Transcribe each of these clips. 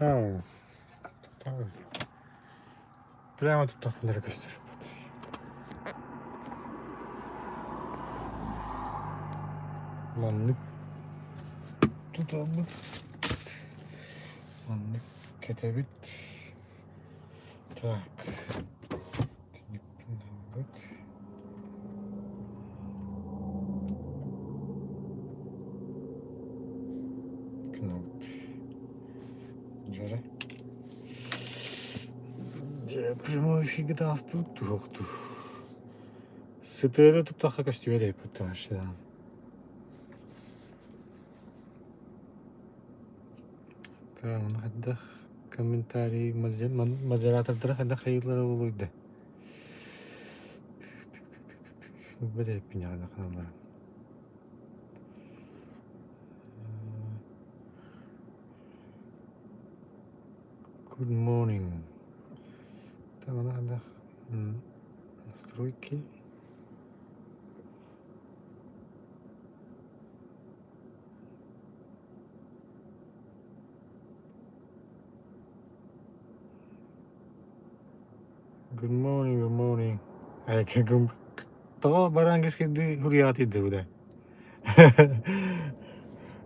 Аа, Прямо туттахпына эрэ көстөр Маннык тутабыт. Маннык кэтэбит. Так. Түннүкпүн Гынабыт. Дьэрэ. Дьэ, прямой эфиргэ таҕыстыбыт туһуохтуу. Сытыары туттахха көстүбэт эбиппит вообще. Так, ону хайдах комментарий модератордара хайдах хайыыллара буолуой да? Билбэт эбиппин дьаҕана ханалларын. Good morning. Таҕана настройки. Good morning, good morning. Тоҕо баран кэскилдии суруйаҕытый да бу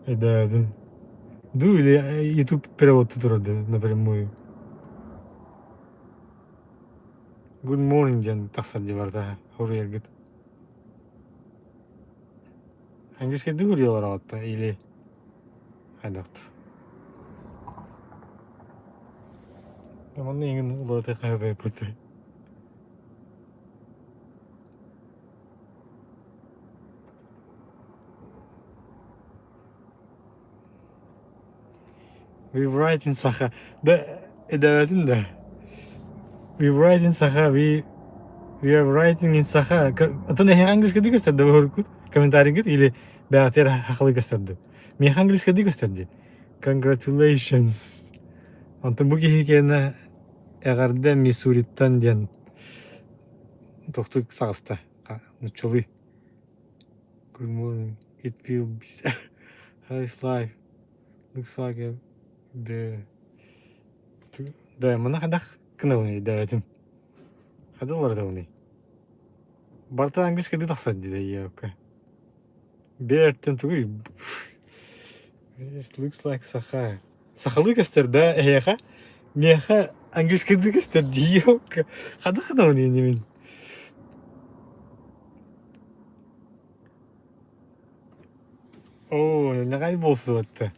Да, да. Ду или YouTube перевод турар да напрямую. Good morning диэн тахсар дии барда суруйаргыт. Английскайдыы суруйаллар аҕатта или хайдах Манна иҥин уларыта хайа We write in Sakha. Да, эдэбэтин да. We write in Sakha. We we are writing in Sakha. Оттон эһиэхэ английскайдыы көстөр да уруккут комментарийгыт или бэҕэтигэр хахалыы көстөр дуу? Миэхэ английскайдыы көстөр дии. Congratulations. Онтон бу киһи киэнэ эҕэрдэ Миссуриттан диэн тохтуу таҕыста. Нуччалыы. Good morning. It will be how is life? Looks like a bear. Да, мана хайдах гынабыный дэбэтим. Хайдах уларытабыный? Барыта английскайдыы тахсар дии ийэбиккэ. Bearтэн тугуй? This looks like Саха. Сахалыы көстөр да эһиэхэ? Миэхэ английскайдыы көстөр дии Хайдах гынабыный иннибин? Оо, ньаҕай буолсубатта.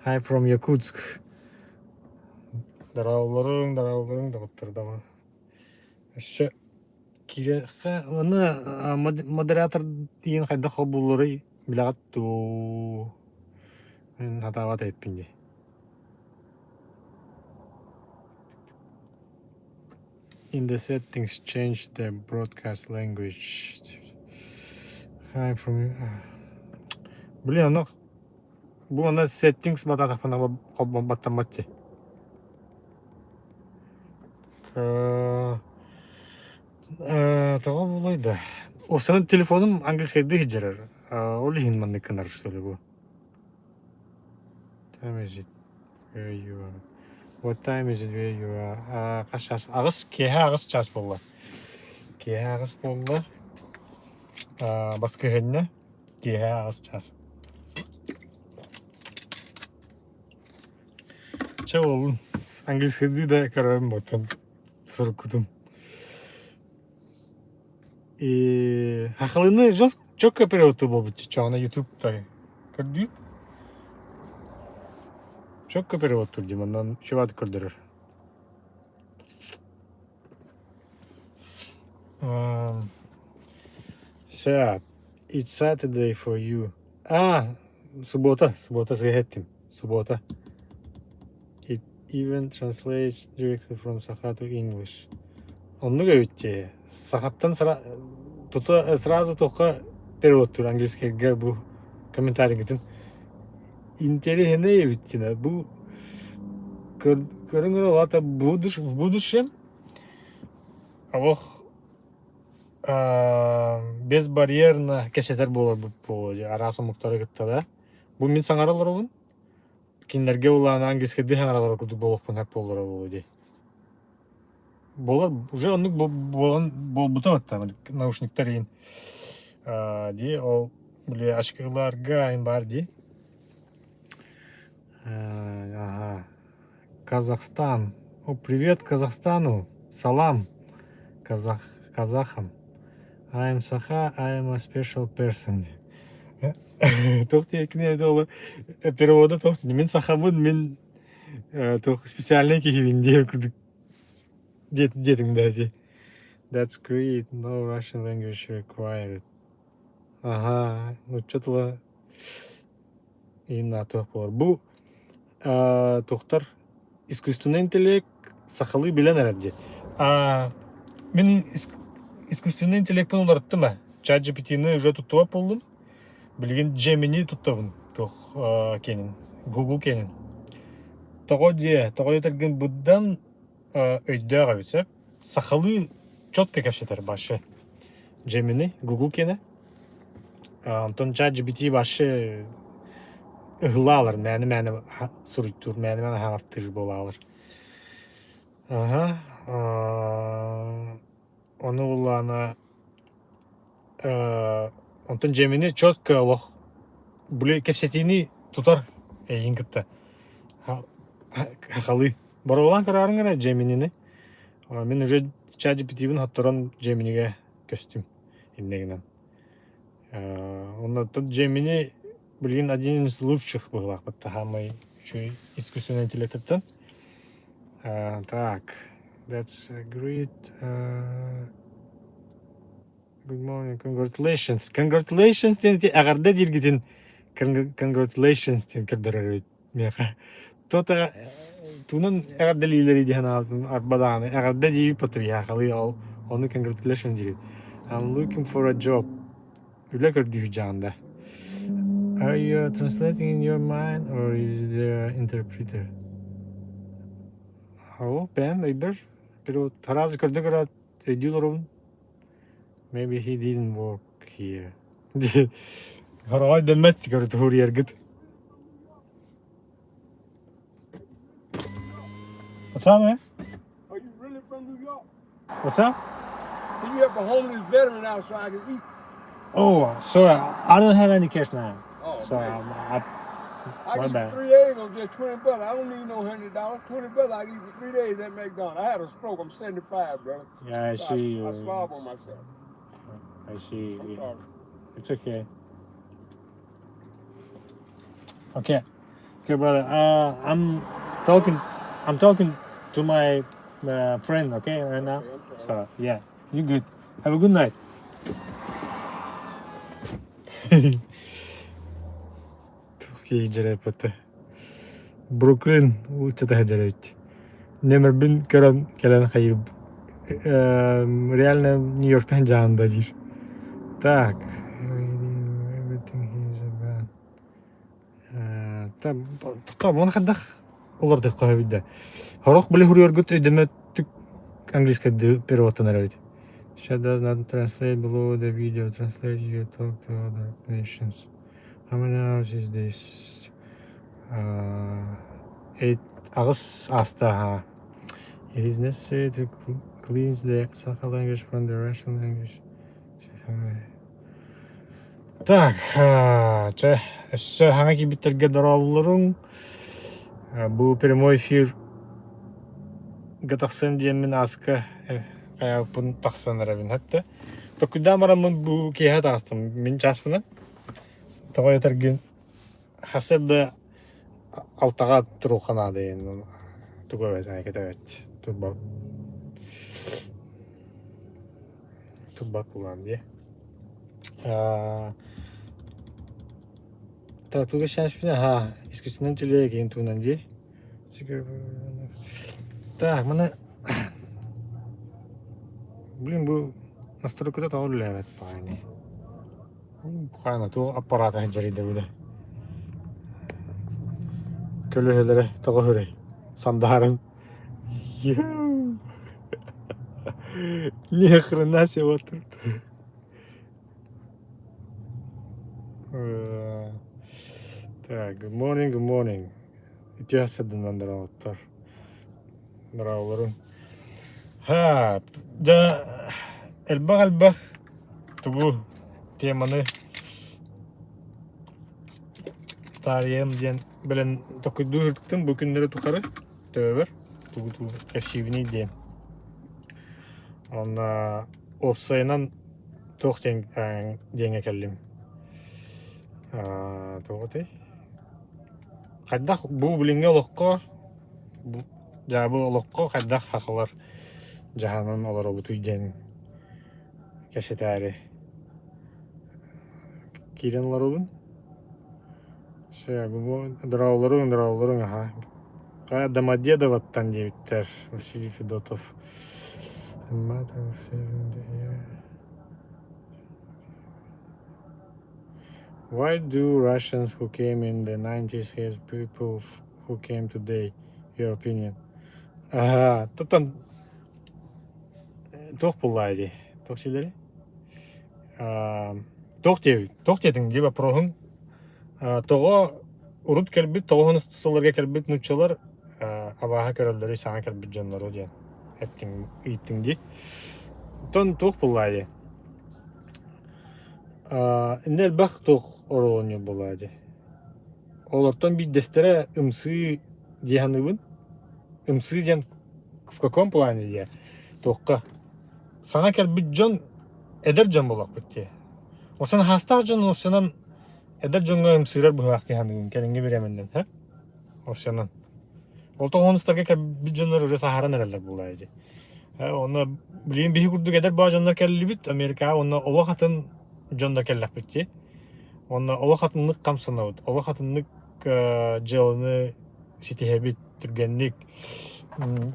Hi from Yakutsk. Дорооболоруҥ, дорооболоруҥ доҕоттор даҕаны. Өссө киириэххэ уонна модератор диэн хайдах холбуулларый билэҕит дуу? Мин сатаабат эбиппин дии. In the settings, change the broadcast language. Hi from Блин, ону бу онно settings батаатахпына холбомматтаммат дии. Тоҕо буолуой да? Уопсайынан телефонум английскайдыы сылдьар. Ол иһин маннык гынар что ли бу. Time is it where you are? What time is it where you are? Аа, хас чаас? Аҕыс, киэһэ аҕыс чаас буолла. Киэһэ аҕыс буолла. Аа, баскыһыанньа киэһэ аҕыс чаас. Чэ буоллун. Английскайдыы да көрөрүм буолтун суруккутун. И хахалыны жестко четко перевод буолбут чоҕуна YouTube тай көрдүүт. Четко перевод дии манан чуват көрдөрөр. Um, Сөп. It's Saturday for you. А, суббота, суббота сыһэттим. Суббота. It even translates directly from Sakha to English. Оннук эбит дии. Сахаттан сра... тута сразу туохха переводтуур английскайга бу комментарийгытын. Интэриэһинэй эбит дии. Бу көрүҥ улаата в будущем олох безбарьерно кэпсэтэр буоларбыт буолуо дии араас омуктары кытта да. Бу мин саҥара олоробун, кинилэргэ улаана английскайдыы саҥараллара курдук буолуохпун сөп буоллара буолуо дии. Буолар уже оннук буолан буолбута батта наушниктар иин дии ол били очкиларга ин баар дии. Ага. Казахстан. О, привет Казахстану. Салам казах, казахам. I am Саха, I am a special person. Туох диэкини ол перевода туох мин сахабын мин туох специальный киһибин диэн курдук диэтиҥ да ити. That's great. No Russian language required. Ага, нуучча тыла Иин туох буолар. Бу туохтар искусственный интеллект сахалыы билэн эрэр дии. Мин искусственный интеллектпин уларыттым ээ. ChatGPT-ны уже туттубат буоллум. Билигин Gemini туттабын туох киэнин, Google киэнин. Тоҕо диэ, тоҕо диэтэргин быдан өйдөөх эбит сөп. Сахалыы четко кэпсэтэр вообще. Gemini, Google киэнэ. Онтон ChatGPT вообще ыһылаалар, мээнэ-мээнэ суруйтуур, мээнэ-мээнэ хаҥартыыр буолаалар. Аха, ону буллаана онтон Gemini четко олох били кэпсэтиини тутар эйигин кытта хахалыы. Боруобалаан көрөөрүҥ эрэ Gemini-ни. Мин уже ChatGPT-бин хотторон Gemini-гэ көстүм иннэ гынан. Онно Gemini билигин один из лучших быһыылаах саамай үчүгэй искусственный интеллектыттан. Так, that's great. Good morning, congratulations. Congratulations диэн эҕэрдэ дииргитин congratulations диэн көрдөрөр эбит миэхэ. То-то тугунан эҕэрдэлииллэрий диэн арба даҕаны эҕэрдэ диибит патриархалыы ол ону congratulations диибит. I'm looking for a job. Үлэ көрдүүр дьаанда. Are you translating in your mind or is there an interpreter? Оо, бэйэм өйбөр перевод араас көрдө көрөөт өйдүү олоробун. Maybe he didn't work here. Хороҕой дэммэт көрүтүһуруйаргыт. What's up, man? Are you really from New York? What's up? Can you help a homeless veteran out so I can eat? Oh, sorry, I don't have any cash now. Oh, So man. I, I my give you bad. three eggs on just 20 bucks. I don't need no $100. 20 bucks I eat for 3 days at McDonald's. I had a stroke. I'm 75, brother. Yeah, I So I, see I you. slob on myself. I see. I'm sorry. It's okay. Okay. Okay, brother. I'm talking. I'm talking to my friend. Okay, right now. Okay, I'm sorry. So yeah, you good. Have a good night. Туох киһи дьэрэппэтэ. Бруклин ыччата дьэрэбит. Нөмөрбүн көрөн кэлэн хайыр реально Нью-Йорктан дьаанда диир. Так, everything is about Та маны хайдах улардыахха сөбүй да. Сорох били суруйаргыт өйдөмөттүк английскайдыы переводтанар эбит. Chat does not translate below the video. Translate you talk to other nations. How many hours is this? Eight аҕыс ааста It is necessary to cleanse the Sakha language from the Russian language. Так, чэ, өссө хаҥа киирбиттэргэ дорооболоруҥ. Бу прямой эфир тахсыам диэммин ааска хайааппын тахсан эрэбин хөттө. Токуйдаан бараммын бу киэһэ таҕыстым. Мин чааспынан. Тоҕо этэргин хасыт да алтаҕа туруохха наада диэн тугу эбэт кэтэбэт турбат турбат буолан дии. Так, туга шашпина, ха, искусственный интеллект киин туһунан дии. Так, маны блин, бу настройката тоҕо үлэлээбэт баҕайыный? Хаана туох аппарата дьарыйда бile. Көлөһөлөрө тоҕо хөрөй? Сандааран. Ни хрена себе вот тут. Так, good morning, good morning. Үтүө сырдынан дорооботтор. Дорооболорун. Ха, дьэ, элбэх-элбэх тугу теманы таарыйыам диэн бэлэн токуйдуу сырыттым бу күннэри тухары төбөбөр тугу-тугу кэпсиибиний диэн. Уонна уопсайынан туох диэн диэҥҥэ кэллим. Туох этэй? Хайдах бу билиҥҥи олоххо бу дьаабы олоххо хайдах сахалар дьаһанан олоробутуй диэн кэпсэтээри киирэн олоробун. Дорооболоруҥ, дорооболоруҥ аһа. Хайа Домодедовоттан диэбиттэр Василий Федотов. Why do Russians who came in the 90s hate people who came today? Your opinion. Аа, тотон туох буоллаа дии? Туох силэри? Туох диэбит? Туох диэтиҥ дии вопроһуҥ? Тоҕо урут кэлбит, тоҕо сылларга кэлбит нууччалар абааһы көрөллөрүй саҥа кэлбит дьоннору диэн эттиҥ, ыйыттыҥ дии. Оттон туох буоллаа дии? Иннэ элбэх туох оруолунньук буоллаа дии. Олортон биирдэстэрэ ымсыы дии саныыбын. Ымсыы диэн в каком плане диэ? Туохха? Саҥа кэлбит дьон эдэр дьон буолуохпут дии. Осон хаастаах дьон осонон эдэр дьоҥҥо ымсыырар быһыылаах дии саныыбын кэлиҥҥи бириэмэннэн һэ? Осонон. Ол тоҕонустарга кэлбит дьоннор уже саһаран эрэллэр буолаа дии. Онно билигин биһи курдук эдэр баа дьоннор кэллибит Америкаҕа уонна олох атын дьоннор кэллэхпит дии. Уонна олох атыннык хамсанабыт, олох атыннык дьыаланы ситиһэбит түргэнник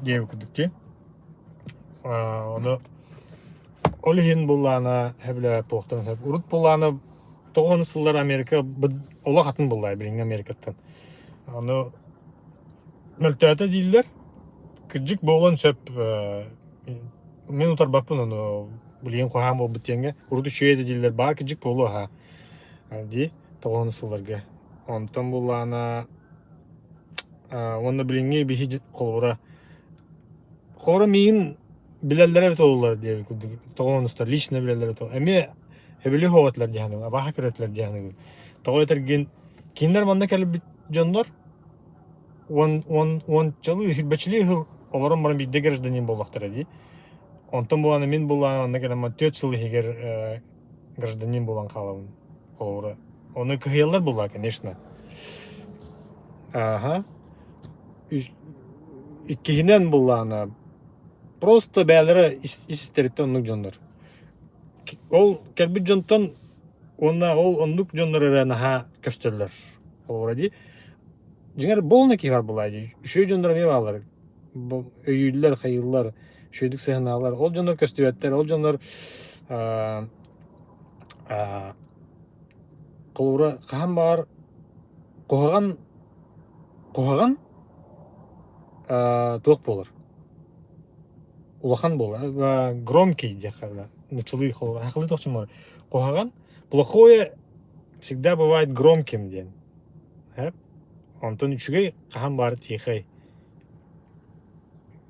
диэбит курдук дии. Ону ол иһин буллаана сөбүлээбэт буолуохтарын сөп. Урут буллаана тоҕо сыллар Америка олох атын буллаа билиҥҥи Америкаттан. Ону мөлтөөтө дииллэр. Кырдьык буолуон сөп. Мин утарбаппын ону билигин куһаҕан буолбут диэҥҥэ. Урут үчүгэй да дииллэр баар кырдьык буолуо аһаа дии тоҕо сылларга. Онтон буллаана уонна билиҥҥи биһи холобура Холобура миигин билэллэрэ эбит буоллар диэбит курдук тоҕо лично билэллэрэ эбит эмиэ эбили хоҕотулар дии саныыбын абааһы көрөтүлэр дии саныыбын тоҕо этэргин кинилэр манна кэлбит дьоннор уон уон уончалыы сүүрбэччэлии сыл олорон баран биирдэ гражданин буоллахтара дии онтон буолан мин буоллаҕына манна кэлэн 4 сыл иһигэр гражданин буолан хаалабын холобура ону кыһыйаллар буоллаа конечно ааха Иккиһинэн буллаҕына просто бэйэлэрэ ис истэриттэн оннук дьоннор. Ол кэлбит дьонтон уонна ол оннук дьоннор эрэ наһаа көстөллөр. Холобура дии. Дьиҥэр полный киһи баар буолаа дии. Үчүгэй дьоннор эмиэ бааллар. Өйүүллэр, хайыыллар, үчүгэйдик сыһыанаалар. Ол дьоннор көстүбэттэр. Ол дьоннор холобура хаһан баҕар куһаҕан Куһаҕан туох буолар? Улахан буолар. Громкий диэххэ нууччалыы сахалыы туох буолар? Куһаҕан плохое всегда бывает громким диэн. Онтон үчүгэй хаһан баар тихэй.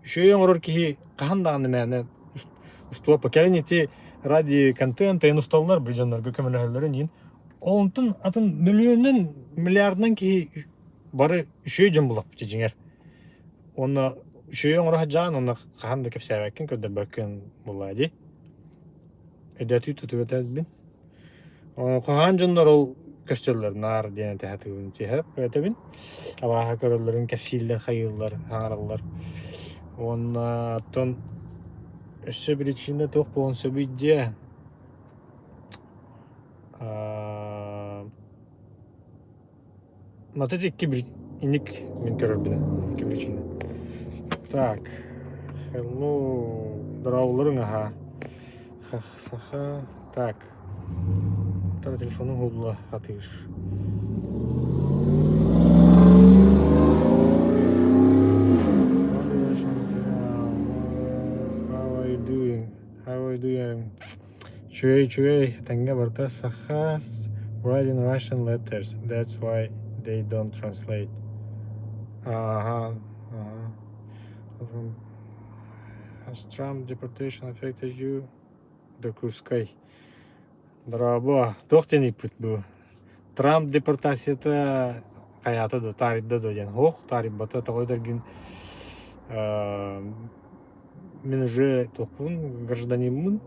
Үчүгэй оҥорор киһи хаһан даҕаны мээнэ устуоппа. Кэлин ити ради контента эн усталлар бу дьоннорго көмөлөһөллөрүн иһин. Онтон атын мөлүйүөнүнэн, миллиардынан киһи бары үчүгэй дьон булаппыт дьиҥэр. Уонна үчүгэй оҥоро сылдьаҕын уонна хаһан да кэпсээбэккин, көрдөрбөккүн буоллаҕа дии. Өйдөөтүү тутугатабын. Куһаҕан дьоннор ол көстөллөр наар диэн этэ сатыыбын тиһэп этэбин. Абааһы көрөллөрүн кэпсииллэр, хайыыллар, аҥараллар. Уонна оттон өссө причина туох буолуон сөбүй диэ. Вот эти икки инник мин көрөрбүнэн икки причина. Так, hello, дорооболоруҥ аһаа. Саха, так, Тара телефону уһулла атыыр. How are you doing? How are you doing? Үчүгэй, үчүгэй, этэҥҥэ барыта Сахас writing Russian letters, that's why They don't translate. Ага, ага. Has Trump deportation affected you? Дьокуускай. Дорообо. Туох диэн ыйыппыт бу? Трамп депортацията хайаата да таарыйда да диэн. Ох, таарыйбата тоҕо дэргин мин уже туохпун гражданиммын.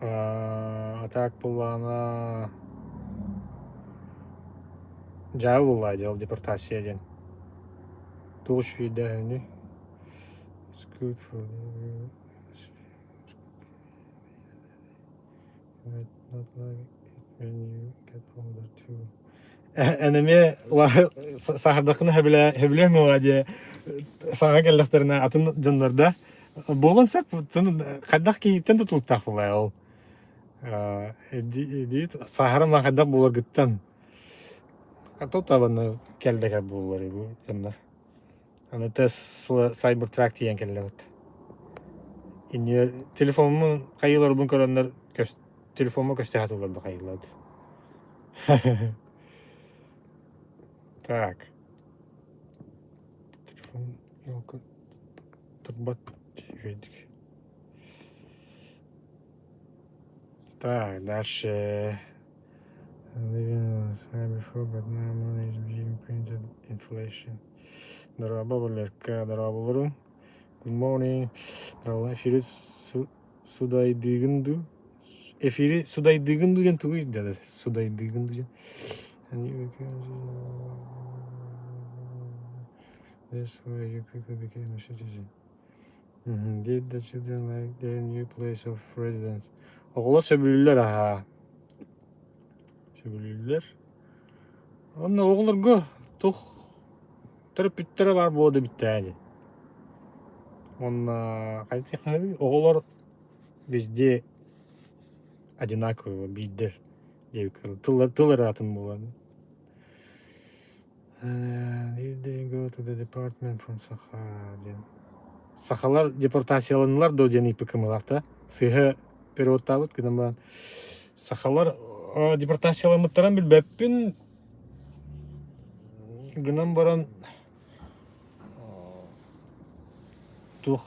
А так буоллаҕына дьаабы буоллаҕа дьэ ол депортация диэн. Туох үчүгэйдээһиний? It's good for the not like it when you get older too. Эн эмиэ сааһырдаххына сөбүлүөҥ уоҕа диye саҥа кэллэхтэринэ атын дьоннордо буолуон сөп хайдах киһиттэн тутулуктаах буолай ол сааһыран хайдах буоларгыттан табанна кэллэкэр буоллар бу дьоннор аны Tesla Cybertruck тиийэн кэллэбит иннигэр телефоммун хайыыларбын көрөннөр телефоммун көстө сатыыллар да хайыыллар так телефон елка турбат үчүгэйдик так дальше before but now money is being printed inflation Дорообо Валерка, дорооболорум. Good morning. Дорообо эфири судайдыыгын дуу? Эфири судайдыыгын дуу диэн тугуй дэнэр? Судайдыыгын дуу диэн. This way you quickly became a citizen. Did the children like their new place of residence? Оҕолор сөбүлүүллэр аһаа. Сөбүлүүллэр. Онно оҕолорго туох төрөппүттэрэ баар буолуо да бүттээ дии. Уонна хайдах оҕолор везде одинаковые биирдэр диэбиккэ тыл тыл эрэ атын буолар. Did they go to the department from Саха диэн. Сахалар депортацияланнылар дуо диэн ыйыппыккымылаах да сыыһа переводтаабыт гынан баран сахалар депортацияламмыттарын билбэппин гынан баран туох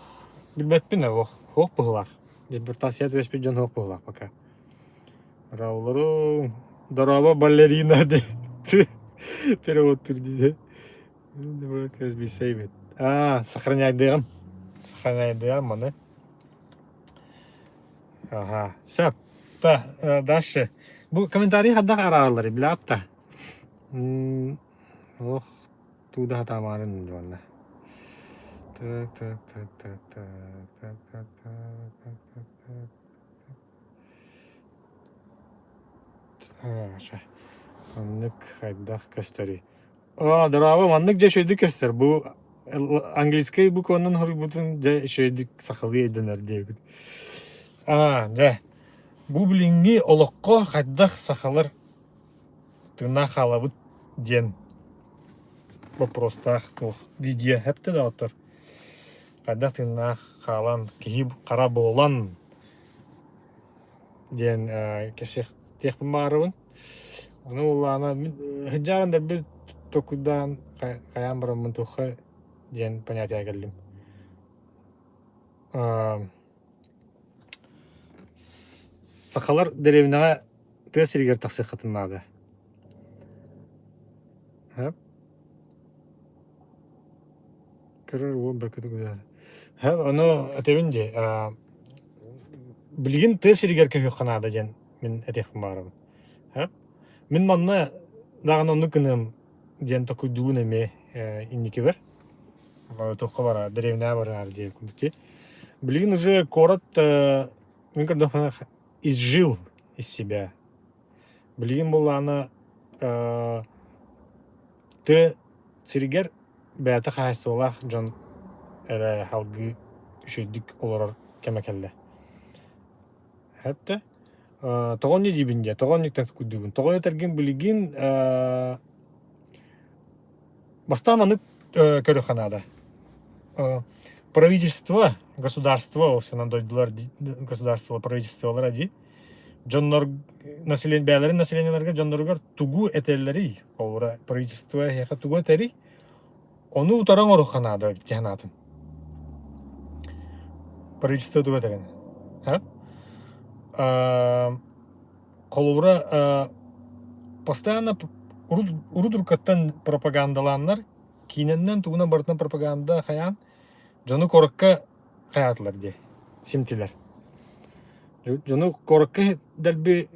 билбэппин ох суох быһыылаах депортация түбэспит дьон суох быһыылаах пока Дорооболоруҥ дорообо балерина диэн переводтуур дии А, сохраняйдыам. Сохраняйдыам маны. Ага, сөп. Та, дальше. Бу комментарий хайдах араараллар билээт да. Олох тууда хатаамаарын дьонна. Так, так, так, так, так, так, так, так, так, так, так. Маннык хайдах көстөрүй? Аа, дорообо, маннык дьэ үчүгэйдик көстөр. Бу английскай букванан хоруйбутун дьэ үчүгэйдик сахалыы өйдөнөр диэбит. Аа, дьэ, бу билиҥҥи олоххо хайдах сахалар тыыннаах хаалабыт диэн боппуруостаах туох видео эптэ да оттор. Хайдах тыыннаах хаалан, киһи хара буолан диэн кэпсиэхтиэхпин баҕарабын. Ону буоллаҕына мин сыдьаан дэлби толкуйдаан хайаан бараммын туохха диэн понятие кэллим. Сахалар дэриэбинэҕэ тыа сиригэр тахсыаххытын наада. Көрөр уол бэркэ Ону этэбин дии, билигин тыа сиригэр көһүөххэ наада диэн мин этиэхпин баҕарабын. Мин манна даҕаны оннук гыныам диэн толкуйдуубун эмиэ инникибэр. Туохха барар, дэриэбинэҕэ барар диэн курдук. Билигин уже куорат мин көрдөхпүнэ изжил из себя. Билигин буоллаҕына тыа сиригэр бэйэтэ хаһаайыстыбалаах дьон эрэ салгыы үчүгэйдик олорор кэмэ кэллэ. Эптэ тоҕо инньэ диибин диэ, тоҕо инниктэн куйдуубун. Тоҕо этэргин билигин бастаан маннык көрүөххэ наада. Правительство, государство, ол дойдулар государство правительстволара дии дьоннор население бэйэлэрин населениеларыгар дьонноругар тугу этэллэрий? Холобура, правительство эһиэхэ тугу этэрий? Ону утары оҥоруохха наада эбит дии санаатым. Правительство тугу этэрин. А? Холобура, постоянно урут уруккаттан пропагандалааннар, киинэннэн тугунан барытынан пропаганда хайаан, дьону куоракка хайаатылар дии, симтилэр. Дьону куоракка дэлби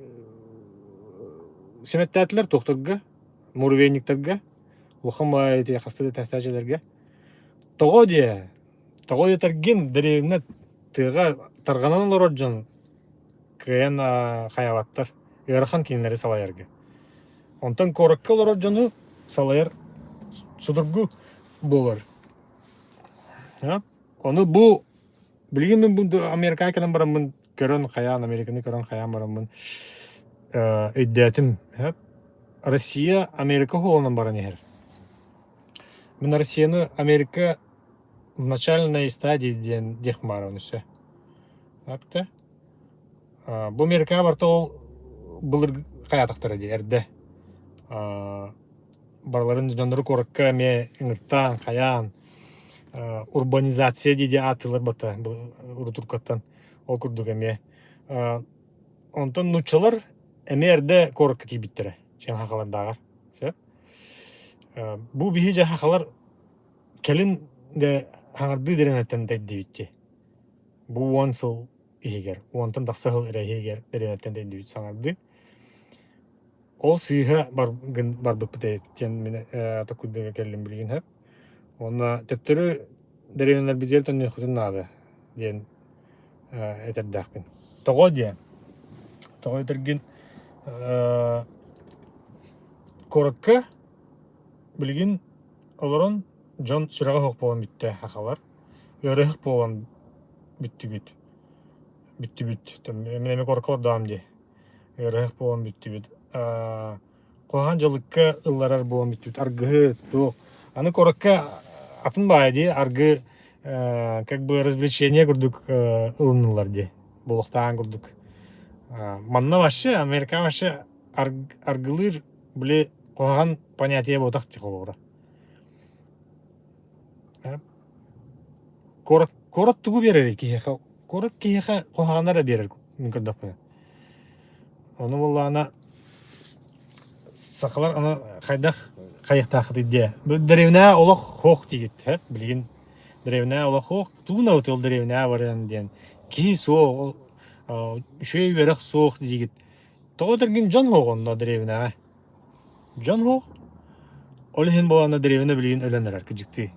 симэттээтилэр туохтарга, муравейниктарга, улахан баайы хаста да тэстээчилэргэ. Тоҕо диэ? Тоҕо диэтэргин дэриэбинэ тыаҕа тарҕанан олорор дьон кыайан хайаабаттар, ыарахан кинилэри салайарга. Онтон куоракка олорор дьону салайар судургу буолар. Ону бу билигин мин бу Америкаҕа кэлэн бараммын көрөн хайаан Американы көрөн хайаан бараммын өйдөөтүм. Россия Америка суолунан баран иһэр. Мин Россияны Америка в начальной стадии диэн диэх баар өссө. Апта Бу Америкаҕа барыта ол былыр хайаатахтара дии эрдэ. Барыларын дьоннору куоракка эмиэ ыҥыртаан, хайаан урбанизация дии дии ааттыыллар бата урутуркаттан ол курдук эмиэ. Онтон нууччалар эмиэ эрдэ куоракка киирбиттэрэ чем сахалардааҕар. Сөп. Бу биһи дьэ сахалар кэлин да хаҥардыы дэриэнэттэн тэйдибит дии. Бу 10 сыл иһигэр, уонтан тахса сыл эрэ иһигэр дэриэнэттэн тэйдибит саҥардыы. Ол сыыһа бар, барбыппыт эбит диэн мин токуйдага кэллим билигин сөп. Уонна төптөрү дэриэнэлэрбитигэр төннүөххүтүн наада диэн этэрдээхпин. Тоҕо диэн? Тоҕо этэргин куоракка билигин олорон дьон сүрэҕэ суох буолан бүттэ сахалар. Ыарыһах буолан бүттүбүт. Бүттүбүт. Мин эмиэ куоракка олордоҕум дии. Ыарыһах буолан бүттүбүт. Куһаҕан дьалыкка ылларар буолан бүттүбүт. Аргыһы, туох. Аны куоракка атын баайа дии, аргы как бы развлечение курдук ылыныллар дии. Буолуохтааҕын курдук. Манна вообще, Америка вообще аргылыыр били куһаҕан понятие буотах дии холобура. Куорат, куорат тугу биэрэрий киһиэхэ? Куорат киһиэхэ куһаҕаны эрэ биэрэр мин көрдөхпүнэ. Ону буоллаҕына сахалар аны хайдах хайыахтааххытый диэ. Дэриэбинэҕэ олох суох диигит һэ билигин дэриэбинэҕэ олох суох. Тугун ол дэриэбинэҕэ барыан диэн киһи суох, үчүгэй үөрэх суох диигит. Тоҕо этэргин дьон суох онно дэриэбинэҕэ. Дьон суох. Ол иһин буолана дэриэбинэ билигин өлөн эрэр кыдьыктыы.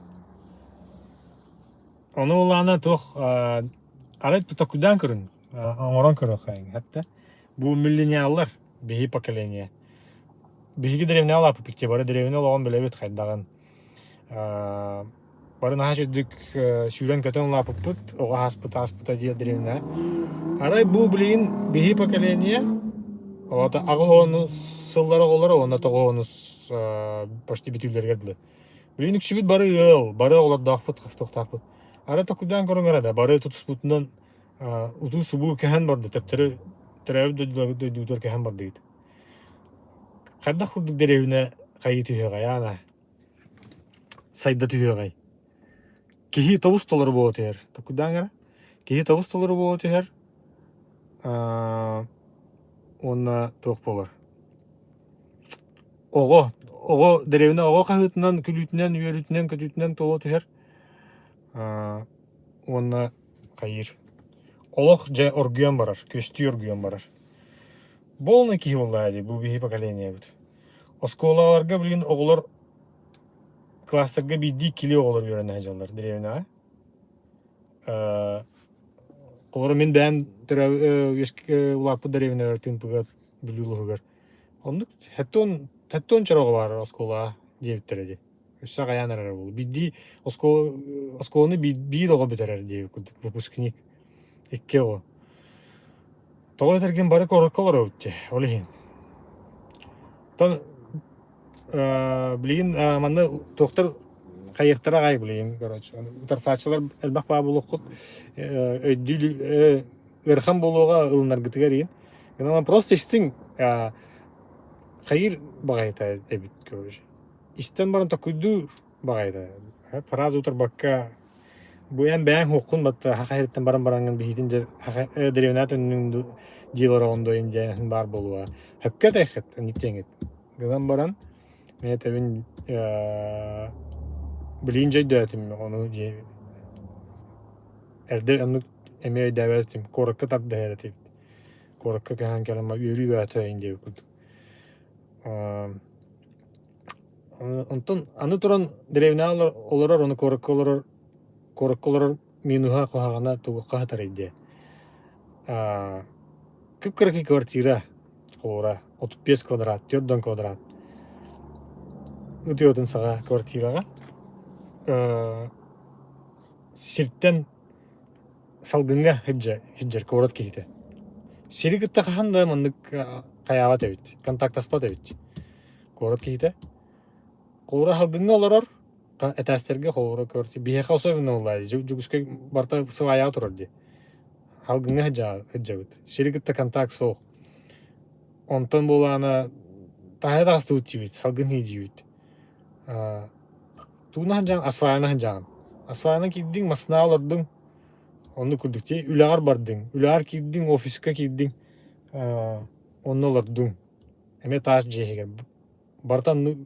Ону улаана туох арай токуйдаан көрүҥ, оҥорон көрүөххэйиҥ хэттэ. Бу миллениаллар, биһи поколение. Биһиги дэриэбинэҕэ улааппыппыт дии, бары дэриэбинэ олоҕун билэбит хайдаҕын. Бары наһаа үчүгдүк сүүрэн-көтөн улааппыппыт, оҕо ааспыта ааспыта диир дэриэбинэ. Арай бу билигин биһи поколение, оҕото аҕыс оҕону сыллар оҕолоро уонна тоҕус оҕону почти бүтүүлэригэр дылы. Билигин үксүбүт бары ыал, бары оҕолордоохпут, хостуохтаахпыт. Арай токуйдаан көрүҥ эрэ да, бары тутуспутунан утуу-субуу кэһэн барда, төптөрү төрөөбүт дойдубутугар кэһэн бардыгыт. Хайдах курдук дэриэбинэ хайыы түһүөҕэй, аана? Сайда түһүөҕэй. Киһи тобус толору буола түһэр. Токуйдаан эрэ. Киһи тобус толору буола түһэр. Уонна туох буолар? Оҕо, оҕо дэриэбинэ оҕо хаһыытынан, күлүүтүнэн, үөрүүтүнэн, көтүүтүнэн туола түһэр. Уонна хайыыр. Олох дьэ оргуйан барар, күөстүү оргуйан барар. Полный киһи буоллаҕа дии, бу биһи поколениебыт. Оскуолаларга билигин оҕолор класстарга биирдии кили оҕолор үөрэнэ сылдьаллар дэриэбинэҕэ. Олору мин бэйэм төрөөбүт улааппыт дэриэбинэбэр Тыымпыга Бүлүү улууһугар оннук 70 оҕо баар оскуолаҕа диэбиттэрэ дии. Өссө аҕыйаан эрэр буолуо. Биирдии оскуола оскуоланы биир оҕо бүтэрэр диэбит курдук выпускник. Икки оҕо. Тоҕо этэргин бары куоракка олоробут дии, ол иһин. Оттон билигин манна туохтар хайыахтара аҕай билигин короче утарсааччылар элбэх баа буолуоххут өйдүү ыарахан буолуоҕа ылынаргытыгар иһин. Гынан просто истиҥ. Хайыр баҕайыта эбит короче. Истэн баран токуйдуур баҕайыта. Фраза утарбакка бу эн бэйэҥ хуоххун батта хаха иһиттэн баран бараҥҥын биһитин дьэ хаха дэриэбинэ төннүҥ дии олороҕун дуо диэн баар буолуо. Хөпкө тэйхит инник диэҥит. Гынан баран мин этэбин билиин дьэ өйдөөтүм ону дии эрдэ оннук эмиэ өйдөөбөт этим куоракка тардыһар этибит. Куоракка көһөн кэлэн үөрүү бөҕөтө иһин диэбит курдук. Онтон аны туран дэриэбинэҕэ олорор, ону куоракка олорор, куоракка олорор минуһа куһаҕана тугухха сытарый диэ. Кып-кыракый квартира холура 35 квадрат, 4 квадрат. Ытыатын саҕа квартираҕа сиртэн салгыҥҥа сылдьар сылдьар куорат киһитэ. Сири кытта хаһан да маннык хайаабат эбит, контактаспат эбит куорат киһитэ. Куура салгыҥҥа олорор, этээстэргэ холобура көрөр. Биһиэхэ особенно буолла Дьокуускай барыта сыбаайаҕа турар дии. Салгыҥҥа сылдьабыт. Сири кытта контакт суох. Онтон буолаана таһа таҕыстыбыт диибит, салгын диибит. Тугунан сылдьаҕын? Асфальынан сылдьаҕын. Асфальынан киирдиҥ, массыынаҕа олордуҥ, оннук курдук дии. Үлэҕэр бардыҥ, үлэҕэр киирдиҥ, офиска киирдиҥ, онно олордуҥ. Эмиэ таас дьиэ иһигэр. Барыта оннук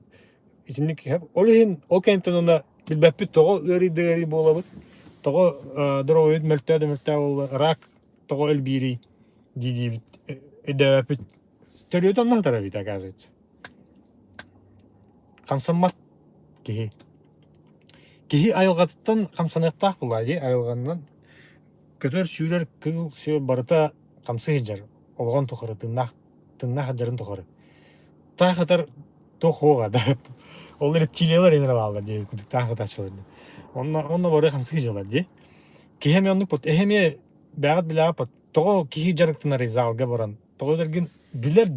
итинник ол иһин ол кэнниттэн уонна билбэппит тоҕо ыарый да ыарый буолабыт, тоҕо доруобуйабыт мөлтөө да мөлтөө буолла, рак тоҕо элбиирий дии диибит өйдөөбөппүт. Төрүөтэ онно сытар эбит оказывается. Хамсаммат киһи. Киһи айылҕатыттан хамсаныахтаах буоллаҕа дии, айылҕанан көтөр-сүүрэр кыыл-сүөл барыта хамсыы сылдьар олоҕун тухары, тыыннаах тыыннаах сылдьарын тухары. Таах ытар туох суоҕа да. Ол рептилиялар иннинэ бааллар дии, курдук таах ытааччылар дии. Онно онно бары хамсыы сылдьаллар дии. Киһи эмиэ оннук эһи эмиэ бэйэҕит билэҕит тоҕо киһи дьарыктанарый залга баран тоҕо этэргин билэр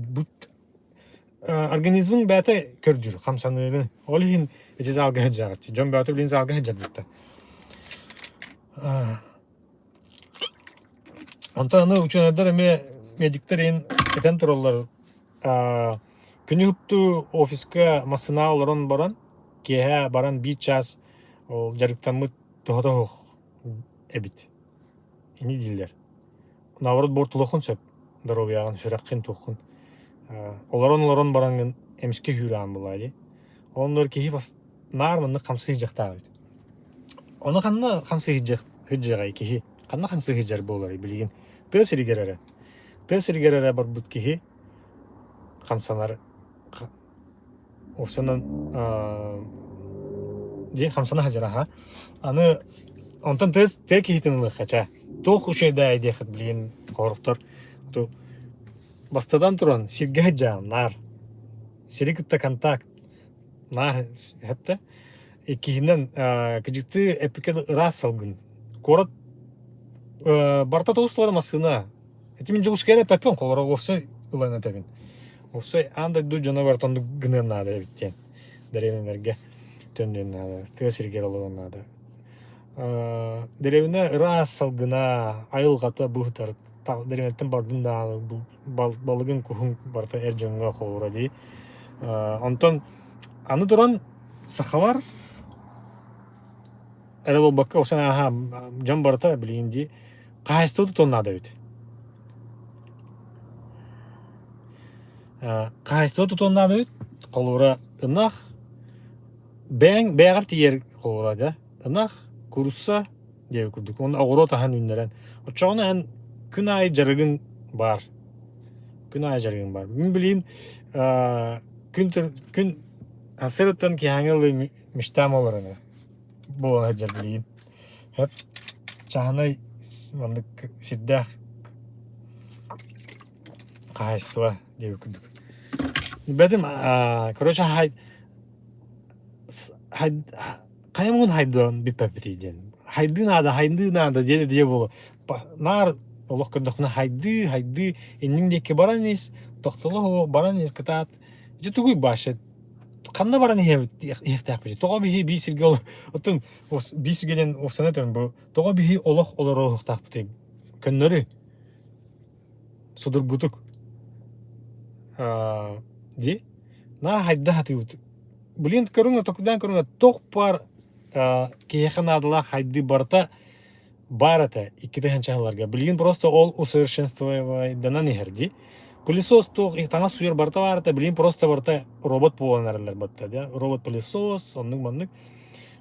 Организмыҥ бэйэтэ көрдүүр, хамсаныыны. Ол иһин ити залга сылдьаҕыт. Дьон бөҕөтө билигин залга сылдьар буолта. Онтон аны учуонайдар эмиэ медиктэр иһин этэн тураллар. Күнү уһуктуу офиска массыынаҕа олорон баран, киэһэ баран биир чаас ол дьарыктаммыт туһата суох эбит. Ини дииллэр. Наоборот буортулуоххун сөп доруобуйаҕын, сүрэххин, туоххун. Олорон-олорон бараҥҥын эмискэ үүрэҕин буолаа дии. Оннугар киһи бас наар маннык хамсыы сылдьыахтаах эбит. Ону ханна хамсыы сылдьыаҕай киһи? Ханна хамсыы сылдьар буоларый билигин? Тыа сиригэр эрэ. Тыа сиригэр эрэ барбыт киһи хамсанар Уопсайынан дии хамсана сылдьар аха. Аны онтон тыас тыа киһитин ылыахха чэ. Туох үчүгэйдээ диэххит билигин хоруктар ту бастатан туран сиргэ сылдьаҕын наар. Сири кытта контакт наар сөптө. Иккиһинэн кыдьыктыы эппиккэ ыраас салгын. Куорат барыта тоҕус массыына Ити мин Дьокуускайга эппэппин, холоро уопсай ылан этэбин. Уопсай аан дойду дьоно барыта оннук гыныан наада эбит диэн. Дэриэбинэлэргэ төннүөн наада, тыа сиригэр олоруон наада. Дэриэбинэ ыраас салгына, айылҕата быһытар. Дэриэбинэттэн бардын даҕаны балыгын куһун барыта эр дьоҥҥо холобура дии. Онтон аны туран сахалар эрэ буолбакка, ол ааһа дьон барыта билигин дии хаһаайыстыба тутуон наада эбит. Хаһаайыстыба тутуон наада эбит. Холобура, ынах бэйэҥ бэйэҕэр тиийэр холобура да ынах, куурусса диэбит курдук. Уонна оҕуруот аһын үүннэрэн. Оччоҕуна эн күн аайы дьарыгыҥ баар. Күн аайы дьарыгыҥ баар. Мин билигин күн күн сырыттан киэһээҥи ылыы мечтам олорон буола сылдьар билигин. Хөп чааһынай маннык сирдээх хаһаайыстыба диэбит курдук. Бэтим короче хай хайа муҥун хайдыан бүппэппитий диэн. Хайдыы наада, хайдыы наада диэ диэ буолуо. Наар олох көрдөхпүнэ хайдыы, хайдыы, инниҥ диэки баран ис, тохтоло суох баран ис, кытаат. Дьэ тугуй баша ханна баран иһэбит иһиэхтээхпит тоҕо биһи биир сиргэ оттон биир сиргэ диэн уопсана этэрим бу тоҕо биһи олох олоруохтаахпытый көннөрү судургутук. Дии Наа хайда сатыыбыт. Блин, көрүҥ, токуйдаан көрүҥ, туох баар киһиэхэ наадалаах хайдыы барыта баар этэ 2 чаһыларга. Билигин просто ол усовершенствованан иһэр дии. Пылесос туох таҥас сууйар барыта баар этэ, билигин просто барыта робот буолан эрэллэр батта да. Робот пылесос, оннук маннык.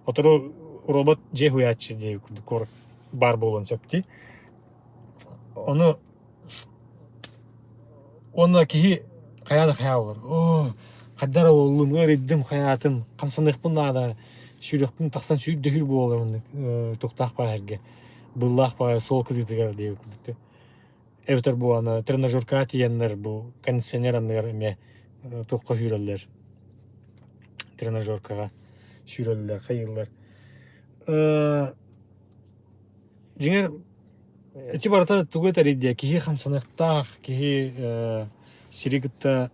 Отору робот дьиэ хуйааччы диye курдук баар буолуон сөп дии. Ону Уонна киһи хайаан да хайаа буолар. Оо, хайдах эрэ буоллум, ыарыйдым, хайаатым, хамсаныахпын наада, сүүрүөхпүн тахсан сүүрдэһүү буолар оннук туохтаах баҕайы эргэ, быыллаах баҕайы суол кытыытыгар диэбит курдук. Эбэтэр бу аны тренажеркаҕа тиийэннэр бу кондиционер анныгар эмиэ туохха сүүрэллэр, тренажеркаҕа сүүрэллэр, хайыыллар. Дьиҥэр Ити барыта тугу этэрий диэ, киһи хамсаныахтаах, киһи сири кытта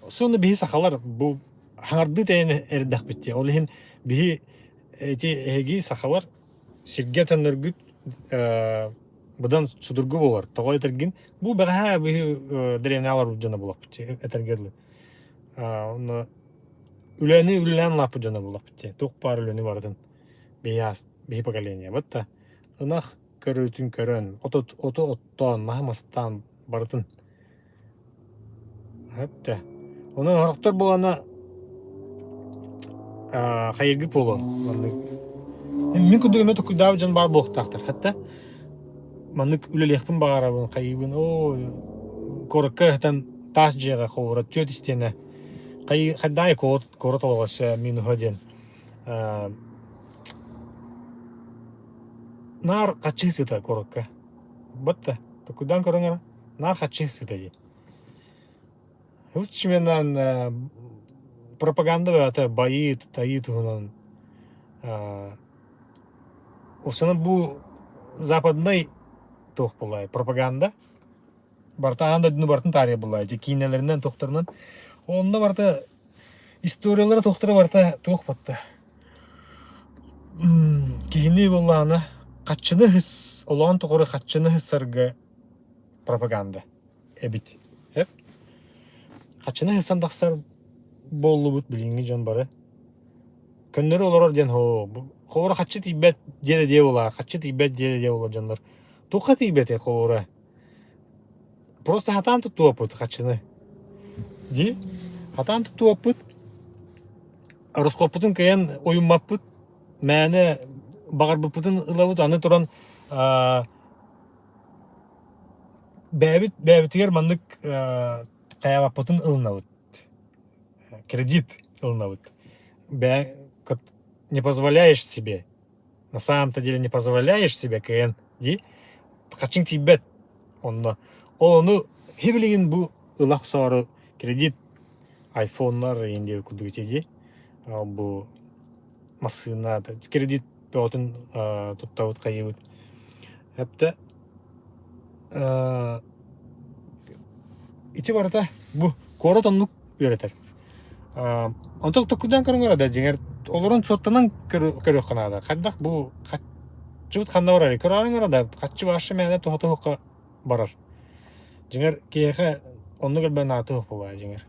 сонно биһи сахалар бу хаҥардыы тэйэн эрдэхпит дии. Ол иһин биһи эти эһиги сахалар сиргэ төннөргүт быдан судургу буолар. Тоҕо этэргин бу бэҕэһээ биһи дэриэбинэҕэ олорбут дьоно буолуохпут дии этэргэ дылы. Онно үлэни үлэлээн улааппыт дьоно буолуохпут дии. Туох баар үлэни барытын биһи биһи поколениебыт да ынах көрүүтүн көрөн, оту оттоон, маһы мастаан барытын. Эптэ. Онон орохтор буолана хайыргыт буолуо. Маннык. Мин курдук эмэ токуйдаабыт дьон баар буолуохтаахтар. Хатта маннык үлэлиэхпин баҕарабын, хайыыбын. Оо, куоракка ыһытан таас дьиэҕэ холобура түөрт истиэнэ. Хайдаай куорат олоҕо өссө минуһа диэн. Наар хаччыы сыта куоракка. Батта, токуйдаан көрөҥ эрэ. Наар хаччыы сыта дии. Учменан пропаганда бөҕөтө байыы, тайыы туһунан Осынан бу западнай туох буоллай пропаганда барыта аан дойдуну барытын таарыйа буоллай ити киинэлэринэн туохтарынан онно барыта историялара туохтара барыта туох батта Киһини буоллаҕына хаччыны ыһыс, олоҕун тухары хаччыны ыһыссарга пропаганда эбит. Эп. Хаччыны ыһыссан тахсар буоллубут билиҥҥи дьон бары. Көннөрү олорор диэн һоо, холобура хаччы тиийбэт диэ диэ буолаа, хаччы тиийбэт диэ диэ буолар дьоннор. Туохха тиийбэтий холобура? Просто хатаан туттуоппут хаччыны. Дии? Хатаан туттуоппут. Ороскуоппутун кыайан уйуммаппыт, мээнэ баҕарбыппытын ылабыт, аны туран бэйэбит бэйэбитигэр маннык хайаабаппытын ылынабыт, кредит ылынабыт. Бэйэ не позволяешь себе, на самом-то деле не позволяешь себе кыайан дии, хаччыҥ тиийбэт онно. Ол ону хибилигин бу ыла охсоору кредит айфоннар иһин диэбит курдук ити дии. Бу массыына кредит бөҕөтүн туттабыт хайыыбыт. Эптэ ити барыта бу куорат оннук үөрэтэр. Онтон токуйдаан көрүҥ да дьиҥэр олорон суоттанан көрүөххэ наада. Хайдах бу хаччыбыт ханна барарый? Көрөөрүҥ да хаччы баашша мээнэ туһа туһукка барар. Дьиҥэр киһиэхэ оннук элбэх наада туох буолуо дьиҥэр.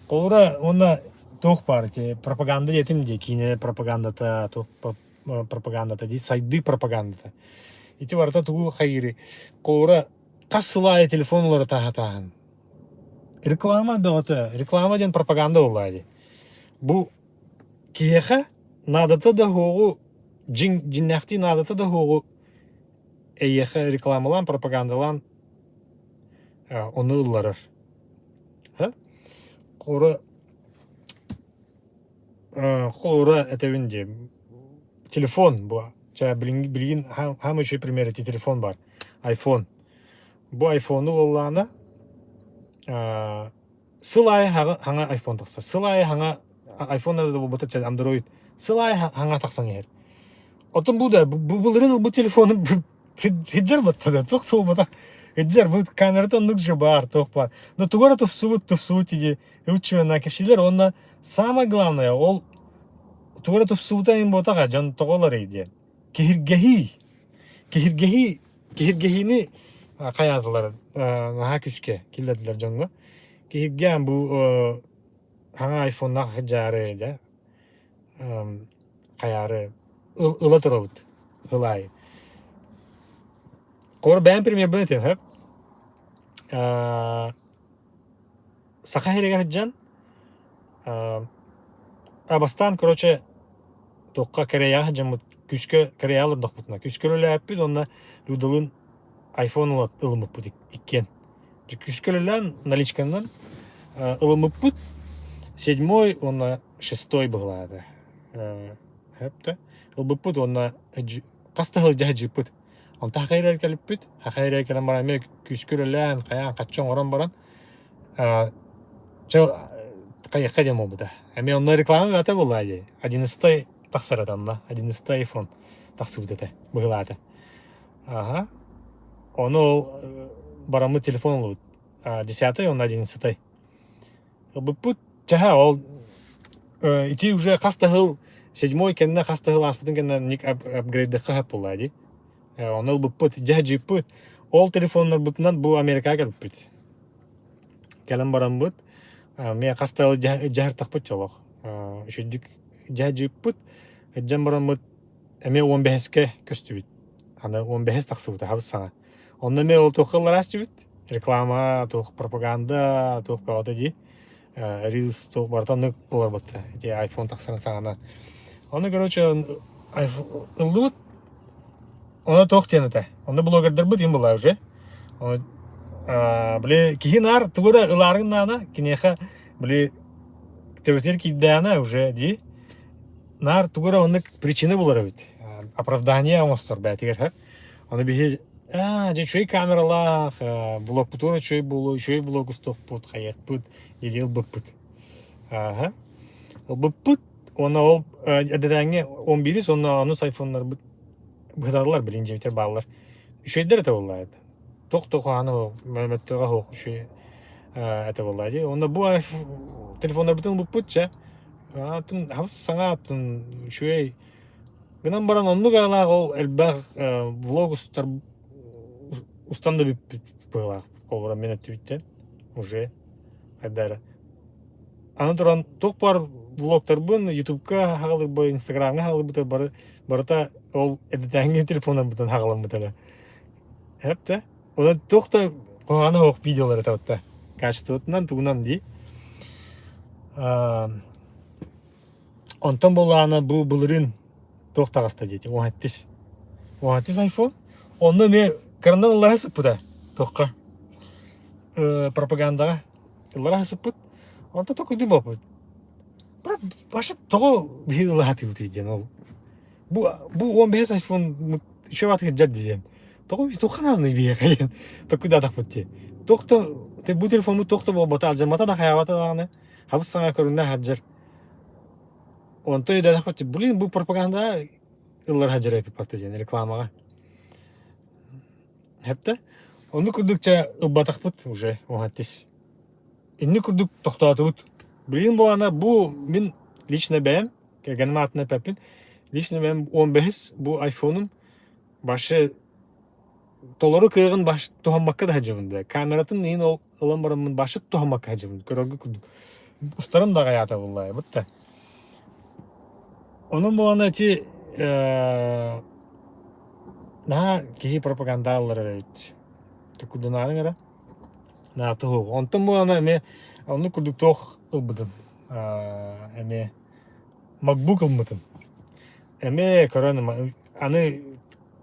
Холобура уонна туох баар ити пропаганда диэтим дии киинэ пропагандата туох пропагандата дии сайдыы пропагандата. Ити барыта тугу хайыырый? Холобура хас сыл аайы телефон уларыта сатааһын. Реклама бөҕөтө. Реклама диэн пропаганда буоллаҕа дии. Бу киһиэхэ наадата да суоҕу дьиҥ дьиҥнээхтии наадата да суоҕу эйиэхэ рекламалаан, пропагандалаан ону ылларар. Холобура, холобура этэбин дии, телефон бу. Ча билигин билигин хаамай үчүгэй пример ити телефон бар. Айфон. Бу айфону ыллаҕына сыл аайы хаҥа айфон тахсар. Сыл аайы хаҥа айфон да буолбата андроид. Сыл аайы хаҥа тахсан иһэр. Оттон бу да бу былырыын ылбыт телефону сылдьар баттада туох туолбатах сылдьар бу камерата оннук же баар туох баар. Но тугу эрэ тупсубут тупсубут дии ыччымына кэпсиилэр уонна самое главное ол тугу эрэ тупсубута иһин буотаҕа дьон тоҕо ыларый диэн. Киһиргэһии киһиргэһии киһиргэһиини хайаатылар наһаа күүскэ киллэрдилэр дьоҥҥо. Киһиргээн бу хаҥа айфоннаах сылдьаары дьэ хайаары ыла турабыт сыл аайы. Холобур бэйэм премьербын этиэм сөп. Саха сиригэр сылдьан бастаан короче туохха Кореяҕа сылдьаммыт күүскэ Кореяҕа олордохпутуна күүскэ үлэлээппит уонна Людалыын айфон ылыммыппыт иккиэн. Күүскэ үлэлээн наличканан ылыммыппыт седьмой уонна шестой быһылаата. Сөп Ылбыппыт уонна хас да сылдьа сылдьыппыт. Онтон Хахай эрэ кэлиппит. Хахай эрэ кэлэн баран эмиэ күүскэ үлэлээн, хайаан хаччы оҥорон баран чэ хайыахха диэн буолбута. Эмиэ онно реклама бөҕөтө буолла дии. Одиннадцатай тахсар этэ онно. Одиннадцатай айфон тахсыбыт этэ, быһылаата. Аха. Ону ол бараммыт телефон ылбыт. Десятый, онно одиннадцатай. Ылбыппыт чаһа ол ити уже хас да сыл седьмой кэннэ хас да сыл ааспытын кэннэ ник апгрейдыхха сөп буолла дии. Ону ылбыппыт, дьэ дьыыппыт. Ол телефоннарбытынан бу Америкаҕа кэлбиппит. Кэлэн бараммыт, эмиэ хас да сыл дьаһартахпыт дьолох. Үчүгдүк дьэ дьыыппыт. Дьэн бараммыт эмиэ 15-кэ көстүбүт. Аны 15 тахсыбыта хабыс саҥа. Онно эмиэ ол туохха ылларааччыбыт? Реклама, туох пропаганда, туох бөҕөтө дии. Reels туох барыта оннук буолар Ити iPhone тахсарын саҕана. Ону, короче, ыллыбыт. Ону туох диэн этэ? Онно блогердарбыт им была уже. Били киһи наар тугу да ылаарын наана, киниэхэ били төбөтүгэр киирдэҕинэ уже дии наар тугу эрэ оннук причина булар эбит. Оправдание оҥостор бээтигэр һэ. Аны биһи аа дьэ үчүгэй камералаах, влогпутугар үчүгэй буолуо, үчүгэй влог устуохпут, хайыахпыт, или ылбыппыт. Ааһа. Ылбыппыт уонна ол эрдэтээҥҥи 11 уонна онус айфоннарбыт быһыталлар билин дьиэбитигэр бааллар. Үчүгэйдэр этэ буолла это. Туох да куһаҕана суох, мөттөҕө суох үчүгэй этэ буолла дии. Уонна бу телефоннарбытын ылбыппыт чэ. Атын саҥа атын үчүгэй Гынан баран оннук аалаах ол элбэх влог устар устан да бүппүт быһыылаах. Холобура мин өттүбүттэн уже хайда эрэ. Аны туран туох баар влогтарбын ютубка хаалырбы, инстаграмҥа хаалырбыта бары барыта ол эрдэтээҥҥи телефоннарбытын хаҕаламмыта эрэ. Эп Онон туох да куһаҕана суох видеолар этэ Качествотынан тугунан дии. Онтон буоллаҕына бу былырыын туох таҕыста диэтиҥ уһаттис. Уһаттис айфон. Онно эмиэ кыранан ыллара сыппыта туохха пропагандаҕа ыллара сыппыт. Онтон токуйдуу буолбут. Брат, вообще тоҕо биһиги ылаһатыбытый диэн ол. Бу бу 15 айфон еще ватыгар дьад диэн. Тоҕо туохха нааданы биһиэхэ диэн токуйдаатахпыт дии. Туох да бу телефоммут туох да буолбата, алдьаммата да хайаабата даҕаны хабыс саҥа көрүнэ сылдьар. Онтон өйдөөхпүт, блин, бу пропаганда ыллар сылдьар эпиппат диэн рекламаҕа. Хэптэ. Оннук курдук чэ ылбатахпыт уже уһаттис. Инник курдук тохтоотубут. Блин буолана бу мин лично бэйэм, кэргэним аатын эппэппин, лично бэйэм 15 бу айфонум вообще толору кыаҕын баш туһаммакка да сылдьабын да. Камератын иһин ол ылан бараммын башы туһаммакка сылдьабын. Көрөргө курдук. Устарым да аҕайаата буолла бутта. Онон буолана ити наһаа киһи пропаганда ылларар эбит. Курдунаарыҥ эрэ. Наата суох. Онтон буолана эмиэ оннук курдук туох ылбытым. Эмиэ MacBook ылбытым. Эмиэ көрөн аны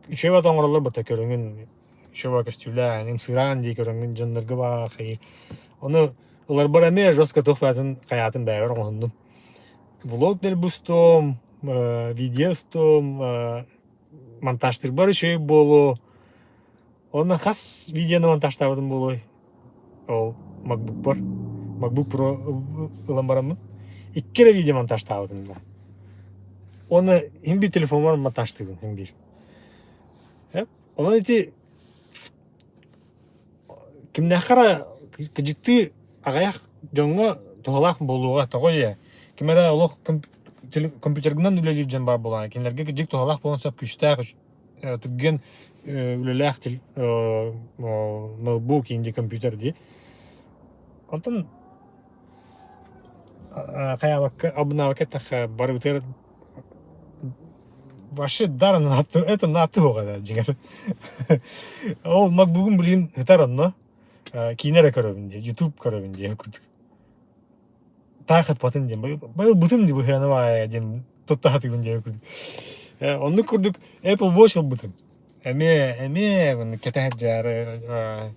үчүгэй бата оҥороллор бата көрүҥүн үчүгэй көстүүлээн ымсыыраан дии көрөҥҥүн дьоннорго баахай ону ыларбар эмиэ жестко туох баатын хайаатын бэйэбэр оҥоһуннум влог дэлби устуом видео устуом монтажтыырбар үчүгэй буолуо онно хас видеону монтажтаабытым буолуой ол MacBookпар MacBook Pro ылан бараммын икки эрэ видео монтажтаабытым да уонна иһин биир телефоммар монтажтыыбын иһин биир Онон ити кимнээххэ эрэ кыдьыктыы аҕыйах дьоҥҥо туһалаах буолуоҕа. Тоҕо ийэ ким эрэ олох компьютерынан үлэлиир дьон баар буолаҕа. Кинилэргэ кыдьык туһалаах буолуон сөп күүстээх түргэн үлэлээх ноутбук инди компьютер дии. Онтон хайаабакка, албыннаабакка эттэххэ, барыбытыгар вообще даром это нааты суоҕа дьиҥэр. Ол MacBook-ум билигин сытар онно. Киинэ эрэ көрөбүн дии, YouTube көрөбүн диэн курдук. Таах ыппатын диэн, быйыл бытым дии быһыана баайа диэн тутта сатыыбын диэн курдук. Оннук курдук Apple Watch ылбытым. Эмиэ, эмиэ кэтэһэр дьаары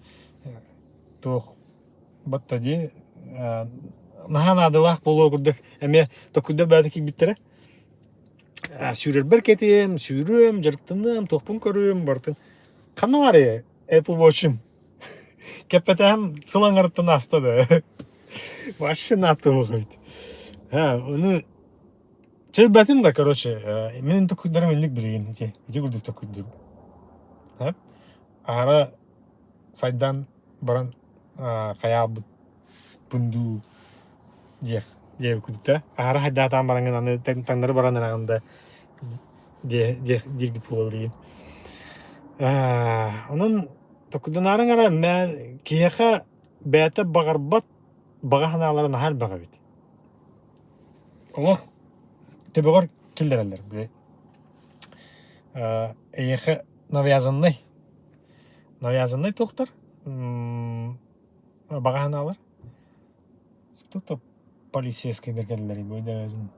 туох батта дии наһаа наадалаах буолуо курдук эмиэ токуйдар бэйэтэ киирбиттэрэ. Сүүрэрбэр кэтиэм, сүүрүөм, дьарыктаныам, туохпун көрүөм барытын. Ханна баарый Apple Watch'ым? Кэппэтэҕим сыл аҥарыттан ааста да. Вообще наатылык эбит. Ону чөлбөтүм да, короче, мин токуйдарым инник билигин ити, ити курдук токуйдур. Аара сайдан баран хайаабыт пундуу диэх диэбит курдук аһара хайдаатаан бараҥҥын аны таҥнары баран эрэҕин да диэх дииргит буола билигин. Онон токуйданаарыҥ эрэ киһиэхэ бэйэтэ баҕарбат баҕа санаалара наһаа элбэх эбит. Олох төбөҕөр киллэрэллэр били эйиэхэ навязанный навязанный туохтар баҕа санаалар Тут полицейскайдар кэллэр өйдөөбөтүм.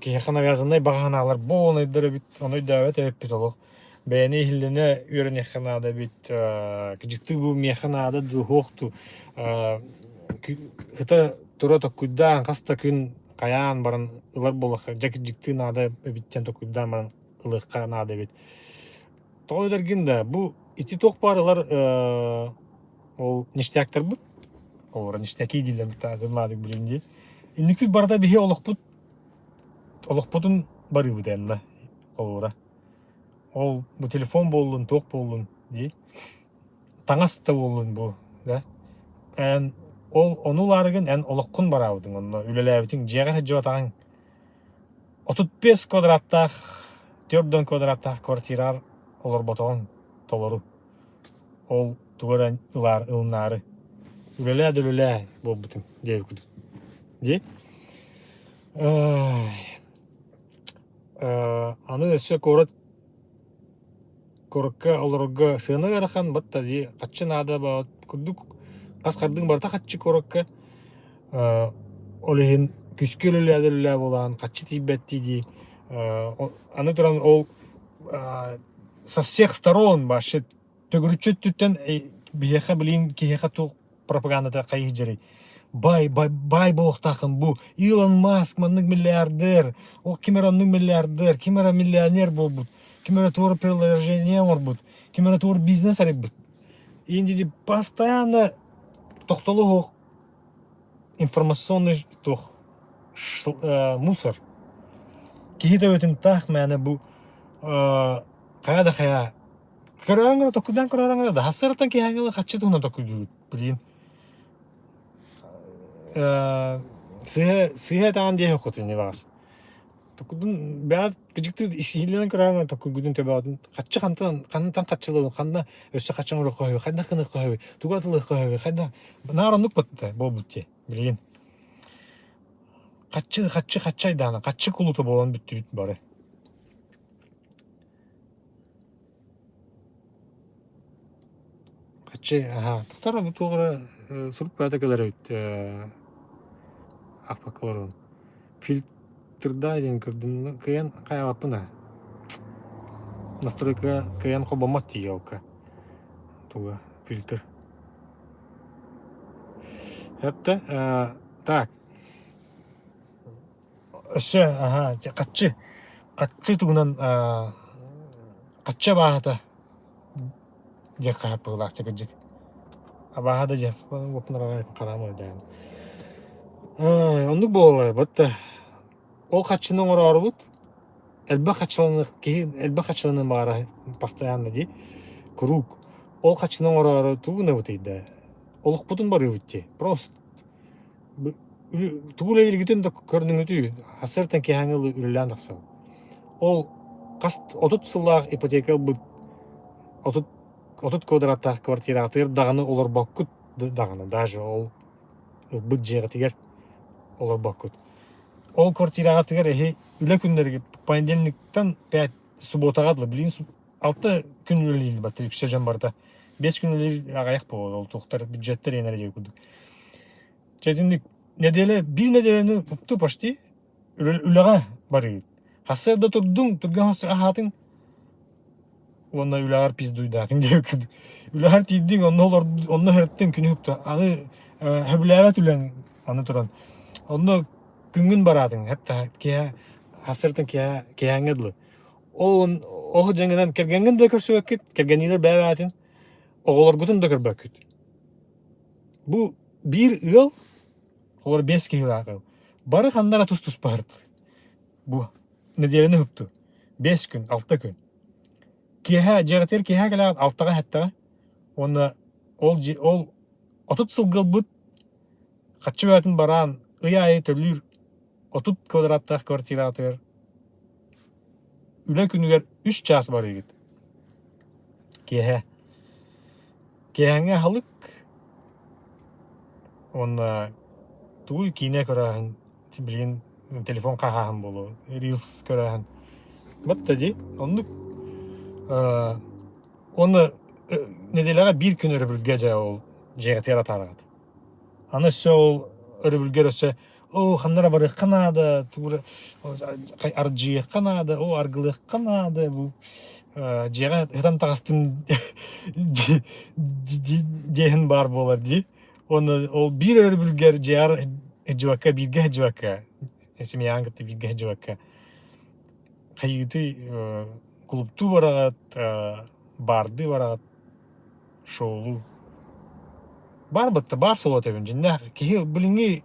Киһиэхэ навязаннай баҕа санаалар буолан эбит, ону өйдөөбөт эбиппит олох. Бэйэни иһиллэнэ үөрэниэххэ наада эбит, кыдьыктыы бу миэхэ наада дуу, суох дуу. Ыта тура токкуйдаан хас да күн хайаан баран ылар буоллахха, дьэ кыдьыктыы наада эбит диэн токкуйдаан баран ылыахха наада эбит. Тоҕо этэргин да, бу ити туох баар ылар ол ништяктарбыт, олор ништяки дииллэр быттаатымаадык билин дии. Инникпит барыта биһи олохпут олохпутун барыыбыт энна холобура. Ол бу телефон буоллун, туох буоллун дии. Таҥас да буоллун бу, да. Эн ол ону ылаарыгын эн олоххун бараабытыҥ онно үлэлээбитиҥ дьиэҕэ сылдьыбатаҕыҥ 35 квадраттаах, 40 квадраттаах квартираар олорботоҕуҥ толору. Ол тугу эрэ ылаар, ылынаары. Үлэлээ да үлэлээ буолбутум диэбит курдук. Дии. Аны өссө куорат куоракка олорорго сыана ыарахан батта дии хаччы наада баҕат курдук хас хардыҥ барыта хаччы куоракка ол иһин күскэ үлэлээ да үлэлээ буолаан хаччы тиийбэт дии аны туран ол со всех сторон вообще төгүрүччү өттүттэн биһиэхэ билигин киһиэхэ туох пропагандата хайыы дьарый бай бай бай буолуохтааххын бу Илон Маск маннык миллиардер ол ким эрэ оннук миллиардер ким эрэ миллионер буолбут ким эрэ туора приложение оҥорбут ким эрэ туора бизнес арыйбыт Индии постоянно тохтоло суох информационный туох мусор киһи төбөтүн таах мээнэ бу хайа да хайа Көрөөн гына токуйдаан көрөөрөн гына да хассарыттан киһээҥҥи хаччы туһунан токуйдуубут блин сыыһа сыыһа этэҕин диэһи хотуни баҕас токуйдун бэйэт кыдьыкты иһиллэнэн көрөөн гына токуйгутун төбөҕүтүн хаччы хантан хантан хаччылабын ханна өссө хаччы оҥоруохха сөбүй хайдах гыныахха сөбүй тугу атылыахха сөбүй хайдах наар оннук батта буолбут дии билигин хаччы хаччы хаччы айдаана хаччы кулута буолан бүттүбүт бары. Хаччы аһаа тохтор бу туох эрэ сурук бөҕөтө кэлэр эбит аахпакка олоробун. Фильтрда диэн көрдүм кыайан хайаабаппын аа. Настройка кыайан холбоммот дии елка. Туга фильтр. Это так. Өссө аһаа хаччы хаччы тугунан хаччы абааһыта диэх хаһыппыгылаах чэкэдьик абааһы да диэх хараам өйдөөн оннук буолла батта ол хаччыны оҥороорубут элбэх хаччыланыах киһи элбэх хаччыланыан баҕара постоянно дии куруук ол хаччыны оҥороору тугу гынабытый да олохпутун барыыбыт дии просто Тугу үлэлииргитин да көрүнүҥүтүй, сарсыартан киэһээҥҥи дылы үлэлээн тахсабыт. Ол хас 30 сыллаах ипотека ылбыт 30. 30 квадраттаах квартираҕытыгар даҕаны олорбоккут даҕаны даже ол ылбыт дьиэҕитигэр олорбоккут. Ол квартираҕытыгар эһи үлэ күннэригэр понедельниктан пять субботаҕа дылы билигин 6 күн үлэлиир батта үксэ дьон барыта 5 күн үлэлиир аҕыйах буолуо ол туохтар бюджеттэр иэнэр диэн курдук. Чэ итинник нэдиэлэ биир нэдиэлэни упту почти үлэҕэ барыгыт. Сарсыарда турдуҥ, түргэн аһаатыҥ уонна үлэҕэр пиздуйдаатыҥ диэбит курдук. Үлэҕэр тиийдиҥ, онно олор онно сырыттыҥ күнү укту. Аны сөбүлээбэт үлэҥ аны туран. Онно күҥҥүн бараатыҥ, хэп киэһэ сарсыартан киэһэ киэһээҥҥэ дылы. Ол ол дьаҥынан кэргэҥҥин да көрсүбэккит, кэргэнниилэр бэйэ-бэйэтин, оҕолоргутун да көрбөккүт. Бу биир ыал, олор биэс киһилээх ыал. Бары ханна эрэ тус-туспа сырыттылар. Бу нэдиэлэни уһукту. 5 күн, 6 күн. Киэһэ дьиэҕитигэр киэһэ кэлэҕит алтаҕа сэттэҕэ уонна ол дьиэ ол 30 сылга ылбыт хаччы бөҕөтүн бараан ый аайы төлүүр 30 квадраттаах квартираҕытыгар үлэ күнүгэр 3 чаас барыыгыт. Киэһэ. Киэһээҥҥи аһылык уонна тугуй киинэ көрөөһүн билигин телефон хаһааһын буолуо, рилс көрөөһүн. Батта дии. Оннук уонна нэдиэлэҕэ биир күн өрөбүлгэ дьэ ол дьиэҕитигэр атаараҕыт. Аны өссө ол өрөбүлгэр өссө оо ханна эрэ барыахха наада, тугу эрэ ардьыйыахха наада, оо аргылыахха наада бу дьиэҕэ ытан таҕыстым диэһин баар буолар дии. Уонна ол биир өрөбүлгэр дьиэҕэр сылдьыбакка, бииргэ сылдьыбакка, семьяҕын кытта бииргэ сылдьыбакка хайыытый кулуптуу бараҕыт, баардыы бараҕыт, шоулуу. Баар батта баар суола этэбин дьиннээх киһи билиҥҥи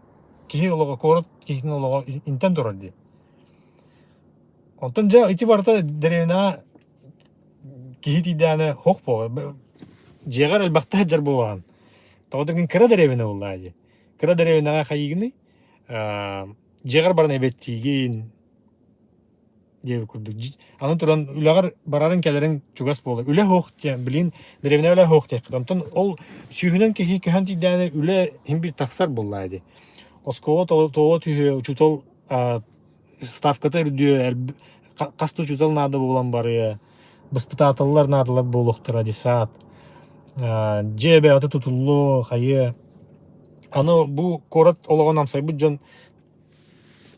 киһи олоҕо куорат киһитин олоҕо интэн турар дии. Онтон дьэ ити барыта дэриэбинэҕэ киһи тиийдэҕинэ һуох буолар. Дьиэҕэр элбэхтэ сылдьар буолаҕын. Тоҕо диэн кыра дэриэбинэ буоллаҕа дии. Кыра дэриэбинэҕэ хайыыгыный? Дьиэҕэр баран эбэттиигин диэбит курдук. Аны туран үлэҕэр барарыҥ-кэлэриҥ чугас буолар. Үлэ суох диэн, билигин дэриэбинэ үлэ суох диэххит. Онтон ол сүүһүнэн киһи көһөн тиийдэҕинэ үлэ иһин биир тахсар буоллаҕа дии. Оскуола тоҕо түһүө, учуутал ставката үрдүө, хас да учуутал наада буолан барыа, баспытааталлар наадалар буолуохтара десант, дьиэ бэйэтэ тутуллуо, хайыа. Аны бу куорат олоҕун амсайбыт дьон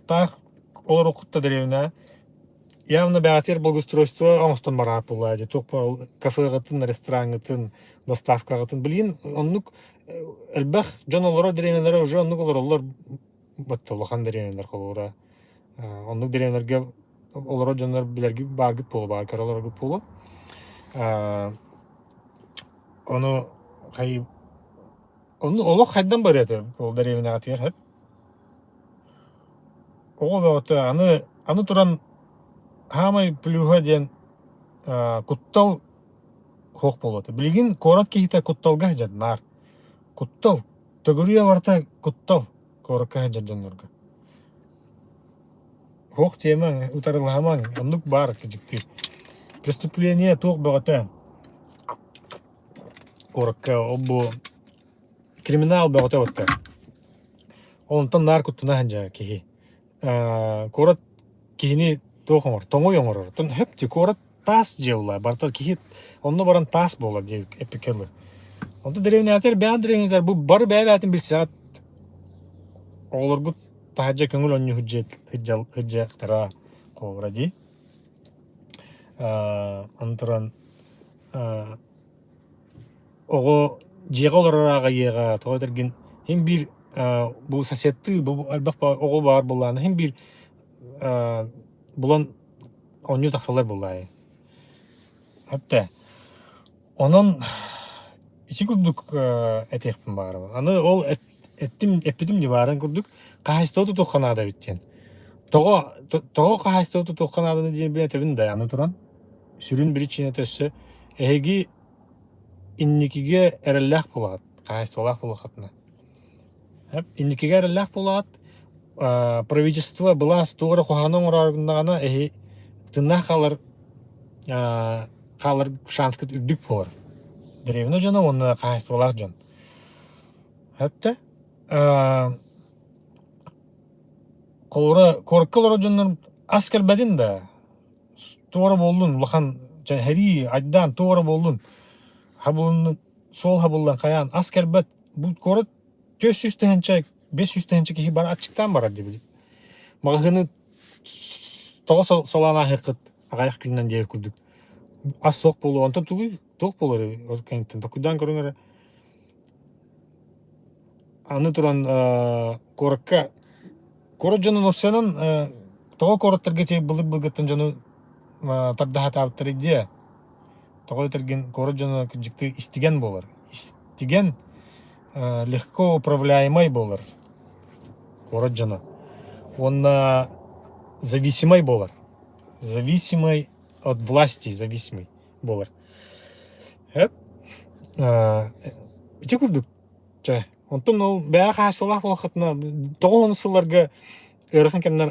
таах олоруоххут дэриэбинэ явно бэҕэтиэр благоустройство оҥостон бараат буоллаа дии туох кафеҕытын, рестораҥҥытын, доставкаҕытын билигин оннук элбэх дьон олорор дэриэбинэлэрэ уже оннук олороллор Батта улахан дэриэбинэлэр холобура оннук дэриэбинэлэргэ олорор дьоннор билэргит бааргыт буолуо, баар көрө олороргут буолуо. Ону хай ону олох хайдан барыа этэ ол дэриэбинэҕитигэр сөп. Оҕо бөҕөтө аны аны туран хаамай плюһа диэн куттал суох буолуо этэ. Билигин куорат киһитэ кутталга сылдьар наар. Куттал Төгүрүйэ барыта куттал куоракка сылдьар дьоннорго. Суох тиэмэҥ, утарылаһымаҥ, оннук баар кыдьыктыы. Преступление туох бөҕөтө куоракка ол бу криминал бөҕөтө батта. Онтон наар куттана сылдьар киһи. Куорат киһини туох оҥор, тоҥуй оҥорор. Оттон хөп куорат таас дьиэ буолла барыта киһи онно баран таас буолар диэн эппиккэ дылы. Онтон дэриэбинээтэр бэйэҕин дэриэбинэтэр бу бары бэйэ-бэйэтин билсэҕит оҕолоргут таһырдьа көҥүл оонньуу сылдьыахтара холобура дии. Аны туран оҕо дьиэҕэ олорор аҕайыаҕа тоҕо этэргин син биир бу соседтыы бу элбэх оҕо баар буоллаҕына син биир булан оонньуу тахсаллар буоллаайы. Өптө. Онон ити курдук этиэхпин баҕарабын. Аны ол эттим эппитим дии баарын курдук хаһаайыстыба тутуохха наада эбит диэн. Тоҕо тоҕо хаһаайыстыба тутуохха нааданы диэн билэн этэбин да аны туран сүрүн причината өссө эһиги инникигэ эрэллээх буолаҕыт, хаһаайыстыбалаах буолуоххутуна. Инникигэ эрэллээх буолаат, правительство былаас туох эрэ куһаҕаны оҥороору гыннаҕына эһи тыыннаах хаалар хаалар шанскыт үрдүк буолар. Дэриэбинэ дьоно уонна хаһаайыстыбалаах дьон. Өттө холобура куоракка олорор дьоннор ас кэлбэтин да туора буоллун улахан сэрии айдаан туора буоллун хабылын суол хабыллан хайаан ас кэлбэт бу куорат 400 тыһыынча 500 тыһыынча киһи бар аччыктаан барар диэбит маҕаһыыны тоҕо солоон ааһыаххыт аҕыйах күнүнэн диэри курдук ас суох буолуо онтон тугуй туох буолар ол кэнниттэн толкуйдаан көрүҥ эрэ аны туран куоракка куорат дьонун уопсайынан тоҕо куораттарга ити былыр-былыргыттан дьону тардаһатаабыттарый диэ тоҕо этэргин куорат дьоно кырдьыктыы истигэн буолар истигэн легко управляемай буолар куорат дьоно уонна зависимай буолар зависимый от власти зависимый буолар Эп ити курдук чэ онтон ол бэйэ хаһаайыстыбалаах буоллаххытына тоҕо онус сылларга ыарахан кэмнэр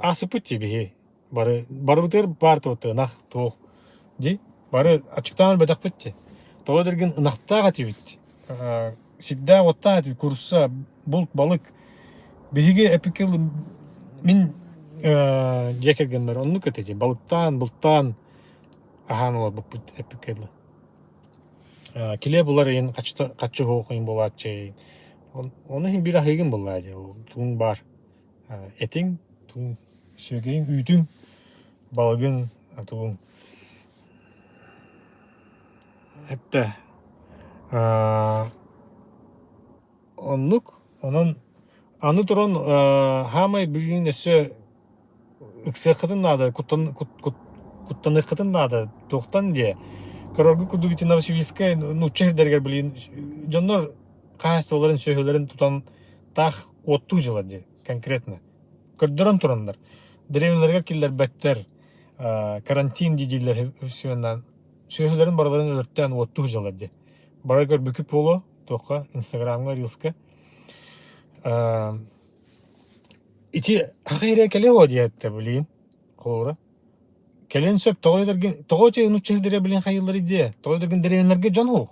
ааспыппыт дии биһи бары барыбытыгар баар туох ынах туох дии бары аччыктаан өлбөтөхпүт дии тоҕо дэргин ынахтаах этибит сирдээх уоттаах этибит курса булт балык биһиги эпикил мин дьиэ кэргэммэр оннук этэ дии балыктаан бултаан аһаан олорбуппут эппиккэ дылы килиэп булар иһин хаччы суох иһин буолааччы ону иһин биир аһыыгын буоллаа дии тугуҥ баар этиҥ тугуҥ сүөгэйиҥ үүтүҥ балыгыҥ тугуҥ эптэ оннук онон аны туран хаамай билигин өссө ыксыаххытын наада, куттаныаххытын наада. Туохтан диэ? Көрөргүт курдук ити Новосибирскай нуучча сирдэригэр билигин дьоннор хаһаайыстыбаларын, сүөһүлэрин тутан таах уоттуу дьылар дии конкретно. Көрдөрөн тураннар. Дэриэбинэлэригэр киллэрбэттэр. Карантин дии дииллэр сүөһүлэрин барыларын өлөртөөн уоттуу дьылар дии. Бары көрбүккүт буолуо туохха Инстаграмҥа, Рилска. Ити аҕа эрэ кэлиэ дуо диэттэ билигин холобура. Кэлиэн сөп тоҕо этэргин тоҕо ити нуучча сирдэрэ билигин хайыылларый диэ тоҕо этэргин дэриэбинэлэргэ дьон суох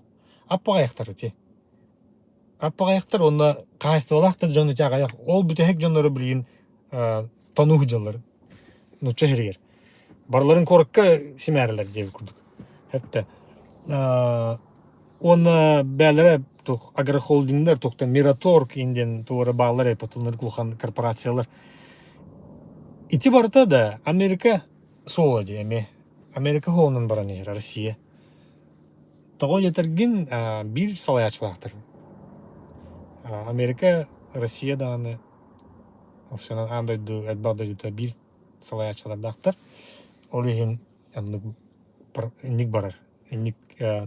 аппаҕайахтар ити аппаҕайахтар уонна хаһаайыстыбалаахтар дьон ити аҕыйах ол бүтэһик дьоннору билигин тонуу сылдьаллар нуучча сиригэр барыларын куоракка симээрэлэр диэбит курдук эттэ Уонна бээлэрэ туох агрохолдингнар туохтан Мираторг диэн туора бааллар ээ потом улахан корпорациялар. Ити барыта да Америка суола дии эмиэ. Америка суолунан баран иһэр Россия. Тоҕо диэтэргин биир салайааччылаахтар. Америка, Россия даҕаны опционал аан дойду элбэх дойдута биир салайааччылардаахтар. Ол иһин оннук инник барар. Инник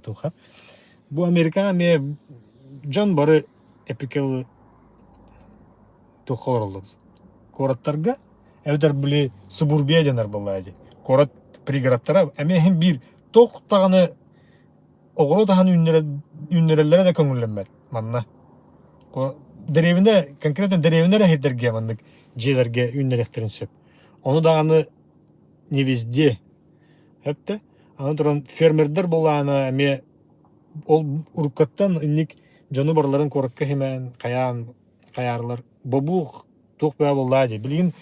туха. Бу Америкаҕа эмиэ дьон бары эпикэл туохха олороллор. Куораттарга эбэтэр били субурбия дэнэр буоллаа дии. Куорат пригородтара эмиэ иһин биир туох даҕаны оҕуруот аһын үүннэрэллэрэ да көҥүллэммэт манна. Дэриэбинэ конкретно дэриэбинэ эрэ сирдэргэ маннык дьиэлэргэ үүннэриэхтэрин сөп. Ону даҕаны не везде. Эптэ. Аны туран фермердэр былаана эмиэ ол уруккаттан инник дьону барыларын куоракка иһимээн хайаан хайаарлар бобуу туох бөҕө буоллаа дии. Билигин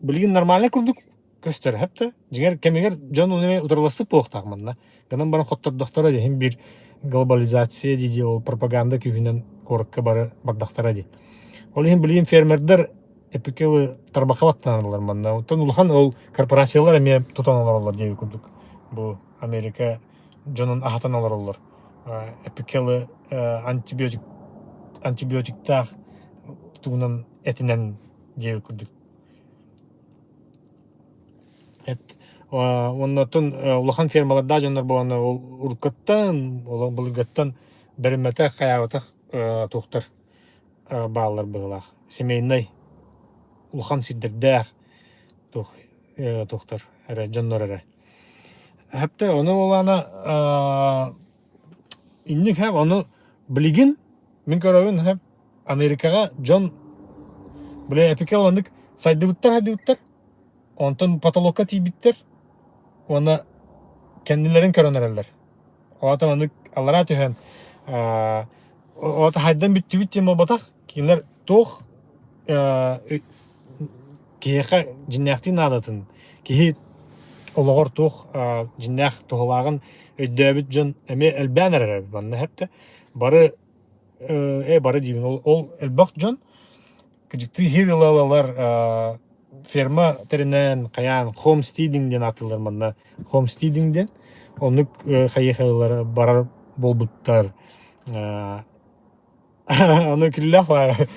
билигин нормальный курдук көстөр эптэ. Дьиҥэр кэмигэр дьон ону эмиэ утарыласпыт буолуохтаах манна. Гынан баран хоттордохторо дии иһин биир глобализация дии дии ол пропаганда күүһүнэн куоракка бары бардахтара дии. Ол иһин билигин фермердэр эпикелы тарбахха баттаналлар манна. Оттон улахан ол корпорациялар эмиэ тутан олороллор диэби курдук. Бу Америка дьонун аһатан олороллор. Эпикелы антибиотик антибиотиктаах тугунан этинэн диэби курдук. Эт уонна оттон улахан фермалардаах дьоннор буоланнар ол уруккаттан, ол былыргаттан бэриммэтэх, хайаабатах туохтар бааллар быһыылаах. Семейнай улахан сирдэрдээх туох туохтар эрэ дьоннор эрэ. Хэптэ ону буолаана инник хэп ону билигин мин көрөбүн хэп Америкаҕа дьон бile эпике оннук сайдыбыттар сайдыбыттар онтон потолокка тиийбиттэр уонна кэннилэрин көрөн эрэллэр. Оҕото маннык аллараа түһэн оҕото хайдан бүттүбүт диэн буолбатах. Кинилэр туох киһиэхэ дьиннээхтии наадатын, киһи олоҕор туох дьиннээх туһалааҕын өйдөөбүт дьон эмиэ элбээн эрэр манна хэптэ. Бары бары диибин ол элбэх дьон кырдьыктыы иһир ыла-ылалар ферма тэринэн хайаан homesteading диэн ааттыыллар манна homesteading диэн оннук хайыхалар барар буолбуттар аны күллээх баар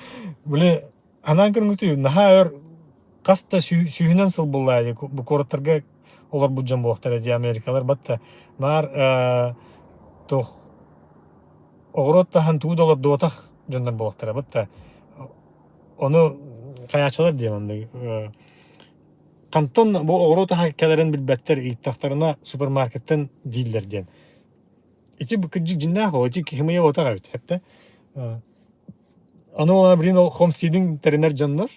били анаан көрүҥүтү наһаа өр хас да сүүһүнэн сыл буолла бу куораттарга олорбут дьон буолуохтара дии америкалар батта наар туох оҕуруот таһан тугу да олордубатах дьоннор буолуохтара батта Ону хайааччылар диэн оннук хантан бу оҕуруот аһа кэлэрин билбэттэр, ыйыттахтарына супермаркеттан дииллэр диэн. Ити бу кырдьык дьиннээх ол, ити киһи отах эбит, хэптэ. Аны ол блин ол хомстидинг тэринэр дьоннор,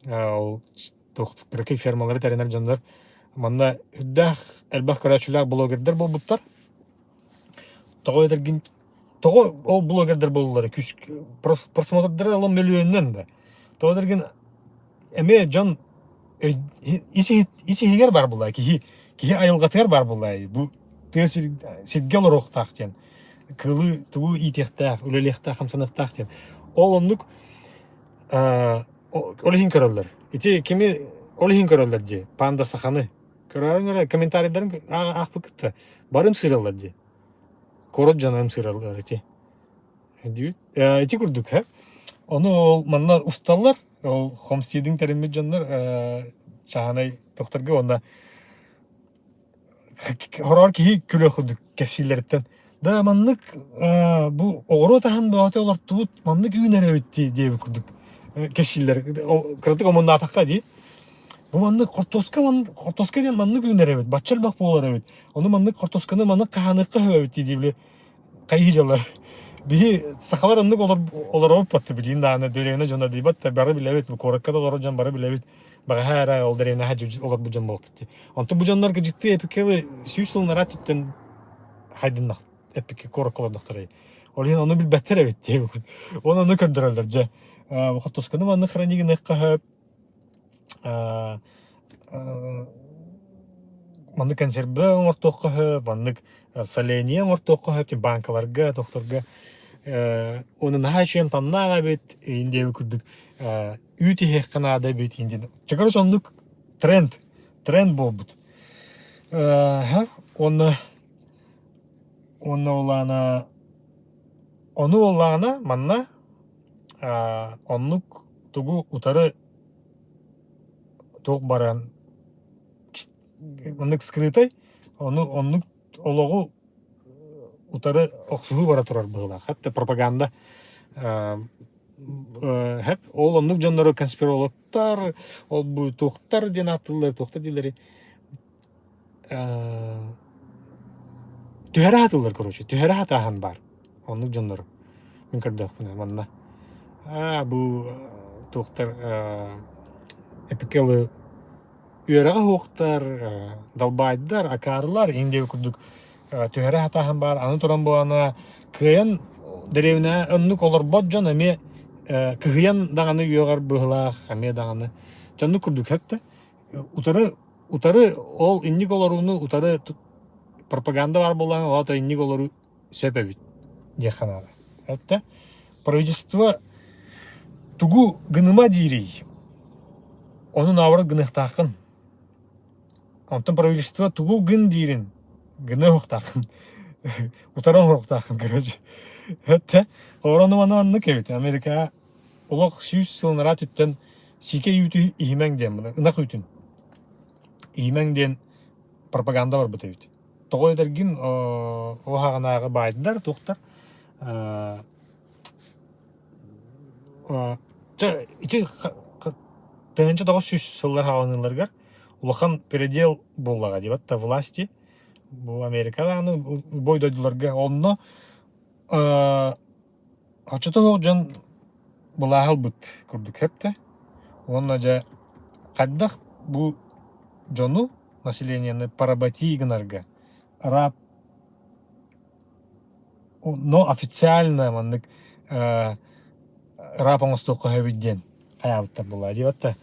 ол туох кыракый фермалары тэринэр дьоннор манна үрдээх элбэх көрөөччүлээх блогердар буолбуттар. Тоҕо этэргин тоҕо ол блогердар буоллулар күс просмотрдара ол мөлүйүөнүнэн да. Тоҕо этэргин эмиэ дьон ис ис иһигэр баар буолла киһи киһи айылҕатыгар баар буолла бу тыа сиргэ олоруохтаах диэн кылы тугу иитиэхтээх үлэлиэхтээх хамсаныахтаах диэн ол оннук ол иһин көрөллөр ити кими ол иһин көрөллөр дии панда саханы Көрөөрүҥ эрэ, комментарийдарын аахпыккыт да, бары ымсыыраллар дии. Куорат дьоно ымсыыраллар ити. Диибит. Ити курдук, һэ. Ону ол манна усталлар, ол хомстидинг тэриммит дьоннор чааһынай тохторго уонна хороор киһи күлүөх курдук кэпсииллэриттэн да маннык бу оҕуруот аһын бөҕөтө олортубут маннык үүнэр эбит дии диэбит курдук кэпсииллэр кыратык омуннаатахха дии Бу маннык хортуоска хортуоска диэн маннык үүнэр эбит, бачча элбэх буолар эбит. Ону маннык хортуосканы маннык хаһааныахха сөп эбит дии били хайыы дьаллар. Биһи сахалар оннук олоробут батты билиин даҕаны дэриэбинэ дьоно диибат да бары билэбит, бу куоракка да олорор дьон бары билэбит. Баҕаһаа эрэ ол дэриэбинэҕэ олорбут дьон буолбут дии. Онтон бу дьоннор кыдьыктыы эпикелы сүүс сыл нараа түттэн хайдыннах эпикке куоракка олордохторой. Ол иһин ону билбэттэр эбит диэбит. Оны ону көрдөрөллөр дьэ. Хортуосканы маннык хранить гыныахха сөп маннык консервы оҥортуохха сөп, маннык соление оҥортуохха сөп, банкаларга, тохторго уонна наһаа үчүгэй амтаннаах эбит, иин диэбит курдук үүт иһиэххэ наада эбит иин диэн. Чэ, короче, оннук тренд, тренд буолбут. Уонна уонна улаана ону улаана манна оннук тугу утары туох баран оннук скрытай ону оннук олоҕу утары охсуһуу бара турар быһыылаах хэп пропаганда хэп ол оннук дьоннору конспирологтар ол бу туохтар диэн ааттыыллар туохтар дииллэри түһэрэ сатыыллар короче түһэрэ сатааһын баар оннук дьоннору мин көрдөөхпүнэ манна аа бу туохтар эпикелы үөрэҕэ суохтар далбаайдар акаарылар иҥ диэбит курдук түһэрэ сатааһын баар аны туран буолана кыайан дэриэбинэ оннук олорбот дьон эмиэ кыһыйан даҕаны үөҕэр быһыылаах эмиэ даҕаны дьоннук курдук сөп да утары утары ол инник олорууну утары пропаганда баар буоллаҕына ол аата инник олоруу сөп эбит диэххэ наада. Это правительство тугу гыныма диирий ону наоборот гыныахтааххын. Онтон правительство тугу гын диирин гыныа уохтааххын. Утары оҥоруохтааххын короче. Это ону маны оннук эбит. Америка олох сүүс сыл анараа өттүттэн сиикэй үүтү иһимэҥ диэн ынах үүтүн иһимэҥ диэн пропаганда барбыт эбит. Тоҕо этэргин ол хаҕанааҕы баайдар туохтар ити 1900 сыллар хаҕаныыларыгар улахан передел буоллаҕа диэбэт да власти бу Америка даҕаны бой дойдуларга онно Оччотооҕу дьон былааһы ылбыт курдук сөп да уонна дьэ хайдах бу дьону населениены поработи гынарга раб Но официально маннык раб оҥостуохха сөбүй диэн хайаабыттар буоллаа дии батта.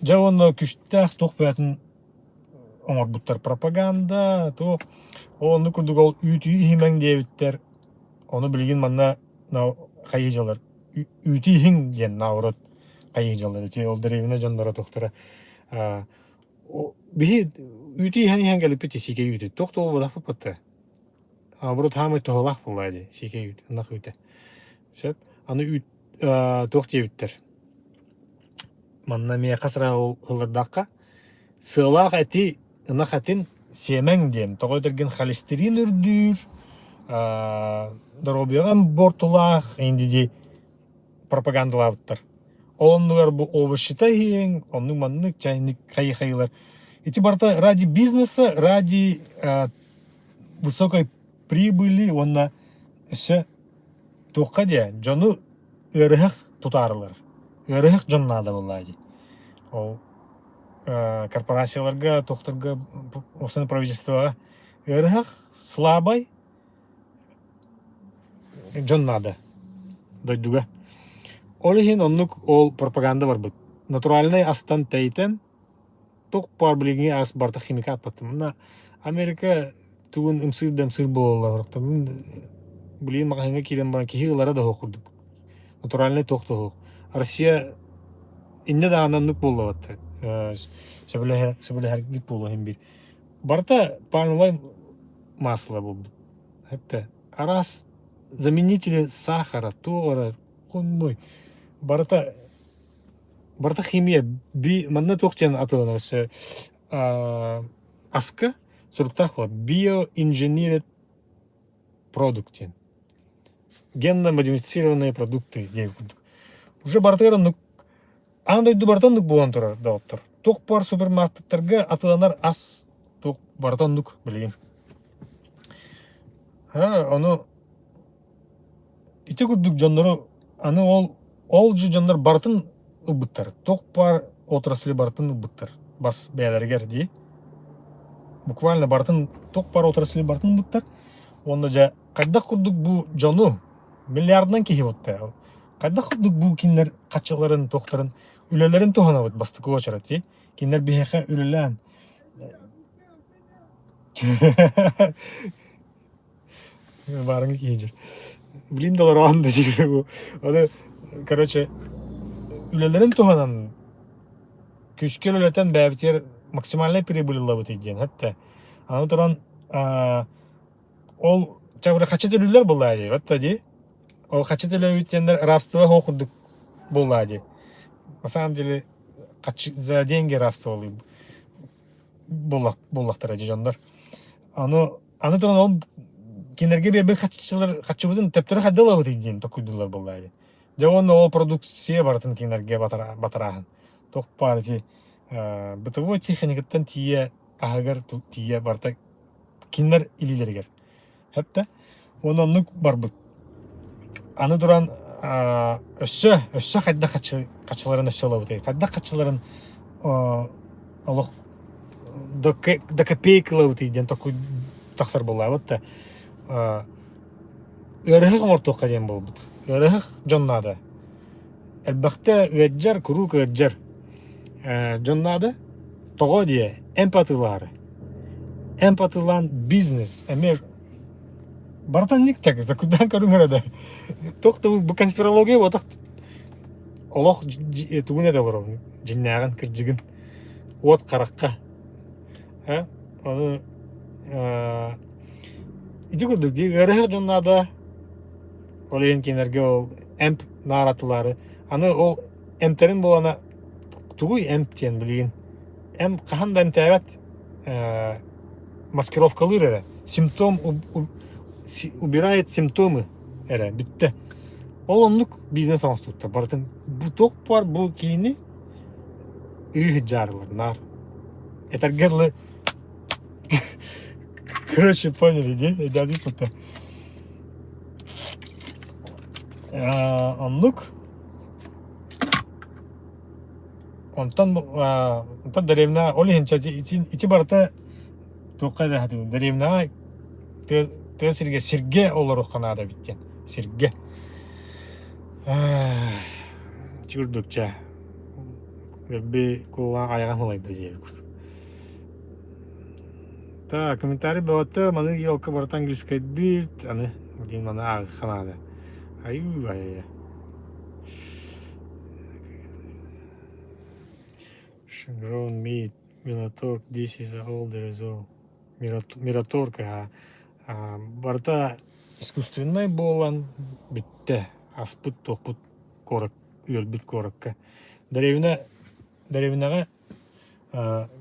Дьэ уонна күштээх туох бэйэтин оҥорбуттар пропаганда, туох оннук курдук ол үүтү иһимэҥ диэбиттэр. Ону билигин манна хайыы дьалар үүтү иһиҥ диэн наоборот хайыы дьалар ити ол дэриэбинэ дьонноро туохтара биһи үүтү иһэн иһэн кэлиппит сиикэй үүтү туох да буолбатахпыт батта Наоборот хаамай туһалаах буоллаа дии сиикэй үүт ынах үүтэ сөп аны үүт туох диэбиттэр манна миэхэ сразу ыллардахха сыалаах эти ынах этин сиэмэҥ диэн тоҕо этэргин холестерин үрдүүр доруобуйаҕа буортулаах дии пропагандалаабыттар ол оннугар бу овощита иһиэҥ оннук маннык чайник хайы-хайылар ити барыта ради бизнеса ради высокой прибыли уонна өссө туохха диэ дьону ыарыһах тутаарылар ыарыһах дьон наада буоллаа дии ол корпорацияларга туохтарга уопсайынан правительствоҕа ыарыһах слабай дьон наада дойдуга ол иһин оннук ол пропаганда барбыт натуральнай астан тэйтэн туох баар билиҥҥи ас барыта химикат баттым. Америка тугун ымсыыр да ымсыыр буолаллар. Билигин маҕаһыыҥҥа киирэн баран киһи ылара да суох курдук. Натуральнай туох да суох. Россия иннэ даҕаны оннук буоллабат. Сөбүлэһэр сөбүлэһэргит буолуо иһин биир. Барыта пальмовай масло буолбут. Эптэ араас заменители сахара, туох эрэ, хонной. Барыта Барыта химия. Би манна туох диэн атыыланар өссө аска суруктаах буолар. Биоинженеред продукт диэн. Генно-модифицированные продукты диэн курдук. Уже барытыгар оннук аан дойду барыта оннук буолан турар доҕоттор. Туох баар супермаркеттарга атыыланар ас туох барыта оннук билигин. Ону Ити курдук дьоннору аны ол ол же дьоннор барытын ылбыттар. Туох баар отрасли барытын ылбыттар бас бэйэлэригэр дии. Буквально барытын туох баар отрасли барытын ылбыттар. Уонна дьэ хайдах курдук бу дьону миллиардынан киһи буолта. Хайдах курдук бу кинилэр хаччыларын, туохтарын, үлэлэрин туһанабыт бастакы уочарат дии. Кинилэр биһиэхэ үлэлээн Баарыҥы киһи дьэр. Блин да олороон да дьиэ бу. Аны, короче, үлэлэрин туһанан күүскэ үлэлэтэн бэйэбитигэр максимальнай прибыль ылабыт диэн хэттэ. Аны туран ол чабыры хачы төлүүллэр буоллаа дии, батта дии. Ол хачы төлөөбүт диэннэр рабство хоох курдук буоллаа дии. На самом деле за деньги рабствовали буоллахтара дии дьоннор. Аны Аны туран ол кинилэргэ биэрбит хаччылар хаччыбытын төптөрү хайда ылабытый диэн токуйдуулар буоллаа дии. Дьэ уонна ол продукция барытын кинилэргэ батарааһын. Туох баар ити бытовой техникаттан тиийэ аһыгар тиийэ барыта кинилэр илиилэригэр. Хэптэ. Уонна оннук барбыт. Аны туран өссө өссө хайдах хаччыларын өссө ылабытый? Хайдах хаччыларын олох до, до копейки ылабытый диэн токуй тахсар буоллаабыт да ыарыһах оҥортуохха диэн буолбут. Ыарыһах дьон наада. Элбэхтэ ыаддьар, куруук ыаддьар дьон наада. Тоҕо диэ эмп атыылаары. Эмп атыылаан бизнес эмиэ барытын никтек кудан көрүҥ эрэ да. Туох да бу конспирология буотах олох тугун этэ олоробун дьиннээҕин кырдьыгын уот харахха ону ити курдук дии ыарыһах дьон наада ол иһин кинилэргэ ол эмп нааратылаары аны ол эмтэрин буолана тугуй эмп диэн билигин эмп хаһан да эмтээбэт маскировкалыыр эрэ симптом убирает симптомы эрэ бүттэ ол оннук бизнес оҥостубуттар барытын бу туох баар бу киини ыыһыдьаарылар наар этэргэ дылы короче поняли дии өйдөөдүк кутта оннук онтон онтон дэриэбинэ ол иһин ити, ити барыта туохха да дэриэбинэҕэ. Тыа сиргэ сиргэ олоруохха наада эбит диэн. Сиргэ. Ити курдук чэ. Өлбү кулгаах айаҕын ылайда диэбит курдук. Так, комментарий бөҕөтө, маны елка барыта английскайдыы, аны блин маны ааҕыахха наада. Айуу ай Grown meat, Miratorg, this is all there is all. Мираторг барыта искусственнай буолан бүттэ. Аспыт туохпут куорат үөрбүт куоракка. Дэриэбинэ дэриэбинэҕэ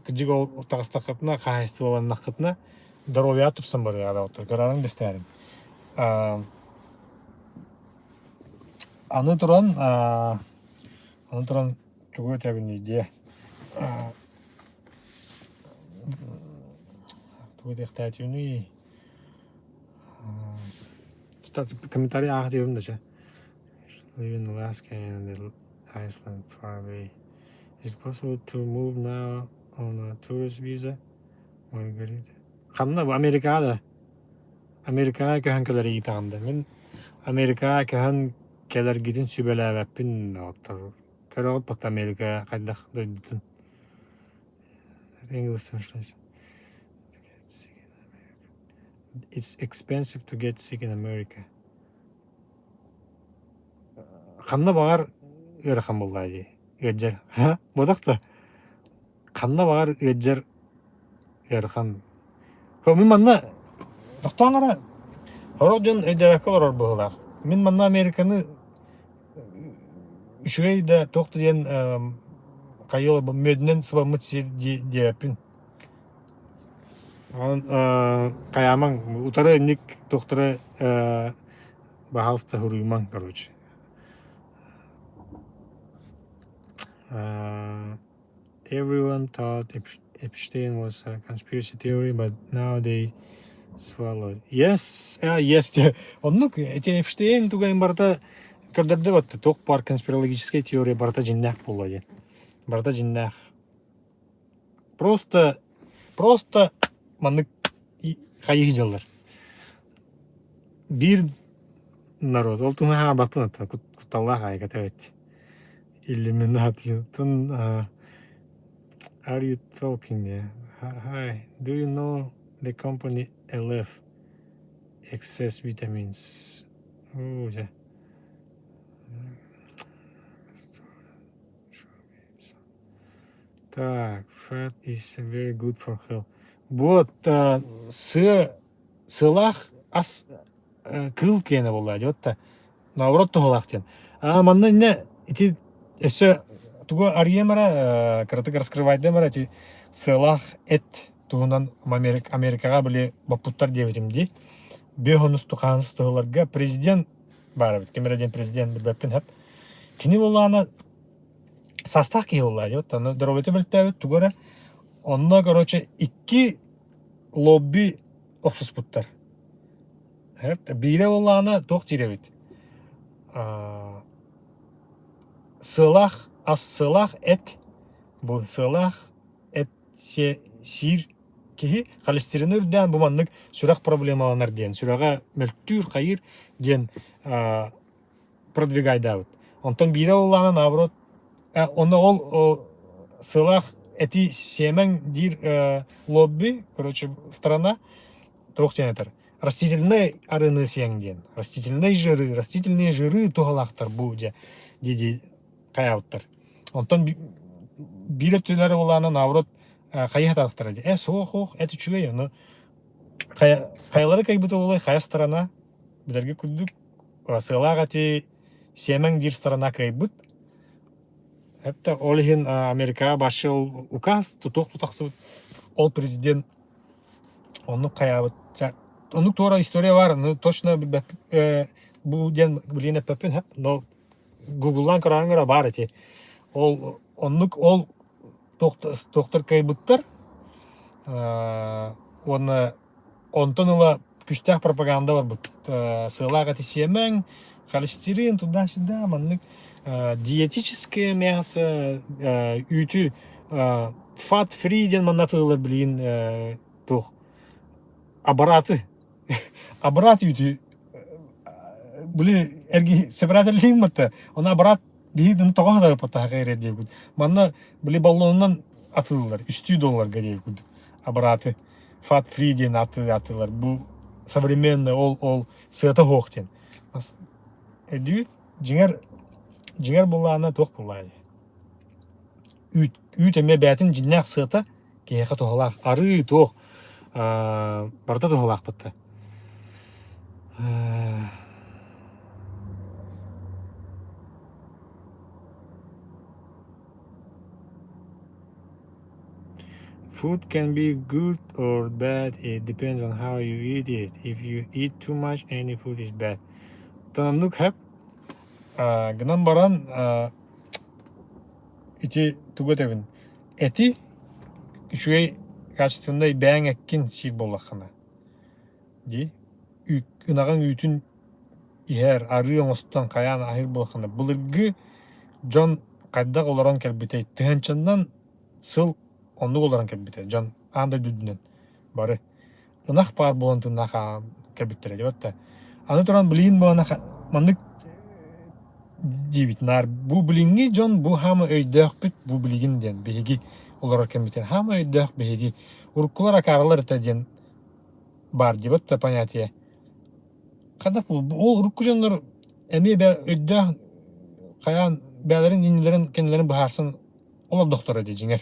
кырдьык ол таҕыстаххытына хаһаайыстыбаланнаххытына доруобуйаҕа тупсан барыаҕа доҕоттор көрөөрүҥ бэстээрин. Аны туран аны туран тугу этэбиний диэ Тугу диэхтээтибиний комментарий аах диэбим да чэ. Live in Alaska and the Iceland far away. Is it possible to move now on a tourist visa? Маргарита. Ханна бу Америкаҕа да? Америкаҕа көһөн кэлэр ыйытаҕын да. Мин Америкаҕа көһөн кэлэргитин сүбэлээбэппин доҕоттор. Көрөҕүт бата Америка хайдах дойдутун. English translation. It's expensive to get sick in America. Ханна баҕар ыарахан буоллаа дии. Ыалдьар. Буотах да. Ханна баҕар ыалдьар ыарахан. Мин манна тохтоон эрэ сорох дьон өйдөөбөккө олорор быһыылаах. Мин манна Американы үчүгэй да туох да диэн хайыы мүөтүнэн сыбаммыт сир диэбэппин. Онон хайаамаҥ утары инник туохтара баһаалыста суруйумаҥ короче. Everyone thought Epstein was a conspiracy theory, but now they swallowed. Yes, yes. Оннук ити Эпштейн тугайын барыта көрдөрдө батта туох баар конспирологическая теория барыта дьиннээх буолла диэн. Барыта дьиннээх. Просто просто маннык хайыы дьаллар. Биир народ ол туһунан баппын оттон кутталлаах айгата эбит. Иллюминатиятын are you talking yeah? Hi, do you know the company LF Excess Vitamins? Оо дьэ. Так, fat is very good for health. Вот сыа сыалаах ас кыыл киэнэ буолла дии да наоборот туһалаах диэн. А манна иннэ ити өссө тугу арыйыам эрэ кыратык раскрывайдыам эрэ ити сыалаах эт туһунан Америкаҕа били боппуттар диэбитим дии. Биэс онус тухааныс тыһыларга президент баар эбит. Ким эрэ диэн президент билбэппин сөп. Кини буоллаҕына саастаах киһи буоллаҕа дии вот доруобуйата мөлтөөбүт тугу эрэ онно короче икки лобби охсуспуттар. Биирэ буоллаҕына туох диир эбит сыалаах ас сыалаах эт бу сыалаах эт сиир киһи холестерины үрдээн бу маннык сүрэх проблемаланар диэн сүрэҕэ мөлтүүр хайыыр диэн продвигайдаабыт. Онтон биирэ буоллаҕына наоборот онно ол сыалаах эти сиэмэҥ диир лобби короче страна туох диэн этэр растительнай арыыны сиэҥ диэн растительные жиры растительные жиры туһалаахтар бу дьэ дии хайаабыттар онтон биир өттүлэрэ буоллаҕына наоборот хайыһа таахтара дии э суох суох эт үчүгэй ону хайалара кыайбыта буолуой хайа сторона билэргэ курдук сыалаах эти сиэмэҥ диир сторона кыайбыт это ол иһин Америкаҕа башы ол указ тутуох тутахсыбыт ол президент Оннук хайаабыт. Оннук туора история баар, ну точно бу диэн билигин эппэппин сөп, но гугллаан көрөөрүҥ эрэ баар ити. Ол оннук ол туохтар кыайбыттар уонна онтон ыла күүстээх пропаганда барбыт. Сыалаах эти сиэмэҥ, холестерин туда-сюда маннык диетическое мясо, үүтү Fat free диэн манна атыылар билигин туох аппараты. Абрат үүтү били эрги сепаратерлиин батта. Оны абрат биһи тоҕо хатарыппата хакайра диэбит. Манна били баллонунан атыллар, үстүү долларга диэбит. Абраты fat free диэн атылар. Бу современный ол ол сыата суох диэн. Өйдүүт дьиҥэр дьиҥэр буллаана туох буллаана. Үүт үүт эмиэ бэйэтин дьиннээх сыата киһиэхэ туһалаах арыы туох барыта туһалаахпыт да Food can be good or bad, it depends on how you eat it. If you eat too much, any food is bad. Оннук хэп гынан баран ити тугу этэбин Эти үчүгэй качественнай бэйэҥ эккин сиир буоллаххына дии ынаҕыҥ үүтүн иһэр, арыы оҥостон хайаан аһыыр буоллаххына былыргы дьон хайдах олорон кэлбитэй тыһыынчаннан сыл оннук олорон кэлбитэ дьон аан дойду үрдүнэн бары ынах баар буолан тыыннаах кэлбиттэрэ диэбэт да. Аны туран билигин буолана маннык диибит наар бу билиҥҥи дьон бу хаама өйдөөхпүт бу билигин диэн биһиги олорор кэммитин хаама өйдөөх биһиги уруккулар акаарылар этэ диэн баар диэбэт да понятие. Хайдах ол урукку дьоннор эмиэ өйдөөх хайаан бэйэлэрин иннилэрин кэннилэрин быһаарсан олордохторо дии дьиҥэр.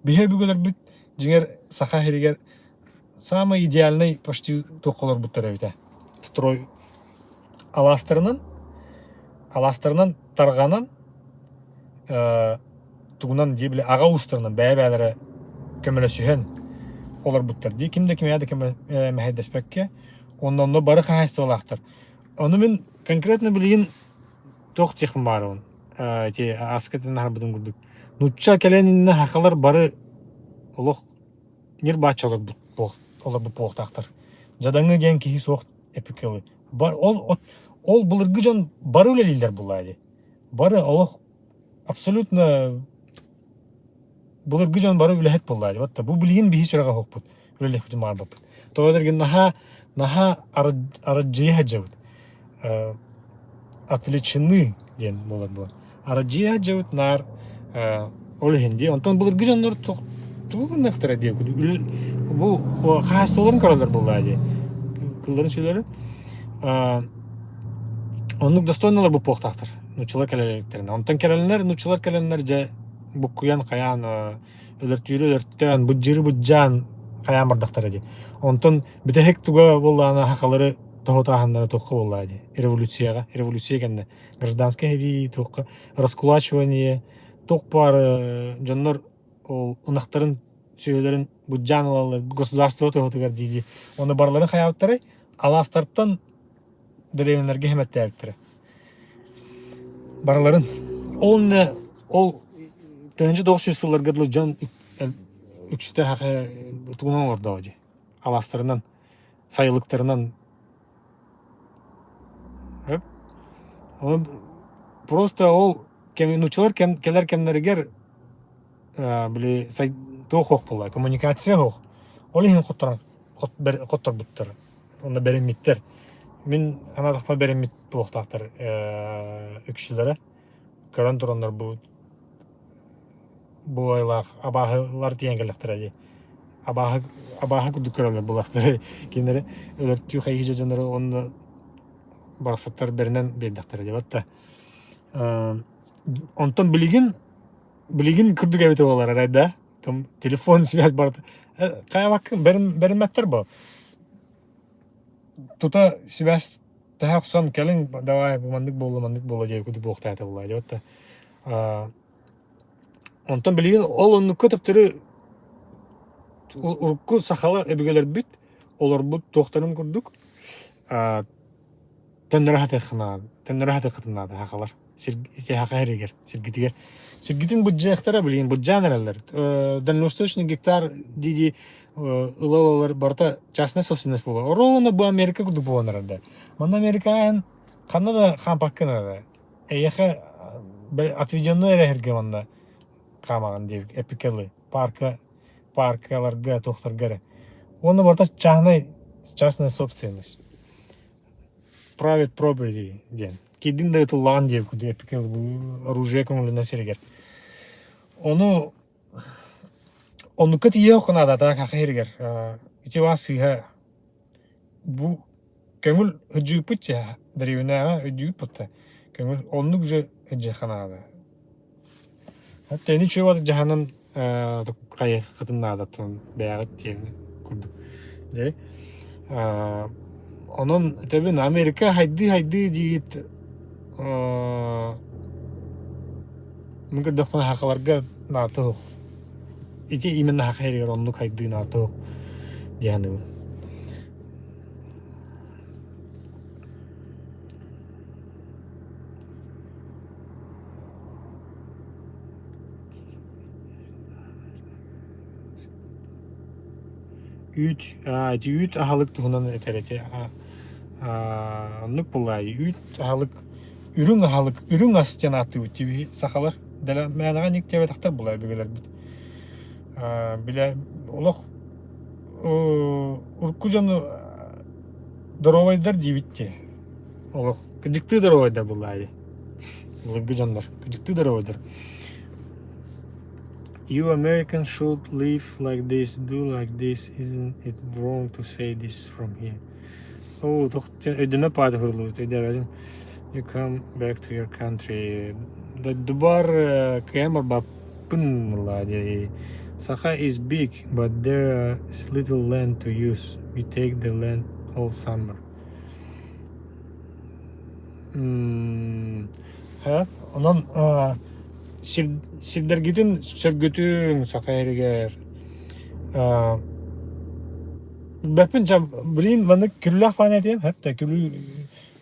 Биһи өбүгэлэрбит дьиҥэр саха сиригэр самый идеальный почти туохха олорбуттар эбитэ. Строй алаастарынан алаастарынан тарҕанан э, тугунан дии били аҕа уустарынан бэйэ-бэйэлэрэ көмөлөсүһэн олорбуттар дии ким да кимиэхэ да көмө мэһэйдэспэккэ онно онно бары хаһаайыстыбалаахтар. Ону мин конкретно билигин туох диэхпин баарыбын ити ааспыкка аһарбытым курдук нуучча кэлэн иннинэ сахалар бары олох ньир-бааччы олорбут олорбут буолуохтаахтар дьадаҥы диэн киһи суох эпикэлы ол ол былыргы дьон бары үлэлииллэр буоллаа дии бары олох абсолютно былыргы дьон бары үлэһит буоллаа дии бу билигин биһи сүрэҕэ суохпут үлэлиэхпитин баҕарбаппыт тоҕо дэргин наһаа наһаа арадьыйа сылдьабыт отвлечены диэн буолар буолар арадьыйа сылдьабыт наар ол иһин дии онтон былыргы дьоннор тугу гыныахтара диэ бу хаһаайыстыбаларын көрөллөр буоллаа дии кылларын сүлэрин оннук достойналар буолуохтаахтар нууччалар кэлэликтэринэ онтон кэлэннэр нууччалар кэлэннэр дьэ буккуйан хайаан өлөртүүрү өлөртөөн, быдьыры быдьаан хайаан бардахтара дии. Онтон бүтэһик туга буоллаҕына сахалары тоһутааһыннара туохха буоллаҕа дии революцияҕа революция кэннэ гражданскай сэрии туохха раскулачивание туох баар дьоннор ол ынахтарын сүөһүлэрин быдьаан ылаллар государство туһутугар дии дии уонна барыларын хайаабыттарай алаастартан дэриэбинэлэргэ хэмэттээбиттэрэ. Барыларын. Ол иннэ ол 1900 сылларга дылы дьон үксүтэ тугунан олордоҕо дии. Алаастарынан, сайылыктарынан. Просто ол нууччалар кэлэр кэмнэригэр били туох суох буолла коммуникация суох. Ол иһин хотторон хотторбуттар. Онно бэриммиттэр. Мин санаатахпына бэриммит буолуохтаахтар үксүлэрэ. Көрөн тураннар бу бу айылаах абааһылар тиийэн кэллэхтэрэ дии. Абааһы абааһы курдук көрөллөр буоллахтара. Кинилэри өлөртүү хайыы дьоннору уонна барахсаттар бэринэн биэрдэхтэрэ дии. Батта онтон билигин билигин курдук эбитэ буолар арай да телефон связь барыта хайабаккын бэриммэттэр бо тута связь тэһэ охсон кэлиҥ давай бу маннык буолла маннык буолла диэки курдук буолуохтаах буолла диэбит да онтон билигин ол оннукка төптөрү урукку сахалар өбүгэлэрбит олорбут туохтарын курдук төннөрө сатыаххына төннөрө сатыаххытын наада сахалар саха сиригэр сиргитигэр сиргитин быдьыахтара билигин быдьаан эрэллэр дальневосточный гектар дии-дии ыла-ылалар барыта частная собственность буолар ровно бу Америка курдук буолан эрэр да манна Америкаан ханна да хаампаккын эрэ эйиэхэ отведенный эрэ сиргэ манна хаамаҕын диэбит эпикэлы парка паркаларга туохтарга эрэ уонна барыта чааһынай. Частная собственность. Private property диэн. Кирдин да ытыллаҕын диэбит курдук эппиккэ оружие көҥүлүнэн сиригэр. Ону оннукка тиийиэх наада саха сиригэр. Ити баар сыыһа бу көҥүл сылдьыыппыт дьэ дэриэбинэҕэ өйдүүбүт да көҥүл оннук же сылдьыахха наада. Тэни үчүгэй дьаһанан хайыаххытын наадатын бэйэҕит диэн курдук. Дьэ онон этэбин Америка хайдыы-хайдыы диигит мин көрдөхпүнэ сахаларга наата суох. Ити именно саха сиригэр оннук хайдыы наата суох дии саныыбын. Үүт, ити үүт аһылык туһунан этэр ити оннук буоллаҕа үүт аһылык үрүҥ аһылык үрүҥ ас диэн ааттыыбыт дии сахалар дэлэ мээнэҕэ ник диэбэтэхтэр буоллаҕа өбүгэлэрбит бile олох урукку дьону доруобайдар диибит дии олох кыдьыктыы доруобайдар буоллаҕа дии былыргы дьоннор кыдьыктыы доруобайдар You Americans should live like this, do like this, isn't it wrong to say this from here? Оо, өйдөмө паата хуруллубут, өйдөөбөтүм. You come back to your country. Дойдубар кыайан барбаппын ылла дии. Саха is big, but there is little land to use. We take the land all summer. Онон сирдэргитин сөргүтүҥ саха сиригэр. Билбэппин дьэ блин маннык күллээх баҕайы этиэм сөп да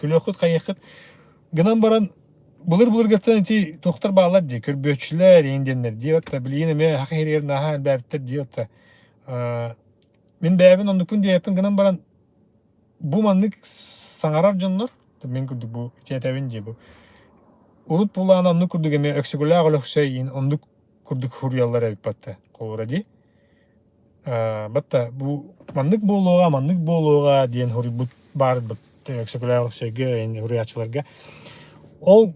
күлүөххүт хайыаххыт гынан баран былыр-былыргыттан ити туохтар бааллар дии көрбүөччүлэр иин диэннэр дии батта билигин эмиэ саха сиригэр наһаа элбээбиттэр дии батта мин бэйэбин оннукпун диэбэппин гынан баран Бу маннык саҥарар дьоннор, мин курдук бу итиэтэбин дии бу урут булаан оннук курдук эмиэ Өксөкүлээх Өлөксөй иин оннук курдук суруйаллар эбит батта холобура дии батта бу маннык буолуоҕа маннык буолуоҕа диэн суруйбут баар Өксөкүлээх Өлөксөйгө суруйааччыларга ол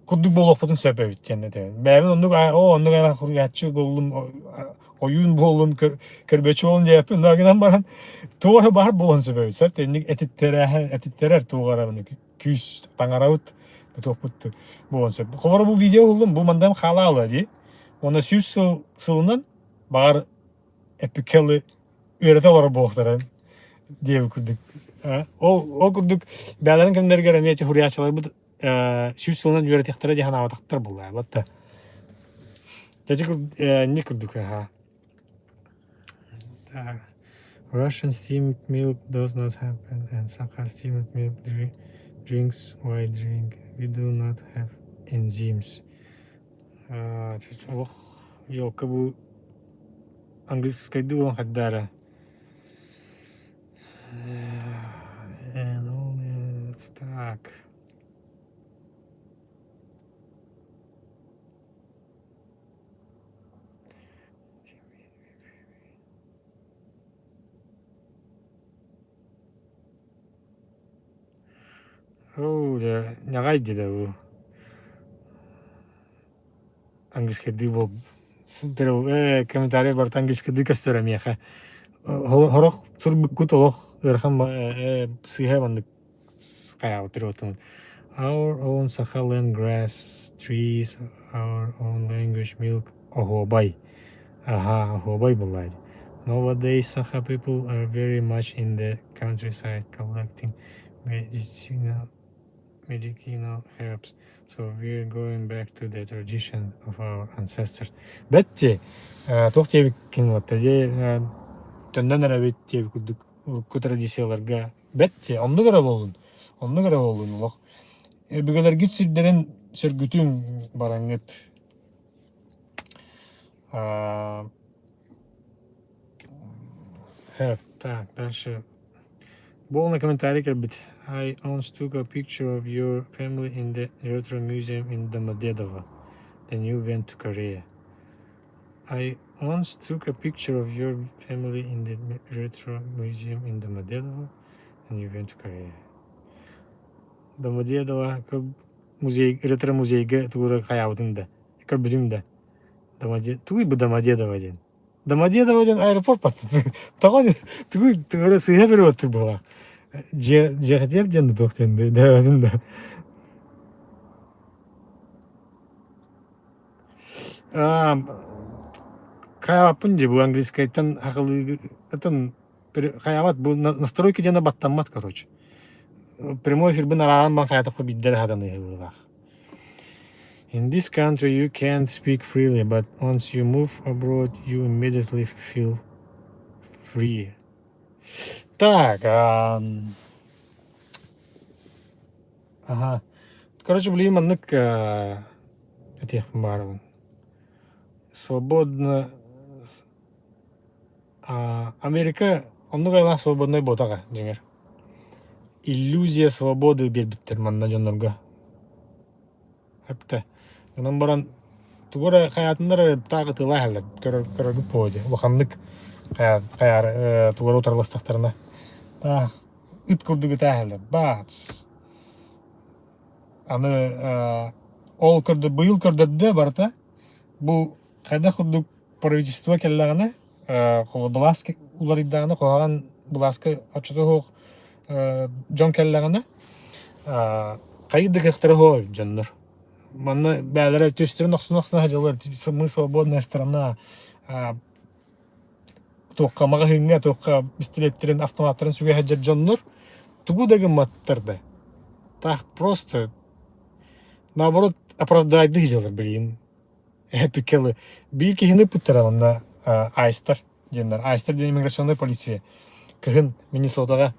курдук буолуохпутун сөп эбит диэн этэбин. Бэйэбин оннук оо оннук ана суруйааччы буоллум ойуун буоллум көрбөччү буоллум диэппин но гынан баран туох эрэ баар буолуон сөп эбит сөп инник этиттэрээһэ этиттэрэр туох эрэ күүс таҥарабыт туохпут буолуон сөп. Холобура бу видео уһуллум бу мандам хаалаала дии. Уонна сүүс сыл сылынан баҕар эпикелы үөрэтэ олорор буолуохтара диэбит курдук. Ол ол курдук бэйэлэрин кэмнэригэр эмиэ суруйааччыларбыт сүүс сылынан үөрэтиэхтэрэ дии санаабатахтар буоллаабат да. Дьэ инник курдук аһаа. Так. Russian steamed milk does not happen and Sakha steamed milk drinks white drink. We do not have enzymes. Олох елка бу английскайдыы буолан хайдаара. Так. Оо, дьэ, ньаҕай дьэ бу. Английскайдыы буол комментарий барыта английскайдыы көстөр миэхэ. Сорох сурбуккут олох ыарахан сыыһа маннык хайаабыт переводтаммыт. Our own Sakha land grass, trees, our own language, milk, оһуобай. Аха, оһуобай буоллаа дии. Nowadays, Sakha people are very much in the countryside collecting medicinal medicinal herbs. So we're going back to the tradition of our ancestors. Бэтти, туох диэбиккин вот дии төннөн эрэбит диэбит курдук урукку традицияларга бэтти оннук эрэ буоллун оннук эрэ буоллун олох өбүгэлэргит сирдэрин сөргүтүҥ бараҥҥыт Так, дальше. Буолна комментарий кэлбит. I once took a picture of your family in the Retro Museum in Domodedovo. Then you went to Korea. I Once took a picture of your family in the retro museum in Домодедово and you went to Korea. Домодедово музей ретро-музейга тугу хайаабытыҥ да көрбүтүҥ да Домоде тугуй бу Домодедово диэн Домодедово диэн аэропорт тоҕо тугуй тугу сыыһа переводтук буолар дьиэ дьиэхэтигэр диэн да туох диэн дэбэтин да Хайаабаппын дии бу английскайтан сахалыыгытын хайаабат бу настройка диэнэ баттаммат короче. Прямой эфирбин арааран баран хайаатахпа биирдэ эрэ сатаныыһы быһыылаах. In this country you can't speak freely, but once you move abroad you immediately feel free. Так, Аха. Короче, билигин маннык этиэхпин баҕарабын. Свободно Америка оннук айылаах свободнай буотаҕа дьиҥэр. Иллюзия свободы биэрбиттэр манна дьоннорго. Эптэ. Онон баран тугу эрэ хайаатыннар эрэ таах ытыалаах иһэллэр. Көрөр көрөргүт буолуо дии. Улаханнык хайа хайаары тугу эрэ утарыластахтарына таах ыт курдук ытаа иһэллэр. Бац! Аны ол көрдө быйыл көрдөрдө барыта бу хайдах курдук правительство кэллэҕинэ былаас уларыйдаҕына куһаҕан былааска оччото суох дьон кэллэҕинэ хайыы да кыахтара суох эбит дьоннор. Манна бэйэлэрэ түстэрин охсуна-охсуна сылдьаллар мы свободная страна туохха маҕаһыыҥҥа туохха бистилиэттэрин автоматтарын сүгэ сылдьар дьоннор тугу да гымматтар да таах просто наоборот оправдайды сылдьаллар билигин эпикелы биир киһини ыппыттара онно айстар диэннэр айстар диэн иммиграционная полиция кыһын Миннесотаҕа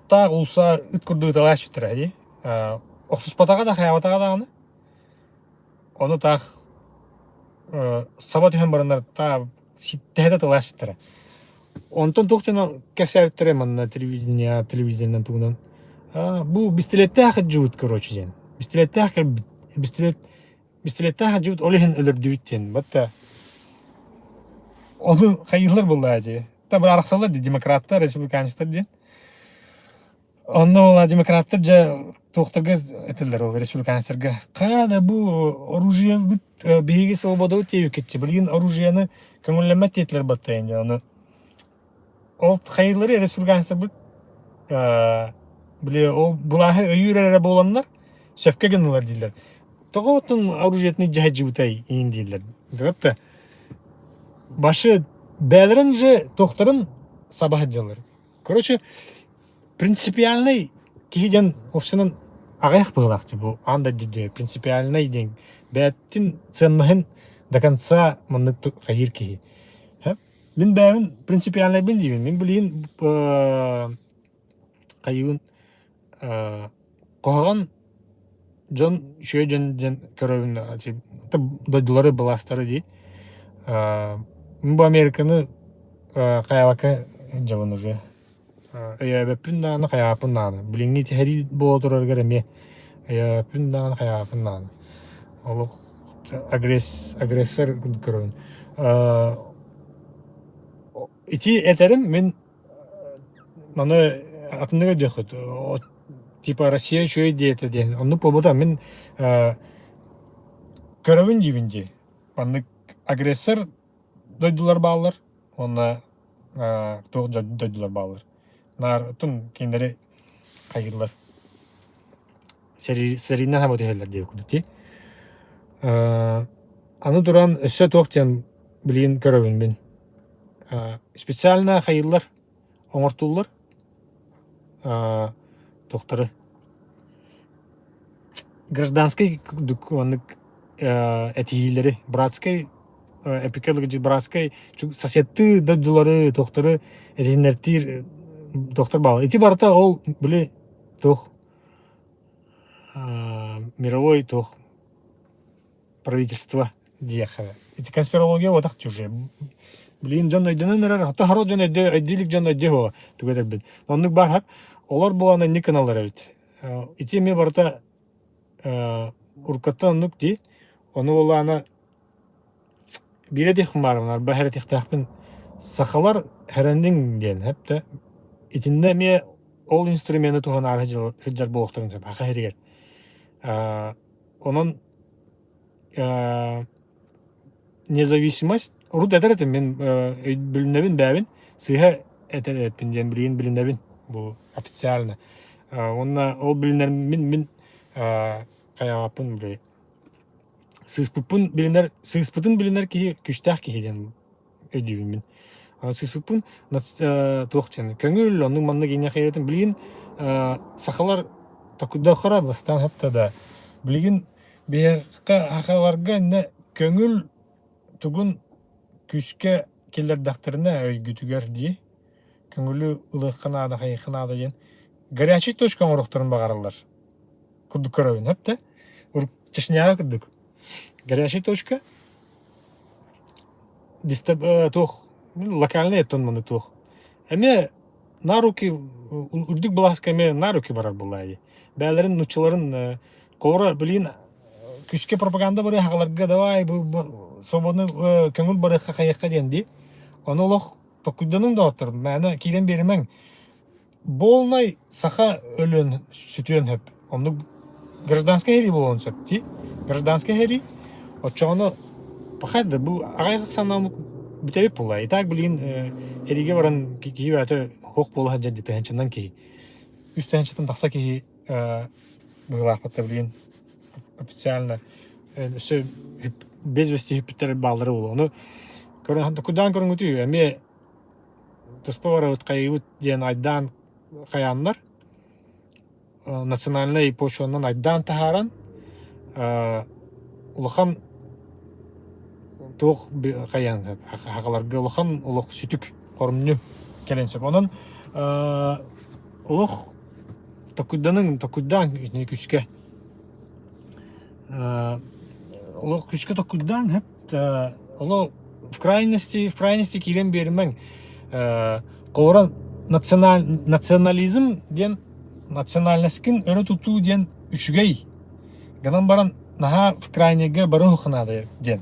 таах уулусса ыт курдук ыталааччыттара дии охсуспатаҕа да хайаабатаҕа даҕаны Ону таах саба түһэн бараннар таа ситтэһэ да тылааспыттара. Онтон туох дьоно кэпсээбиттэрэ манна телевидение, телевизионнан тугунан бу бистилиэттээх сылдьыбыт короче диэн. Бистилиэттээх кэлбит, бистилиэт бистилиэттээх сылдьыбыт ол иһин өлөрдүбүт диэн. Батта ону хайыылар буоллаа дии. Та арахсаллар дии демократтар, республиканецтар диэн. Онно буолла демократтар дьэ туохтарга этэллэр ол республиканецтарга хайа да бу оружиебыт биһиги свободабыт диэбиккитчи билигин оружиены көҥүллэммэт диэтилэр баттайын дьэ ону ол хайыылары республиканецтарбыт били ол былааһы өйүүр эрэ буоланнар сөпкө гыннылар дииллэр тоҕо оттон оружиетын илдьэ сылдьыбытай иин дииллэр да башы бэйэлэрин же туохтарын саба сылдьаллар Короче, принципиальный киһи диэн уопсайынан аҕыйах быһыылаах бу аан дойду принципиальный диэн бэйэтин ценноһын до конца маннык хайыыр киһи. Мин бэйэбин принципиальнайбын диибин. Мин билигин хайыыбын куһаҕан дьон үчүгэй дьон диэн көрөбүн дойдулары былаастары дии. Мин бу Американы хайаабакка дьабын уже өйөөбөппүн даҕаны хайаабаппын даҕаны. Билиҥҥи сэрии буола турарыгар эмиэ өйөөбөппүн даҕаны хайаабаппын даҕаны. Олох агрессор курдук көрөбүн. Ити этэрим мин Маны атыннык өйдүөххүт. Типа Россия үчүгэй диэтэ диэн. Оннук буолбута. Мин көрөбүн диибин дии. Маннык агрессор дойдулар бааллар уонна туох дойдулар бааллар. Наар оттон кинилэри хайыыллар. Сэриинэн хаба түһэллэр диэбит курдук дии. Аны туран өссө туох диэн билигин көрөбүн мин. Специально хайыыллар, оҥортууллар туохтары гражданскай курдук маннык этиһиилэри братскай эпикэлэги братскай соседтыы дойдулары туохтары этиһиннэртиир туохтар бааллар. Ити барыта ол били туох мировой туох правительство диэххэ. Ити конспирология буотах чуже. Билигин дьон өйдөнөн эрэр, хата хоро дьон өйдө өйдүү илик дьон өйдүө суоҕа тугу этэрбин. Оннук баар хап. Олор буолан инник гыналлар эбит. Ити эмиэ барыта уруккаттан оннук дии. Ону буоллаҕына Биир этиэхпин баарбын, арба эрэтиэхтээхпин сахалар хэрэнниҥ диэн сөп Итиннэ эмиэ ол инструмены туһанаары сылдьар буолуохтарын сөп саха сиригэр. Онон независимость урут этэр этим мин билинэбин бэйэбин сыыһа этэр эппин диэн билигин билинэбин бу официально. Уонна ол билинэр мин мин хайаҕаппын били сыыспыппын билинэр сыыспытын билинэр киһи күүстээх киһи диэн өйдүүбүн мин. Сыыспыппын туох диэн көҥүл оннук маннык инньэ хайыытын билигин сахалар токуйдахара бастаан хатта да билигин биһиэхэ сахаларга иннэ көҥүл тугун күүскэ киллэрдэхтэринэ өйгүтүгэр дии көҥүлү ылыахха наада хайыахха наада диэн горячий точка оҥоруохтарын баҕараллар курдук көрөбүн сөп Чечняҕа курдук горячая точка туох локальный оттон маны туох эмиэ на руки үрдүк былааска эмиэ на руки барар буоллаа бээлэрин нуччаларын холобура билигин күүскэ пропаганда барыа хагаларга давай свободный көҥүл барыахха хайыахха диэн дии ону олох токкуйдануҥ доҕоттор мээнэ киирэн биэримэҥ Буолунай саха өлүөн сүтүөн сөп. Оннук гражданскай сэрии буолуон сөп дии. Гражданскай сэрии оччоҕуна пахай да бу аҕай санаам бүтэбит буолла. И так билигин сэриигэ баран киһи бэйэтэ суох буола сылдьар дии тыһыынчанан киһи. Үс тыһыынчаттан тахса киһи быһыылаахпыт билигин официально өссө без вести сүппүттэр бааллара буолуо. Ону көрөн кудаан көрүҥүтүй эмиэ туспа барабыт хайыыбыт диэн айдаан хайааннар национальнай почванан айдаан таһааран улахан туох хайаан хахаларга улахан олох сүтүк хорумньу кэлэн сөп онон олох токуйданыҥ токуйдаан итини күскэ олох күскэ токуйдаан хөп Ону в крайности, в крайности киирэн биэримэҥ. Холобура, национализм диэн национальноскын өрө тутуу диэн үчүгэй. Гынан баран наһаа в крайнега бары наада диэн.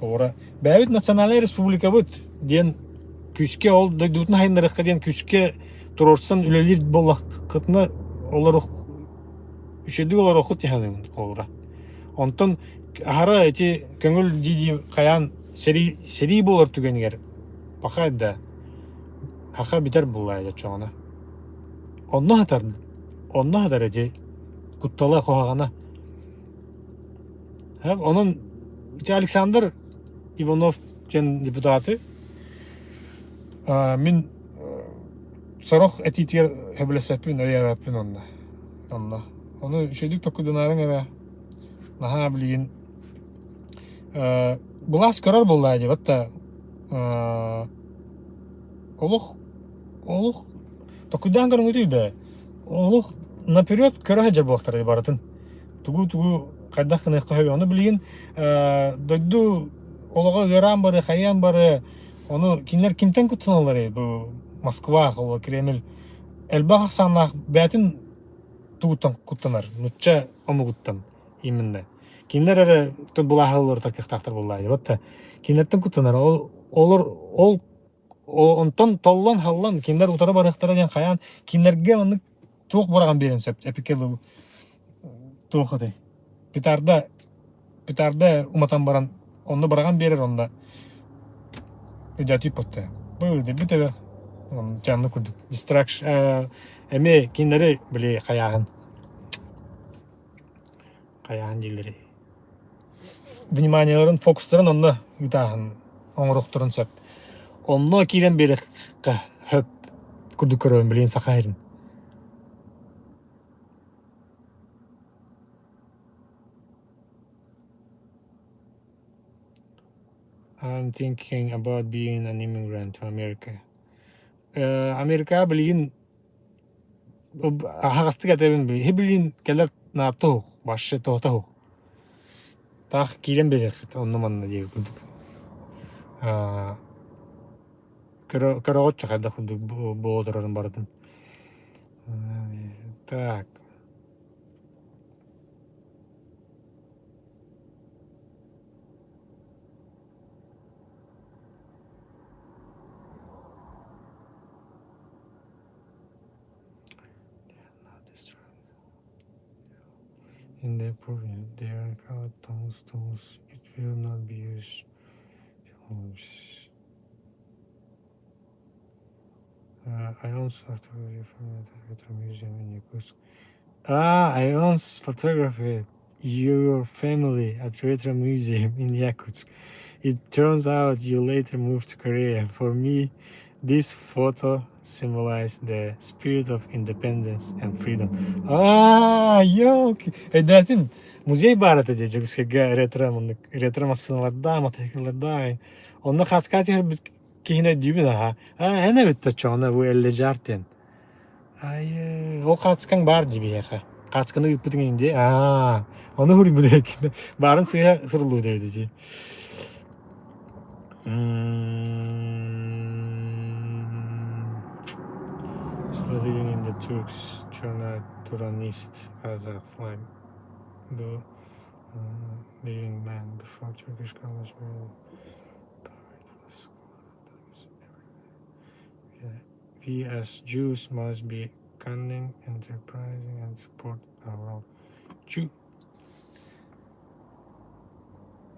Холобура, бэйэбит национальнай республикабыт диэн күүскэ ол дойдубутун хайыннарыахха диэн күүскэ туруорсан үлэлиир буоллаххытына олор үчүгэйдик олоруоххут дии холобура. Онтон аһара ити көҥүл дии-дии хайаан сэрии сэрии буолар түгэнигэр паха да аха бүтэр буоллаа оччоҕуна. Онно сытар онно сытар ити куттала куһаҕана. Онон ити Александр Иванов диэн депутаты мин сорох этиитигэр сөбүлэспэппин, өйөөбөппүн онно. Онно. Ону үчүгэйдик токкуйданаарыҥ эрэ наһаа билигин былаас көрөр буоллаа дии батта олох олох токуйдаан көрүҥүтүй да олох наперед көрө сылдьар буолуохтара барытын тугу тугу хайдах гыныахха сөбүй ону билигин дойду олоҕо ыараан бары хайаан бары ону кинилэр кимтэн куттаналларый бу Москва Кремль элбэх ахсааннаах бэйэтин тугуттан куттанар нучча омугуттан именно кинилэр эрэ былааһылар кыахтаахтар буоллаа вот кинилэртэн куттанар ол олор ол онтон толлон халлан кинилэр утары барыахтара диэн хайаан кинилэргэ оннук туох быраҕан биэрэн сөп эпикэ туох этэй петарда петарда уматан баран онно быраҕан биэрэр онно өйдөөтүүппүттэ бу бүтэбэ дьанны курдук дистракшн эмиэ кинилэри били хайааһын хайааһын дииллэри вниманиеларын фокустарын онно ыытааһын оҥоруохтарын сөп онно киирэн биэриэххэ сөп курдук көрөбүн билигин саха сирин I'm thinking about being an immigrant to America. Америка билигин аһаҕастык этэбин билигин кэлэр наапта суох вообще тоһута суох таах киирэн биэриэххит онно-манна диэбит курдук көрөҕүт хайдах курдук буола турарын барытын так In the province, they are called towns towns. It will not be used. I also photography from the Retro Museum in Yakutsk. Ah, I once photographed your family at Retro Museum in Yakutsk. It turns out you later moved to Korea. For me, this photo symbolized the spirit of independence and freedom. Аа, ёлки. Өйдөөтүм. Музей баар этэ дии Дьокуускайга ретро маннык ретро массыыналардаах, матасыыкыллардаах. Онно хааскаа түһэрбит киһини өйдүүбүн аһа. Аа, эн эбит оччоҕуна бу Эллэжар диэн. Айыы, ол хаацкаҥ баар дии биһиэхэ. Хаацканы ыыппытыҥ иһин дии. Аа, ону суруйбут эбиккин. Баарын сыыһа суруллубут эбит дии. Still living in the Turks, Chona Turanist, Kazakhs like the living man before Turkish college We as Jews must be cunning, enterprising, and support our own. Jew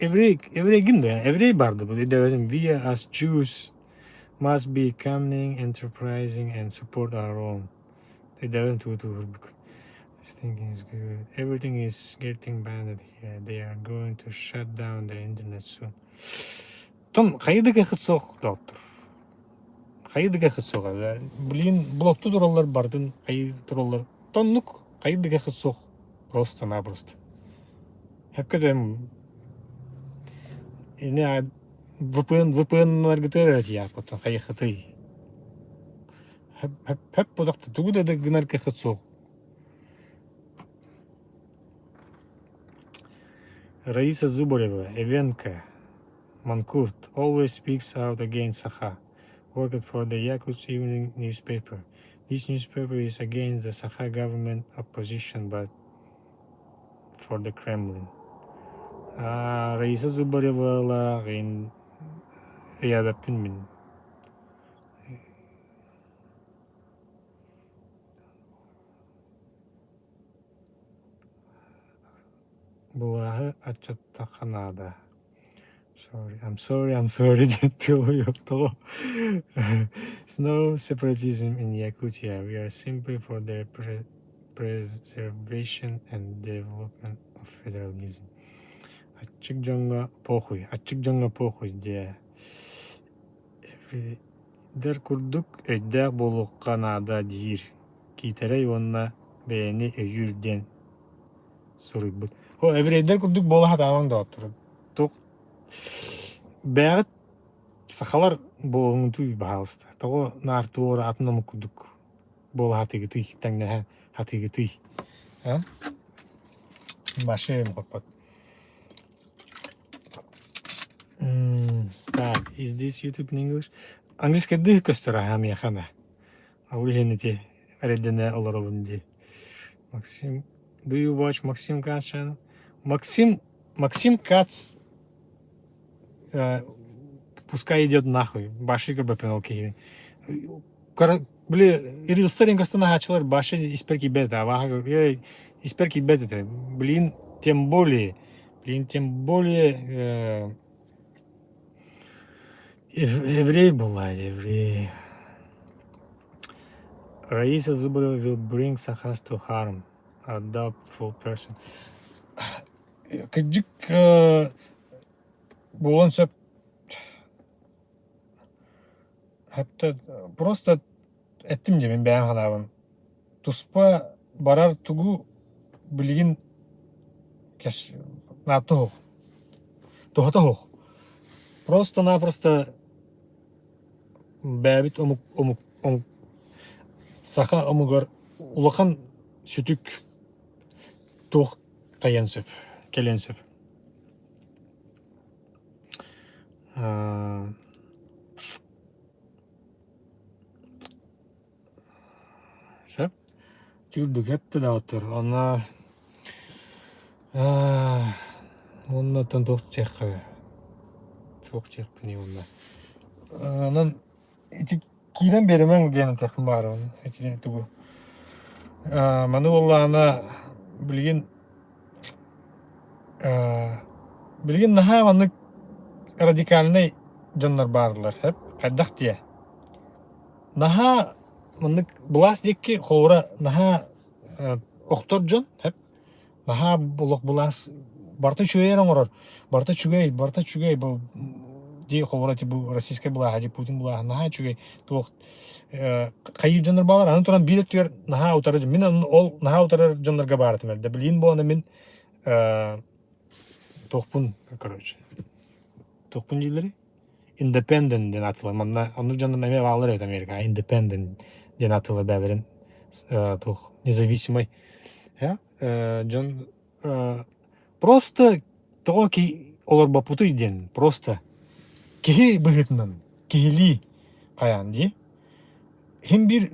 Еврей, еврейгин да, еврей барды бу. We as Jews must be cunning, enterprising, and support our own. Өйдөбүн тугу тугурбут. Thinking is good. Everything is getting banned here. They are going to shut down the internet soon. Том хайы да кэхит суох доктор. Хайы да кэхит суох. Блин, блокту тураллар бардын хайы тураллар. Тоннук хайы да кэхит суох. Просто-напросто. Хепке дэм ини VPN VPN-ларгытыар этиякотон хайыхытый. Хөп бодохто тугу да гынар кэхит суох. Раиса Зубарева, Эвенка, Манкурт, always speaks out against Sakha. Worked for the Yakutsk Evening newspaper. This newspaper is against the Sakha government opposition, but for the Kremlin. Раиса Зубаревалаах өйөөбөппүн мин. Былааһы аччаттахха наада. Sorry, I'm sorry, I'm sorry диэн тылы No separatism in Yakutia. We are simply for the preservation and development of federalism. Аччык дьоҥҥо похуй, аччык дьоҥҥо похуй диэ. Эвридэр курдук өйдөөх буолуохха наада диир. Киитэрэй уонна бэйэни өйүүр диэн суруйбут. О, еврейдэр курдук буола сатаабаҥ доҕоттор. Туох бэйэҕит сахалар буолуҥутуй баһаалыста. Тоҕо наар туора атын омук курдук буола сатыыгытый, тэҥнэһэ сатыыгытый? А? Машина хоппот. Так, is this YouTube in English? Английскайдыы көстөр аһа миэхэ эмэ. Ол иһин ити эрэйдэнэ олоробун дии. Максим, do you watch Максим Кац channel? Максим, Максим Кац пускай идет нахуй. Баши көрбөппүн ол киһини. Били рилстар көстөн аһааччылар баши испэр киирбэт этэ. Испэр киирбэт этэ. Блин, тем более, блин, тем более еврей была, еврей. Раиса Зубарева will bring Sakhas to harm a doubtful person. Кырдьык буолуон сөп. Хатта просто эттим дии мин бэйэм санаабын. Туспа барар тугу билигин наатта туһата суох. Просто-напросто бэйэбит омук омук омук саха омугар улахан сүтүк туох хайыан сөп, кэлиэн сөп. Сөп. Түүрдүк эттэ да отур. Онно уонна оттон туох диэххэ туох диэхпиний уонна онон ити киирэн биэримэҥ диэн этиэхпин баҕарабын итини тугу маны буоллаҕына билигин. Билигин наһаа маннык радикальнай дьоннор бааллар, сөп? Хайдах диэ? Наһаа маннык былаас диэки холобура наһаа охтор дьон, сөп? Наһаа олох былаас барыта үчүгэйэр оҥорор, барыта үчүгэй, барыта үчүгэй бу дии холобура ити бу российскай былааһа дии Путин былааһа наһаа үчүгэй туох хайыы дьоннор баалар аны туран биир өттүгэр наһаа утары мин ол наһаа утарар дьоннорго баар этим эрдэ билигин буолана мин туохпун короче туохпун дииллэрий independent диэн ааттыылар манна оннук дьоннор эмиэ бааллар эбит Америкаҕа independent диэн ааттыылар бэйэлэрин туох независимый дьон просто тоҕо олорбоппутуй диэн просто киһи быһыытынан киһилии хайаан дии иһин биир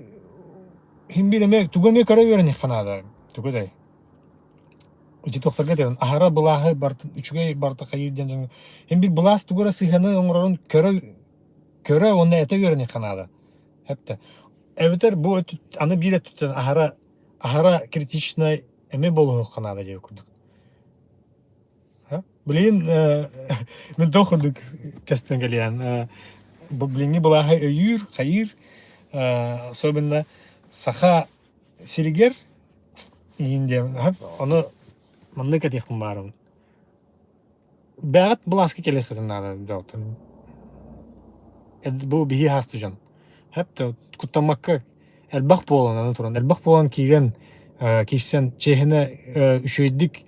иһин биир эмиэ тугу эмиэ көрө үөрэниэххэ наада тугу этэй ити туохтарга этэрин аһара былааһы барытын үчүгэй барыта хайыыр диэн дьоҥҥо иһин биир былаас тугу эрэ сыһыаны оҥорорун көрө көрө уонна этэ үөрэниэххэ наада эптэ эбэтэр бу аны биир өттүттэн аһара аһара критичнай эмиэ буолуохха наада диэбит курдук. Билигин мин туох курдук көстөн кэлиэн билиҥҥи былааһы өйүүр, хайыыр, особенно саха сиригэр иин диэн ону маннык этиэхпин баарым. Бэҕэт былааска кэлиэххитин наада дьоҕутун. Бу биһи хааста дьон. Хэп куттаммакка элбэх буолан аны туран элбэх буолан киирэн киирсэн чиэһинэ үчүгэйдик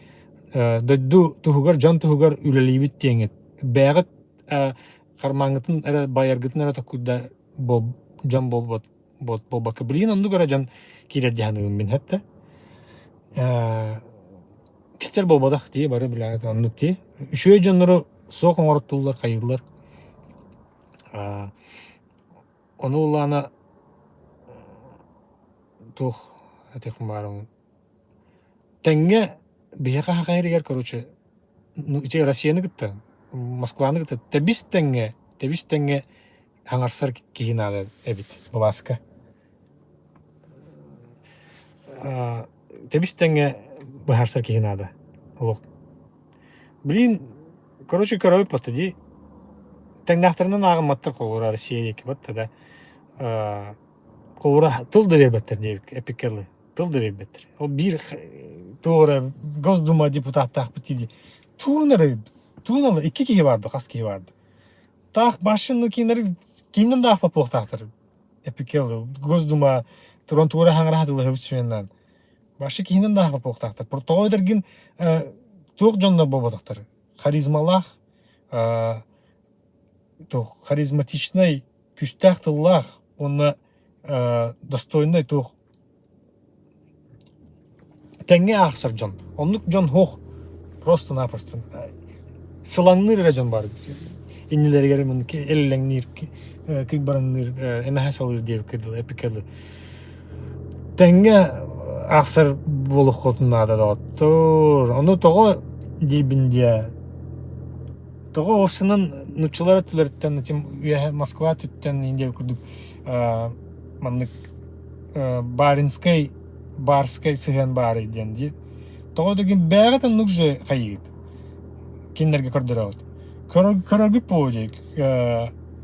дойду туһугар дьон туһугар үлэлиибит диэҥҥит бэйэҕит хармааҥҥытын эрэ байаргытын эрэ токкуйда дьон буолбат буолбакка билигин оннук эрэ дьон киирэр дии саныыбын мин хэптэ кистэр буолбатах дии бары билээт оннук дии үчүгэй дьоннору суох оҥороттууллар хайыыллар ону улаана туох этиэхпин баарым тэҥҥэ биһиэхэ хахайарыгар короче ну ити Россияны кытта Москваны кытта тэбис тэҥҥэ тэбис тэҥҥэ хаҥарсар киһи наада эбит былааска тэбис тэҥҥэ быһаарсар киһи наада олох блин короче көрөбүт батта дии тэҥнээхтэринэн ааҕымматтар холобура Россия диэки батта да холобура тыл да биэрбэттэр диэбик эпиккэ тыл да биэрбэттэр ол биир туора Госдума депутаттаахпыт дии туун эрэ туун икки киһи баар хас киһи баар Таах башын кинилэр киинэн да аахпаппыахтаахтар. Эпикел Госдума туран туора хаҥыраһа тылыһыбыт сүннан. Башы киинэн да аахпаппыахтаахтар. Тоҕо этэргин туох дьоннор буолбатахтар. Харизмалаах, туох харизматичнай, күстээх тыллаах уонна достойнай туох Тэҥҥэ аахсар дьон. Оннук дьон суох. Просто-напросто. Сылаҥныыр эрэ дьон баар. Иннилэригэр эллэҥниир, кыйбараҥныыр, эмэһэ салыыр диэбиккэ дылы, эпиккэ дылы. Тэҥҥэ аахсар буолуоххутун наада доҕоттоор. Ону тоҕо диибин диэ. Тоҕо овсынан нууччалар өттүлэриттэн, этим үөһэ Москва өттүттэн Индия курдук маннык баринскай барскай сыһыан баарый диэн дии. Тоҕо дэгин бэйэҕит оннук же хайыыгыт. Кинилэргэ көрдөрөҕүт. Көрөргүт буолуо дии.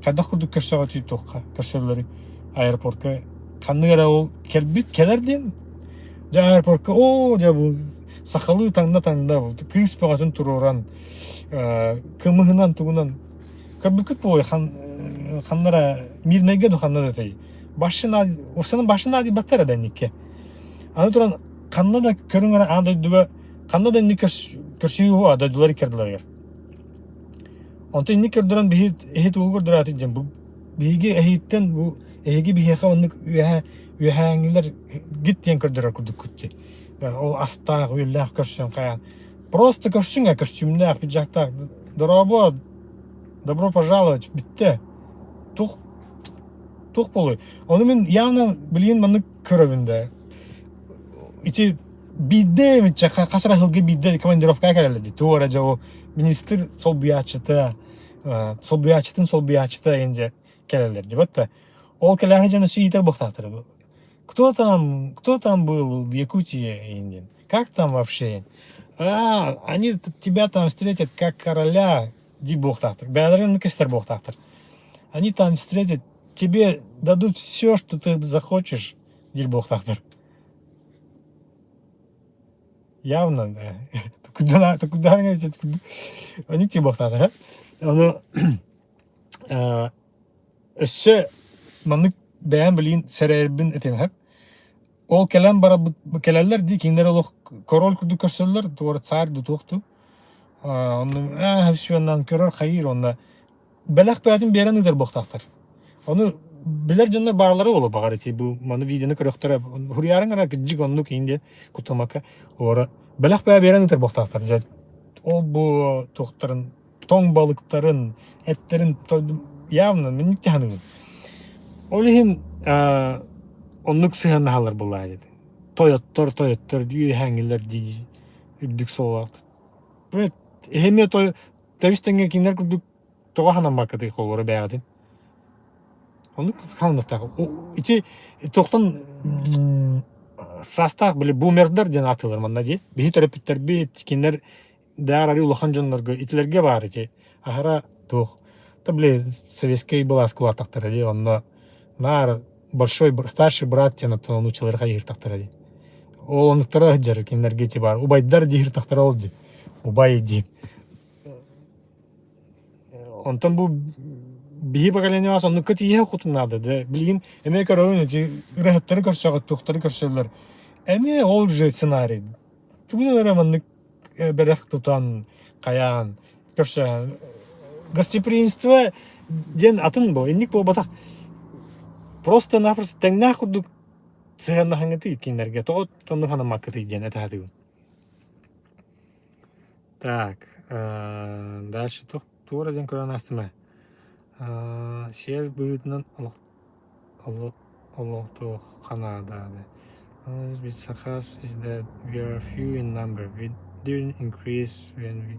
Хайдах курдук көрсөҕүтүй туохха көрсөллөрүй аэропортка ханнык эрэ ол кэлбит кэлэр диэн дьэ аэропортка оо дьэ бу сахалыы таҥна таҥна кыыс бөҕөтүн туруоран кымыһынан тугунан көрбүккүт буолуо ханнара Мирнэйгэ ду ханна да этэй Башына, Урсанын башына диэбэттэр эрэ инникке. Аны туран ханна да көрүҥ эрэ аан дойдуга ханна да инник көрсүһүү дойдулар иккардыларыгар. Онтон инник көрдөрөн биһи эһи тугу көрдөрөөтүн диэн бу биһиги эһииттэн бу эһиги биһиэхэ оннук үөһэ үөһээҥҥилэр гит диэн көрдөрөр курдуккут дии. Ол астаах, үөллээх көрсөн хайаан. Просто көрсүҥ ээ көрсүмнээх, пиджактаах. Дорообо, добро пожаловать, бүттэ. Тух Туох буолуой? Ону мин явно билигин маннык көрөбүн да. Ити биирдэ эмиччэ хас эрэ сылга биирдэ командировкаҕа кэлэллэр дии. Туох эрэ дьэ ол министр солбуйааччыта, солбуйааччытын солбуйааччыта эҥин дьэ кэлэллэр дии батта. Ол кэлээһи дьон өссө иитэр буолуохтаахтар. Кто там, кто там был в Якутии эҥин диэн. Как там вообще? А, они тебя там встретят как короля, дии буолуохтаахтар. Бэйэлэрин кэстэр буолуохтаахтар. Они там встретят, тебе дадут все, что ты захочешь, диир буолуохтаахтар. Явно, да. Куда, куда они тебе буолуохтаахтар. Ону өссө маннык бэйэм билигин сэрэйэрбин этим сөп. Ол кэлэн барабыт кэлэллэр дии кинилэр олох король курдук көрсөллөр туора царь дуу туох дуу. Онно аа всё көрөр хайыыр онно бэлэх бэйэтин биэрэн ыытар буолуохтаахтар. Ону билэр дьоннор бааллара буолуо баҕар ити бу маны видеону көрөхтөрө хуруйаарыҥ эрэ кырдьык оннук иин диэн куттамакка олоро бэлэх бэйэ биэрэн ыытар буолуохтаахтар дьэ ол бу туохтарын тоҥ балыктарын эттэрин явно минник саныыбын. Ол иһин оннук сыһыаннаһаллар буоллаҕа дии. Тойоттор, тойоттор үөһээҥҥилэр дии үрдүк сололоох. Эһэмиэ той тэбис тэҥҥэ кинилэр курдук тоҕо санаммаккытый холобура бэйэҕитин? Оннук хаалыныахтаах. Ити туохтан саастаах били бумердар диэн ааттыыллар манна дии. Биһи төрөппүттэрбит кинилэр Даар арыы улахан дьоннорго итилэргэ баар ити аһара туох да били советскай былаас кулаатахтара дии онно наар большой старший брат диэн оттон нууччалары хайыһыртахтара дии ол оннуктара сылдьар кинилэргэ ити баар убайдар диһиртахтара ол дии убай диэн онтон бу биһи поколениебас оннукка тиийэ хотун наада да билигин эмиэ көрөбүн ити ырыһыттары көрсөҕүт туохтары көрсөллөр эмиэ ол же сценарий тугунан эрэ маннык бэлэх тутан, хайаан, көрсөһөн. Гостеприимство диэн атын бу, инник буолбатах. Просто-напросто тэҥнээх курдук сыһыаннаһыҥҥытый кинилэргэ тоҕо оннук санаммаккытый диэн этэ сатыыбын. Так, дальше туох туора диэн көрөн аастым ээ. Сиэр быһыытынан олох Олохтоох наада. With Sakhas is that we are few in number. We didn't increase when we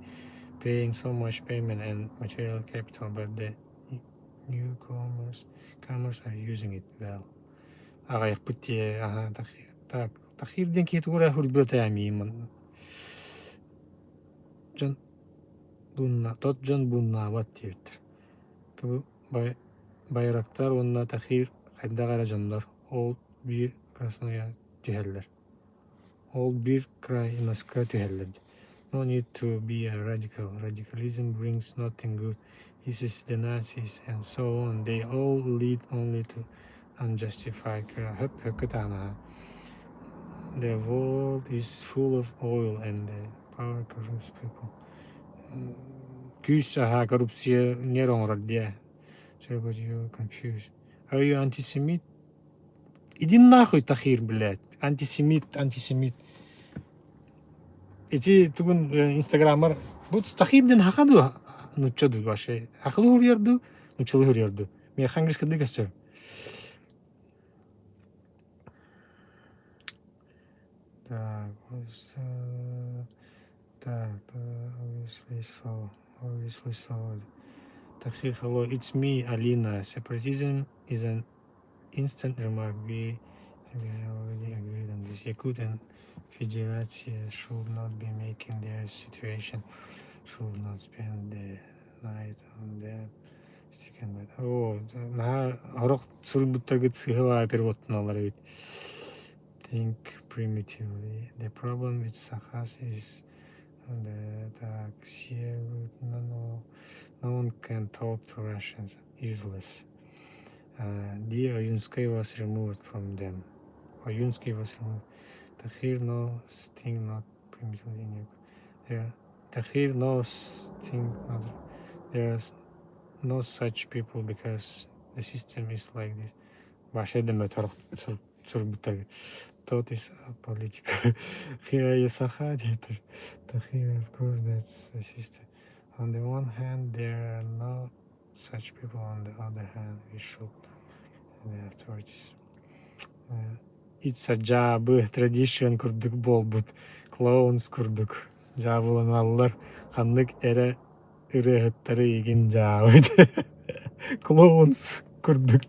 paying so much payment and material capital, but the newcomers comers are using it well. Аҕыйахпыт дии аһа так Тахир диэн киһи тугу эрэ суруйбут эмиийим дьон буунна тот дьон бууннаабат диэбиттэр Байрактар уонна Тахир хайдах эрэ дьоннор, ол биир Красноярга түһэллэр, ол биир Крайноска түһэллэр No need to be a radical. Radicalism brings nothing good. ISIS, the Nazis, and so on. They all lead only to unjustified The world is full of oil and the power corrupts people. Күүс аһаа коррупция нер оҥорор диэ. Sorry, but you're confused. Are you antisemit? Иди нахуй, Тахир, блядь. Антисемит, антисемит. Ити тугун инстаграммар бу Тахир диэн хаха дуу нучча дуу вообще хахылы хуруйар дуу нуччалыы хуруйар дуу миэхэ английскайдыы көстөр так Так, obviously so. Obviously so. Tahir, hello, it's me, Alina. Separatism is an instant remark. We, we already agreed on this. Yakut and Federaция should not be making their situation, should not spend the night on the stick and Оо, наһаа орох суруйбуттаргыт сыыһа переводтаналлар эбит. Think primitively. The problem with Sakhas is that no, no one can talk to Russians. Useless. The Oyunskaya was removed from them. Oyunskaya was removed. Tahir no think not primitively in There, Tahir no think not. There are no such people because the system is like this. Вообще суруйбуттар Тот is политика. Here is Саха диэтэр. Tahir, of course, that's the system. On the one hand, there are no such people. On the other hand, we should the authorities. It's a дьаабы tradition курдук буолбут. Clowns курдук. Дьаабыланаллар ханнык эрэ ырыаһыттары игин дьаабы Clowns курдук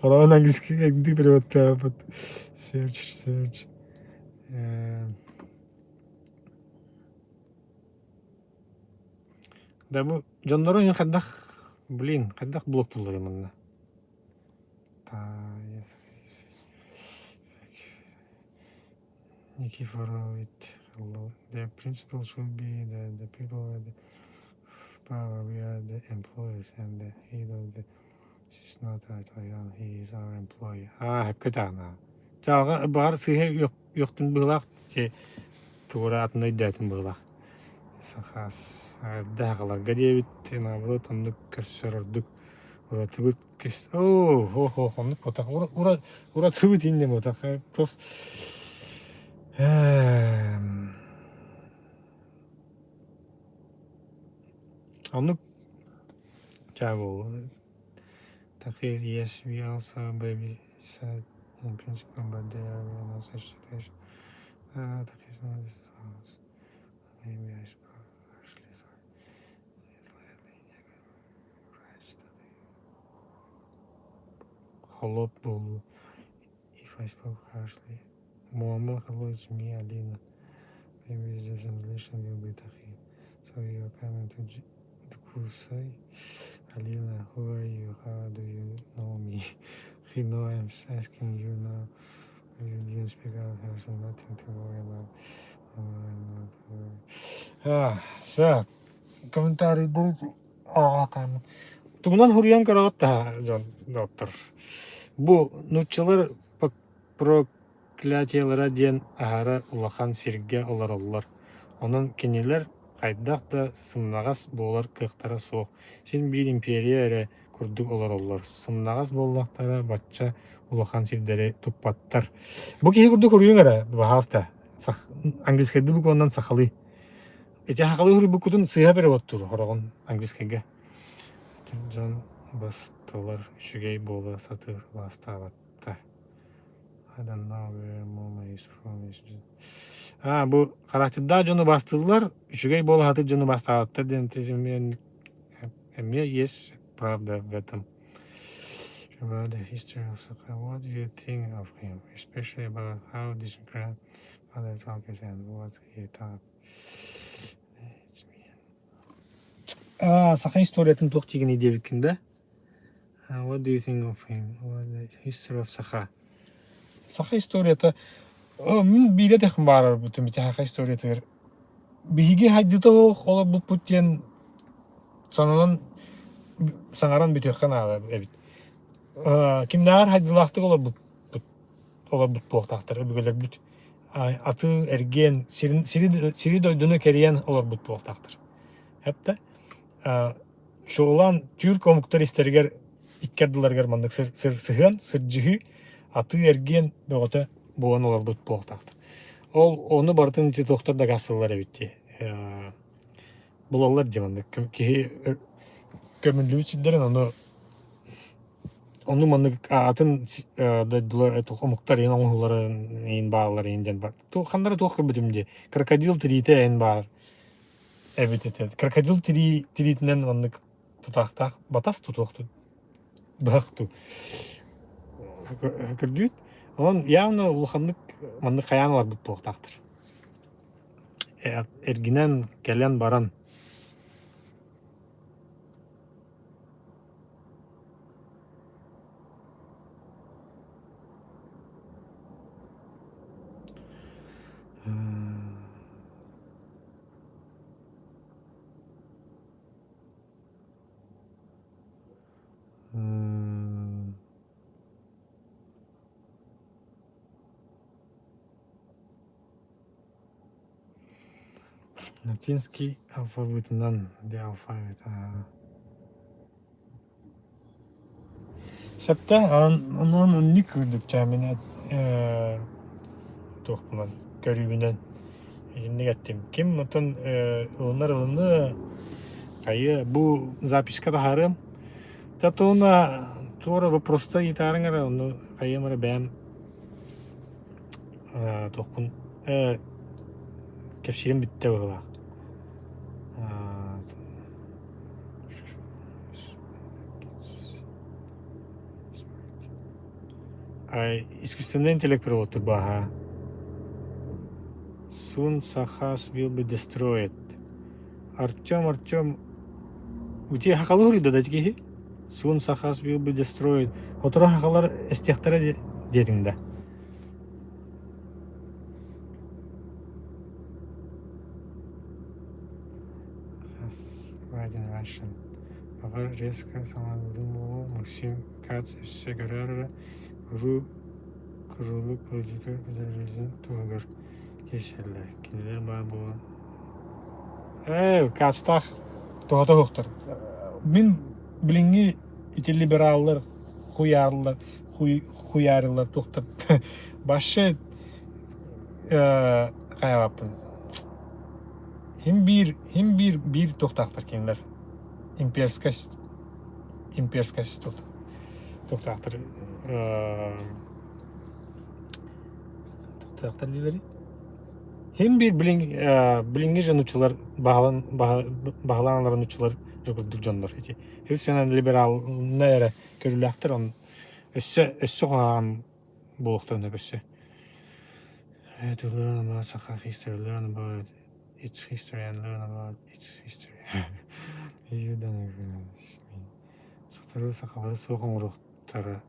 Рон английский переводтаабыт search search. Да бу дьоннору хайдах, блин, хайдах блоктууллар манна? Никифорович, hello. The principle should be that the people at the power, we are the employees, and the head of the is not a Toyon, he is our employee. Аа, сөпкө даҕаны. Чааҕа баҕар сыыһа үөхтүн быһыылаах тугура атын өйдөөтүм быһыылаах. Сахаас даҕаларга диэбит, наоборот оннук көрсөр ордук уратыбыт кис оо хо оннук ботах уратыбыт иннем ботах просто оннук Чаво. Так yes, we also baby said in principle, but there are no such situation. Так is not Maybe I spoke harshly, sorry. Slightly Холоп буолуу. If I spoke harshly. Муома, hello, it's me, Alina. Maybe the translation will be Tahi. So you are coming to Дьокуускай. Alina, who are you? How do you know me? You know I'm asking you now. You didn't speak out, there's nothing to worry about. Oh, I'm not worried. А, все. Комментарийдары ааҕатааммын. Тугунан суруйан көрөҕүт да дьон доктор. Бу нууччалар проклятиелара диэн аһара улахан сиргэ олороллор. Онон кинилэр хайдах да сымнаҕас буолар кыахтара суох. Син биир империя эрэ курдук олороллор. Сымнаҕас буоллахтара бачча улахан сирдэри туппаттар. Бу киһи курдук уруйуҥ эрэ, баһаалыста. Английскайдыы букванан сахалыы. Ити сахалыы уруйбуккутун сыыһа переводтуур хороҕун английскайга. Дьон бастылар үчүгэй буола сатыыр лаастаабатта. I don't know where Moma is from. А, бу характердаах дьону бастыыллар, үчүгэй буола сатыыр дьону бастаабаттар диэн эмиэ есть правда в этом. About the history of Sakha, what do you think of him, especially about how this grandfather talks and what he taught? А, саха историятын туох диигиний диэбиккин да? What do you think of him? What the history of Саха? Саха историята мин биирэ тэхин баарарбытым ити саха историятыгар биһиги хайдыта суох олорбуппут диэн сананан саҥаран бүтүөххэ наада эбит. Кимнээҕэр хайдылаахтык олорбуппут олорбут буолуохтаахтар өбүгэлэрбит атыы эргиэн сирин сири сири дойдуну кэрийэн олорбут буолуохтаахтар. Эптэ Чуолаан түүрк омуктар истэригэр икки ардыларыгар маннык сыһыан, сырдьыһыы, атыы-эргиэн бөҕөтө буолан олорбут буолуохтаахтар. Ол ону барытын ити туохтар дакаастыыллар эбит дии. Булаллар дии маннык киһи көмүллүбүт сирдэрин ону ону маннык атын дойдулар омуктар иһин оҥоһууларын иһин бааллар иһин диэн бар. Ханна эрэ туох көрбүтүм дии. Крокодил тириитэ иһин баар. Эбит этэ. Крокодил тирии тириитинэн маннык тутаахтаах батас тутуох быһах ту көрдүүт. Онон явно улаханнык маннык хайаан ыларбыт буолуохтаахтар. Эргинэн кэлэн баран Латинский алфавитынан the алфавит Сөптөөх онон оннук курдук чаамина туохпунан көрүүбүнэн итинник эттим. Ким оттон ылынар ылыны хайы бу записка таһаарыам. Татуна туора вопроста ыйытаарыҥ эрэ ону хайыам эрэ бэйэм туохпун кэпсиирим бүттэ быһыылаах. Искусственный интеллект переводтур бааһа. Soon Sakhas will be destroyed. Артем, Артем. Ити сахалыы суруйда да киһи? Soon Sakhas will be destroyed. Сотору сахалар эстиэхтэрэ диэтиҥ да? Writing Russian. Аҕа резко саҥардым буолуо Максим Кац өссө көрөөр эрэ уруу курулук политика федерализм туһугар киирсэллэр. Кинилэр баар буолан Ээ, Кацтаах тоҕото суохтар. Мин билиҥҥи ити либераллар хуйаарлар хуйаарылар туохтар вообще хайаабаппын. Хим биир хим биир биир туохтаахтар кинилэр имперскость имперскость туохтаахтар туохтаахтар дииллэрий Хим биир билиҥҥи же нууччалар баһылаан баһылаан олорор нууччалар же курдук дьоннор ити өссө либеральнай эрэ көрүүлээхтэр он өссө өссө куһаҕан буолуохтарын сөп өссө To learn about Sakha history, learn about its history and learn about its history. You don't agree with me. Сотору сахалары суох оҥоруохтара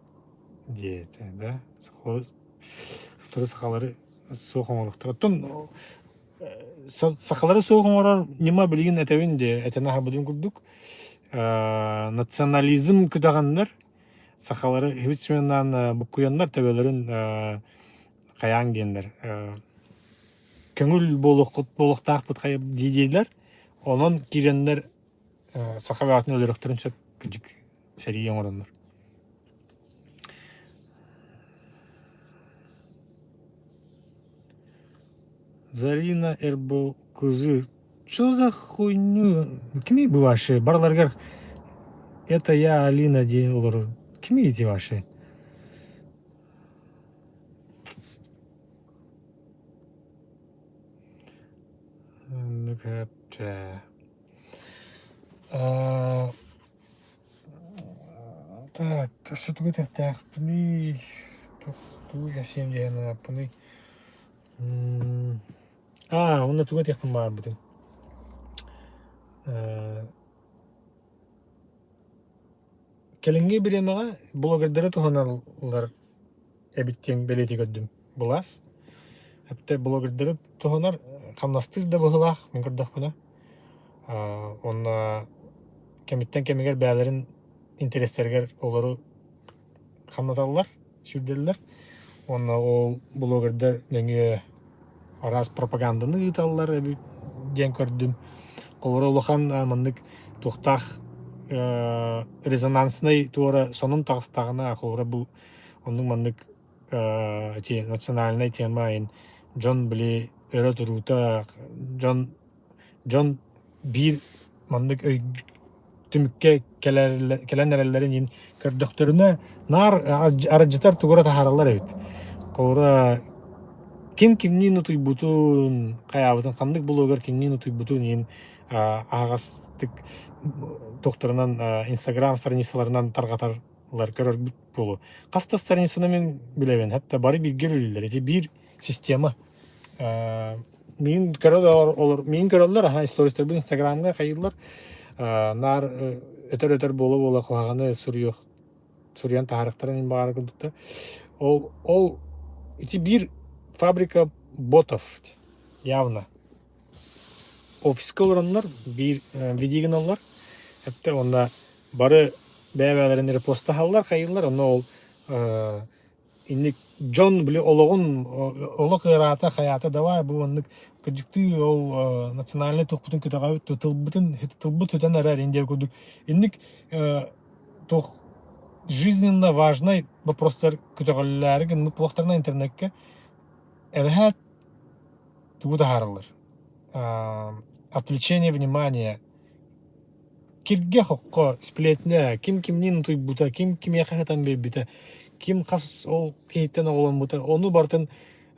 диэтэ да? Сотору сахалары суох оҥоруохтара. Оттон сахалары суох оҥорор ньыма билигин этэбин диэ, этэн аһарбытым курдук национализм күтэҕэннэр сахалары хибит сменаан буккуйаннар төбөлөрүн хайаан диэннэр көҥүл буолуоххут буолуохтаахпыт дии диилэр онон киирэннэр саха баатын өлөрөхтөрүн сөп кырдьык сэрии оҥороннор Зарина Эрбол-Кызы Что за хуйню? Кимий бу ваши? Барыларыгар это я Алина диэн олорор. Кимий ити ваши? Так, өссө тугу этиэхтээхпиний? Тугу кэпсиэм диэн анааппыный? Аа, уонна тугу этиэхпин баҕарбытым. Кэлиҥҥи бириэмэҕэ блогердары туһаналлар эбит диэн бэлиэтии көрдүм. Былаас. Эптэ блогердары туһанар хамнастыыр да быһыылаах мин көрдөхпүнэ. Уонна кэмиттэн кэмигэр бэйэлэрин интэриэстэригэр олору хамнаталлар, сүүрдэллэр. Уонна ол блогердар нөҥүө араас пропаганданы ыыталлар эбит диэн көрдүм. Холобура улахан маннык туохтаах резонанснай туора сонун таҕыстаҕына, холобура бу оннук маннык ити национальнай тема ин дьон били өрө туруута дьон дьон биир маннык өй түмүккэ кэлэн эрэллэрин иһин көрдөхтөрүнэ наар аралдьытар тугу эрэ таһаараллар эбит. Холобура ким кимниин утуйбутун, хайаабытын, ханнык блогер кимниин утуйбутун иһин аһаҕастык туохтарынан инстаграм страницаларынан тарҕаталлар көрөрбүт буолуо. Хас да страницаны мин билэбин, хатта бары бииргэ үлэлииллэр. Ити биир система. Миин көрө олор миин көрөллөр аха истористарбын инстаграмҥа хайыыллар наар өтөр-өтөр буола-буола куһаҕаны суруйуох суруйан таһаарыахтарын иһин баҕарар курдуктар. Ол ол ити биир фабрика ботов явно. Офиска олороннор биир видео гыналлар. Эптэ уонна бары бэйэ-бэйэлэрин репостаһаллар, хайыыллар, онно ол инник дьон били олоҕун олох ыараата хайаата давай бу оннук кырдьыктыы ол национальнай туохпутун көтөҕөбүт тылбытын тылбыт сүтэн эрэр индия курдук инник туох жизненно важный вопростар көтөҕөллөөрү гыммыт буолуохтарына интернеккэ эбэһээт тугу таһаараллар отвлечение внимания Киргэ-хоххо, сплетня, ким кимниин утуйбута, ким кимиэхэ сытан биэрбитэ, ким хас ол киһиттэн оҕоломмута, ону барытын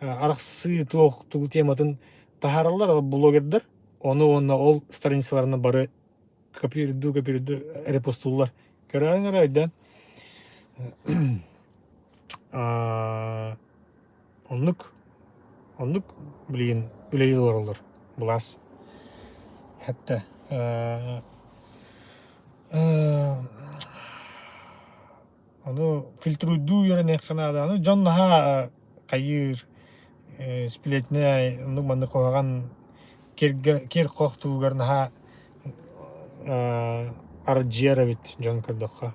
арахсыы туох тугу тематын таһаараллар блогердар, ону уонна ол страницаларынан бары копируйдуу копируйдуу репостууллар. Көрөөрүҥ эрэ өйдөөн. Оннук, оннук билигин үлэлии олороллор былаас. Хатта. Ону фильтруйдуу үөрэниэххэ наада. Аны дьон наһаа хайыыр, сплетня оннук маннык куһаҕан киргэ кир-хох туһугар наһаа аралдьыйар эбит дьон көрдөххө.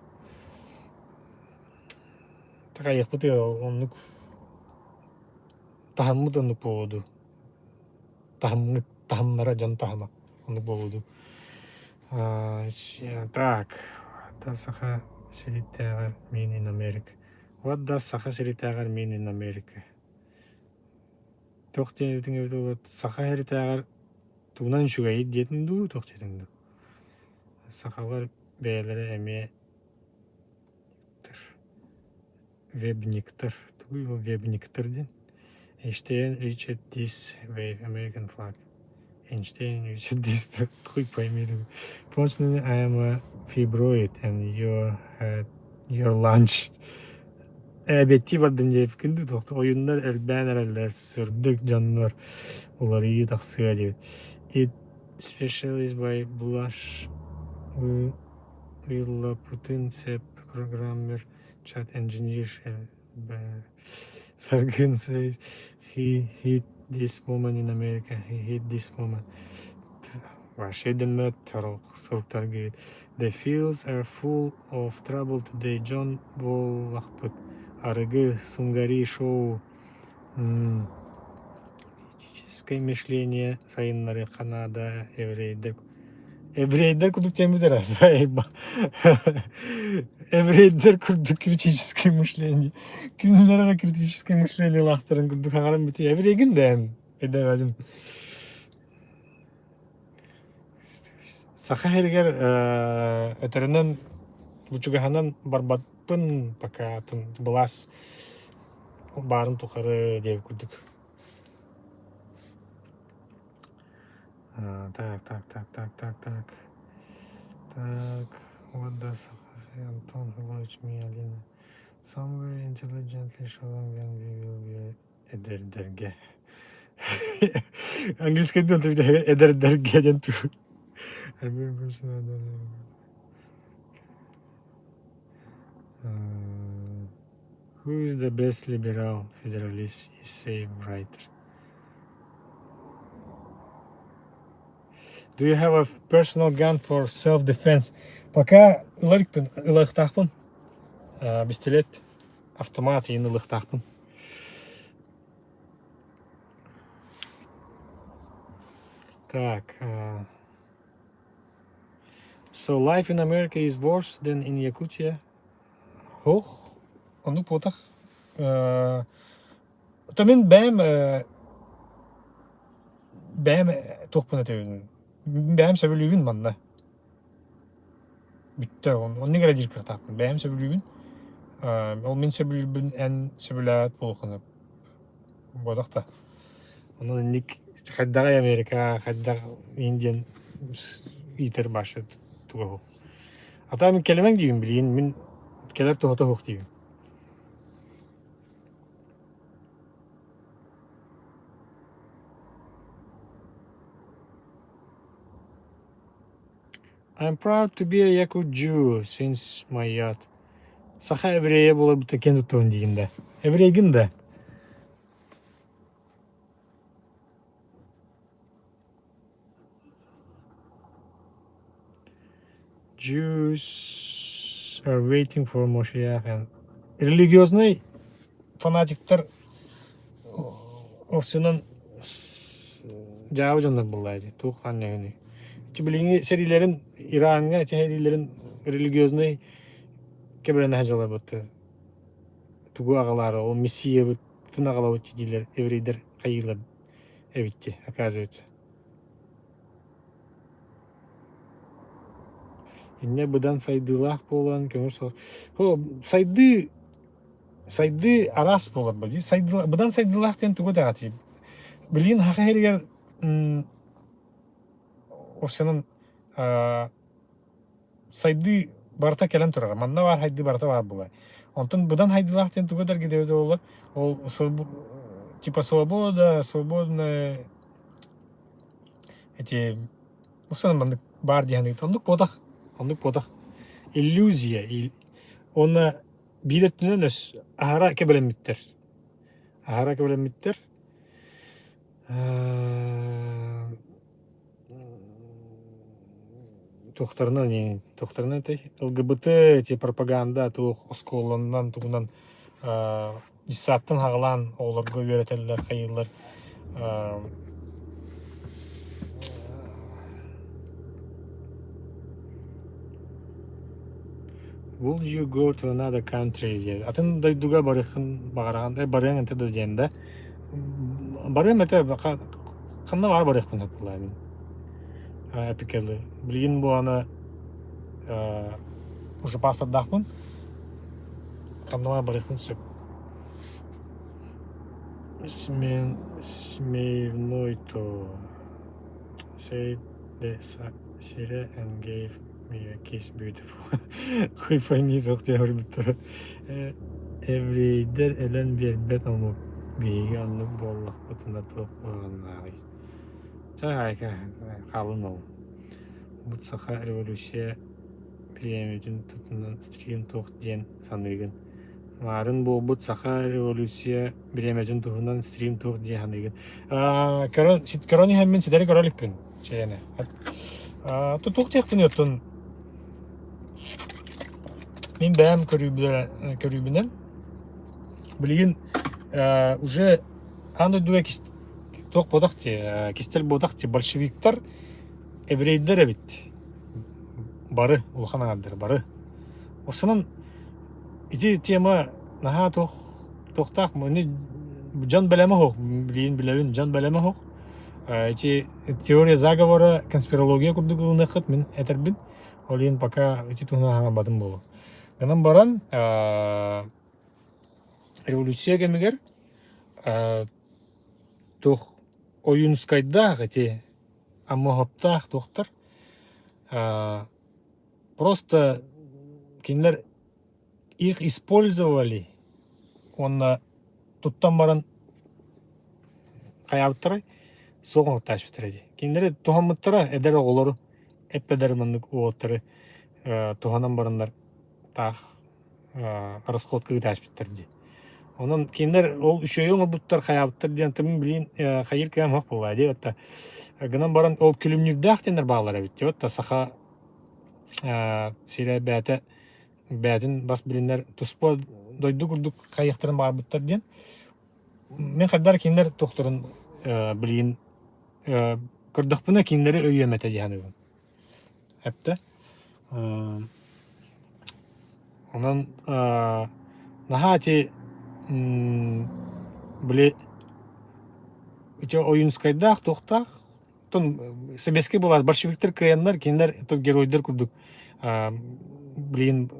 Такайыахпыт оннук таһыммыт оннук буолуо дуу. Таһыммыт таһымнара дьон таһыма оннук буолуо дуу. Так, да Саха сириттээҕэр mean in America. What does Саха сиритээҕэр mean in America? Туох диэн эбитиҥ эбитэ буолуо Саха сиритээҕэр тугунан үчүгэйий диэтиҥ дуу, туох диэтиҥ дуу? Сахалар бэйэлэрэ эмиэ вебниктар. Тугуй ол вебниктар диэн? Эйнштейн Ричард Дис wave American flag. Эйнштейн Ричард Дис хуй пойми. Fortunately, I am a fibroid and you had your lunch. Эбиэттии бардым диэбиккин дуу туох ойуннар элбээн эрэллэр сырдык дьоннор уларыйыы тахсыа диэбит. It specialist by Blush Villaputintsev programmer chat engineer Sargın says he hit this woman in America, he hit this woman. Вообще дэммэт суруктар говорит. The fields are full of trouble today. Дьон буоллахпыт. Арыгы, сунгари шоу, критическое мышление сайыннарыахха наада еврейдэр Еврейдэр курдук диэммит эрэ Еврейдэр курдук критическое мышление кинилэр эрэ критическое мышлениелаахтарын курдук хаҥаран бүтүө еврейгин да эн өйдөөбөтүм Саха сиригэр өтөрүнэн бучугаһынан барбаппын пока былаас баарын тухары диэбит курдук Так, так, так, так, так, так. Так, what does Антон Филович me, Алина? Somewhere intelligently showing when we will be эдэрдэргэ. Английскайдан эдэрдэргэ диэн тугу. Who is the best liberal federalist essay writer? Do you have a personal gun for self-defense? Пока ыларыкпын, ылыахтаахпын. Пистолет, автомат иин ылыахтаахпын. Так. So life in America is worse than in Yakutia. Ох, оннук буотах. То мин бэйэм бэйэм туохпун этэбин бэйэм сөбүлүүбүн манна. Бүттэ оннук эрэ диир кыахтаахпын. Бэйэм сөбүлүүбүн. Ол мин сөбүлүүрбүн эн сөбүлээбэт буолуоххун сөп. Буотах да. Онон инник хайдаҕый Америка, хайдах Индиан иитэр баша туга суох. Ата мин кэлимэҥ диибин билигин мин кэлэр туһата суох диибин. I'm proud to be a Yakut Jew since my youth. Саха еврейэ буоларбыттан киэн туттабын диигин да. Еврейгин да? Jews are waiting for Moshiach and религиозный фанатиктар овсынан дьаабы дьоннор буоллаа дии туох хаанньаһыный ити билиҥҥи сэриилэрин Ираҥҥа ити сэриилэрин религиознай кэбирэнэ сылдьаллар тугу аҕалаары ол мессиябытын аҕалабыт дииллэр еврейдэр хайыылар эбит дии оказывается Инньэ быдан сайдыылаах буолан көҥүл соҕус сайдыы сайдыы араас буолар дии сайдыы быдан сайдыылаах диэн тугу даҕатый билигин саха сиригэр уопсайынан сайдыы барыта кэлэн турара манна баар сайдыы барыта баар буолар онтон быдан сайдыылаах диэн тугу этэргэ диэбит буоллар ол типа свобода свободная эти Уксанан маннык баар дии саныыбыт. Оннук буотах. Оннук буотах. Иллюзия. Уонна биир өттүнэн өс аһара кэбилэммиттэр. Аһара кэбилэммиттэр. Туохтарынан туохтарынан этэй ЛГБТ эти пропаганда туох оскуоланан тугунан детсадтан хаҕалаан оҕолорго үөрэтэллэр хайыыллар Will you go to another country диэн атын дойдуга барыаххын баҕараҕын барыаҥ этэ да диэн да барыам этэ ханна баҕар барыахпын сөп буоллаҕа мин эпикэлы билигин бу аны уже паспордаахпын ханна баҕар барыахпын сөп Смевной то said the Sire and gave me a kiss beautiful. Хуй пойми туох диэн суруйбуттара. Еврейдэр өлөн биэрбэт омук биһиги оннук буоллахпытына туох куһаҕаннааҕый? Чэ айка хаалын ол. Бу саха революция бириэмэтин тутунан стрим туох диэн саныыгын? Маарын буолбут саха революция бириэмэтин туһунан стрим туох дии саныыгын? Көрөн, көрөн иһэммин ситэри көрө иликпин чэйэни. Туох диэхпиний оттон мин бэйэм көрүүбүнэн билигин уже аан дойдуга туох буотах дии кистэл буотах дии большевиктар еврейдэр эбит бары улахан аҥардар бары Осунан ити тема наһаа туох туохтаах дьон бэлэмэ суох билигин билэбин дьон бэлэмэ суох ити теория заговора конспирология курдук ылыныаххыт мин этэрбин ол иһин пока ити туһунан хаҥарбатым буолуо гынан баран революция кэмигэр туох Ойуунускайдаах ити Аммоһоптаах туохтар Просто кинилэр их использовали уонна туттан баран хайаабыттарай суох оҥортооччуттара дии. Кинилэри туһаммыттара эдэр оҕолору эп-эдэр маннык уолаттары туһанан бараннар таах расходка ыытаачпыттар дии. Онон кинилэр ол үчүгэйи оҥорбуттар, хайаабыттар диэн тымын билин хайыр кыам суох буолла дии. Отта гынан баран ол күлүмнүүрдээх диэннэр бааллар эбит дии. Отта саха сирэ бэйэтэ бэйэтин бас билинэр туспа дойду курдук хайыахтарын баҕарбыттар диэн. Мин хайдах кинилэр туохтарын билигин көрдөхпүнэ кинилэри өйүөм этэ дии саныыбын. Эптэ. Онон наһаа ити били ити Ойуунскайдаах туохтаах оттон сэбиэскэй былаас большевиктар кыайаннар кинилэр тут геройдар курдук блин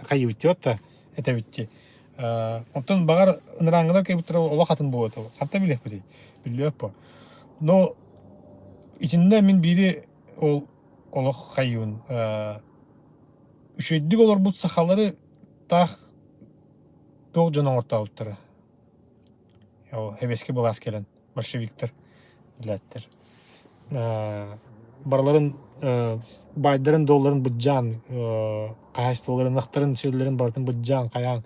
хайыбыттиот этэбитти оттон баҕар ынырааҥҥылар кыайбыттара олох атын буолуо этэ хантан билиэхпитий биллибэт по но итиннэ мин биири ол олох хайыыбын үчүгэйдик олорбут сахалары таах туох дьон оҥортообуттара ол сэбиэскэй былаас кэлэн большевиктар билээттэр барыларын баайдарын долларын быдьаан хаһаайыстыбаларын ынахтарын сүөллэрин барытын быдьаан хайаан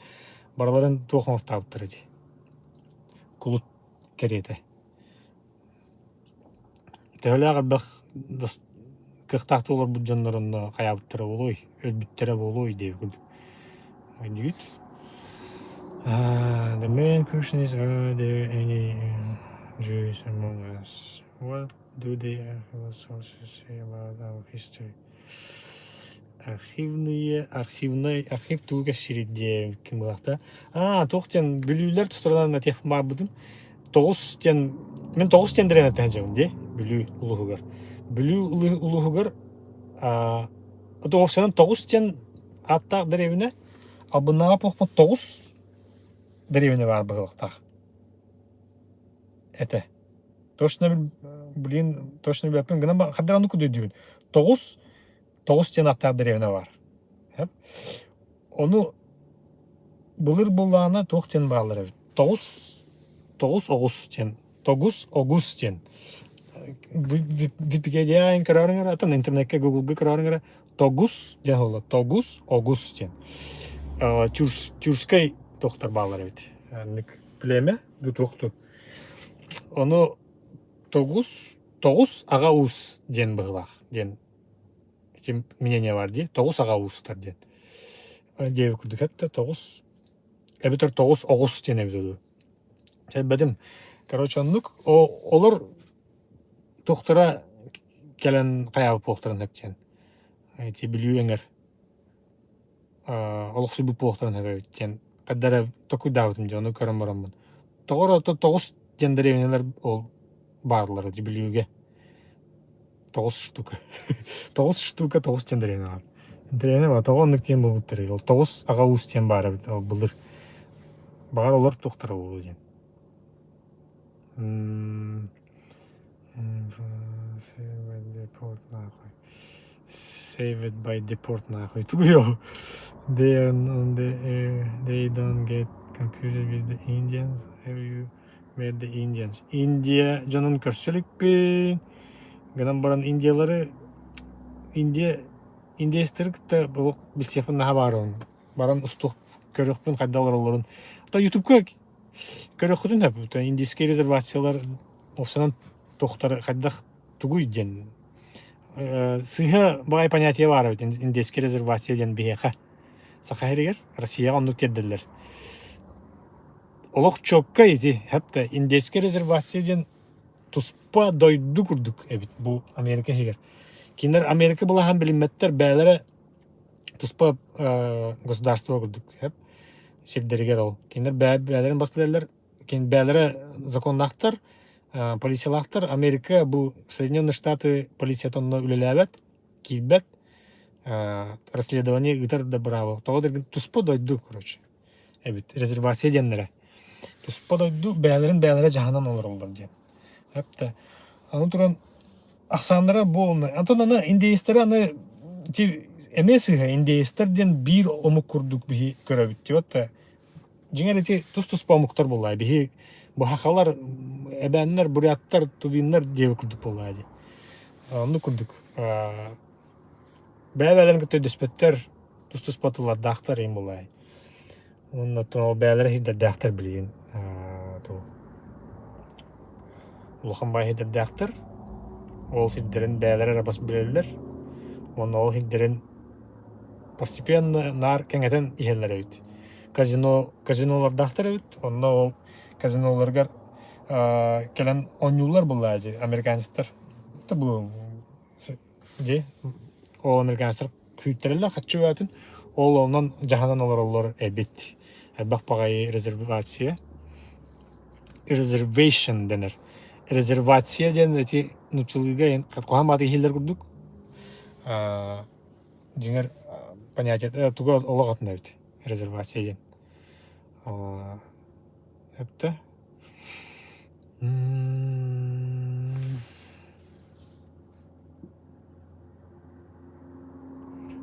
барыларын туох оҥортообуттара дии кулут кэриэтэ Төһөлөөх элбэх кыахтаахтык олорбут дьоннор онно хайаабыттара буолуой, өлбүттэрэ буолуой диэбит курдук. Өйдүүгүт? The main question is are there any Jews among us? What do the archival sources say about our history? Архивные, архивный, архив тугу кэпсиирий диэбиккин буолаахта. Аа, туох диэн Бүлүүлэр тустарынан этиэх баарбытын. Тоҕус диэн, мин тоҕус диэн дэриэбинэ сылдьабын дии, Бүлүү улууһугар. Бүлүү улууһугар аа, уопсайынан тоҕус диэн ааттаах дэриэбинэ, албыннааҕа буолбут тоҕус дэриэбинэ баар быһыылаах этэ. Точно блин, точно билбэппин гынан ханна оннук өйдүүбүн. Тоҕус тоҕус диэн ааттаах дэриэбинэ баар. Ону былыр буоллаҕына туох диэн бааллар эбит. Тоҕус тоҕус оҕус диэн. Тогус огус диэн. Википедия көрөөрүҥ эрэ, атын интернеккэ Гуглга көрөөрүҥ эрэ Тогус диэн буолла. Тогус, Огус диэн. Тюркскай тохтор бааллар эбит. Оннук племя дутуохту. Ону Тогус, Тоҕус аҕа уус диэн быһыылаах диэн ити мнение бар дии. Тоҕус аҕа уустар диэн. Диэбит курдук эттэ тоҕус эбэтэр тоҕус оҕус диэн эбитэ дуу. Кэлбэтим. Короче, оннук олор туохтара кэлэн хайаабыт буолуохтарын сөп диэн. Ити Бүлүү эҥэр олохсуйбут буолуохтарын сөп эбит диэн хайда эрэ толкуйдаабытым дии, ону көрөн бараммын. Тоҕо эрэ тоҕус диэн дэриэбинэлэр ол бааллар ити Бүлүүгэ. Тоҕус штука. Тоҕус штука тоҕус диэн дэриэбинэ баар. Дэриэбинэ баар, тоҕо оннук диэн буолбуттарый? Ол тоҕус аҕа уус диэн баар эбит ол былыр. Баҕар олор туохтара буолуо диэн. Saved by deport нахуй. Тугуй ол? They are on the air. They don't get confused with the Indians. Have you met the Indians? Индия дьонун көрсө иликпин. Гынан баран Индиялары Индия индейцтэри кытта олох билсиэхпин наһаа баарым. Баран устуох көрүөхпүн хайдах олороллорун. Ата Ютубка көрүөххүтүн сөп. Индийскэй резервациялар уопсанан туохтары хайдах тугуй диэн сыыһа баҕайы понятие баар эбит индийскэй резервация диэн биһиэхэ Саха сиригэр Россияҕа оннук тиэрдэллэр. Олох чуоккай ити хатта индийскэй резервация диэн туспа дойду курдук эбит бу Америка иһигэр. Кинилэр Америка былаһан билиммэттэр бэйэлэрэ туспа государство курдук сирдэригэр ол. Кинилэр бэйэлэрин бас билэллэр бэйэлэрэ законнаахтар, полициялаахтар. Америка бу Соединенные Штаты полицията онно үлэлээбэт, киирбэт, расследование ыытар да бырааба. Тоҕо да туспа дойду, короче, эбит. Резервация диэннэрэ. Туспа дойду бэйэлэрин бэйэлэрэ дьаһанан олороллор диэн. Эптэ. Аны туран ахсааннара бу Антон аны индеецтэрэ аны эмиэ сыыһа индеецтэр диэн биир омук курдук биһи көрөбүт диэбэт Дьиҥэр ити тус-туспа омуктар буоллаа. Биһи бу сахалар, эбээннэр, буряттар, тувиннар диэбит курдук буоллаа дии. Оннук курдук бэйэ-бэйэлэрин кытта өйдөспөттөр, тус-туспа тыллардаахтар иһин буоллаа. Уонна оттон ол бэйэлэрэ сирдэрдээхтэр билигин туох улахан баай сирдэрдээхтэр. Ол сирдэрин бэйэлэрэ эрэ бас билэллэр. Уонна ол сирдэрин постепенно наар кэҥэтэн иһэллэр эбит. Казино казинолардаахтар эбит. Онно ол казиноларыгар кэлэн оонньууллар буоллаа дии американецтар. Это бу дии ол американецтар күүттэрэллэр хаччы бөҕөтүн. Ол онон дьаһанан олороллор эбит. Элбэх баҕайы резервация. Reservation дэнэр. Резервация диэн эти нууччалыыга куһаҕан баҕайы иһиллэр курдук. Дьиҥэр понятие туга олох атын эбит резервация диэн. Эптэ.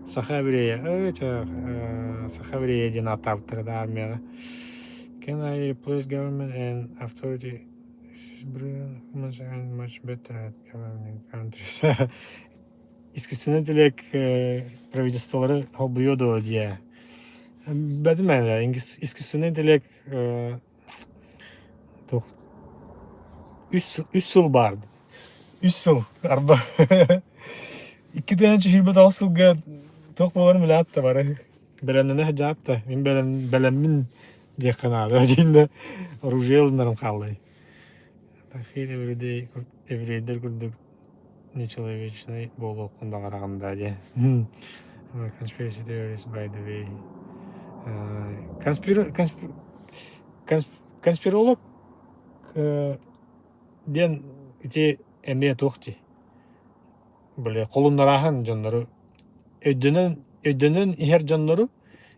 Саха еврея Саха еврея диэн ааттаабыттара да армияҕа. Can I replace government and authority much better at governing countries? Искусственный интеллект правительстволары холбуйуо дуо диэ. Бэтим ээ искусственный интеллект туох үс үс сыл баар. Үс сыл арба. Икки тыһыынча сүүрбэ сылга туох буоларын билээт да бары. Бэлэмнэнэ сылдьаат да мин бэлэм бэлэммин диэххэ наада диэн да оружие ылынарым хааллай. Тахир еврейдэр курдук нечеловечный буолуоххун баҕараҕын даа диэн. Conspiracy theories by the way. Конспиролог диэн ити эмиэ туох дии били холуннарааһын дьоннору өйдөнөн өйдөнөн иһэр дьоннору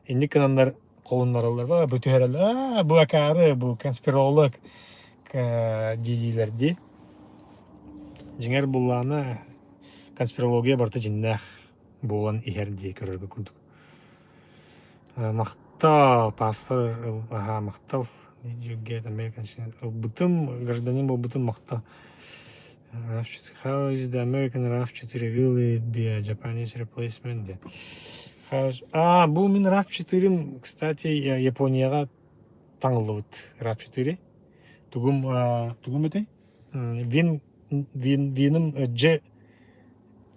инник гынаннар холуннараллар бу түһэрэллэр бу акаары бу конспиролог дии-диилэр дии дьиҥэр буллаана конспирология барыта дьиннээх буолан иһэр дии көрөргө курдук махтал паспорт аһаа махтал ылбытым гражданин буолбутум махтал. How is the American RAV4 will it be a Japanese replacement диэн. А, бу мин RAV4-м, кстати, Японияҕа таҥыллыбыт RAV4. Тугум, тугум этэй? Вин, вин, виным Дж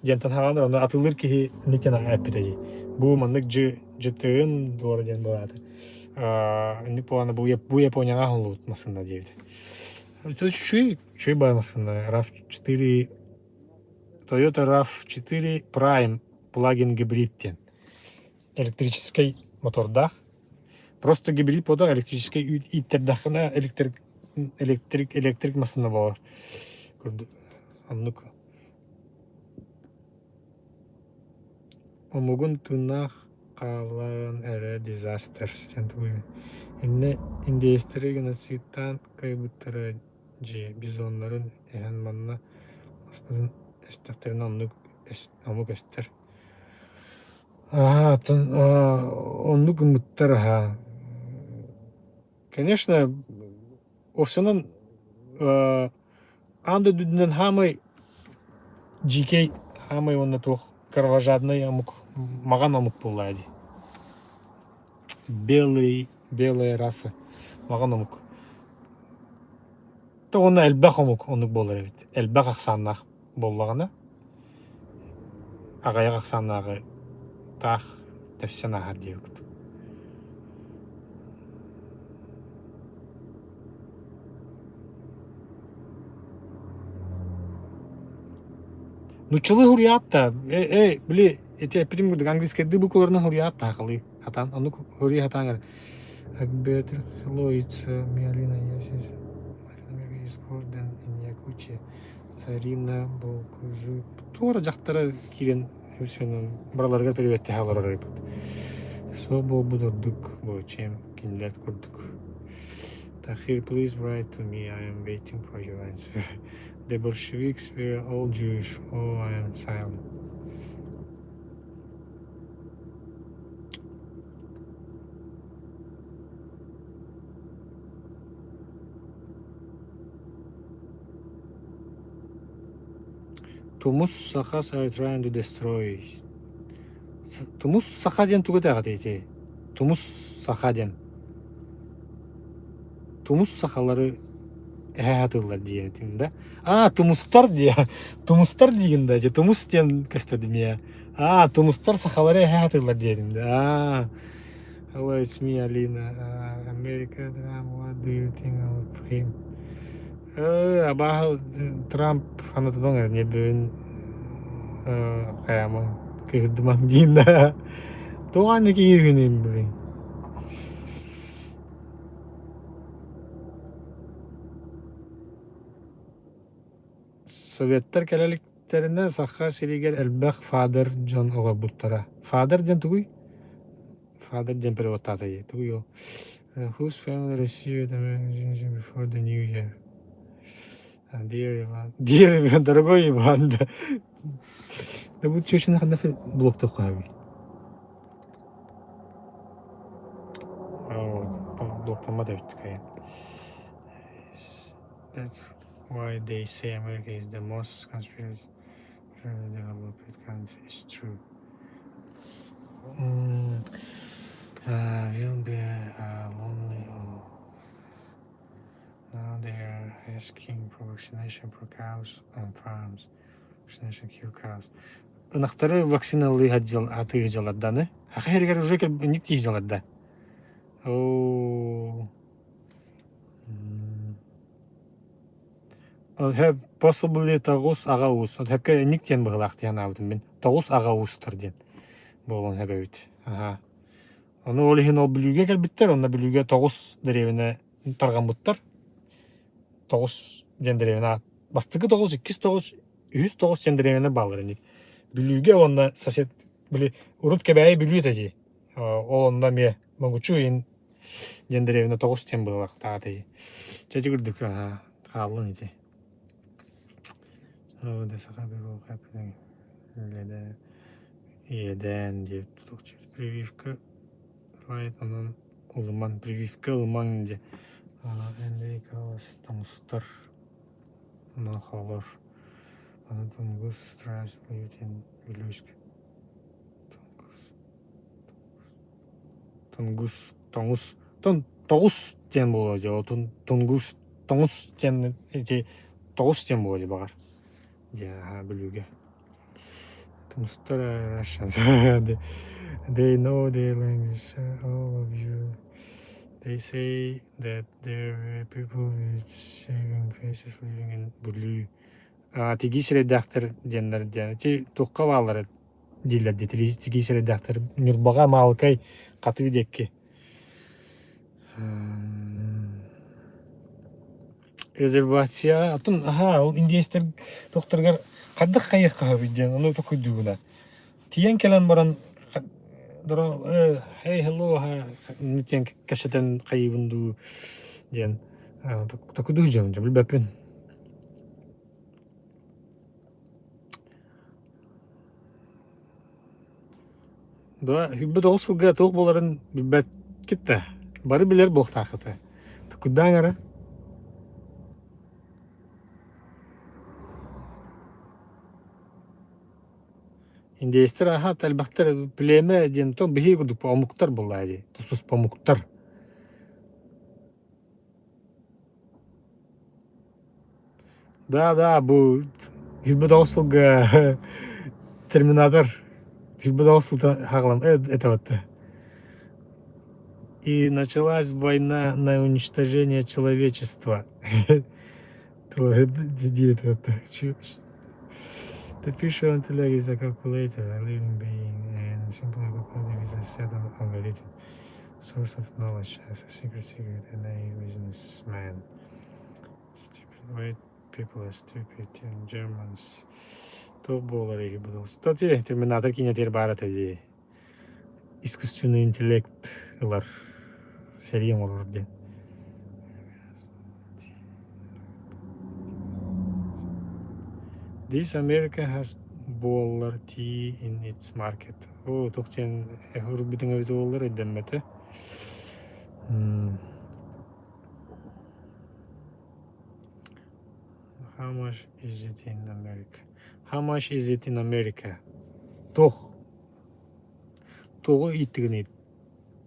диэнтэн хаалар, онно атыллыыр киһи никтэн эппитэ дии. Бу маннык Дж, ЖТ-ым дуора диэн буолааты. Инник буолана бу, бу Японияҕа оҥоһуллубут массыына диэбит. Үчүгэй, үчүгэй баай массыына. RAV4, Toyota RAV4 Prime плагин гибрид диэн. Электрическэй мотордаах. Просто гибрид буолар, электрическэй ииттэрдэххинэ электрик, электрик, электрик массыына буолар. Оннук. Омугун тыыннаах хаалларан эрэ дизастерс диэн тугуй иннэ индеецтэри геноцидтаан кыайбыттара дьиэ бизоннарын эһэн манна аспытын эстэхтэринэ оннук омук эстэр Аа, оттон оннук гыммыттар аһаа. Конечно, овсянан аан дойдутунан хаамай дьиикэй хаамай уонна туох кровожадный омук маҕан омук буоллаа дии. Белый, белая раса маҕан омук. То уонна элбэх омук оннук буолар эбит. Элбэх ахсааннаах буоллаҕына аҕыйах ахсааннааҕы таах тэпсэн ааһар диэбит. Нуччалыы суруйаат да, э, били эти эппитим курдук английскайдыы букваларынан суруйаат да сахалыы хатаан оннук суруйа сатаан эрэ Акбетр Хлоица Миалина из Гордон in Якутия Царина Болкужу туора дьахтара киирэн үсүнэн барыларыгар переведтэһэ олорор эбит. Суох буолбут ордук чем кинилэр курдук. Tahir, please write to me. I am waiting for your answer. The Bolsheviks were all Jewish. Oh, I am silent. Тумус Сахас are trying to destroy. Тумус Саха диэн тугу этэҕит ити? Тумус Саха диэн. Тумус сахалары эһэ сатыыллар диэтиҥ да? Аа, тумустар диэ. Тумустар диигин да, тумус диэн көстөдүм ээ. Аа, тумустар сахалары эһэ сатыыллар диэтиҥ да. Аа. Hello, it's me, Alina. America, Trump, what do you think of him? Абааһы Трамп анатыбаҥ эрэ бүгүн хайаамаҥ кыыһырдымаҥ диин да. Тоҕо анньа киһи үһүнүм блин. Советтар кэлэ иликтэринэ Саха сиригэр элбэх фадер дьон олорбуттара. Фадер диэн тугуй? Фадер диэн переводтаата тугуй ол? Whose family received American before the New Year? Dear Иван, dear Иван, дорогой Иван, да. Да бу чөчүнэ ханна блоктуохха Блоктаммат эбит кайын. That's why they say America is the most conspiracy developed country. It's true. Will be lonely. Now they are asking for vaccination for cows on farms. Vaccination kill cows. Ынахтары вакциналыы атыы дьаларданы. Аха хэригэр уже ник тиий дьаларда. Оо. Possibly тоҕус аҕа уус. Хөпкө ник диэн быһылаах диэн аабытым мин. Тоҕус аҕа уустар диэн буолуон сөп эбит. Аха. Ону ол иһин ол Бүлүүгэ кэлбиттэр, онно Бүлүүгэ тоҕус дэриэбинэ тарҕаммыттар. Тоҕус диэн дэриэбинэ бастакы тоҕус, иккис тоҕус, үһүс тоҕус диэн дэриэбинэ бааллар инник. Бүлүүгэ уонна сосед били урут Кэбээйи Бүлүү этэ дии. Ол онно эмиэ Могучу иһин диэн дэриэбинэ тоҕус диэн быһылаахтаах этэ. Чэ ити курдук хааллын ити. Иэдээн диэбит Прививка right онон ылымаҥ прививка ылымаҥ диэ тоҥустар онон холор. Аны Тунгус tribes lived in Вилюйск. Тунгус, Тунгус, Тоҥус, Тон Тоҕус диэн буолуо дии, Тун Тунгус, Тоҥус диэн ити Тоҕус диэн буолуо дии баҕар диэн аһаа Бүлүүгэ. Тумустар Russians. They know their language, all of you. They say that there were people with shaven faces living in Бүлүү. Тигии сирэйдээхтэр диэннэр диэн ити туохха бааллара дииллэр дии тигии сирэйдээхтэр Ньурбаҕа Маалыкай Хатыы диэки. Резервацияҕа атын аһаа ол индиэстэр туохтарыгар хайдах хайыахха сөбүй диэн ону толкуйдуугуна. Тиийэн кэлэн баран hey hello диэн кэпсэтэн хайыыбын дуу диэн толкуйдуу сылдьабын дьэ билбэппин. Да, 29 сылга туох буоларын билбэккит да. Бары билэр буолуохтааххыт. Кудаҥ эрэ. Индейстэр аһа элбэхтэр племя диэн то биһиги курдук омуктар буоллаа дии. Тус-туспа омуктар. Да, да, бу 29 сылга Терминатор 29 сылта хаҕылам это вот. И началась война на уничтожение человечества. The visual intellect is a calculator, a living being, and simply calculating is a set of algorithms, source of knowledge as a secret secret, and a businessman. Stupid white people are stupid, and Germans. Туох буолар эһи буолуо? Терминатор киинэтигэр баар этэ дии. Искусственный интеллект ылар сэрии оҥорор диэн. This America has буоллар tea in its market. Оо, туох диэн уруйбутуҥ эбитэ буоллар өйдөммөтө. How much is it in America? How much is it in America? Туох туоҕу ииттигиний?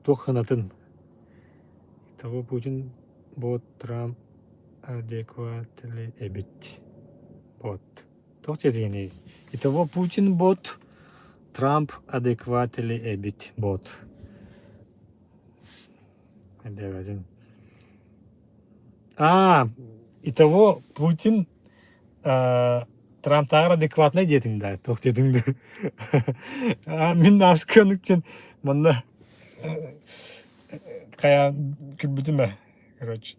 Туох сыанатын? Итого Путин бот Трамп адекватли эбит. Бот. Туох диэтигиний? Итого Путин бот Трамп адекватли эбит бот. Өйдөөбөтүм. А, итого Путин Трамптааҕар адекватнай диэтиҥ да, туох диэтиҥ да. Мин ааскыанык диэн манна хайа күлбүтүм ээ, короче.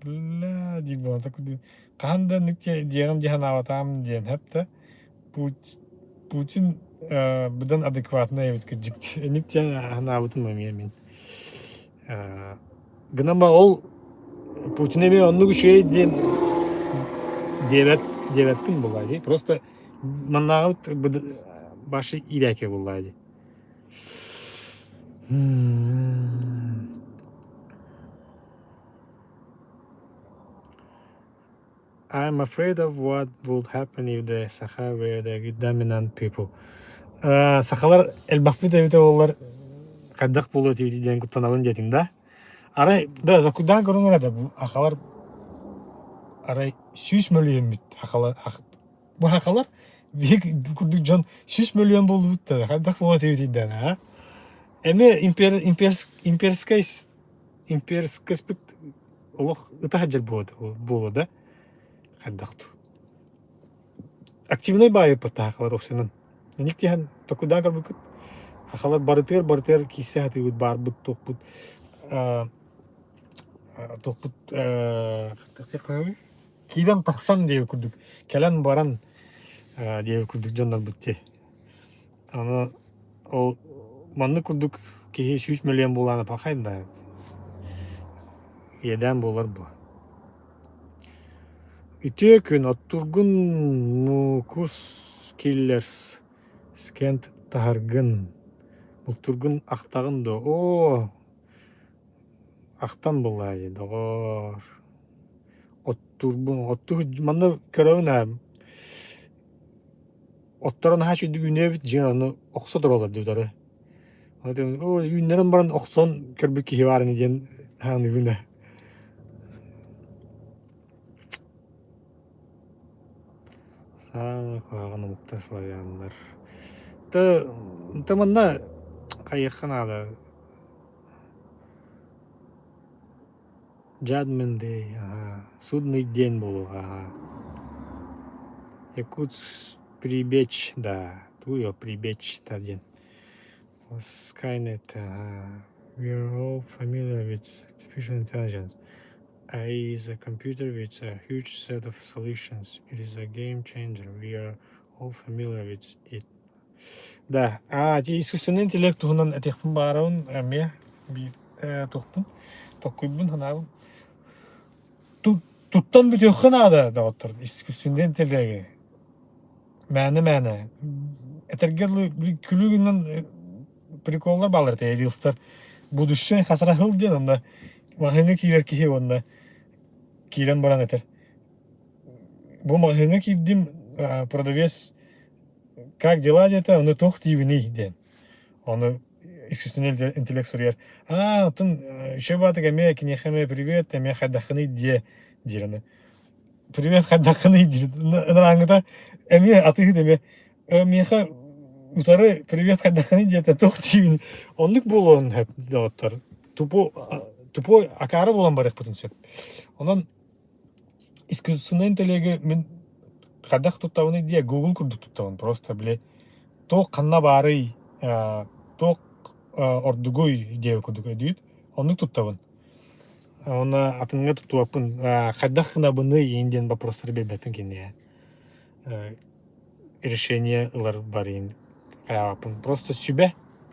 Бля диир буолан хаһан да инник дьиэҕим дии санаабатаҕым диэн сөп да Путин быдан адекватнай эбит кырдьык инник диэн санаабытым эмиэ мин. Гынан ба ол Путин эмиэ оннук үчүгэй диэн диэбэт диэбэппин буоллаа дии. Просто маннааҕыбыт башы иирээки буоллаа дии. I'm afraid of what would happen if the Sakha were the dominant people. Сахалар элбэхпит эбитэ буоллар хайдах буолуо этибит диэн куттанабын диэтиҥ да? Арай да кудаан көрүҥ эрэ да бу сахалар арай 100 мөлүйүөммүт сахалар бу сахалар биһиги курдук дьон 100 мөлүйүөн буолбут да хайдах буолуо этибитий да а? Эмиэ импер, имперс, имперскэй имперскэспит олох ыта сылдьар буолуо да хайдах дуу активнай баайыппыт сахалар охсунан инник тиһэн токудаан көрбүккүт сахалар барытыгар барытыгар киирсэ сатыыбыт баарбыт туохпут туохпут киирэн тахсан диэбит курдук кэлэн баран диэбит курдук дьоннорбут дии аны ол маннык курдук киһи 100 мөлүйүөн буолаана пахай да иэдээн буолар буо Үтүө күн, оттуургун муукус киллерс, скент таһаргын, бултуургун ахтаҕын дуо? Оо, ахтан буоллаа дии, доҕоор. Оттуурбун, оттуу манна көрөбүн ээ. Отторо наһаа үчүгдүк үүнүөбүт, дьиҥэр ону охсо тураллар дии утары. Оо, үүннэрэн баран охсон көрбүт киһи баар ини диэн ханыыбын ээ. Саамай куһаҕан омуктар славяннар. Ты, ты манна хайыахха наада Judgment Day, аһаа, Судный день буолуоҕа, аһаа. Якутск Прибеч, да, туйо Прибеч да диэн. Skynet, аһаа. We are all familiar with artificial intelligence. AI is a computer with a huge set of solutions. It is a game changer. We are all familiar with it. Да, а ити искусственный интеллект туһунан этиэхпин баҕарабын эмиэ биир туохпун толкуйбун санаабын туттан бүтүөххэ наада доҕоттор искусственный интеллеги мээнэ-мээнэ этэргэ дылы күлүү гынан приколлар бааллар этэ рилстар будущее хасарахыл диэн онно маҕаһыыҥҥа киирэр киһи уонна киирэн баран этэр бу маҕаһыыҥҥа киирдим продавец как дела диэтэ, ону туох диибиний диэн. Ону искусственный интеллект суруйар. Аа, оттон еще баатык эмиэ киниэхэ эмиэ привет, эмиэ хайдаххыный диэ диир аны. Привет хайдаххыный диир. Ынырааҥҥыта эмиэ атыыһыт эмиэ миэхэ утары привет хайдаххыный диэтэ туох диибиний. Оннук буолуон сөп доҕоттор. Тупо тупой акаары буолан барыахпытын сөп. Онон Искусственнай интеллеги мин хайдах туттабыный диэ Google курдук туттабын просто били туох ханна баарый туох ордугуй диэбит курдук өйдүүт оннук туттабын уонна атыҥҥа туттубаппын хайдах гынабыный иин диэн вопростары биэрбэппин киниэхэ решение ылар барыын хайаабаппын просто сүбэ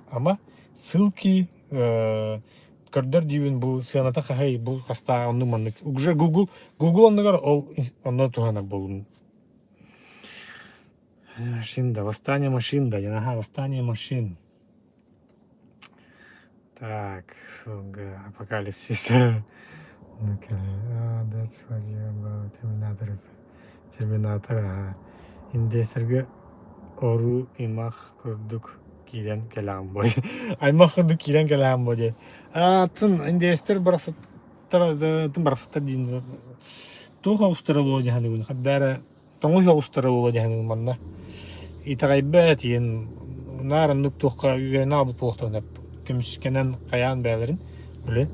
ама ссылки көрдөр диибин бу сыаната хаһай бу хастаа оннук маннык уже Google Google оннугар ол онно туһанар буоллум машин да восстание машин да аха восстание машин так апокалипсис that's what you about Терминатор Терминатор аха индесерге оруу имах курдук киирэн кэлэҕин буо аймах курдук киирэн кэлэҕин буо диэн атын индиэстэр барахсаттар атын барахсаттар диин туох оҕустара буолуо дьаһаныбын хаддаара тоҥуй оҕустара буолуо дьаһаныбын манна итэҕэйбэт иэн наар оннук туохха үөрэнэ аҕалбыт буолуохтарын көмүскэнэн хайаан бэйэлэрин үлэ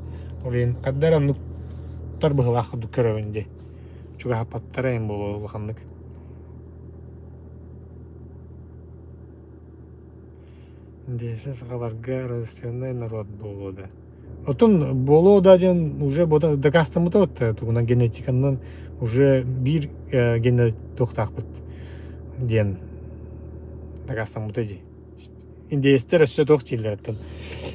ол иһин хаддаара оннуктар быһыылаах курдук көрөбүн дии чугаһаппаттара иһин буолуо улаханнык Десять сахаларга родственный народ буолуо да. Оттон буолуо да диэн уже дакаастаммыта вот тугунан генетиканан уже биир генэ туохтаахпыт диэн дакаастаммыта дии. Индеецтэр өссө туох дииллэр оттон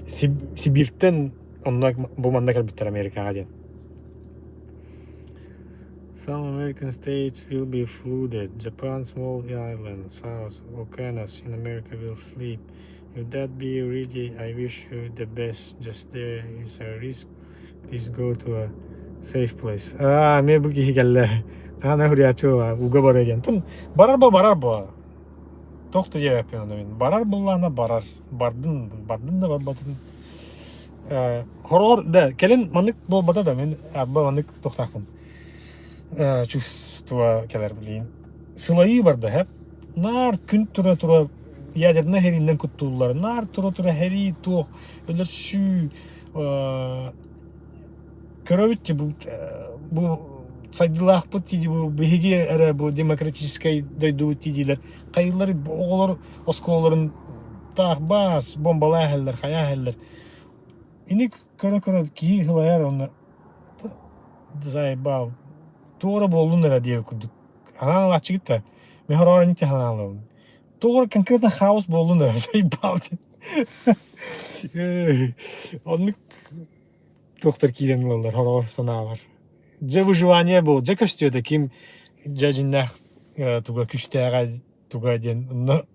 Сибииртэн онно бу манна кэлбиттэр Америкаҕа диэн. Some American states will be flooded. Japan, small island, south volcanoes in America will sleep. If that be really, I wish you the best. Just there is a risk. Please go to a safe place. Аа, эмиэ бу киһи кэллэ. Хаана хуруйааччы уга барар диэн. Тын барар бо барар бо. Туох да диэбэппин ону мин. Барар буоллаҕына барар. Бардын, бардын да барбатын. Хороҕор да кэлин маннык буолбата да мин арба маннык туохтаахпын чувство кэлэр билигин сылайыы барда һэп наар күн тура тура ядернай хэрииннэн куттууллар наар тура тура хэрии туох өлөрсүү көрөбүт бу бу сайдыылаахпыт дии бу биһиги эрэ бу демократическай дойдубут диилэр хайыылар оҕолор оскуолаларын таах баас бомбалаа иһэллэр хайаа иһэллэр ини көрө-көрө киһи сылайар уонна заебал туора буоллун эрэ диэбит курдук анаан ылааччыгыт да мин хороҕор инник санаалабын туора конкретно хаос буоллун эрэ заебал диэн оннук туохтар киирэн ылаллар хороҕор санаалар дьэ выживание буол дьэ көстүө да ким дьэ дьиннээх туга күстээҕэ туга диэн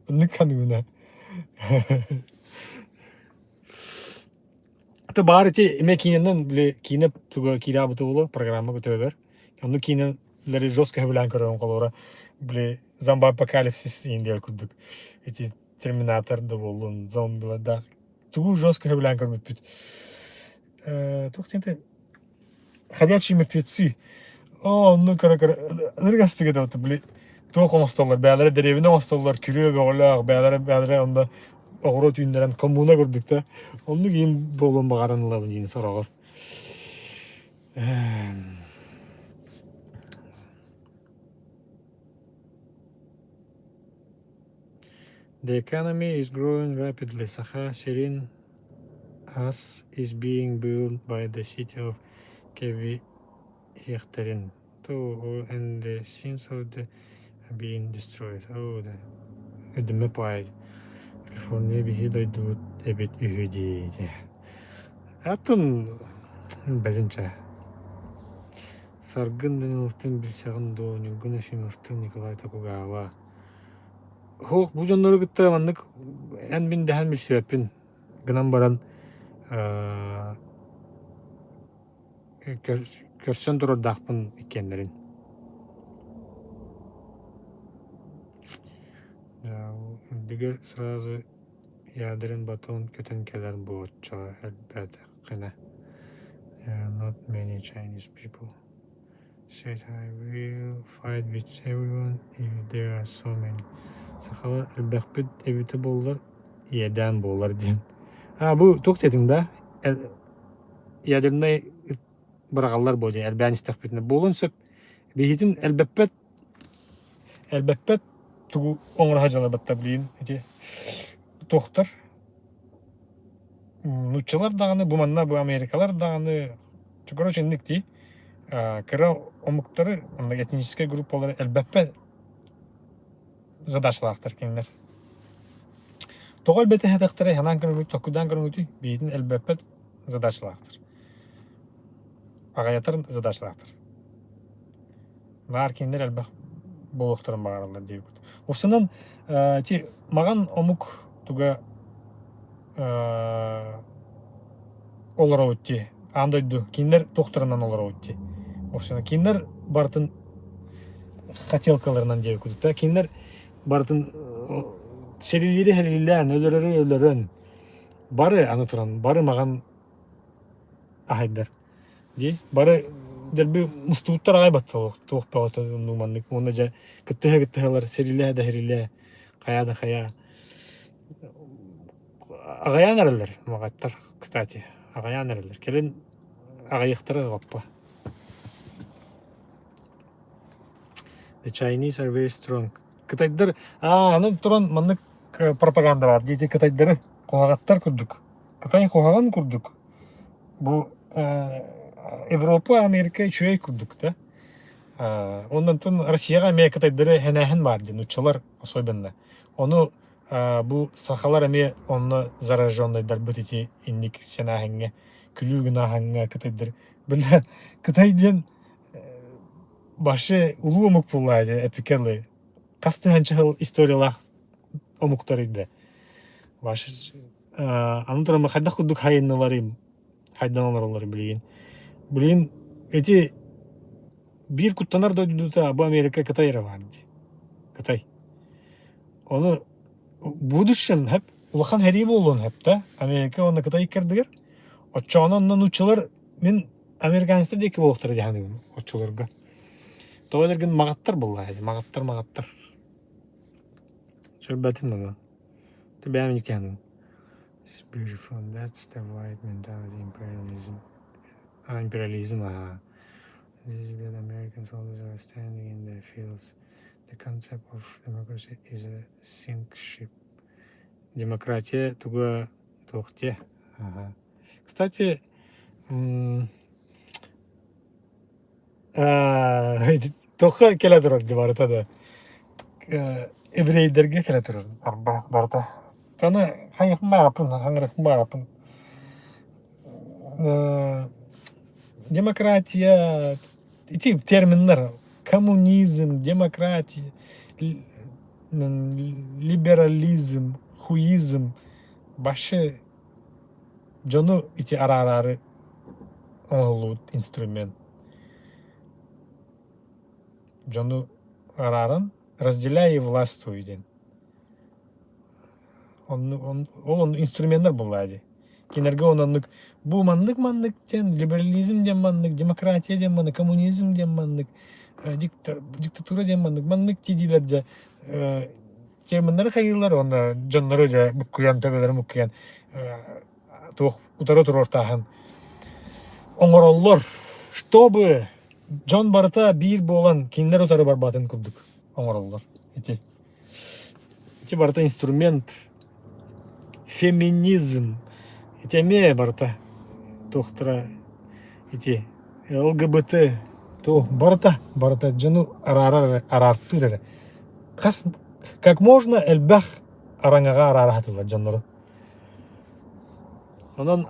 оннук ханыына Это баар ити эмиэ киинэнэн били киинэ туга киирээбитэ буолуо программа көтөбөр. Онну киинэлэри жестко сөбүлээн көрөбүн холобура. Били зомби-апокалипсис иин диэн курдук. Ити Терминатор да буоллун, зомбилар да тугу жестко сөбүлээн көрбүппүт. Туох диэн Ходячие мертвецы. Оо, онну көрө-көрө ынырык астык этэ били туох оҥостоллор, бэйэлэрэ дэриэбинэ оҥостоллор, күрүө бөҕөлөөх, бэйэлэрэ бэйэлэрэ онно оҕуруот үүннэрэн коммуна курдук да. Оннук иин буолуон баҕаран ылабын иин сороҕор. The economy is growing rapidly. Sakha Sirin As is being built by the city of Кэбиһиэхтэрин and the scenes of the being destroyed. Oh, the өдүмэ паай Калифорния биһи дойдубут эбит үһү дии. Атын бэлимчэ. Саргын Даниловтыын билсэҕин дуо, Ньургун Ефимовтыын Николай Токугава. Суох, бу дьоннору кытта маннык эн-мин дэһэн билсибэппин гынан баран көрсөн турардаахпын иккиэннэрин. Үрдүгэр сразу ядрин батон көтөн кэлэр буоччаҕа элбээтэххинэ. There are not many Chinese people. Said I will fight with everyone if there are so many. Сахалар элбэхпит эбитэ буоллар, иэдээн буолар диэн. А бу туох диэтиҥ да? Ядернай быраҕаллар буо диэн элбээн истэхпитинэ буолуон сөп. Биһитин элбэппэт элбэппэт тугу оҥоро сылдьаллар билигин ити туохтар нууччалар даҕаны бу манна бу америкалар даҕаны короче инник дии кыра омуктары онно этническэй группалары элбэппэт задачалаахтар кинилэр тоҕо элбэтэ сатахтарай санаан көрүҥүт толкуйдаан көрүҥүтүй биһитин элбэппэт задачалаахтар аҕыйатар задачалаахтар Наар кинилэр элбэх буолуохтарын баҕараллар диэбит. Уопсайынан ити маҕан омук туга олоробут дии. Аан дойду кинилэр туохтарынан олоробут дии. Уопсайынан кинилэр барытын хотелкаларынан диэбит курдук да кинилэр барытын сэрилиири сэрилээн, өлөрөрү өлөрөн бары аны туран бары маҕан аһайдар Дии бары дэлби мустубуттар аҕай батталлар туох бөҕөтө оннук маннык уонна дьэ кыттыһа кыттыһалар сэрилээ да сэрилээ хайаа да хайаа аҕайаан эрэллэр маҕаттар кстати аҕайаан эрэллэр кэлин аҕайыахтара лаппа The Chinese are very strong. Кытайдар аа аны туран маннык пропаганда бар диэти кытайдары куһаҕаттар курдук Кытай куһаҕан курдук Бу Европа, Америка үчүгэй курдук да. Оннонтон Россияҕа эмиэ кытайдары хэнээһин баар диэн нууччалар особенно. Ону бу сахалар эмиэ онно зараженныйдарбыт ити инник сэнээһиҥҥэ, күлүү гынааһыҥҥа кытайдар. Бile Кытай диэн вообще улуу омук буоллаа дии эпикелы. Хас тыһыынча сыл историялаах омуктар да. Вообще аны туран хайдах курдук хайынныларым хайдан олороллор билигин. Билигин ити биир куттанар дойдута бу Америка Кытай эрэ баар дии. Кытай. Ону в будущем хэп улахан сэрии буолуон сөп да Америка уонна Кытай иккэрдигэр. Оччоҕуна онно нууччалар мин американецтар диэки буолуохтара дии саныыбын оччолорго. Тоҕо эргин маҕаттар буоллаа маҕаттар маҕаттар. Сөрбөтүм ону. Бэйэм иккиэн It's beautiful. That's the white mentality imperialism. Ah, imperialism, ah. This is that American soldiers are standing in their fields. The concept of democracy is a sink ship. Демократия туга туох диэ. Ага. Кстати, Туохха кэлэ турар дии барыта да еврейдэргэ кэлэ турар барыта. Аны хайыахпын баҕараппын, хаҥырыахпын баҕараппын. Демократия ити терминнэр коммунизм, демократия, либерализм, хуизм вообще дьону ити араараары оҥоһуллубут инструмент. Дьону арааран. Разделяй и властвуй диэн. Оннук ол оннук инструменнар буоллаа дии. Кинилэргэ оннук бу маннык-маннык диэн либерализм диэн маннык, демократия диэн маннык, коммунизм диэн маннык, диктатура диэн маннык, маннык диилэр дьэ терминнары хайыыллар уонна дьоннору дьэ буккуйан төбөлөрүн буккуйан туох утары туруортааһын оҥороллор чтобы дьон барыта биир буолан кинилэр утары барбатын курдук оҥороллор ити ити барыта инструмент феминизм ити эмиэ барыта туохтара ити ЛГБТ туох барыта барыта дьону араарар араартыыр эрэ хас как можно элбэх араҥаҕа араара сатыыллар дьоннору онон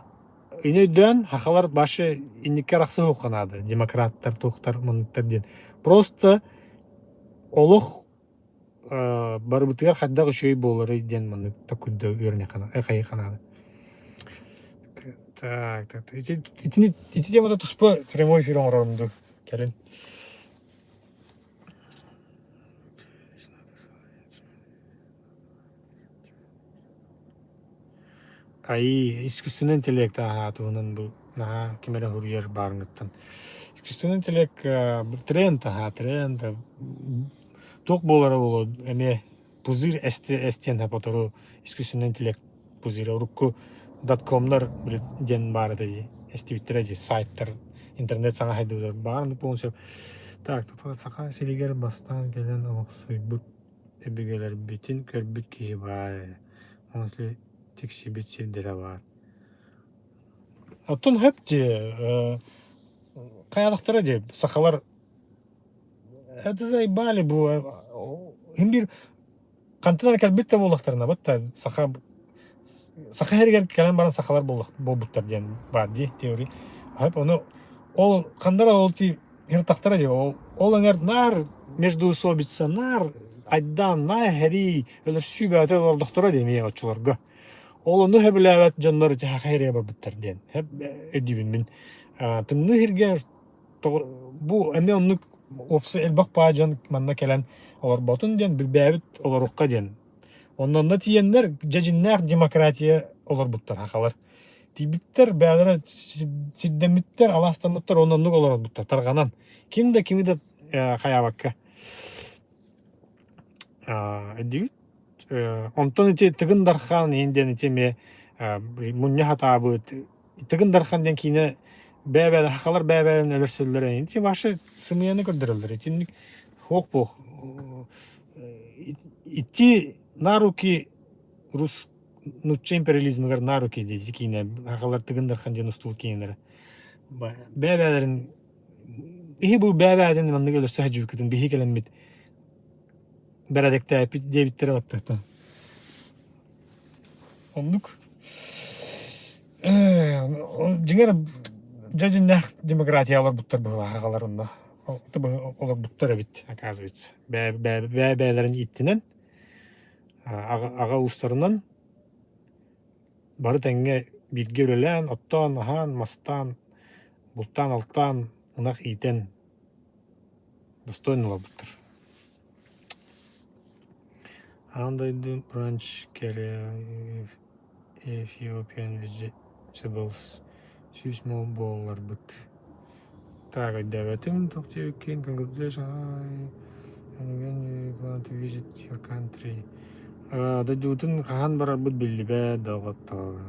Ини өйдөөн, сахалар башы инникки арахсыһыахха наада, демократтар, туохтар, манныктар диэн. Просто олох барыбытыгар хайдах үчүгэй буоларый диэн маннык такуйда үөрэниэххэ хайыахха наада. Так, так, ити, итини, ити темата туспа прямой эфир оҥорорум дуу, кэлин. Айыы, искусственный интеллект ааһа туһунан бу наһаа ким эрэ суруйар баарыҥыттан. Искусственный интеллект тренд аһаа тренд туох буолара буолуо эмиэ пузырь эстиэн сотору искусственный интеллект пузыря урукку доткомнар диэн баар этэ дии эстибиттэрэ дии сайттар интернет саҥа сайдыбытыгар баар полностью так Саха сиригэр бастаан кэлэн олохсуйбут Өбүгэлэрбитин көрбүт киһи баар ээ, Осли тиксибит сирдэрэ баар. Оттон сөп дии, хайалахтара дии, сахалар это заебали бу иһин биир хантан эрэ кэлбит да буоллахтарына бытта саха саха сиригэр кэлэн баран сахалар буолбуттар диэн баар дии теория. Ону ол ханна эрэ ол ти Ыртахтара дии ол ол эҥэр наар междоусобица наар айдаан наар хэрий өлөрсүү бөҕөтө олордохторо дии эмиэ оччолорго. Ол ону сөбүлээбэт дьоннор ити саха сиригэр барбыттар диэн өйдүүбүн мин. Тымныы сиргэ бу эмиэ оннук уопсай элбэх баа дьон манна кэлэн олорботун диэн билбээбит олоруохха диэн. Онно тиийэннэр дьэдьиннээх демократия олорбуттар сахалар. Тиийбиттэр, бэйэлэрэ сирдэммиттэр, алаастаммыттар, уонна оннук олорбуттар тарҕанан. Ким да кими да хайаабакка. Өйдүүгүт? Онтон ити Тыгын Дархан иһин диэн ити эмиэ мунньа сатаабыт. Тыгын Дархан диэн киинэ бэйэ-бэйэ сахалар бэйэ-бэйэлэрин өлөрсөллөр. Ити вообще сымыйаны көрдөрөллөр. Итинник хуох-буох идти на руки рус нуучча империализмыгар на руки дии киинэ сахалар Тыгын Дархан диэн устубут киинэлэрэ. Бэйэ-бэйэлэрин иһи бу бэйэ-бэйэтин маннык өлөрсө сылдьыбыккытын биһи кэлэммит бэрэдэктээппит диэбиттэрэ баттахтан. Оннук. Дьиҥэр дьэ дьиннээх демократия олорбуттар быһыылаах аҕалар онно олорбуттар эбит оказывается. Бэйэ-бэйэлэрин ииттинэн аҕа уустарынан бары тэҥҥэ бииргэ үлэлээн, оттоон, аһаан, мастаан, бултаан-алтаан, ынах иитэн достойно олорбуттар. Аан дойду бранч Ethiopian Vegetables 100 мол буолларбыт Так, өйдөөбөтүм туох диэбиккин Congratulations and when you plan to visit your country Дойдубутун хаһан барарбыт биллибэт доҕоттоор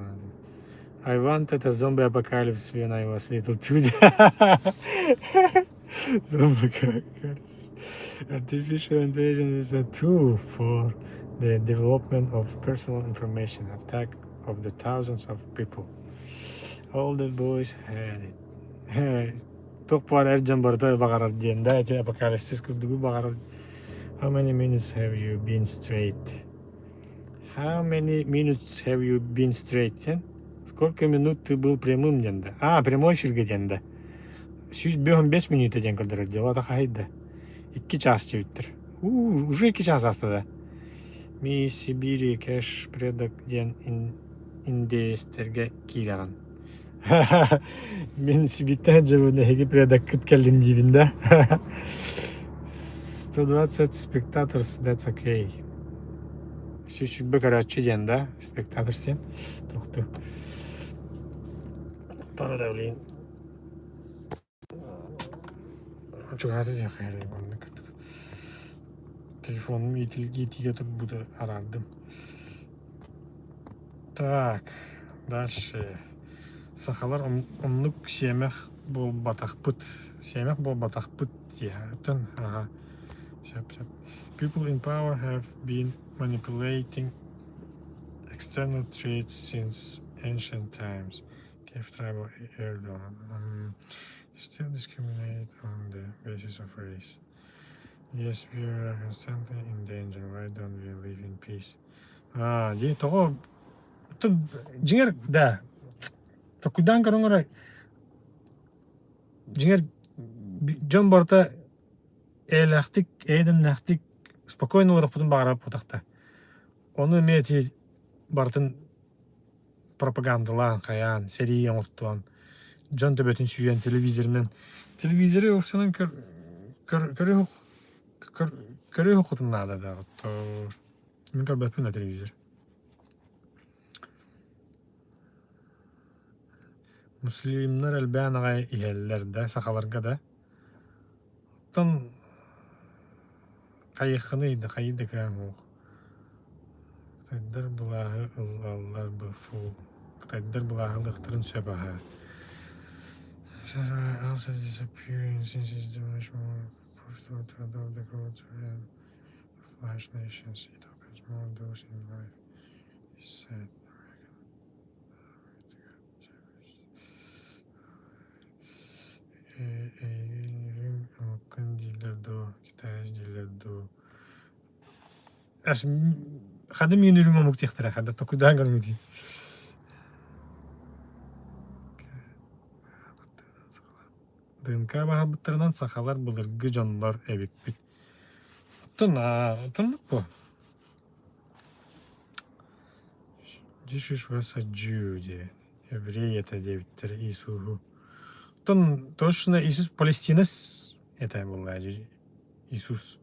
I wanted a zombie apocalypse when I was little too. Zombie apocalypse. Artificial intelligence is a tool for the development of personal information attack of the thousands of people. All the boys had it. Туох баар эр дьон барыта баҕарар диэн да ити апокалипсис курдугу баҕарар. How many minutes have you been straight? How many minutes have you been straight диэн? Сколько минут ты был прямым диэн да? А, прямой эфиргэ диэн да. 105 мүнүүтэ диэн көрдөрөр дела хаһайда. Икки чаас диэбиттэр. Уу, уже икки чаас ааста да. Ми Сибири кэш предок диэн индеецтэргэ киирэҕин. Мин Сибииртэн дьыбын эһиги предоккыт кэллим диибин да. 120 spectators, that's okay. 120 көрөөччү диэн да, spectators диэн. Тохту. Тора да блин. Чугаһата диэххэ эрэ маннык. Телефонум иитигэ турбута араардым. Так, дальше. Сахалар оннук сиэмэх буолбатахпыт. Сиэмэх буолбатахпыт диэхтэн аха. Сөп, сөп. People in power have been manipulating external traits since ancient times. Cave tribal Erdogan. Still discriminate on the basis of race. Yes, we are constantly in danger. Why don't we live in peace? Аа, дии тоҕо дьиҥэр да токуйдаан көрөн эрэ дьиҥэр дьон барыта эйэлээхтик, эйэ-дэмнээхтик спокойно олоруохпутун баҕарар буотахта. Ону эмиэ ити барытын пропагандалаан, хайаан, сэрии оҥортоон, дьон төбөтүн сүүйэн телевизорынан телевизоры ылсанан көр көр көр көрүөххүтүн наада да оттоор. Мин көрбөппүн да телевизор. Муслимнар элбээн аҕай иһэллэр да, сахаларга да. Оттон хайыаххыный да, хайыы да кыаҥ суох. Кытайдар былааһы ылаллар бфу. Кытайдар былааһы ылыахтарын сөп аһа. Also disappearing since it's much more profitable to adopt the culture of large nations. It opens more doors in life, he said. Эйигин омуккун дииллэр дуо, китаец дииллэр дуу? Ханна миин үрүҥ омук диэхтэрэ, ханна токуйдаан көрүҥ дии. ДНК баһарбыттарынан сахалар былыргы дьоннор эбиппит. Оттон оттоннук буо. Jesus was a Jew диye. Еврей это диэбиттэр Иисуһу. Оттон точно Иисус Палестинец это буолла Иисус.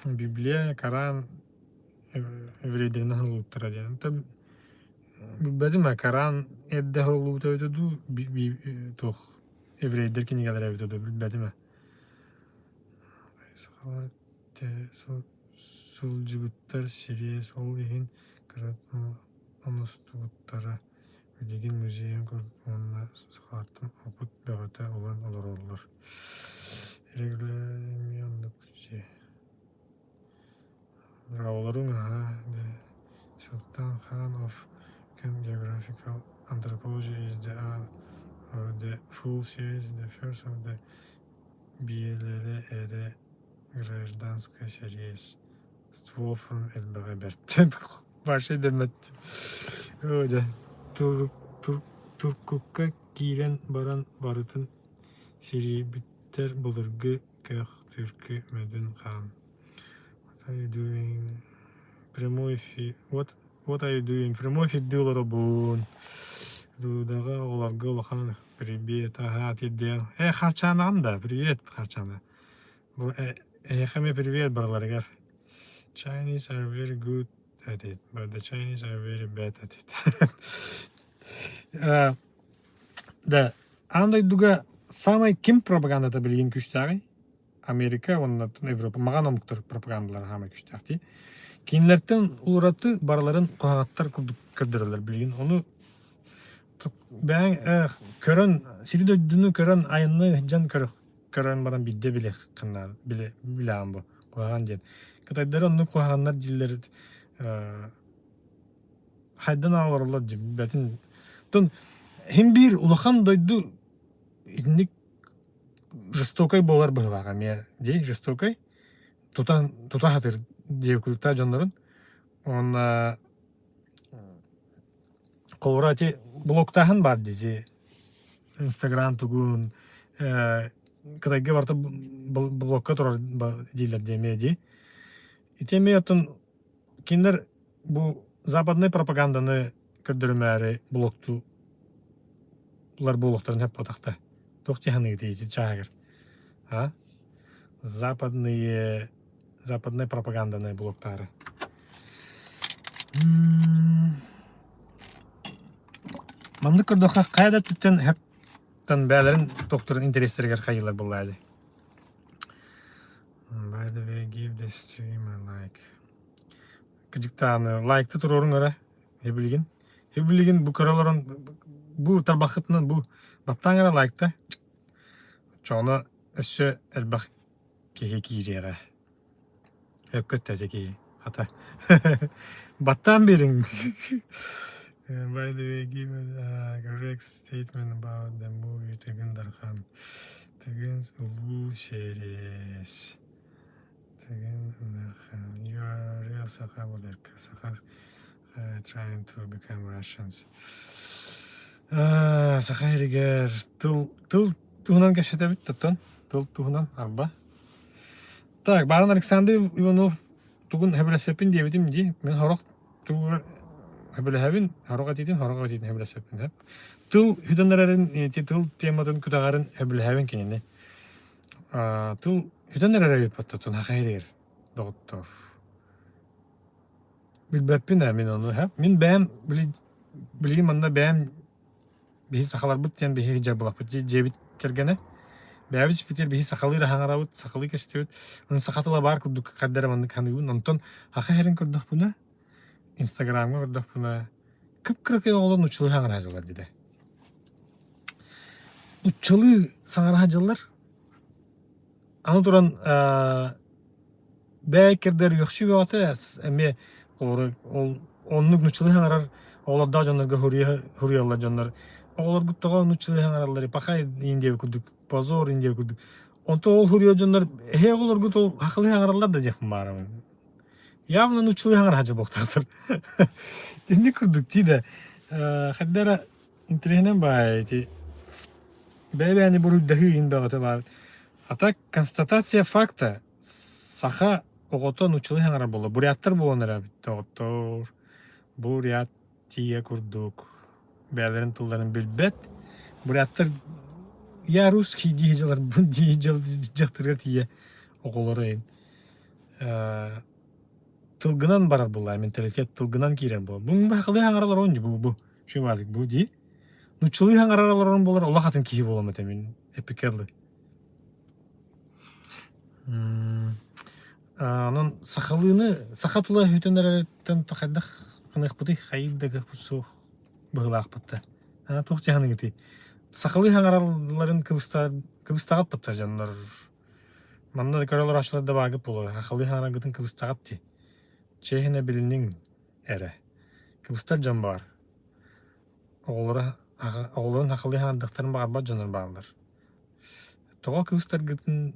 Библия, Коран еврейдэринэн уһуллубуттара диэн. Оттон билбэтим ээ, Коран эрдэ уһуллубута эбитэ дуу, туох еврейдэр кинигэлэрэ эбитэ дуу, билбэтим ээ. Сахалар сылдьыбыттар сириэс ол иһин кыра оностубуттара. Билигин музейын курдук уонна сахалартан опыт бөҕөтө ылан олороллор. Эмиэ оннук дьиэ. Браvolарыҥ аһаа the Sultan Khan of Geographical Anthropology is the of the full series, the first of the биэлэрэ эрэ гражданская series. Ствол элбэҕи бэрт. Ваша дэммэт. Оо дьэ, туркукка киирэн баран барытын сирийбиттэр былыргы көх түркү мөдүн хаан. What are you doing? Прямой эфир. What, what are you doing? Прямой эфирдии олоробун. Руудаҕа оҕолорго улахан привет. Аһаа, тиэрдиэм. Э, Харчаанаҕын да? Привет, Харчаана. Бу эһиэхэ эмиэ привет барыларыгар. Chinese are very good at it, but the Chinese are very bad at it. Да, аан дойдуга самай ким пропагандата билигин күүстээҕий? Америка уонна Европа маҕан омуктар пропагандалара хаамай күүстээх дии. Кинилэртэн ураты барыларын куһаҕаттар курдук көрдөрөллөр билигин. Ону бэйэҥ көрөн, сири дойдуну көрөн айанныы сылдьан көрөх көрөн баран биирдэ билиэххин билэ билэҕин бу куһаҕан диэн. Кытайдары оннук куһаҕаннар дииллэр хайдан олороллор дьибэтин. Оттон иһин биир улахан дойду итинник жестокай буолар быһыылаах эмиэ дии жестокай тутан тута сатыыр диэбиккэ дьоннорун уонна Холобура ити блоктааһын баар дии ити Инстаграм тугун Кытайга барыта блокка турар дииллэр дии эмиэ дии. Ити эмиэ оттон кинилэр бу западнай пропаганданы көрдөрүмээри блоктуу лар буолуохтарын сөп буотахта. Туох дьаһаныгытый ити чааһыгар? А? Западные западная пропаганданы блоктаары. Маннык көрдөххө хайа да өттүттэн хэптан бээлэрин тохторун интэриэстэригэр хайыылар буоллаа дии. By the way, give this stream a like. Кыдьыктааны лайкты туруоруҥ эрэ Эбилигин. Эбилигин бу көрө олорон бу тарбаххытынан бу баттааҥ эрэ лайкта. Чоҕуна өссө элбэх киһи киириэҕэ. Өпкөттө ити киһи. Хата. Баттаан биэриҥ. By the way, give a correct statement about the movie Тыгын Дархан. Тыгын Улуу series. Тыгын Дархан. You are real Саха буолар. Саха trying to become Russians. Саха сиригэр тыл тыл туһунан кэпсэтэбит оттон тыл туһунан арба. Так, Барон Александр Иванов тугун сөбүлэспэппин диэбитим дии. Мин сорох тугугар сөбүлэһэбин, сорох этиитин, сорох этиитин сөбүлэспэппин сөп. Тыл сүтэн эрэрин, ити тыл тематын күтэҕэрин сөбүлэһэбин кинини. Тыл сүтэн эрэр эбит оттон саха сиригэр доҕоттоор. Билбэппин ээ мин ону һэ. Мин бэйэм били билигин манна бэйэм биһи сахаларбыт диэн биһиги дьарбалаппыт дьиэбит кэргэнэ. Бэйэбит испитигэр биһи сахалыы эрэ хаҥарабыт, сахалыы кэстибит. Ону саха тыла баар курдук ханна эрэ маннык саныыбын. Онтон саха иһэрин көрдөхпүнэ, инстаграмҥа көрдөхпүнэ, кып-кыракый оҕолор нууччалыы хаҥара сылдьаллар диде. Нууччалыы саҥара сылдьаллар. Аны туран Бэйкэрдэр үөхсүү бөҕөтө эмиэ холобура ол оннук нууччалыы саҥарар оҕолордоох дьоннорго суруйаллар дьоннор оҕолоргут тоҕо нууччалыы саҥараллар пахай иин диэбит курдук позор иин диэбит курдук онтон ол суруйар дьоннор эһээ оҕолоргут ол сахалыы саҥараллар да диэхпин баарабын явно нууччалыы саҥара сылдьар буолуохтаахтар итинник курдук дии да хайда эрэ интэриэһинэн баай ити бэйэ-бэйэни буруйдаһыы иһин бөҕөтө баар а так констатация факта Саха оҕото нууччалыы саҥарар буолла. Буряттар буолан эрэбит доҕоттоор. Бурятия курдук бэйэлэрин тылларын билбэт. Буряттар я русский дии дьылар дии дьахтарыгар тиийэ оҕолоро иһин тылгынан барар буолла менталитет тылгынан киирэр буолла. Бу сахалыы саҥарар олорон бу бу шивалик бу дии. Нууччалыы саҥарар олорон буолар олох атын киһи буолам этэ мин эпикерлы. Онон сахалыыны саха тыла өһүтэн эрэриттэн хайдах гыныахпытый хайыыр да кыахпыт суох быһыылаахпыт да. Туох дьаһаныгытый? Сахалыы саҥаралларын кыбыстаҕыт бутта дьоннор. Манна да көрө олорооччулар да бааргыт буолуо. Сахалыы саҥараргытын кыбыстаҕыт дии. Чиэһинэ билиниҥ эрэ. Кыбыстар дьон баар. Оҕолоро оҕолорун сахалыы саҥардыахтарын баҕарбат дьоннор бааллар. Тоҕо кыбыстаргытын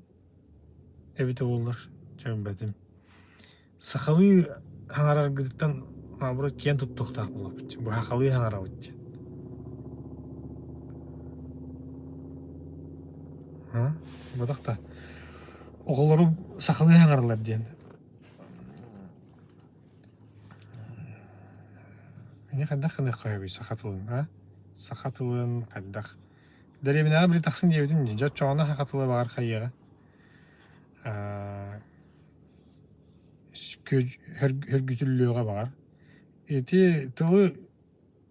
эбитэ буоллар, чөмбөтүм. Сахалыы саҥараргытыттан наоборот киэн туттуохтаах буолуохпут. Бу сахалыы саҥарабыт диэн. Буотах да оҕолору сахалыы саҥараллар диэн. Ини хайдах гыныахха сөбүй саха тылын, а? Саха тылын хайдах Дэриэбинэҕэ били тахсын диэбитим дии, дьэ оччоҕуна саха тыла баҕар хайыаҕа Хөргүтүллүөҕэ баҕар. Ити тылы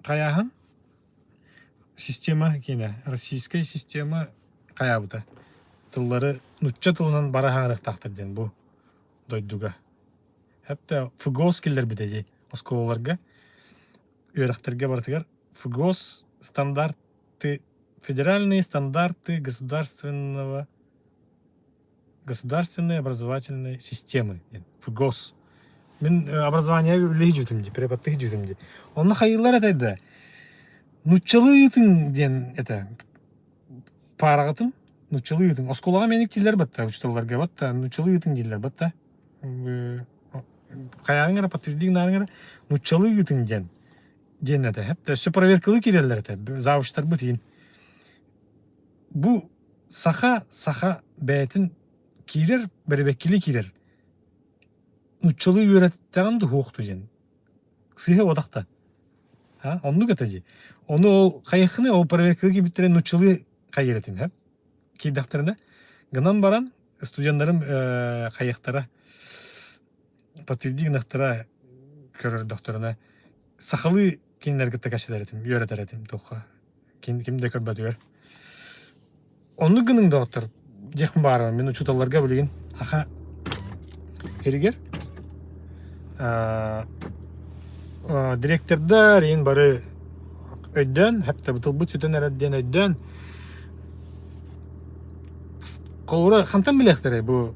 хайааһын система киинэ, российскай система хайаабыта. Тыллары нучча тылынан бара саҥарыахтаахтар диэн бу дойдуга. Хэптэ ФГОС киллэрбитэ дии оскуолаларга, үөрэхтэргэ барытыгар ФГОС стандарт Федеральные стандарты государственного государственной образовательной системы ФГОС. Мин образование үлэһи дии, преподтых дьүтүм дии. Онно хайыылар этэ да нуччалыы ыытыҥ диэн этэ паараҕытын нуччалыы ыытыҥ. Оскуолаҕа мэник дииллэр батта, учууталларга батта, нуччалыы ыытыҥ дииллэр батта. Хайааҥ эрэ подтвердиҥ наарыҥ эрэ нуччалыы ыытыҥ диэн диэн этэ. Хэп өссө проверкалыы киирэллэр этэ. Завучтарбыт иин. Бу саха саха бэйэтин киирэр, бэрэбэккилии киирэр. Нуччалыы үөрэттэҕин да суохту диэн. Сыыһа уотахта. А, оннук этэ дии. Ону ол хайыххыный ол проверкаҕа киирбиттэрэ нууччалыы хайыыр этим һэ. Киирдэхтэринэ гынан баран студеннарым хайыахтара подтверди гынахтара көрөрдөхтөрүнэ сахалыы кинилэргэ кытта кэпсэтэр этим, үөрэтэр этим туохха ким, ким да көрбөтүгэр. Оннук гыныҥ доҕоттор диэхпин баҕарабын мин учууталларга билигин саха сиригэр директордар иин бары өйдөөн хэптэ тылбыт сүтэн эрэр диэн өйдөөн холобура хантан билиэхтэрэй бу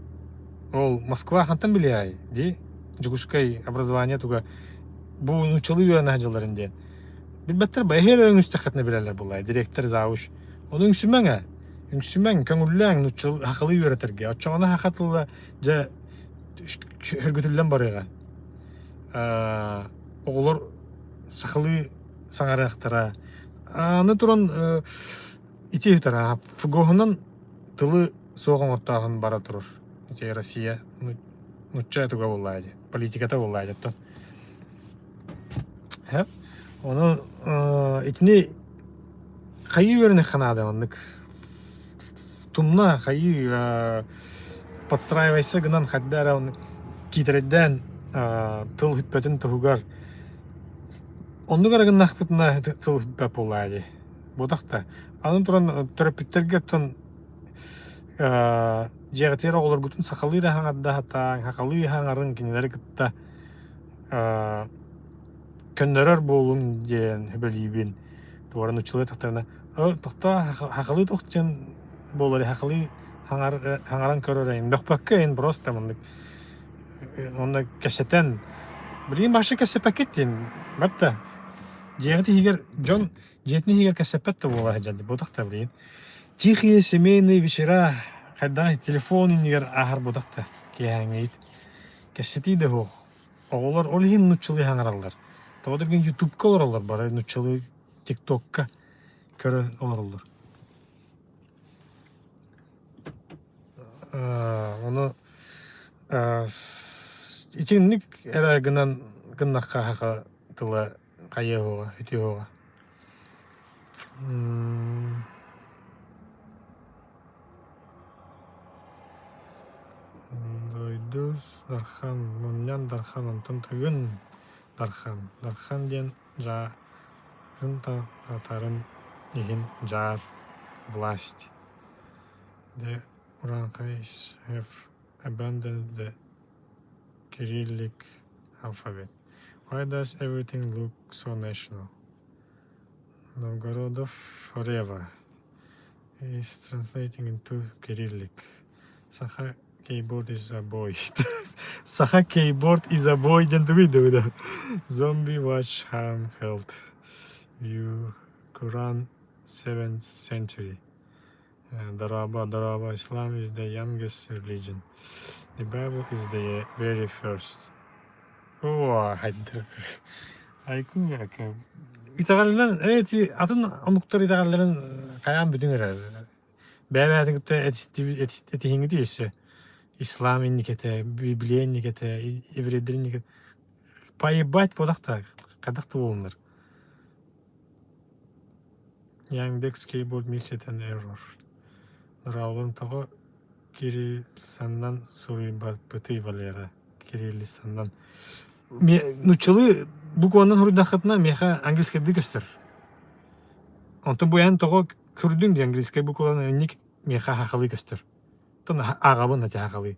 ол Москва хантан билиэҕэй дии Дьокуускай образование туга бу нууччалыы үөрэнэ сылдьалларын диэн билбэттэр ба эһиэл үҥүстэххитинэ билэллэр буоллаҕа директор завуч ону үҥсүмэҥ ээ үҥсүмэҥ көҥүллээҥ нууччалыы сахалыы үөрэтэргэ оччоҕуна саха тыла дьэ сөргүтүллэн барыаҕа оҕолор сахалыы саҥарыахтара аны туран ити ыһытар ФГО-һунан тылы суох оҥортооһун бара турар ити Россия нуучча туга буоллаҕа дии политиката буоллаҕа дии оттон Ону итини хайыы үөрэниэххэ наада маннык тумна хайыы подстраивайся гынан хайда эрэ оннук киитэрэйдээн тыл бүппэтин туһугар оннук эрэ гыннахпытына тыл бүппэт буоллаҕа дии буотах да аны туран төрөппүттэргэ оттон дьиэҕитигэр оҕолоргутун сахалыы да саҥарда сатааҥ сахалыы саҥарыҥ кинилэри кытта көннөрөр буолуҥ диэн сүбэлиибин. Туора нууччалыы тахтарына тохтоо сахалыы туох диэн буолар сахалыы хаҥаран көрөр эйин бөхпөккө эйин просто маннык онно кэпсэтэн билигин вообще кэпсэппэккит диэн батта дьиэҕит иһигэр дьон дьиэтин иһигэр кэпсэппэт да буола сылдьан буотах да билигин тихие семейные вечера хайдах телефон иннигэр ааһар буотах да киэһээҥҥит кэпсэтии да суох Оҕолор ол иһин нууччалыы саҥараллар. Тоҕо да ютубка олороллор бары нууччалыы тиктокка көрөн олороллор. Ону итинник эрэ гынан гыннахха саха тыла хайыа уоҕа, үтүө уоҕа. Дойду Дархан, Мунньан Дархан, онтон Тыгын Дархан. Дархан диэн дьаарын тарҕатарын иһин дьаар власть. The Urankhais have abandoned the Cyrillic alphabet. Why does everything look so national? Новгородов forever is translating into Cyrillic. Саха keyboard is a boy. Саха keyboard is a boy диэн тугуй да Zombie watch harm health. You Quran 7th century. Дорообо, дорообо, Islam is the youngest religion. The Bible is the very first. Оо, Айку итэҕэлинэн эти атын омуктар итэҕэллэрин хайаан бүтүн эрэ бэйэ-бэйэтин кытта этиһиҥҥитий өссө ислам инникэтэ библия инникэтэ еврейдэр инникэтэ поебать буолах да хайдах да буолуннар Яндекс Keyboard missed an error Нураулун тоҕо кириллицаннан суруйбаппытый Валера кириллицаннан нууччалыы букванан суруйдаххытына миэхэ английскайдыы көстөр онтон бу эн тоҕо көрдүҥ дии английскай букваларын инник миэхэ сахалыы көстөр оттон ааҕабын ати сахалыы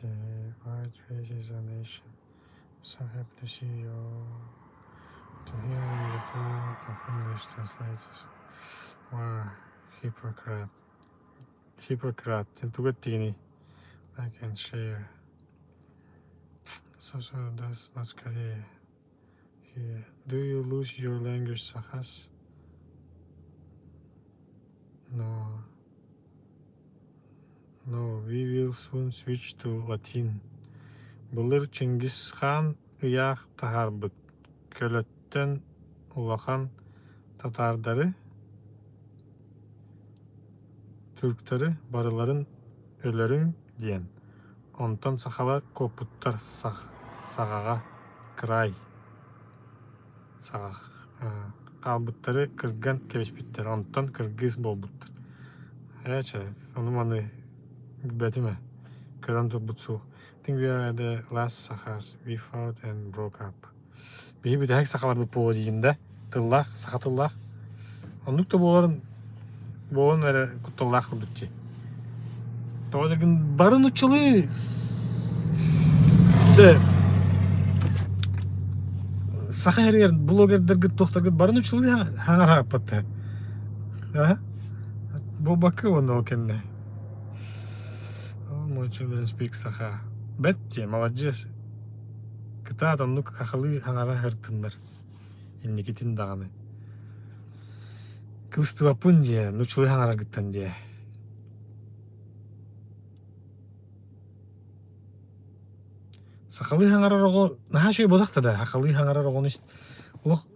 The white race is a nation. So happy to see you. To hear the full of English translators. Wow, hypocrite. Hypocrite. Диэн тугу эттигиний? Like and share. So so does North Korea. Here. Do you lose your language, Sakhas? No. No, we will soon switch to Latin. Былыр Чингисхан ыйаах таһаарбыт көлөттөн улахан татаардары, түрктары барыларын өлөрүҥ диэн. Онтон сахалар куоппуттар саҕаҕа край саҕах хаалбыттары кырган кэбиспиттэр, онтон кыргыз буолбуттар. Ээ чэ, ону-маны билбэтим ээ, көрөн турбут суох. I think we are the last Sakhas. We fought and broke up. Биһи бүтэһик сахаларбыт буолуо диигин да, тыллаах, саха тыллаах. Оннук да буоларын буолан эрэ кутталлаах курдук дии. Тоҕо дэгин бары нуччалыы да саха эригэр блогердаргыт туохтаргыт бары нуччалыы хаҥарааппаттар. Аа? Буолбакка уонна ол кэннэ. All my children speak Саха. Бэт дии, маладьыас. Кытаат оннук хахалыы хаҥара сыртыннар. Инникитин даҕаны. Кыбыстыбаппын дии, нуччалыы хаҥараргыттан дии. Сахалыы хаҥарар оҕо наһаа үчүгэй буолбатах да, сахалыы хаҥарар оҕону олох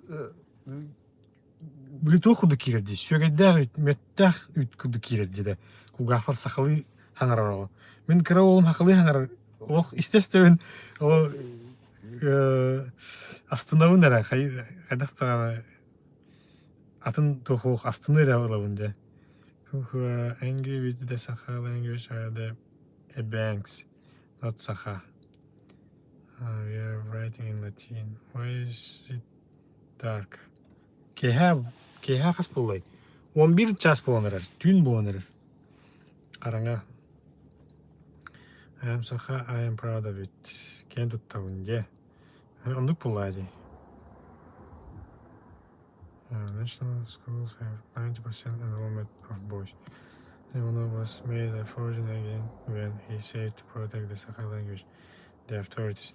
били туох курдук киирэр дии, сүөгэйдээх үүт, мүөттээх үүт курдук киирэр дии да, кулгаахпар сахалыы хаҥарар оҕо. Мин кыра уолум сахалыы хаҥарар, олох истэ-истэбин ол астынабын эрэ, хайдах даҕаны атын туох астыныы эрэ ылабын дьэ. Who are angry with the Sakha language are the Ebanks, not Sakha. We are writing in Latin. Why is it dark? Киэһэ, киэһэ хас буоллай? 11 час буолан эрэр, түүн буолан эрэр. Хараҥа. I am Sakha, I am proud of it. Киэн туттабын дьэ. Оннук буоллаа дии. National schools have 90% enrollment of boys. Ivanov was made a foreign agent when he said to protect the Sakha language. The authorities.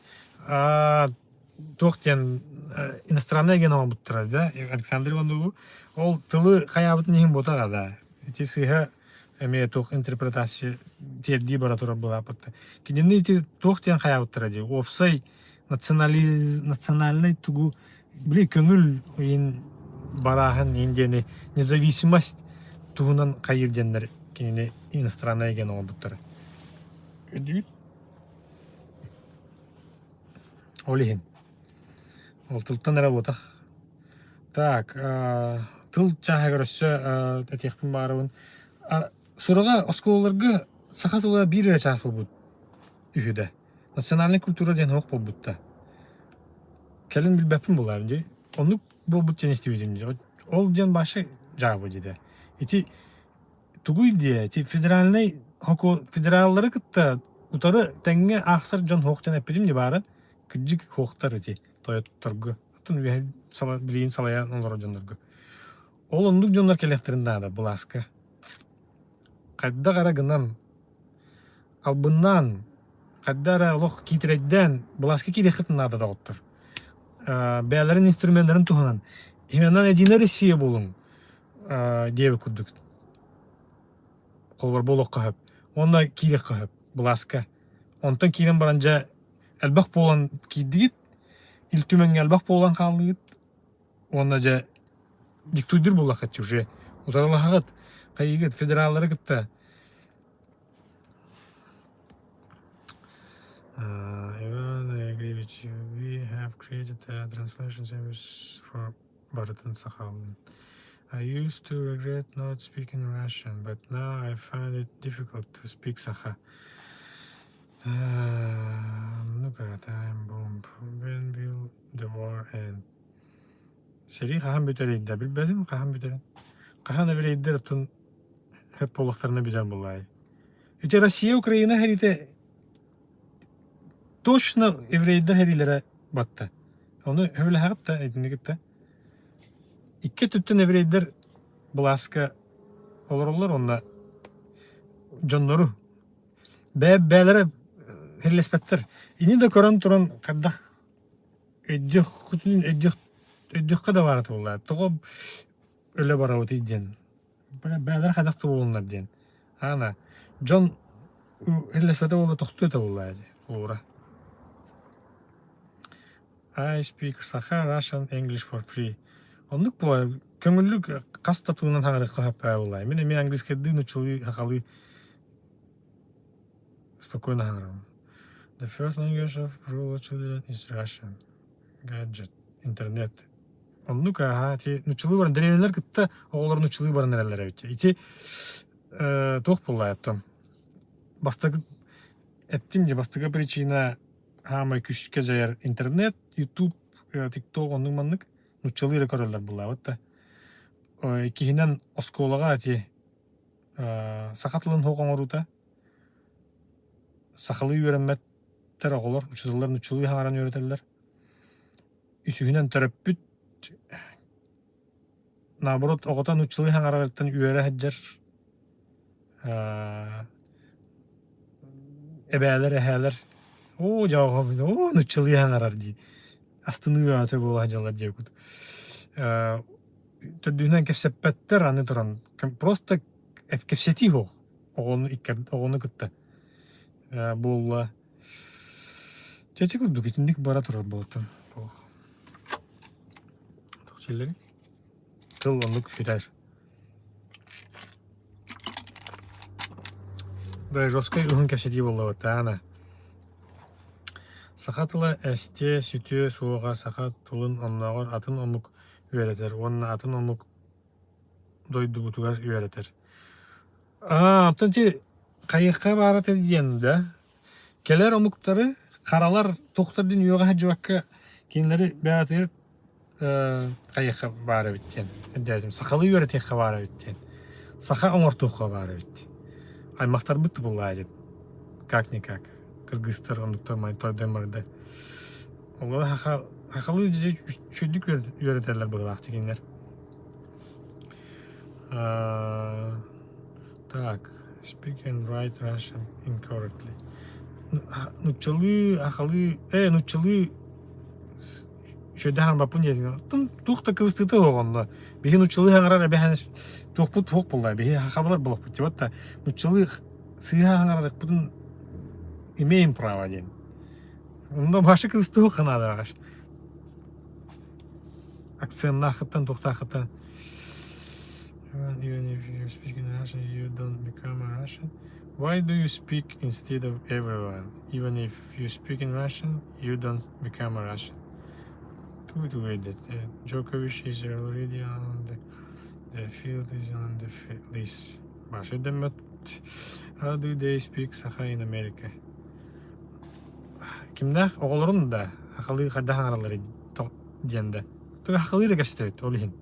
Туох диэн иностранный агент оҥорбуттара да Александр Иванову ол тылы хайаабытын иһин буотаҕа да ити сыыһа эмиэ туох интерпретация тиэрдии бара турар былааппытта кинини ити туох диэн хайаабыттара дии уопсай национализ национальнай тугу били көҥүл иин барааһын иин диэни независимость туһунан хайыыр диэннэр кинини иностранный агент оҥорбуттара өйдүүгүт Ол иһин. Ол тылтан эрэ буотах. Так, тыл чааһыгар өссө этиэхпин баҕарабын. Сураҕа оскуолаларга саха тыла биир эрэ чаас буолбут үһү да. Национальнай культура диэн суох буолбут да. Кэлин билбэппин буолаар дии. Оннук буолбут диэн истибитим дии. Ол диэн вообще дьаабы дии да. Ити Тугуй диэ, ити федеральнай федераллары кытта утары тэҥҥэ аахсар дьон суох диэн эппитим дии баара. Кырдьык суохтар ити тойотторго. Оттон үөһэ билигин салайан олорор дьоннорго. Ол оннук дьоннор кэлиэхтэрин наада былааска. Хайдах эрэ гынан албыннаан, хайдах эрэ олох киитэрэйдээн былааска киириэххитин наада доҕоттор. Бэйэлэрин инструменнарын туһанан именно Единая Россия буолуҥ диэбит курдук холобур буолуохха сөп уонна киириэххэ сөп былааска онтон киирэн баран дьэ элбэх буолан киирдигит Ил Түмэҥҥэ элбэх буолан хааллыгыт уонна дьэ диктуйдуур буоллаххыт уже утарылаһаҕыт хайыыгыт федераллары кытта Иван Игоревич, we have created a translation service for барытын сахалыы. I used to regret not speaking Russian, but now I find it difficult to speak Sakha. Ну-ка, time bomb. When will the war end? Сэрии хаһан бүтэрий да билбэтим, хаһан бүтэрин. Хаһан еврейдэр оттон хөп буоллахтарына бүтэр буоллаай. Ити Россия Украина сэриитэ точно еврейдэр сэриилэрэ батта. Ону сөбүлэһэҕит да итинник да. Икки өттүттэн еврейдэр былааска олороллор уонна дьоннору бэйэ бэйэлэрэ сэриилэспэттэр. Ини да көрөн туран хайдах өйдүөх өйдүөх өйдүөххэ да баара буоллаа. Тоҕо өлө барабытый диэн. Бэйэлэрэ хайдах да буолуннар диэн. Аана дьон сэриилэспэтэ буолла тохтуо этэ буоллаа дии холобура. I speak Sakha, Russian, English for free. Оннук буолар. Көҥүллүк хас да тылынан хаҥырыахха сөп буоллаа. Мин эмиэ английскайдыы, нууччалыы, сахалыы спокойно хаҥырабын. The first language of rural children is Russian. Gadget, интернет. Оннук аһа ити нуччалыы баран дэриэбинэлэр кытта оҕолор нуччалыы баран эрэллэр эбит. Ити туох буолла оттон бастакы эттим дии бастакы причина хаамай күүскэ дьайар интернет, YouTube, TikTok оннук маннык нуччалыы эрэ көрөллөр буоллаабыт да. Иккиһинэн оскуолаҕа ити саха тылын суох оҥоруута сахалыы үөрэммэттэр оҕолор, учууталлар нуччалыы саҥаран үөрэтэллэр. Үсүһүнэн төрөппүт наоборот оҕото нуччалыы саҥарарыттан үөрэ сылдьар эбээлэр, эһээлэр оо дьэ оҕом оо нуччалыы саҥарар дии астыныы бөҕөтө буола сылдьаллар диэбит төрдүһүнэн кэпсэппэттэр аны туран просто кэпсэтии суох оҕону оҕону кытта буолла чэчи курдук итинник бара турар буолтун туох дииллэрий тыл оннук сүтэр да жесткай уһун кэпсэтии буолла Таана саха тыла эстиэ сүтүө суоҕа саха тылын оннооҕор атын омук үөрэтэр уонна атын омук дойдубутугар үөрэтэр. Аа, оттон ити хайыахха баара этэ диэн да, кэлэр омуктары харалар туохтар диэн үөҕэ сылдьыбакка кинилэри бэйэтигэр хайыахха баар эбит диэн өйдөөтүм. Сахалыы үөрэтиэххэ баар эбит диэн. Саха оҥортуохха баар эбит. Аймахтарбыт тубуллаа диэн. Как-никак. Кыргызтар оннуктар майтордой мардай. Олор сахалыы үчүгдүк үөрэтэллэр быһыылаах кинилэр. Так, speak and write Russian incorrectly. Нуччалыы, сахалыы, нуччалыы үчүгэйдик хаҥарбаппын диэтиҥ. Туох да кыбыстыыта суох онно. Биһи нуччалыы хаҥарар эбэһэн туохпут суох буолла. Биһи сахалар буолуохпут дии да нуччалыы сыыһа хаҥарарыкпытын имеем право диэн. Онно башы кыбыстыы ханаада Акценнаахыттан туохтаахыттан Even if you speak in Russian, you don't become a Russian. Why do you speak instead of everyone? Even if you speak in Russian, you don't become a Russian. Тут выйдет. Djokovic is already on the, the field is on the list. Башы дэммэт. How do they speak Sakha in America? Кимнээх оҕолорун да сахалыы хайдах аҥаралларый диэн да сахалыы да кэпсэтэбит ол иһин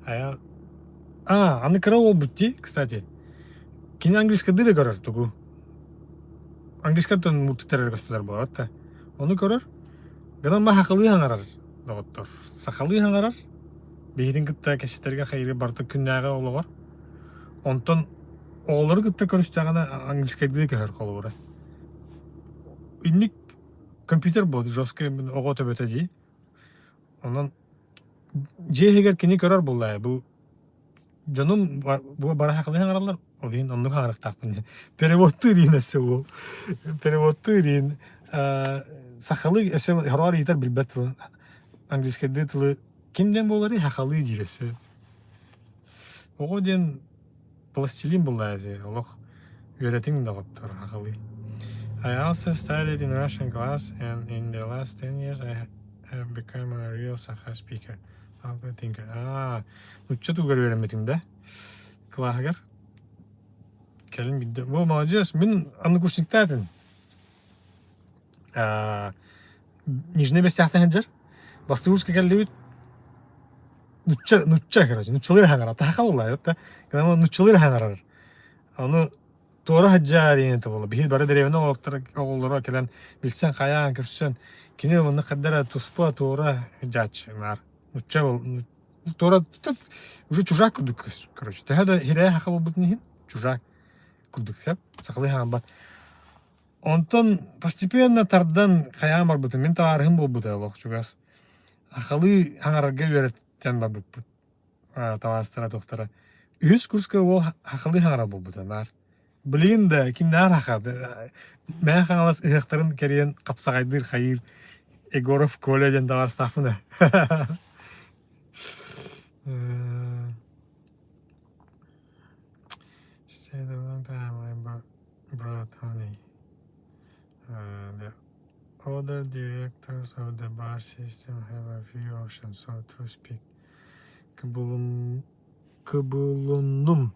Айа а аны кыра уолбут дии кстати кини английскайдыы да көрөр тугу английскайтан мультиктар эрэ көстөлөр буолар да ону көрөр гынан ма сахалыы саҥарар доҕоттор сахалыы саҥарар биһигин кытта кэпсэтэргэ хайыыры барыта күннээҕи олоҕор онтон оҕолору кытта көрүстэҕинэ английскайдыы көһөр холобура инник компьютер буолду жесткий оҕо төбөтө дии онон дьиэ иһигэр кини көрөр буолла бу дьонум бу бара сахалыы саҥараллар ол иһин оннук саҥарыахтаахпын диэн переводтуур иһин өссө уол переводтуур иһин сахалыы өссө хороҕор ыйытар билбэт тылын английскайдыы тылы ким диэн буоларый сахалыы диир өссө оҕо диэн пластилин буолла дии олох үөрэтиҥ доҕоттор сахалыы I also studied in Russian class and in the last 10 years I have become a real Sakha speaker. Thinker. Аа, нучча тугар үөрэммитиҥ да? Кылааһыгар? Кэлин бидде. Бу молодец, мин однокурсниктаатын. Аа, Нижний Бестяхтан сылдьар. Бастыгурска кэллибит. Нучча, нучча, короче, нуччалыы хаҥарар. Таха буолла, это. Когда нуччалыы хаҥарар. Ону туора сылдьар диэн это буолла. Биһи бары дэриэбинэ оҕолоро кэлэн билсэн хайаан көрсөн кини онно хардара туспа туора сылдьааччы наар. Нучча бол туора уже чужак курдук короче. Төһө да хирээ хаха буолбутун иһин чужак курдук сөп. Сахалыы хаҥарбат. Онтон постепенно тардан хайаан барбытым. Мин табаарыһым буолбута олох чугас. Сахалыы хаҥарарга үөрэттэн барбыппыт. Табаарыстара туохтара. Үһүс курска уол сахалыы хаҥарар буолбута наар. Билигин да кимнээх саха Мэҥэ Хаҥалас ыһыахтарын кэрийэн хапсаҕайдыыр хайыыр Егоров Коля диэн табаарыстаахпын ээ. Stayed a long time, I brought honey. The other directors of the bar system have a few options, so to speak. Кыбылынным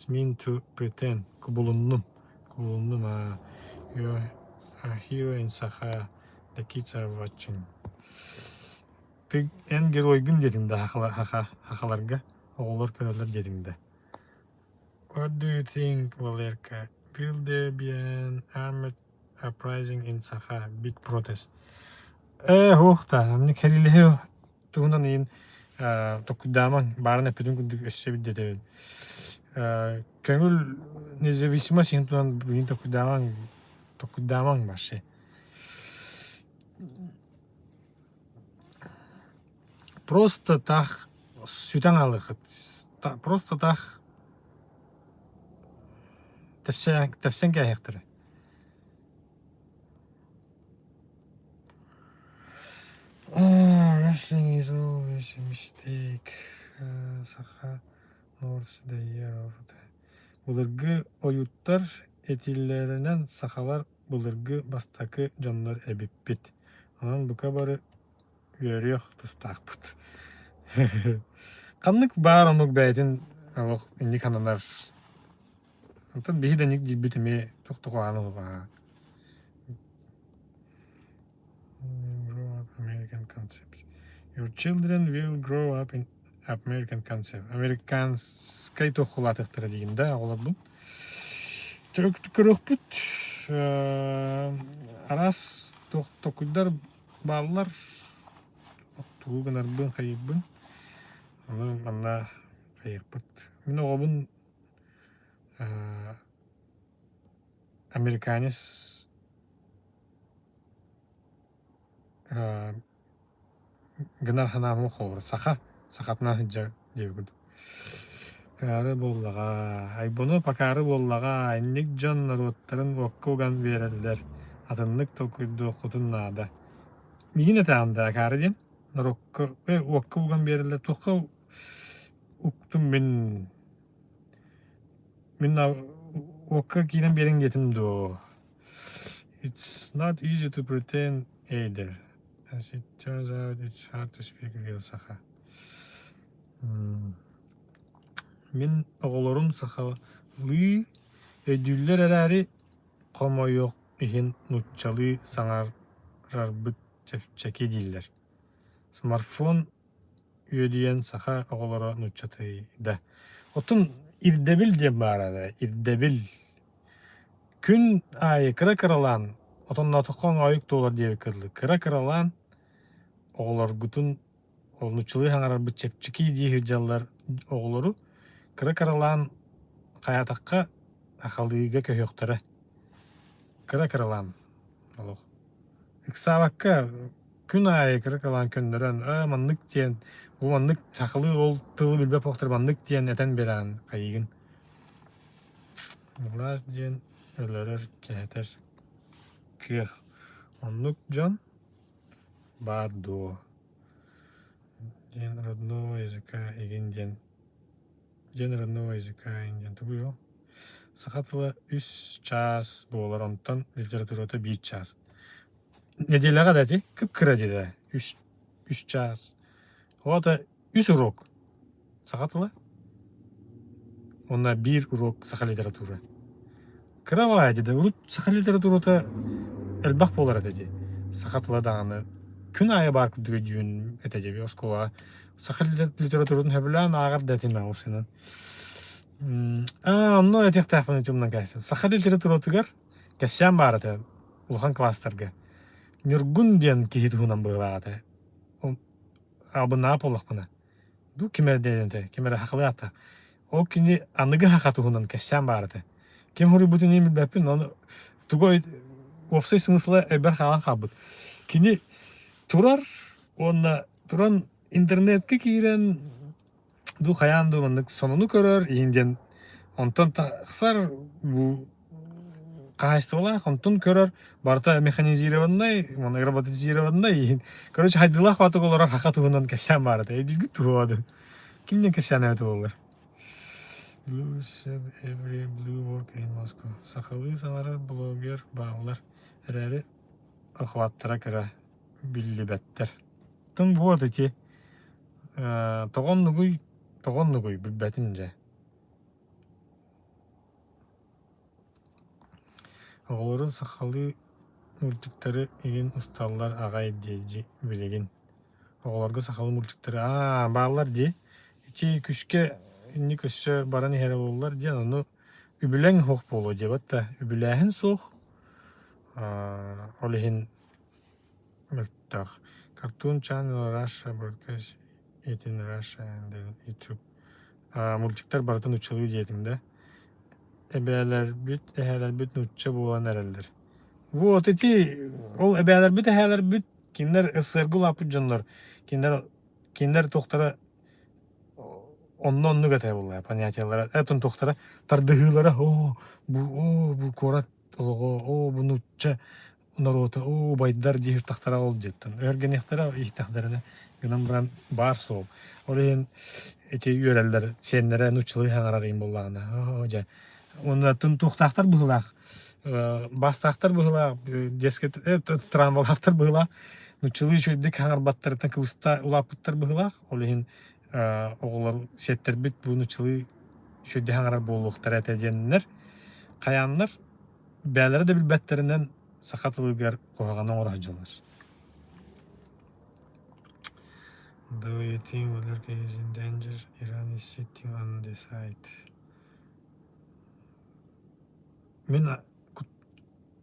mean to pretend. Кубулуннум. Кубулуннум. Uh, you're a hero in Sakha. The kids are watching. Ты эн геройгун диэтиҥ да хахаларга оҕолор көрөллөр диэтиҥ да. What do you think, Valerka? Will there be an armed uprising in Sakha? Big protest. Ээ, уох да, эмне кэрилэһи туһунан иин токуйдаамаҥ, баарын эппитин курдук өссө билдэтэбин. Көҥүл независимость иһин туһунан билигин токуйдаамаҥ, токуйдаамаҥ вообще. Просто так сүтэн хаалыаххыт. Просто так тэпсэн тэпсэн кээһиэхтэрэ. Wrestling is always a mistake. Саха North the year of Былыргы ойууттар этиилэринэн сахалар былыргы бастакы дьоннор эбиппит. Онон бука бары үөрүөх тустаахпыт. Ханнык баар омук бэйэтин олох инник сананар. Онтон биһи да инник диирбит эмиэ туох да куһаҕана суоҕа. Grow up American concept. Your children will grow up in American concept. Американскай туох улаатыахтара диигин да оҕолорбун. Көрүөхпүт араас туох токуйдар бааллар. Тугу гынарбын, хайыырбын. Ону манна хайыахпыт. Мин оҕобун американец гынар санаам холобура саха сахатынан сылдьар диэбит курдук. Акаары буоллаҕа, айбону акаары буоллаҕа, инник дьон норуоттарын уокка уган биэрэллэр, атыннык толкуйдуоххутун наада. Миигин этэҕин да акаары диэн норуокка уокка уган биэрэллэр туохха уктум мин мин уокка киирэн биэриҥ диэтим дуо? It's not easy to pretend either. As it turns out, it's hard to speak real Sakha. Мин оҕолорум сахалыы өйдүүллэр эрээри, хомойуох иһин нууччалыы саҥарарбыт чэпчэки дииллэр. Смартфон үөдүйэн саха оҕолоро нууччатыйда. Оттон ирдэбил диэн баара да, ирдэбил. Күн аайы кыра-кыралаан, отонноотоххо оҥоойук туолар диэбиккэ дылы, кыра-кыралаан оҕолоргутун ол нууччалыы саҥарарбыт чэпчэки дии сылдьаллар оҕолору кыра-кыралаан хайаатахха сахалыыга көһүөхтэрэ. Кыра-кыралаан олох. Ыксаабакка күн аайы кыра-кыралаан көннөрөн, ээ маннык диэн, бу маннык сахалыы ол тылы билбэт буолуохтар маннык диэн этэн биэрэҕин хайыыгын. Былаас диэн өлөрөр, кэһэтэр кыах. Оннук дьон баар дуо? Диэн родного языка игин диэн диэн родного языка игин диэн тугуй ол? Саха тыла үс чаас буолар, онтон литературата биир чаас. Нэдиэлэҕэ да ити кып-кыра диэтэ үс үс чаас. Ол аата үс урок саха тыла уонна биир урок саха литература. Кыра баҕайы дии да урут саха литературата элбэх буолар этэ дии. Саха тыла даҕаны күн аайы баар курдук өйдүүбүн этэ дии оскуолаҕа. Саха литературатын сөбүлээн ааҕар да этим ол Аа, онно этиэхтээхпин ытымнан кээстим. Саха литературатыгар кэпсээн баар этэ улахан класстарга. Ньургун диэн киһи туһунан быһыылаах этэ. Албыннаах буоллахпына. Дуу ким эрэ диэн этэ, ким эрэ сахалыы ааттаах. Ол кини аныгы саха туһунан кэпсээн баар этэ. Ким суруйбутун иһин билбэппин, ону тугу уопсай смысла өйбөр хаалан хаалбыт. Кини турар уонна туран интернетке киирэн дуу хайаан дуу маннык сонуну көрөр иһин диэн онтон тахсар бу хаһаайыстыбалаах онтун көрөр барыта механизированнай уонна роботизированнай иһин короче хайдылаах баатык олорор хаха туһунан кэпсээн баар этэ өйдүүргүт туһуоду кимнен кэпсээн эбит буоллар Blue every blue work in Moscow. Сахалыы саҥарар блогер бааллар. Эрээри охваттара кыра биллибэттэр. Тын вот ити тоҕо оннугуй, тоҕо оннугуй билбэтим дьэ. Оҕолору сахалыы мультиктары игин усталлар аҕай дии билигин. Оҕолорго сахалыы мультиктары аа бааллар дии. Ити күскэ инник өссө баран иһэрэ буоллар диэн ону үбүлэҥ суох буолуо диэбэт да үбүлээһин суох. Ол иһин мөлтөх. Cartoon Channel Russia broadcast it in Russia and then YouTube. Мультиктар барытын нууччалыы диэтиҥ да. Эбээлэрбит, эһээлэрбит нуучча буолан эрэллэр. Вот ити ол эбээлэрбит, эһээлэрбит кинилэр СССРга улааппыт дьоннор, кинилэр кинилэр туохтара онно оннук этэ буолла понятиелара этон туохтара тардыһыылара оо бу оо бу куорат олоҕо оо бу нуучча норуота оо убайдар диир тахтара ол дьиэттэн өһүргэниэхтэрэ иһтэхтэринэ гынан баран баар суол ол иһин ити үөрэллэр сиэннэрэ нууччалыы саҥарар иһин буоллаҕына оо дьэ уонна туохтаахтар быһыылаах бастаахтар быһыылаах дескать травмалаахтар быһыылаах нууччалыы үчүгэйдик саҥарбаттарыттан кыбыста улааппыттар быһыылаах ол иһин оҕолор сиэттэрбит бу нууччалыы үчүгэйдик саҥарар буолуохтара этэ диэннэр хайааннар бэйэлэрэ да билбэттэринэн саха тылыгар куһаҕаны оҥоро сылдьаллар. Do you think Valerka is in danger? Iran is sitting on the side. Мин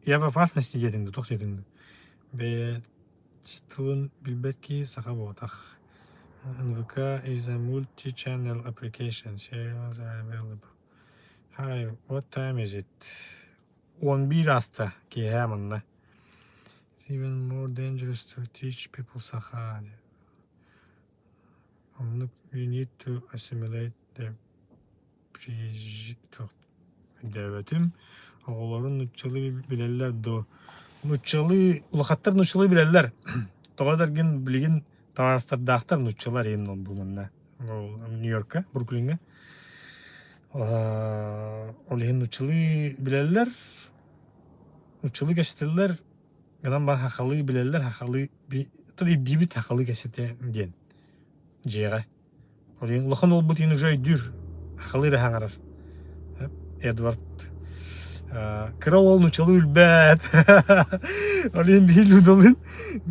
я в опасности диэтиҥ да туох диэтиҥ да бэйэ тылын билбэт киһи саха буолбатах. НВК is a multi-channel application. Serials are available. Hi, what time is it? 11 ааста киэһээ манна. It's even more dangerous to teach people Sakha. Оннук you need to assimilate their Өйдөөбөтүм. Оҕолорун нууччалыы билэллэр дуо? Нууччалыы, улахаттар нууччалыы билэллэр. Тоҕо дэргин билигин табаарыстардаахтар нууччалар иһин ол бу манна Нью-Йоркка, Бруклиҥҥа. Ол иһин нууччалыы билэллэр, нууччалыы кэпсэтэллэр, гынан баран сахалыы билэллэр, сахалыы ирдиибит сахалыы кэпсэтэ диэн дьиэҕэ. Ол иһин улахан уолбут иһин уже өйдүүр, сахалыы эрэ саҥарар. Эдвард кыра уол нууччалыы билбэт. Ол иһин биһи Людалыын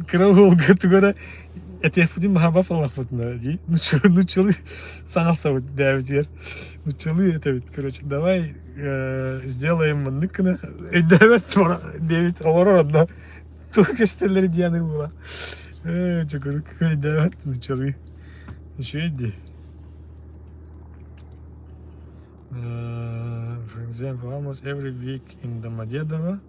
кыра уолга тугу эрэ этиэхпитин баҕарбат буоллахпытына дии нууччалыы саҥарсабыт бэйэбитигэр нууччалыы этэбит короче давай сделаем маннык гына өйдөөбөт диэбит олорор онно тугу кэпсэтэллэр диэн буола чукурук өйдөөбөт нууччалыы Үчүгэй дии. For example, almost every week in Domodedovo,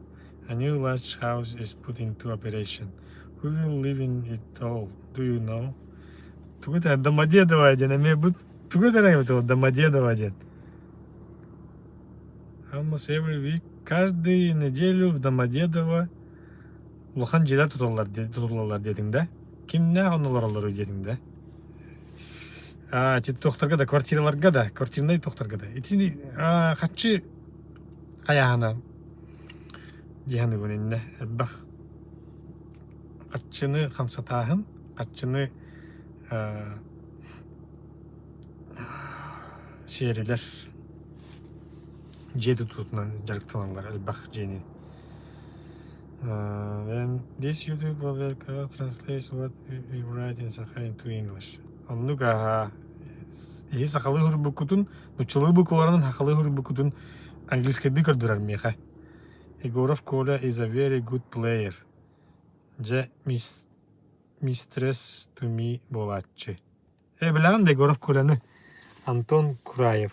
a new large house is put into operation. Who will live in it all? Do you know? Тугу этэ Домодедово диэн эмиэ бу тугу этэр эбит ол Домодедово диэн? Almost every week, каждую неделю в Домодедово улахан дьиэлэр тутуллар тутуллаллар диэтиҥ да? Кимнээх онно олороллоруй диэтиҥ да? А, ити туохтарга да, квартираларга да, квартирнай туохтарга да. Итини хаччы хайааһына дии саныыбын иннэ элбэх хаччыны хамсатааһын, хаччыны сиэрилэр дьиэ тутуутунан дьарыктаналлар элбэх дьиэни. Then this YouTube will translates what we write in Sakha into English. Оннук аһаа иһи сахалыы суруйбуккутун, нуччалыы букваларынан сахалыы суруйбуккутун английскайдыы көрдөрөр миэхэ. Егоров Коля is a very good player. Дьэ, mistress to me буолааччы. Э, билэҕин да Егоров Коляны? Антон Кураев.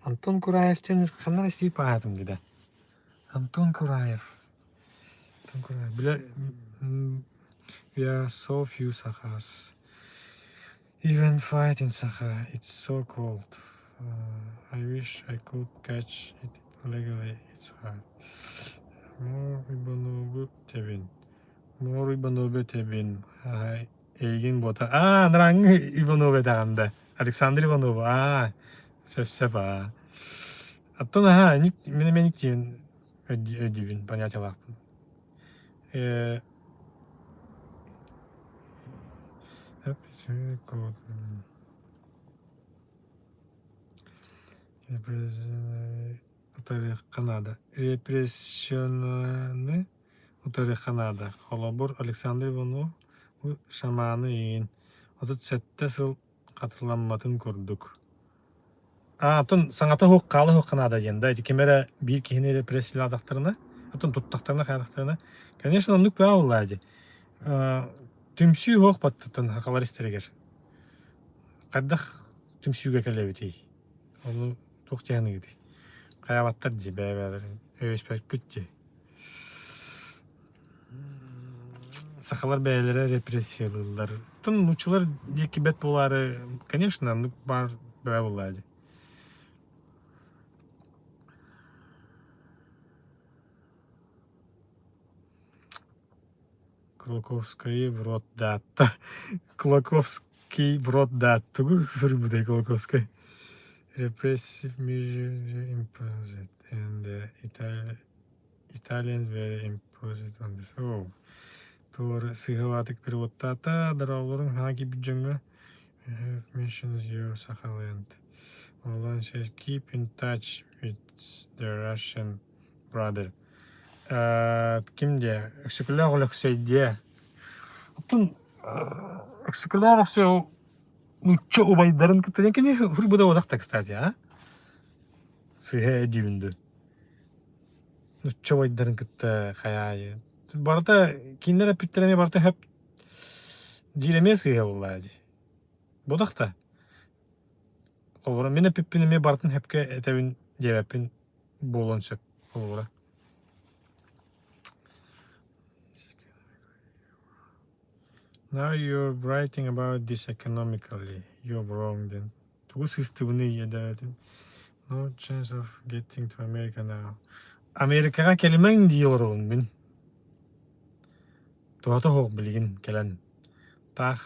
Антон Кураев диэн ханна истибит аатым дии да. Антон Кураев. Антон Кураев. Бля, we are so few Sakhas. Even fight in Sakha, it's so cold. I wish I could catch it legally, it's hard. More Иванову тэбин. More Иванову тэбин. Эйигин буота. Аа, нырааҥҥы Иванов этэҕин да. Александр Иванов. Аа, сөп-сөп аа. Оттон аһаа, мин эмиэ диэн өйдүүбүн, понятиелаахпын. Утарыахха наада. Репрессияны утарыахха наада. Холобур, Александр Иванов шаманы иин 37 сыл хатыламматын курдук. А, оттон саҥата суох хаала суохха наада диэн да, ити ким эрэ биир киһини репрессиялаатахтарына, оттон туттахтарына хаалахтарына, конечно, оннук баа буоллаа дии. Түмсүү суох баттыттан сахалар истэригэр. Хайдах түмсүүгэ кэлэбитий? Ону туох дьаһаныгытый? Хайаабаттар дии бэйэ-бэйэлэрин өйөспөккүт дии. Сахалар бэйэлэрэ репрессиялыыллар. Оттон нууччалар диэки бэт буолаары, конечно, оннук баар бөҕө буоллаа дии. Кулаковскайы в рот даатта. Кулаковский в рот даат. Тугу суруйбутай Кулаковскай? Repressive measures imposed and the Italians were imposed on this. Oh. Туора сыһыалаатык переводтаата, дороолорун хаҥа киирбит дьоҥҥо have mentions your Sakhaland. Olan says keep in touch with the Russian brother. Ким диэ? Өксөкүлээх Өлөксөй диэ. Оттон Өксөкүлээх Өлөксөй ол нуучча убайдарын кытта кини хурбуда буолах кстати, а? Сыһа өйдүүбүн дуу. Нуучча убайдарын кытта хайаайы. Барыта кинилэр эппиттэрэ эмиэ барыта хөп диир эмиэ сыыһа буоллаа дии. Бодох да. Холобура мин эппиппин эмиэ барытын сөпкө этэбин диэбэппин буолуон сөп холобура. Now you're writing about this economically. You're wrong then. Тугу сыыстыбыный ийэдээбитим. No chance of getting to America now. Америкаҕа кэлимэҥ дии олоробун мин. Туһата суох билигин кэлэн. Таах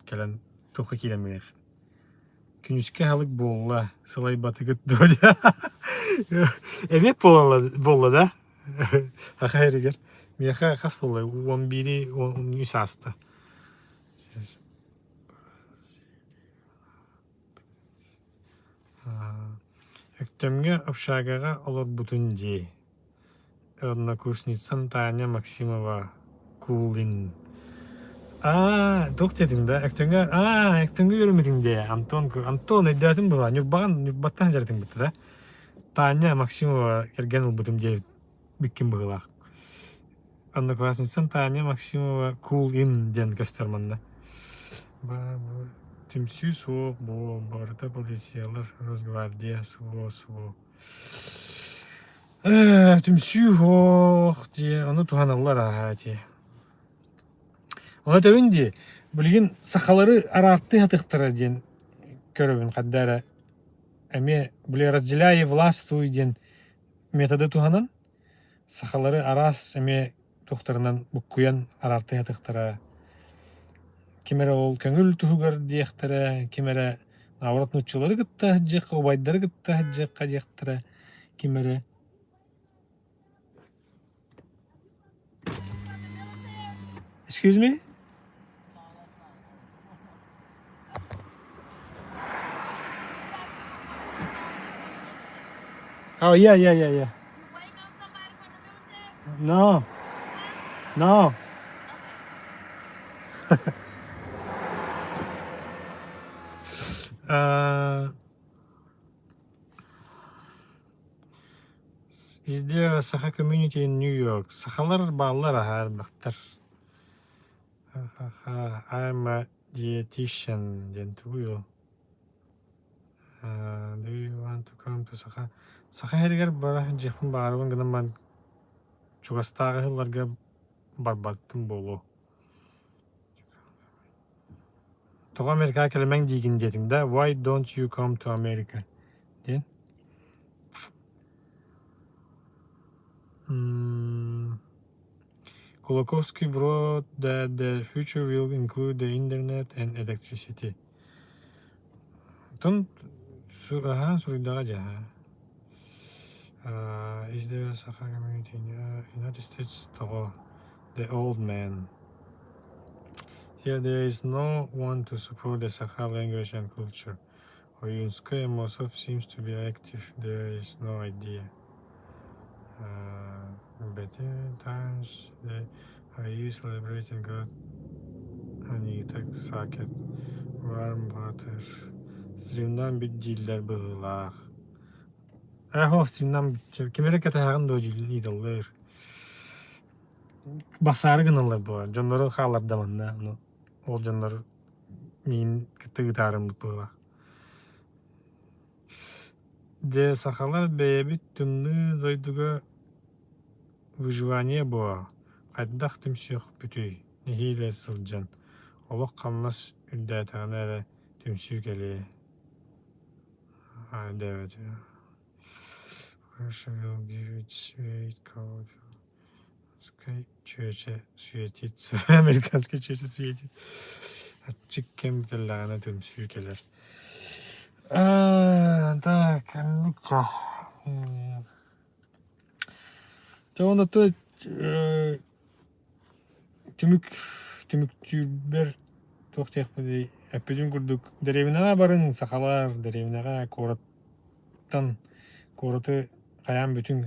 кэлэн туохха киирэн билиэх. Күнүскэ аһылык буолла, сылайбатыгыт дуо Эбиэт буолла, буолла да? Аха эригэр. Миэхэ хас буолла? 11 13 ааста. Өктөмҥө общагаҕа олорбутун дии. Однокурсницам Таня Максимова Кулин. Аа, туох диэтиҥ да? Өктөмҥө аа, Өктөмҥө үөрэммитиҥ дии. Антон Антон өйдөөтүм буолаа. Ньурбаҕын Ньурбаттан дьарытыҥ бытта да. Таня Максимова кэргэн ылбытым диэбит биккин быһыылаах. Одноклассницам Таня Максимова Cool In диэн көстөр манна. Түмсүү суох буо, барыта полициялар, Росгвардия суо суох. Түмсүү суох дии, ону туһаналлар аһаа дии. Ону этэбин дии, билигин сахалары араартыы сатыахтара диэн көрөбүн ханна эрэ эмиэ били разделяй и властвуй диэн методы туһанан Сахалары араас эмиэ туохтарынан буккуйан араартыы сатыахтара. Ким эрэ ол көҥүл туһугар диэхтэрэ, ким эрэ наоборот нууччалары кытта сылдьыахха, убайдары кытта сылдьыахха диэхтэрэ, ким эрэ Excuse me? Oh yeah, yeah, yeah, yeah. No. No. Is there a Sakha community in New York? Сахалар бааллар аһаар элбэхтэр. Ха-ха-ха, I'm a dietitian диэн тугуй ол? Do you want to come to Саха? Саха сиригэр бара сылдьыахпын баҕарабын гынан баран чугастааҕы сылларга барбаттым буолуо. Тоҕо Америкаҕа кэлимэҥ диигин диэтиҥ да? Why don't you come to America? диэн. Кулаковский wrote that the future will include the internet and electricity. Оттон аһаан суруйдаҕа дьэ. Is there a Sakha community in United States? Тоҕо? The old man. Here there is no one to support the Sakha language and culture. Oyunskaya Amosov seems to be active. There is no idea. Better times the are you celebrating God Anita Saket Warm Water Стримнан бүт дииллэр быһыылаах. Ээ стримнан ким эрэ кэтэһэҕин дуо ыыталлар. Басаары гыналлар буолар. Дьоннору хаалларда манна. Ону ол дьоннор миин кытта ыытаарыммыт быһыылаах. Дьэ, сахалар бэйэбит тымныы дойдуга выживание буо, хайдах түмсүөхпүтүй, нэһиилэ сылдьан, олох-хамнас үрдээтэҕинэ эрэ түмсүү кэлиэ Чүөчэ светится, американский чүөчэ светит. Аччык кэм кэллэҕинэ түмсүү кэлэр. Так, оннук Дьэ уонна түмүк түмүктүүрбэр туох диэхпиний эппитим курдук дэриэбинэҕэ барыҥ сахалар дэриэбинэҕэ куораттан куораты хайаан бүтүҥ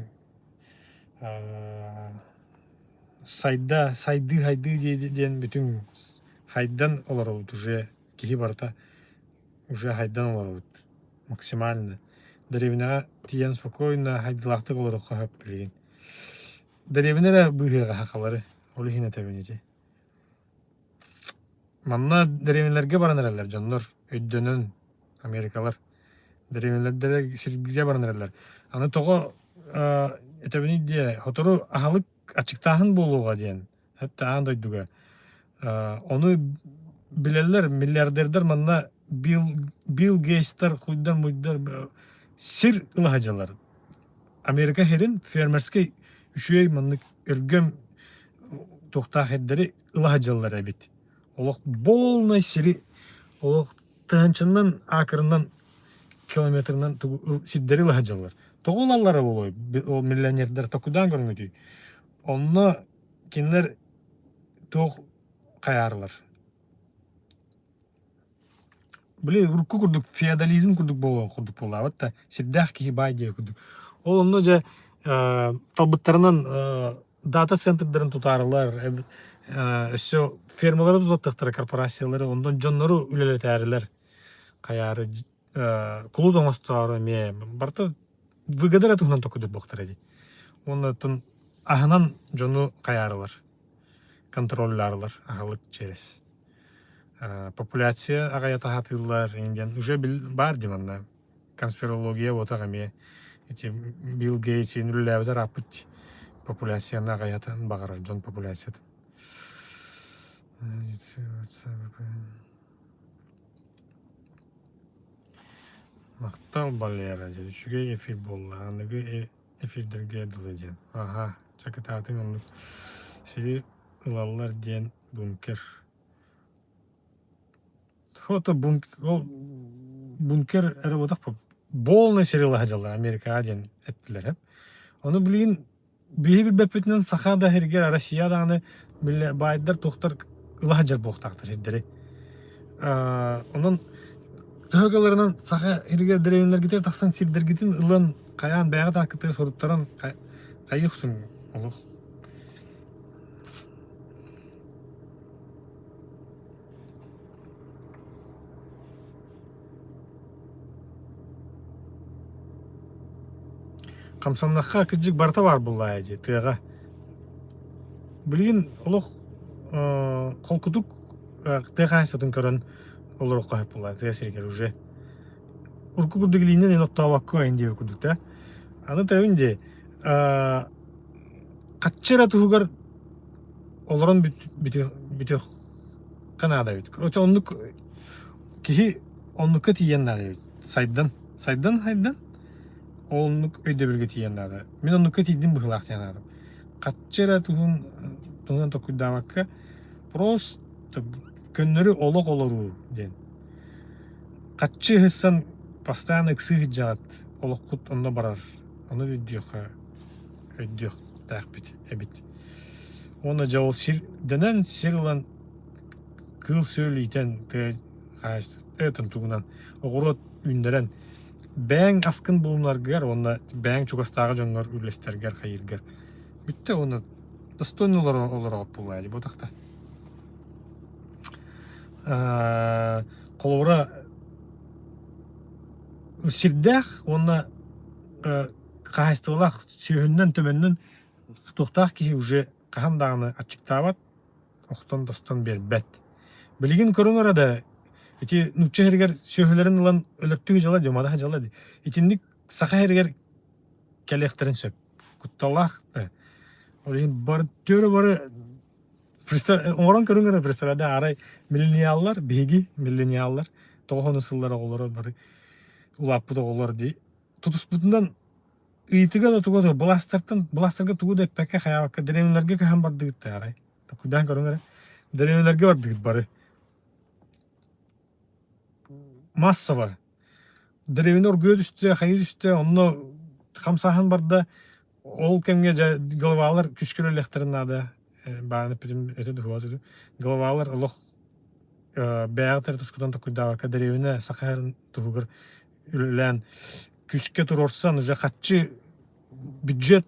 сайда сайдыы сайдыы диэн бүтүн хайдан олоробут уже киһи барыта уже хайдан олоробут максимально дэриэбинэҕэ тиийэн спокойно хайдылаахтык олоруохха сөп билигин дэриэбинэ эрэ быыһыаҕа сахалары ол иһин этэбин ити манна дэриэбинэлэргэ баран эрэллэр дьоннор өйдөнөн Америкалар дэриэбинэлэрдэрэ сиргэ баран эрэллэр. Аны тоҕо этэбиний диэ, сотору аһылык аччыктааһын буолуоҕа диэн, хатта аан дойдуга. Ону билэллэр, миллиардердар манна Билл, Билл Гейтстар, хуйдар-муйдар сир ыла сылдьаллар. Америка сирин фермерскэй үчүгэй маннык өлгөм туохтаах сирдэри ыла сылдьаллар эбит. Олох полный сири олох тыһыынчаннан акрынан километрынан тугу сирдэри ыла сылдьаллар. Тоҕо ылаллара буолуой ол миллионердар токудаан көрүҥүтүй? Онно кинилэр туох хайаарылар? Били урукку курдук феодализм курдук буолуон курдук буолаабыт да сирдээх киһи баай диэбит курдук. Ол онно дьэ талбыттарынан дата-центрдарын тутаарылар, өссө фермалары тутаттахтара корпорациялары, онтон дьоннору үлэлэтээрилэр хайаары кулут оҥостоору эмиэ барыта выгода эрэ туһунан токуйдук буохтара дии. Уонна оттон аһынан дьону хайаарылар, контроллаарылар аһылык через. Популяция аҕайа таһаатыыллар диэн уже баар дии манна конспирология буотах эмиэ ити Билл Гейтс үлэлээбит арааппыт популяцияны аҕыйатан баҕарар дьон популяциятын. Махтал Валера диэн үчүгэй эфир буолла. Аныгы эфирдэргэ дылы диэн. Аха, чакытаатыҥ оннук сири ылаллар диэн бункер. Фото ол бункер эрэ буотах полный сирила сылдьаллар Америкаҕа диэн эттилэр. Ону билигин биһи билбэппитинэн саха да сиригэр Россия даҕаны баайдар туохтар ыла сылдьар буолуохтаахтар сирдэри. Онон төһө гыларынан саха сиригэр дэриэбинэлэргитигэр тахсан сирдэргитин ылан хайаан бэйэҕит ааккытыгар суруттаран хайыы охсуҥ олох. Хамсаннахха кырдьык барыта баар буоллаҕа дии тыаҕа. Билигин олох холкутук тыа хаһаайыстыбатын көрөн олоруохха сөп буоллаҕа тыа сиригэр уже. Урукку курдук илиинэн эн оттообокко эн диэбит курдук да. Аны тэбин дии хаччы эрэ туһугар олорон бүтүөххэ наада эбит. Короче, оннук киһи оннукка тиийэн наада эбит. Сайдан, сайдан, сайдан оннук өйдөбүлгэ тиийэн наада. Мин оннукка тиийдим быһыылаах диэн аатым. Хаччы эрэ туһун туһунан толкуйдаабакка просто көннөрү олох олоруу диэн. Хаччы ыһыссан постоянно ыксыы сылдьаҕыт, олоххут онно барар. Ону өйдүөххэ өйдүөхтээхпит эбит. Уонна дьэ ол сирдэнэн сир ылан кыыл-сүөл иитэн тыа хаһаайыстыбатын тугунан оҕуруот үүннэрэн бэйэҥ аскын булунаргар уонна бэйэҥ чугастааҕы дьоҥҥор үллэстэргэр хайыыргар бүттэ уонна достойно олороҕут буолуо дии буотахта. Холобура сирдээх уонна хаһаайыстыбалаах сүөһүннэн төбөннөн туохтаах киһи уже хаһан даҕаны аччыктаабат, охтон-тостон биэрбэт. Билигин көрүҥ эрэ да ити нуучча иһэригэр сүөһүлэрин ылан өлөртүү дьала дии, умадаһа дьала дии. Итинник саха иһэригэр кэлиэхтэрин сөп. Кутталлаах да. Ол иһин бары түөрэ бары оҥорон көрүҥ эрэ представляда арай миллениаллар биһиги миллениаллар тоҕо сыллар оҕолоро бары улааппыт оҕолор дии тутуспутунан ыйытыга да туга да былаастартан былаастарга тугу да эппэккэ хайаабакка дэриэбинэлэргэ көһөн бардыгыт да арай такуйдаан көрүҥ эрэ дэриэбинэлэргэ бардыгыт бары массово дэриэбинэ оргуйа түстэ хайыы түстэ онно хамсааһын барда Ол кэмҥэ дьэ главалар күүскэ үлэлиэхтэрин наада. Бааны эппитим этэ дуһуа этэ. Главалар олох бэйэҕит эрэ тускутан токуйдаабакка дэриэбинэ саха сирин туһугар үлэлээн күүскэ туруорсан уже хаччы бюджет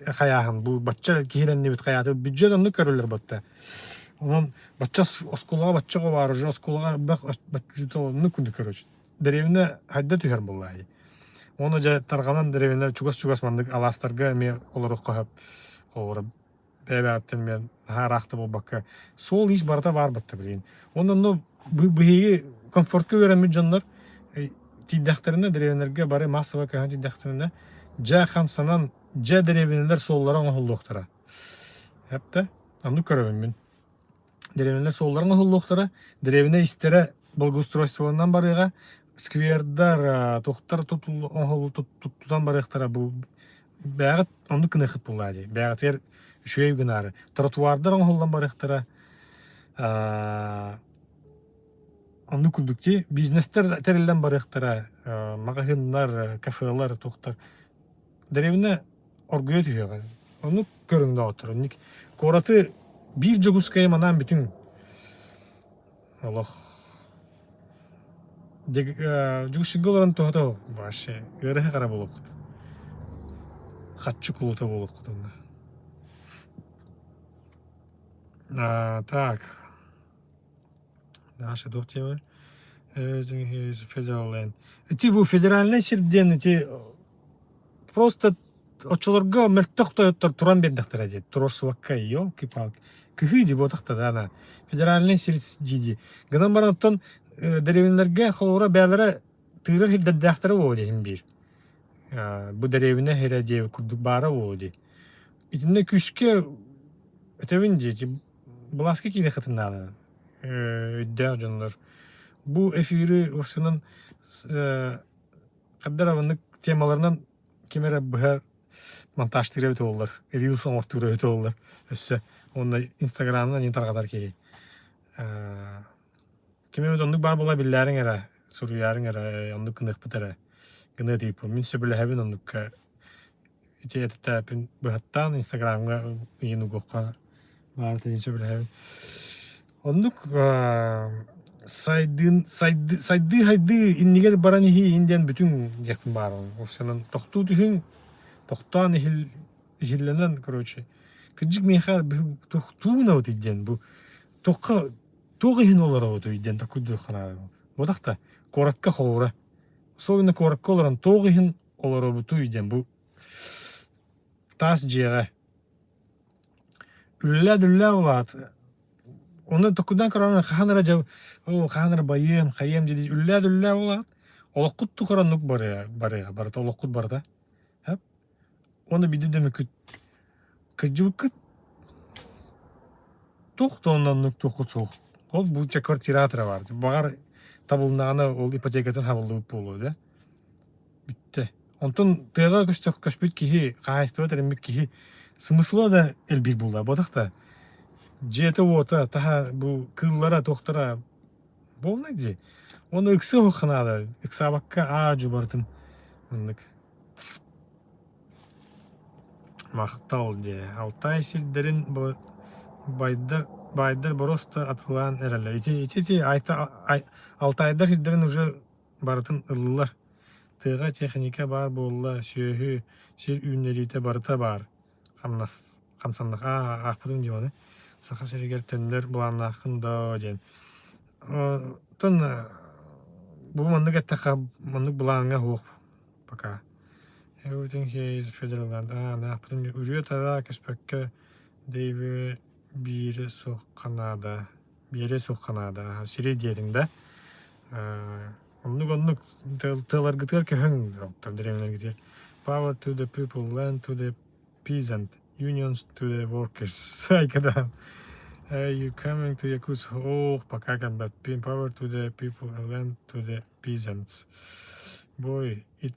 хайааһын бу бачча киһилэннибит хайааты бюджет оннук көрөллөр батта. Онон бачча оскуолаҕа бачча оҕо баар уже оскуолаҕа элбэх оннук курдук короче. Дэриэбинэ хайда түһэр буоллаҕай. Уонна дьэ тарҕанан дэриэбинэ чугас-чугас маннык алаастарга эмиэ олоруохха сөп. Холобура бэйэ-бэйэҕиттэн эмиэ наһаа ыраах да буолбакка суол-иис барыта баар батта билигин. Уонна онно биһиги комфортка үөрэммит дьоннор тиийдэхтэринэ дэриэбинэлэргэ бары массово көһөн тиийдэхтэринэ дьэ хамсанан дьэ дэриэбинэлэр суоллара оҥоһуллуохтара. Эптэ оннук көрөбүн мин. Дэриэбинэлэр суолларын оһоллуохтара, дэриэбинэ истэрэ благоустройстволанан барыаҕа, сквердар, туохтар тутан барыахтара бу бэйэҕит оннук гыныаххыт буоллаа дии. Бэйэҕитигэр үчүгэй гынаары. Тротуардар оҥоһуллан барыахтара. Оннук курдук дии. Бизнестэр тэриллэн барыахтара, маҕаһыыннар, кафелар, туохтар. Дэриэбинэ оргуйа түһүөҕэ. Оннук көрүҥнөөҕүттэр. Оннук куораты биир Дьокуускайы манаан бүтүҥ. Олох Дьокуускайга олорон туһата вообще ыарыһах эрэ буолуоххут. Хаччы кулута буолуоххут онно. Так. Наша туох диэбэй? Federal Land. Ити бу федеральнай сир диэн ити просто оччолорго мөлтөх тойоттор туран биэрдэхтэрэ дии туруорсубакка елки-палки кыһыы дии буотахта да ана федеральнай сир дии-дии гынан баран оттон дэриэбинэлэргэ холобура бэйэлэрэ тыырар сирдэрдээхтэрэ буолуо диэһин биир бу дэриэбинэ сирэ диэбит курдук баара буолуо дии итиннэ күүскэ этэбин дии былааска киириэххитин наада өйдөөх дьоннор бу эфири уопсайынан Хабдар маннык темаларынан ким эрэ быһа монтажтыыр эбит буоллар, рилс оҥортуур эбит буоллар өссө уонна инстаграмынан иин тарҕатар киһи. Ким эмит оннук баар буола биллээриҥ эрэ, суруйаарыҥ эрэ, оннук гыныахпыт эрэ гыныа диэбиппин. Мин сөбүлэһэбин оннукка ити этэтээппин быһаттаан инстаграмҥа ыйын угуохха баар этин сөбүлэһэбин. Оннук сайдыын сайды сайдыы сайдыы иннигэр баран иһии диэн бүтүн диэхпин баарым. Уопсайынан тохтуу түһүҥ, тохтоон иһил иһиллэнэн короче кырдьык миэхэ туох гынабытый диэн бу туохха туох иһин олоробутуй диэн толкуйдуохха наада. Буотах да куоракка холобура особенно куоракка олорон туох иһин олоробутуй диэн бу таас дьиэҕэ Үлэлээ-үлэлээ улаат. Ону токуйдаан көрөн хаһан эрэ дьэ оо хаһан эрэ байыам, хайыам дии үлэлээ-үлэлээ улаат. Олоххут тухары оннук барыа барыа барыта олоххут барыта. Хөп. Уонна биирдэ да мүкүт кырдьыбыккыт туох да онно оннук туоххут суох. Ол бу чэ квартирата эрэ баар. Баҕар табылыннаҕына ол ипотекатын хабыллыбыт буолуо да. Бүттэ. Онтон тыаҕа көстөх көспүт киһи, хаһаайыстыба тэриммит киһи смысла да элбиир буолла. Буотах да дьиэтэ-уота, таһа бу кыыллара, туохтара буолла дии. Уонна ыксыа суохха наада. Ыксаабакка аа-дьуу барытын маннык. Махтал диэ. Алтай сирдэрин байдар, баайдар боруоста атылаан эрэллэр. Ити, ити, ити айта, ай, Алтайдар сирдэрин уже барытын ыллылар. Тыаҕа техника баар буолла, сүөһү, сир үүннэриитэ барыта баар. Хамнас, хамсаннах, аа, аахпытым дии ону. Саха сиригэр төннөр былааннааххын доо диэн. Оттон бу маннык эттэххэ, маннык былааҥҥа суох пока. Everything here is federal land. Аа, аахпытым дии. Үрүө-тараа кэспэккэ Дэйви биирэ суохха наада. Биэрэ суохха наада. Сири диэтиҥ да. Оннук-оннук тыаларгытыгар көһөҥ дэриэбинэлэргитигэр. Power to the people, land to the peasant, unions to the workers. Айкадаан. Are you coming to Yakutsk? Ох, пока кэлбэппин. Power to the people and land to the peasants. Boy, it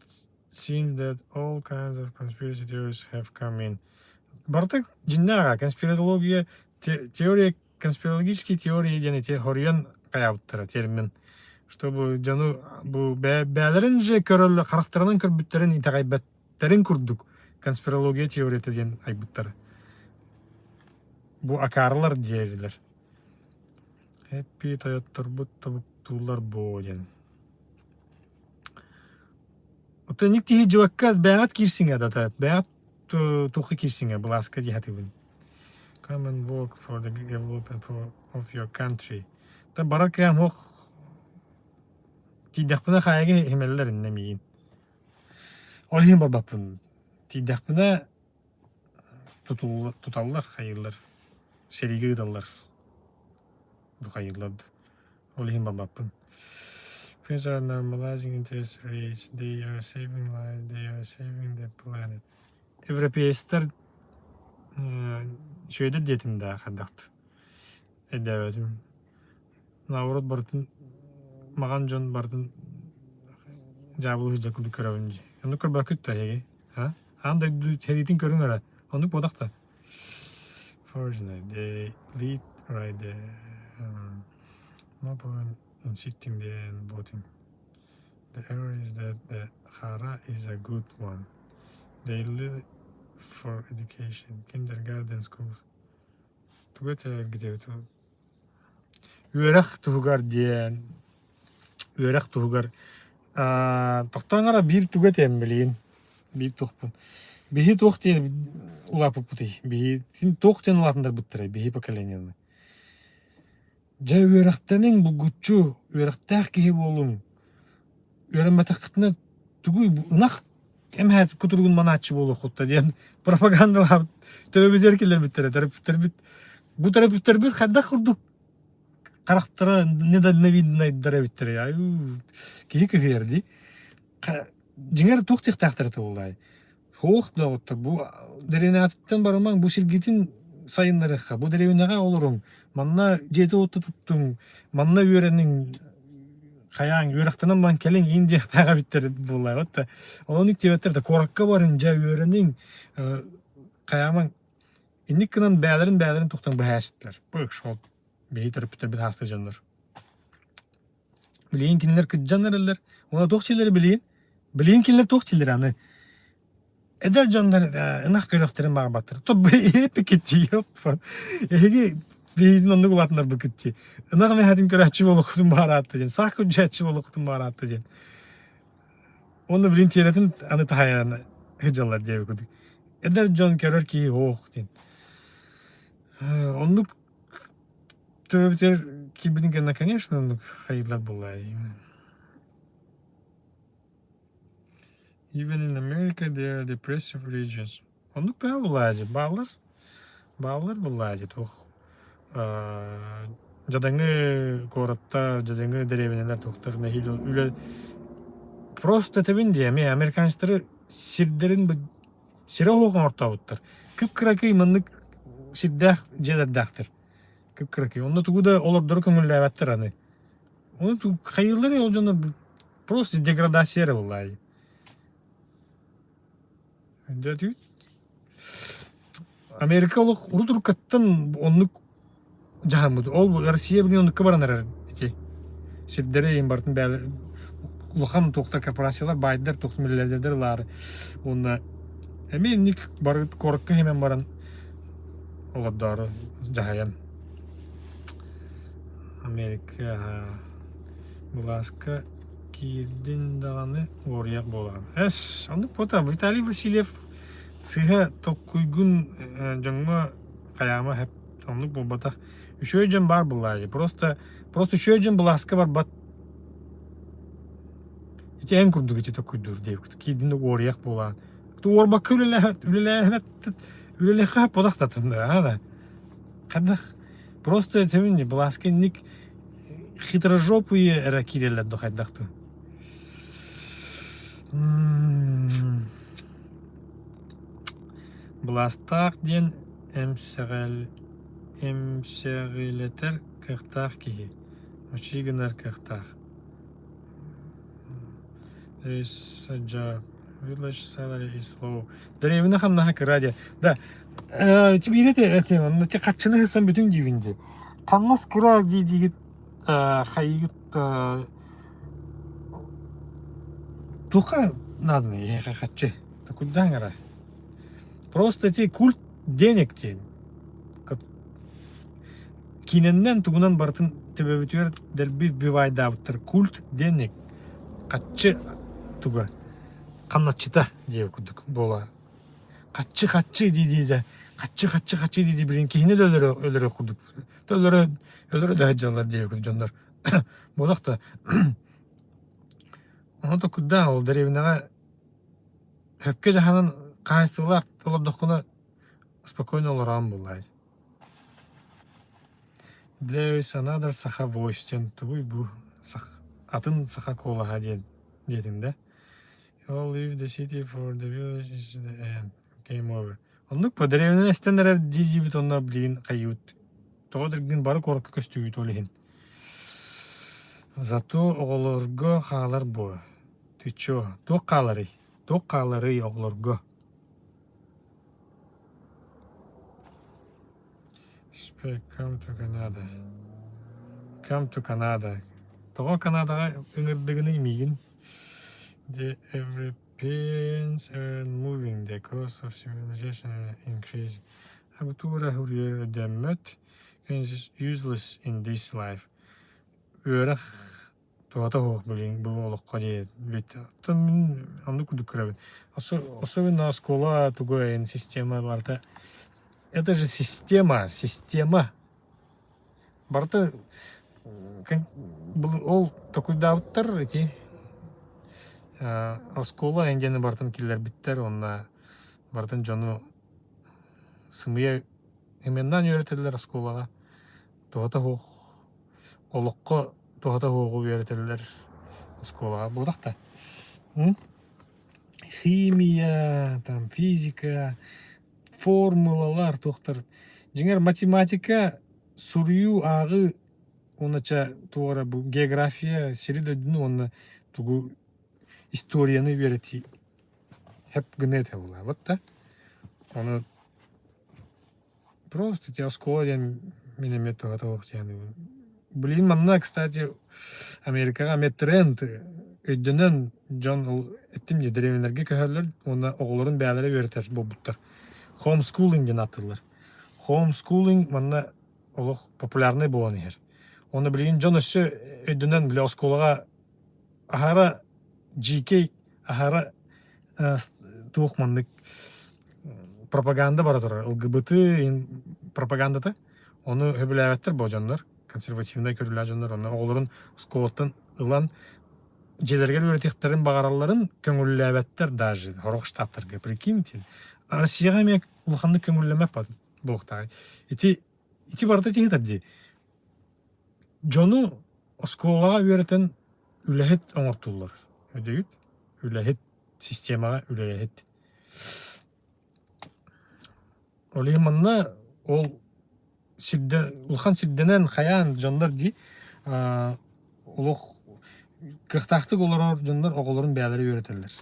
seems that all kinds of conspiracy theories have come in. Барыта дьиннээҕэ конспирология теория конспирологические теории диэн ити хоруйан хайаабыттара термин чтобы дьону бу бээлэрин же көрөллөр харахтарынан көрбүттэрин итэҕэйбэттэрин курдук конспирология теорията диэн айбыттара бу акаарылар диэрилэр хэппи тойотторбут тобуктууллар буо диэн Оттон киһи дьыбакка бэйэҕит киирсиҥэ дата бэйэҕит туохха киирсиҥэ былааска дии сатыыбын. Come and work for the development for, of your country. Та барар кыам суох тиийдэхпинэ хаайыга иһимэллэр иннэ миигин. Ол иһин барбаппын. Тиийдэхпинэ туталлар, хайыыллар, сэриигэ ыыталлар. Хайыыллар Ол иһин барбаппын. Friends are normalizing interest rates. They are saving lives. They are saving the planet. Европеецтар үчүгэйдэр диэтин да хайдахт өйдөөбөтүм. Наоборот барытын маҕан дьон барытын дьаабылыы сылдьар курдук көрөбүн дии. Оннук көрбөккүт да эһиги? А? Аан дойду сэриитин көрүҥ эрэ. Оннук буолбатах да. Fortunately, they lead right there. No point in sitting there and voting. The error is that the Khara is a good one. They live for education, kindergarten schools. Тугу этэргитэ Үөрэх туһугар диэн, үөрэх туһугар тохтоон эрэ биир тугу этиэм билигин, биир туохпун. Биһи туох диэн улааппыппытый? Биһи син туох диэн улаатыннарбыттарай биһи поколениены? Дьэ үөрэхтэниҥ булгуччу, үөрэхтээх киһи буолуҥ. Үөрэммэтэххитинэ тугуй ынах эмэһэ кутуругун манааччы буолуоххут да диэн пропагандалаабыт төрөппүттэр киллэрбиттэрэ төрөппүттэрбит бу төрөппүттэрбит хайдах курдук харахтара недальновиднайдар эбиттэрэ айуу киһи кыһыйар дии дьиҥэр туох диэхтээхтэр этэ буоллаай Суох доҕоттор, бу дэриэбинэҕититтэн барымаҥ, бу сиргитин сайыннарыахха, бу дэриэбинэҕэ олоруҥ, манна дьиэтэ-уота туттуҥ, манна үөрэниҥ, хайааҥ, үөрэхтэнэн баран кэлиҥ, иин диэхтээх эбиттэр буоллаҕыт да. Онон иттибэттэр да куоракка барыҥ, дьэ үөрэниҥ, хайаамаҥ. Инник гынан бэйэлэрин бэйэлэрин тухтан быһаастылар. Бу шок. Биһи төрөппүттэрбит хаастыы дьоннор. Билигин кинилэр кырдьан эрэллэр. Уонна туох сиэллэрэ билигин? Билигин кинилэр туох сиэллэрэ аны? Эдэр дьоннор ынах көрүөхтэрин баҕарбаттар. Эпикитти Эһиги биһигин оннук улаатыннарбыккыт дии. Ынах эмэһэтин көрөөччү буолуоххутун баҕараатта диэн, саах күрдьээччи буолуоххутун баҕараатта диэн. Уонна билин тиэрэтин аны таһайан сылдьаллар диэбит курдук. Эдэр дьон көрөр киһи ох диэн. Оннук Төрөбүтэр киирбитин кэннэ, конечно, оннук хайыылар буоллаа Even in America there are depressive regions. Оннук баа буоллаа дии, бааллар. Бааллар буоллаа дии туох дьадаҥы куораттар, дьадаҥы дэриэбинэлэр туохтар нэһиилэ үлэ просто этэбин дии эмиэ американецтары сирдэрин сирэ оһох оҥортообуттар. Кып-кыракый маннык сирдээх дьиэлэрдээхтэр. Кып-кыракый. Онно тугу да олордору көҥүллээбэттэр аны. Ону хайыыллар ол дьоно просто деградация эрэ буоллаайы. Америка олох урут уруккаттан оннук дьаһаммыт. Ол Россия билин оннукка баран эрэр ити. Сирдэри иһин барытын бэйэлэр улахан туохтар корпорациялар баайдар туох миллиардердэр ылаары уонна. Эмиэ инник бары куоракка иһимэн баран олордоору дьаһайан. Америка былааска киирдин даҕаны уоруйах буолаҕын. Эс, оннук буота Виталий Васильев сыыһа толкуйгун дьоҥҥо хайаама хэп оннук буолбатах. Үчүгэй дьон баар буоллаа Просто просто үчүгэй дьон былааска барбат. Ити эн курдук ити толкуйдуур диэбит. Киирдин да уоруйах буолаан. Уорбакка үлэлээһэт үлэлэххэ подахтатын да Хайдах просто этэмин былааска инник хитрожопые эрэ киирэллэр да хайдах да. Былаастаах диэн эмсэҕэл эмсэҕилэтэр кыахтаах киһи, мучуй гынар кыахтаах. There is a job. Village salary is low. Дэриэбинэ хамнаһа кыра диye. Да, биирэ этим, онно ти хаччыны хыссан бүтүн диибин дии. Хамнас кыра дии диигит хайыгыт туха надо хаччы. Кудан гара. Просто эти культ денег диэн. Киинэннэн тугунан барытын төбөбүтүгэр дэлби вбивайдаабыттар культ денег хаччы туга хамначчыта диэбит курдук буола хаччы хаччы дии дии дьэ хаччы хаччы хаччы дии дии билин киһини да өлөрө өлөрө курдук өлөрө өлөрө да сылдьаллар диэбит курдук дьоннор буолах да ону токуйдаан ол дэриэбинэҕэ сөпкө дьаһанан хаһаайыстыбалаах олордоххуна спокойно олороон буоллаай There is another Саха voice диэн тугуй бу атын саха куолаһа диэн диэтим да All leave the city for the village is the end. Game over. Оннук по дэриэбинэ эстэн эрэр дии диибит онно билигин хайыыбыт. Тоҕо диргин бары куоракка көстүүбүт ол иһин. Зато оҕолорго хаалар буо. Ты чё? Туох хааларый? Туох хааларый оҕолорго? Come to Canada. Come to Canada. Тоҕо Канадаҕа ыҥырдыгыный миигин? The Europeans are moving the cost of civilization increase. Абитура өйдөммөт is useless in this life. Үөрэх туһата суох билигин бу олоххо диэбит. Оттон мин оннук курдук көрөбүн. Особенно оскуола тугу эйин система барыта. Это же система, система. Барыта ол токуйдаабыттар ити оскуола эйин барытын киллэрбиттэр уонна барытын дьону сымыйа именнан үөрэтэллэр оскуолаҕа туһата суох олоххо туһата суоҕу үөрэтэллэр оскуолаҕа буолах да химия там физика формулалар туохтар дьиҥэр математика суруйуу ааҕыы уонна чэ туох эрэ бу география сири-дойдуну уонна тугу историяны үөрэтии хэп гыныа этэ буолаабыт да ону Просто тебе оскуола диэн мин эмиэ туһата суох диэн. Блин, манна, кстати, Америкаҕа эмиэ тренд өйдөнөн дьон ол эттим дии дэриэбинэлэргэ көһөллөр уонна оҕолорун бэйэлэрэ үөрэтэр буолбуттар. Homeschooling диэн ааттыыллар. Homeschooling манна олох популярнай буолан иһэр. Уонна билигин дьон өссө өйдөнөн бile оскуолаҕа аһара дьиикэй, аһара туох маннык пропаганда бара турар ЛГБТ пропагандата ону сөбүлээбэттэр бу дьоннор консервативнай көрүүлээх дьоннор онно оҕолорун оскуолаттан ылан дьиэлэригэр үөрэтиэхтэрин баҕаралларын көҥүллээбэттэр даже сорох штаттарга прикиньте Россияҕа эмиэ улаханнык көҥүллэммэт буолуохтаах ити ити барыта тиһитэр дии дьону оскуолаҕа үөрэтэн үлэһит оҥортуллар өйдүүгүт үлэһит системаҕа үлэлэһит Ол иһин манна ол сирдэ улахан сирдэнэн хайаан дьоннор дии олох кыахтаахтык олорор дьоннор оҕолорун бэйэлэрэ үөрэтэллэр.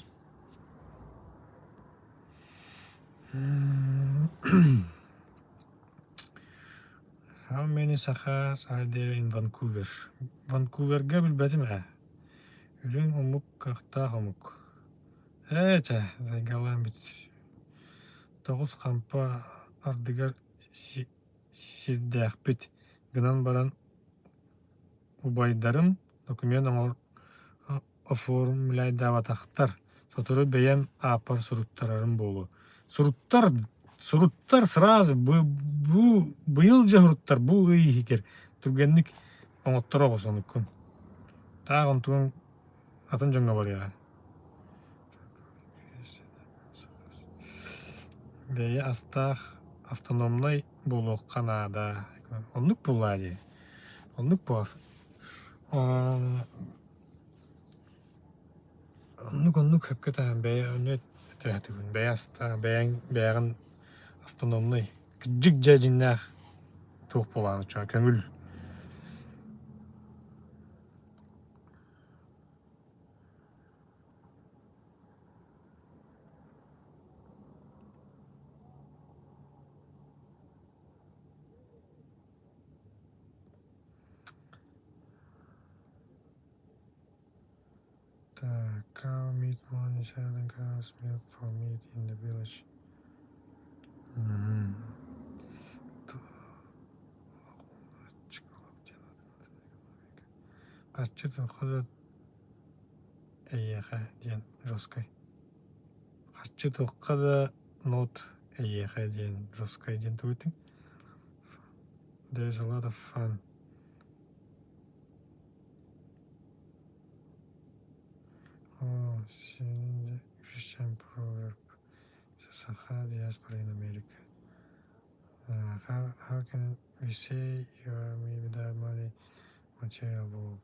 How many Sakhas are there in Vancouver? Ванкуверга билбэтим ээ. Үрүҥ омук кыахтаах омук. Ээ чэ, сайгалаан бүт. Тоҕус хампа ардыгар сирдээхпит гынан баран убайдарым документ оформляйдаабатахтар, сотору бэйэм ааппар суруттарарым буолуо. Суруттар, суруттар сразу бу, бу быйыл дьэ суруттар бу ый иһигэр түргэнник оҥотторо оҕус онуккун. Таах онтугуҥ атын дьоҥҥо барыаҕа. Бэйэ астаах автономнай буолуохха наада. Оннук буоллаа дии. Оннук буолар. Оннук-оннук сөпкө этэҕин бэйэ ону этээхтигин бэйэ астаах бэйэҥ бэйэҕин автономнай кырдьык дьэ дьиҥнээх туох буолаҕын оччоҕо көҥүл Так, cow meat money selling cows milk for meat in the village. Мм. Харчы туохха да эйиэхэ диэн жесткай. Харчы туохха да нот эйиэхэ диэн жесткай диэн тугутуҥ. There is a lot of fun. Oh, seeing the Christian proverb. Sakha diaspora in America. How can we say you are me without money, material world?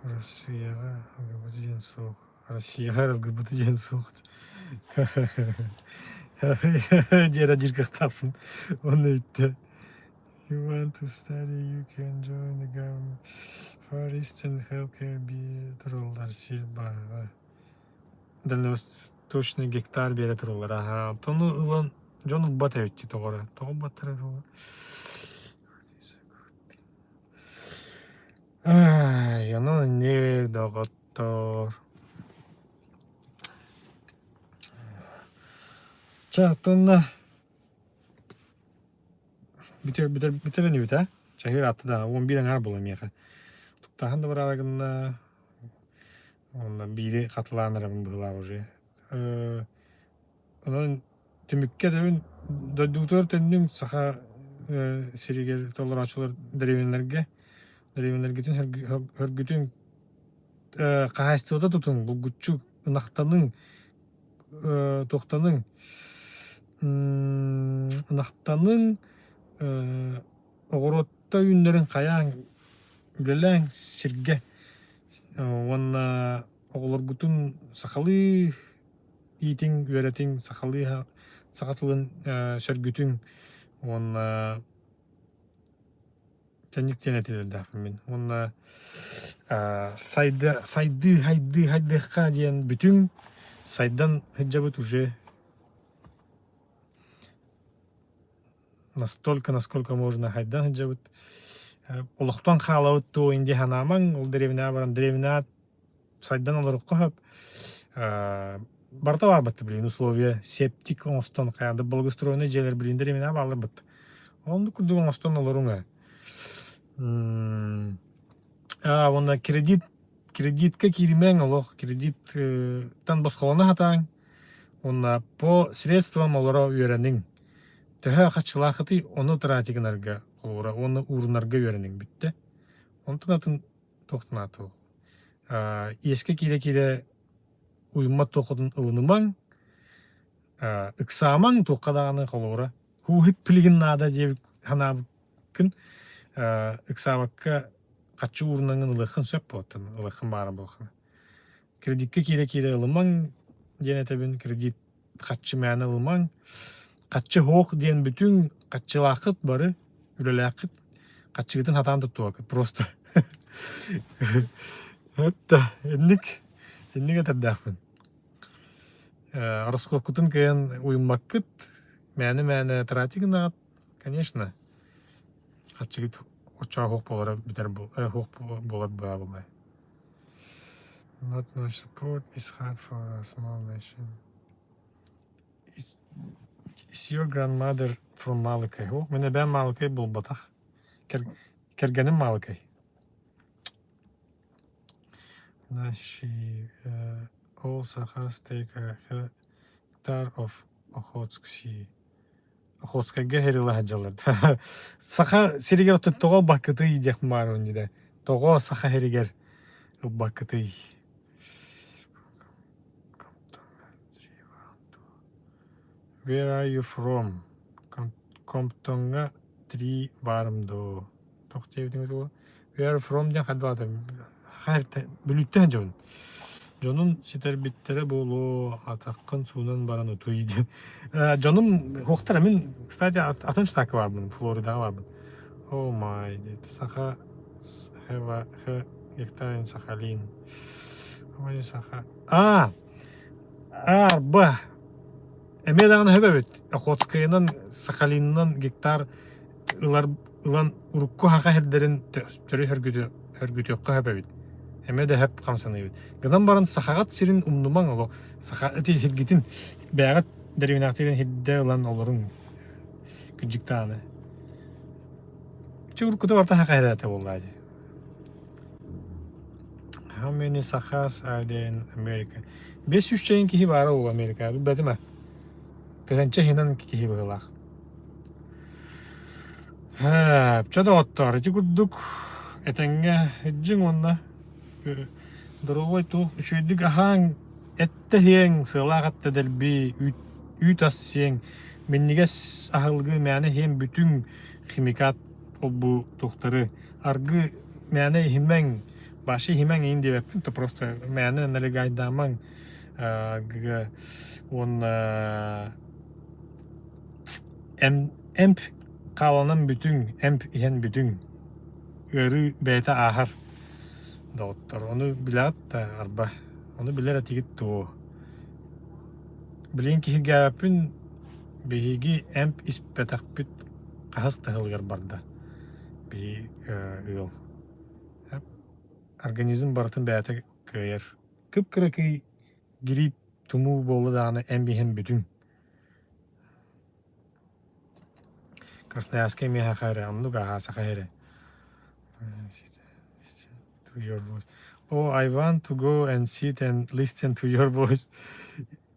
Россияҕа ЛГБТ диэн суох. Россияҕа ЛГБТ диэн суох. Диэн диир кыахтаахпын. Уонна бүттэ. You want to study, you can join the government. Far Eastern Healthcare би тураллар сир баара. Дальневосточный гектар биэрэ тураллар. Аха, ону ылан дьон ылбат эбитчи тоҕо Тоҕо ылбаттара буолуо? Ай, онон инник доҕоттоор. Чэ, оттонно бүтэр бүтэр бүтэр инибит ээ. Чаһыыр аатта да 11 аҥаар буолла миэхэ. Туктааһын да бараары гынна. Уонна биири хатылаан эрэбин быһыылаах уже. Онон түмүккэ этэбин дойдубутугар төннүҥ саха сиригэр толорооччулар дэриэбинэлэргэ дэриэбинэлэргитин хөргүтүҥ хаһаайыстыбата тутуҥ булгуччу ынахтаныҥ туохтаныҥ ынахтаныҥ оҕуруотта үүннэрин хайааҥ үлэлээҥ сиргэ уонна оҕолоргутун сахалыы иитиҥ, үөрэтиҥ, сахалыы саха тылын сөргүтүҥ уонна кэнник диэн этилэрдээхпин мин. Уонна сайда сайдыы хайдыы хайдыахха диэн бүтүҥ сайдан сылдьабыт уже настолько, насколько можно хайдан сылдьабыт. Олохтон хаалабыт дуо инди санаамаҥ, ол дэриэбинэҕэ баран дэриэбинэҕэ сайдан олоруохха сөп. Барыта баарбыт билигин условия септик оҥостон хайаан да благоустроенный дьиэлэр билигин дэриэбинэҕэ баалларбыт. Оннук курдук оҥостон олоруҥ ээ. Уонна кредит кредитка кииримэҥ олох кредиттан босхолоно сатааҥ уонна по средствам олоро үөрэниҥ. Төһө хаччылаахытый ону тратить гынарга холобура уонна уурунарга үөрэниҥ бүттэ. Онтон атын туохтан аатыах иэскэ киирэ-киирэ уйуммат туоххутун ылынымаҥ, ыксаамаҥ туохха даҕаны холобура һууһуп билигин наада диэбит санаабыккын ыксаабакка хаччы уурунаҥҥын ылыаххын сөп буолтун ылыаххын баара буолхына. Кредиккэ киирэ-киирэ ылымаҥ диэн этэбин, кредит хаччы мээнэ ылымаҥ. Хаччы һуох диэн бүтүҥ, хаччылааххыт бары, үлэлээххит, хаччыгытын хатаан туттубаккыт просто. Это инник, инник этэрдээхпин. Ороскуоккутун кыайан уйуммаккыт, мээнэ-мээнэ тратить гынаҕыт, конечно, хаччыгыт оччоҕо һуох буолара бүтэр һуох буолар быһа буоллай. Not much support is hard for a small nation. Is, is your grandmother from Малыкай? О, мин эбээм Маалыкай буолбатах. Кэр, кэргэним Маалыкай. Наши all Sakhas take a hectare of Okhotsk Sea. Охотскайга хэрила сылдьаллар. Саха сиригэр оттон тоҕо ылбаккытый диэх баар дии Тоҕо саха сиригэр ылбаккытый? Where are you from? Комптоҥҥа три баарым дуо? Туох диэбитиҥ тугу? Where from диэн хайдах Бүлүүттэн дьон. Дьонун ситэрбиттэрэ буолуо, атаххын суунан баран утуй диэн. Дьонум уохтара мин, кстати, атын штакка барбын, Флоридаҕа барбын. Oh my, Саха have a hectare in Сахалин. Саха. А, арба. Эмиэ даҕаны сөп эбит. Охотскайынан, Сахалинынан гектар ылар ылан урукку саха сирдэрин төрү хөргүтүөххэ сөп эбит. Эмиэ да сөп хамсаныыбыт. Гынан баран сахаҕыт сирин умнумаҥ олох саха ити сиргитин бэйэҕит дэриэбинэҕитин сирдэ ылан олоруҥ кырдьык даҕаны. Чэ уруккута барыта саха сирэ этэ буоллаа дии. How many Sakhas are there in America? 500 чайын киһи баара ол Америкаҕа билбэтим ээ. Тыһыынча иһинэн киһи быһыылаах. Ээ, чэ доҕоттоор, ити курдук этэҥҥэ илдьиҥ уонна доруобай туох үчүгэйдик аһааҥ, эттэ иһиэҥ, сыалаах эттэ дэлби, үүт, үүт ас сиэҥ, минньигэс аһылыгы мээнэ иһиэн бүтүҥ, химикат ол-бу туохтары аргы мээнэ иһимэҥ, вообще иһимэҥ иһин диэбэппин, то просто мээнэ налегайдаамаҥ аргыга уонна эмп хааланан бүтүҥ, эмп иһэн бүтүҥ. Ыарыы бэйэтэ ааһар доҕоттор. Ону билэҕит да арба. Ону билэр этигит дуо? Билигин киһиргээбэппин биһиги эмп испэтэхпит хаһыс да сылыгар барда. Биһи ыал. Организм барытын бэйэтэ кыайар. Кып-кыракый грипп, тумуу буолла даҕаны эмп иһэн бүтүҥ. Красноярскай миэхэ эрэ, оннук аһаа саха эрэ. To your voice. Oh, I want to go and sit and listen to your voice.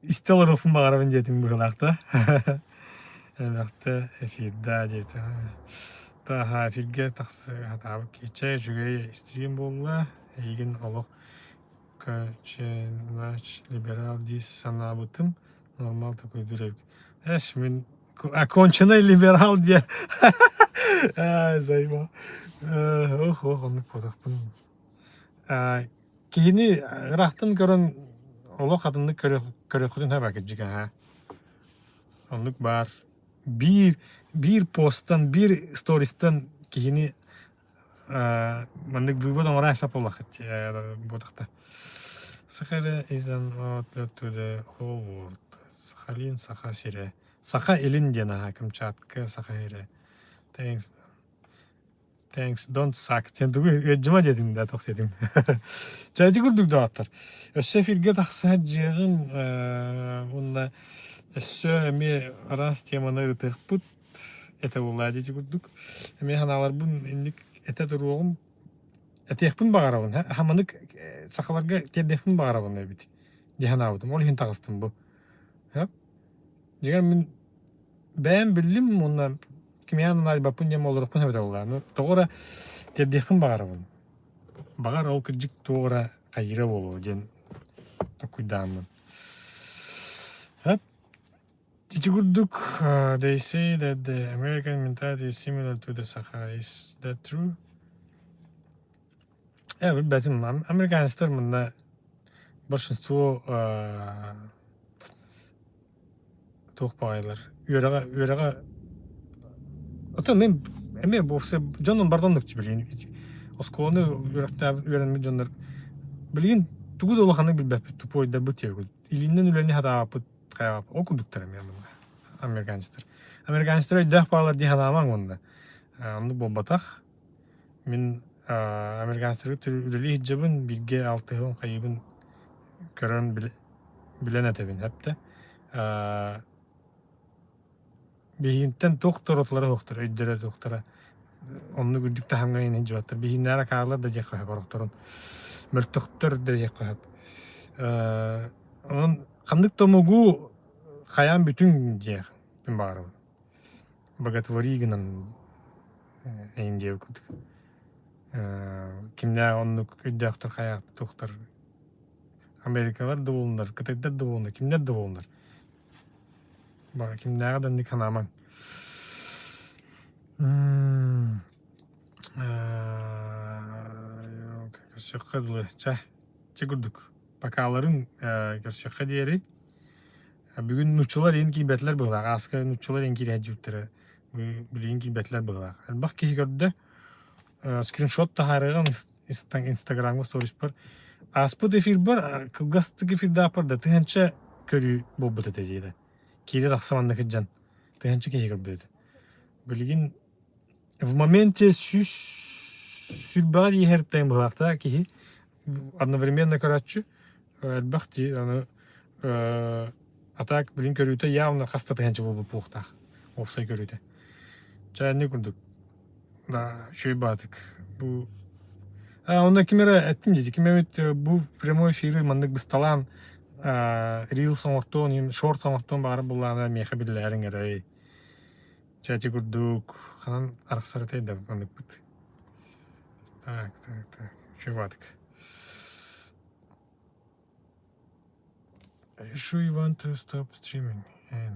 Истэ олоруохпун баҕарабын диэтиҥ быһыылаах да. Элбэхтэ эфирдаа диэтэ. Таһа эфиргэ тахсыахатаабыт киһичэ үчүгэй стрим буолла. Эйигин олох Каченач либерал дии санаабытым нормал такой эбит. Эс мин оконченный либерал диэ. Заебал. Ох, ох, оннук буолуохпун. Киһини ыраахтан көрөн олох атыннык көрөххүтүн сөп кырдьык аһаа. Оннук баар. Биир биир посттан, биир стористан киһини маннык вывод оҥоро ааспат буоллаххыт буотахта. Саха is an outlet to the whole world. Сахалин, Саха сирэ. Саха Илин диэн аһа Камчатка, Саха сирэ. Thanks. Thanks, don't suck. Диэн тугу ыаддьыма диэтиҥ да тох диэтиҥ. Чэ ити курдук доҕоттор. Өссө эфиргэ тахса дьиэҕим уонна өссө эмиэ араас теманы ырытыахпыт. Этэ буоллаа дии курдук. Эмиэ санааларбын инник этэ туруоҕум. Этиэхпин баҕарабын. Хаманык сахаларга тиэрдиэхпин баҕарабын эбит дии санаабытым. Ол иһин таҕыстым бу. Дьиҥэр мин бэйэм биллим уонна кимиэхэ наадыйбаппын диэн олоруохпун эбитэ буоллаа. Ну, тоҕо эрэ тиэрдиэхпин баҕарабын. Баҕар ол кырдьык туох эрэ хайыыра буолуо диэн толкуйдааммын. Ити курдук, they say that the American mentality is similar to the Sakha. Is that true? Билбэтим. Американецтар манна большинство туох баҕайылар үөрэҕэ үөрэҕэ Оттон мин эмиэ буолса дьонум бардан билигин оскуоланы үөрэхтээбит үөрэммит дьоннор билигин тугу да улаханнык билбэппит тупойдарбыт диэбит илиинэн үлэни сатаабаппыт хайаабаппыт ол курдуктар эмиэ манна американецтар американецтар өйдөөх баалар дии санаамаҥ уонна оннук буолбатах мин американецтарга үлэлии сылдьабын бииргэ алтыһабын хайыыбын. Көрөн билэн этэбин эптэ. Биһигинтэн туох да уратылара суохтар, өйдөрө суохтара. Оннук үрдүк таһымҥа иҥэн дьыбаттар. Биһигиннээх акаарылар да диэххэ сөп орохторун. Мөлтөхтөр да диэххэ сөп. Онон ханнык да омугу хайаан бүтүҥ диэх мин баҕарабын. Боготвори гынан эйин диэбит курдук. Кимнээх оннук өйдөөхтөр хайаахтар Америкалар да буоллуннар, кытайдар да буоллуннар, кимнэр да буоллуннар. Бары кимнээҕи да инник санаамаҥ. Көрсүөххэ дылы. Чэ, чэ курдук. Покаларын көрсүөххэ диэри. Бүгүн нууччалар иин киирбэтилэр быһыылаах. Ааска нууччалар иин киирэ сылдьыбыттара. Билигин киирбэтилэр быһыылаах. Элбэх киһи көрдө. Скриншот таһаарыаҕым Инстаграмҥа сториспар. Ааспыт эфирбэр кылгастык эфирдаахпар да тыһыынча көрүү буолбут этэ диэтэ. Киирэ тахса манна кырдьан тыһыынча киһи көрбүт этэ. Билигин в моменте сүүс сүүрбэҕэ тииһэр тайм быһыылаахта киһи одновременно көрөөччү элбэх дии аны а так билин көрүүтэ явно хаста тыһыынча буолбут буолуохтаах уопсай көрүүтэ. Чэ инник курдук да үчүгэй баатык бу онно ким эрэ эттим дии ким эбит бу прямой эфиры маннык бысталаан рилс оҥортуон шорт оҥортуон баҕарар буоллаҕына миэхэ биллээриҥ эрэй чэ ити курдук ханан арахсар этэй да манныкпыт так так так үчүгэй баатык. Are you sure you want to stop streaming? And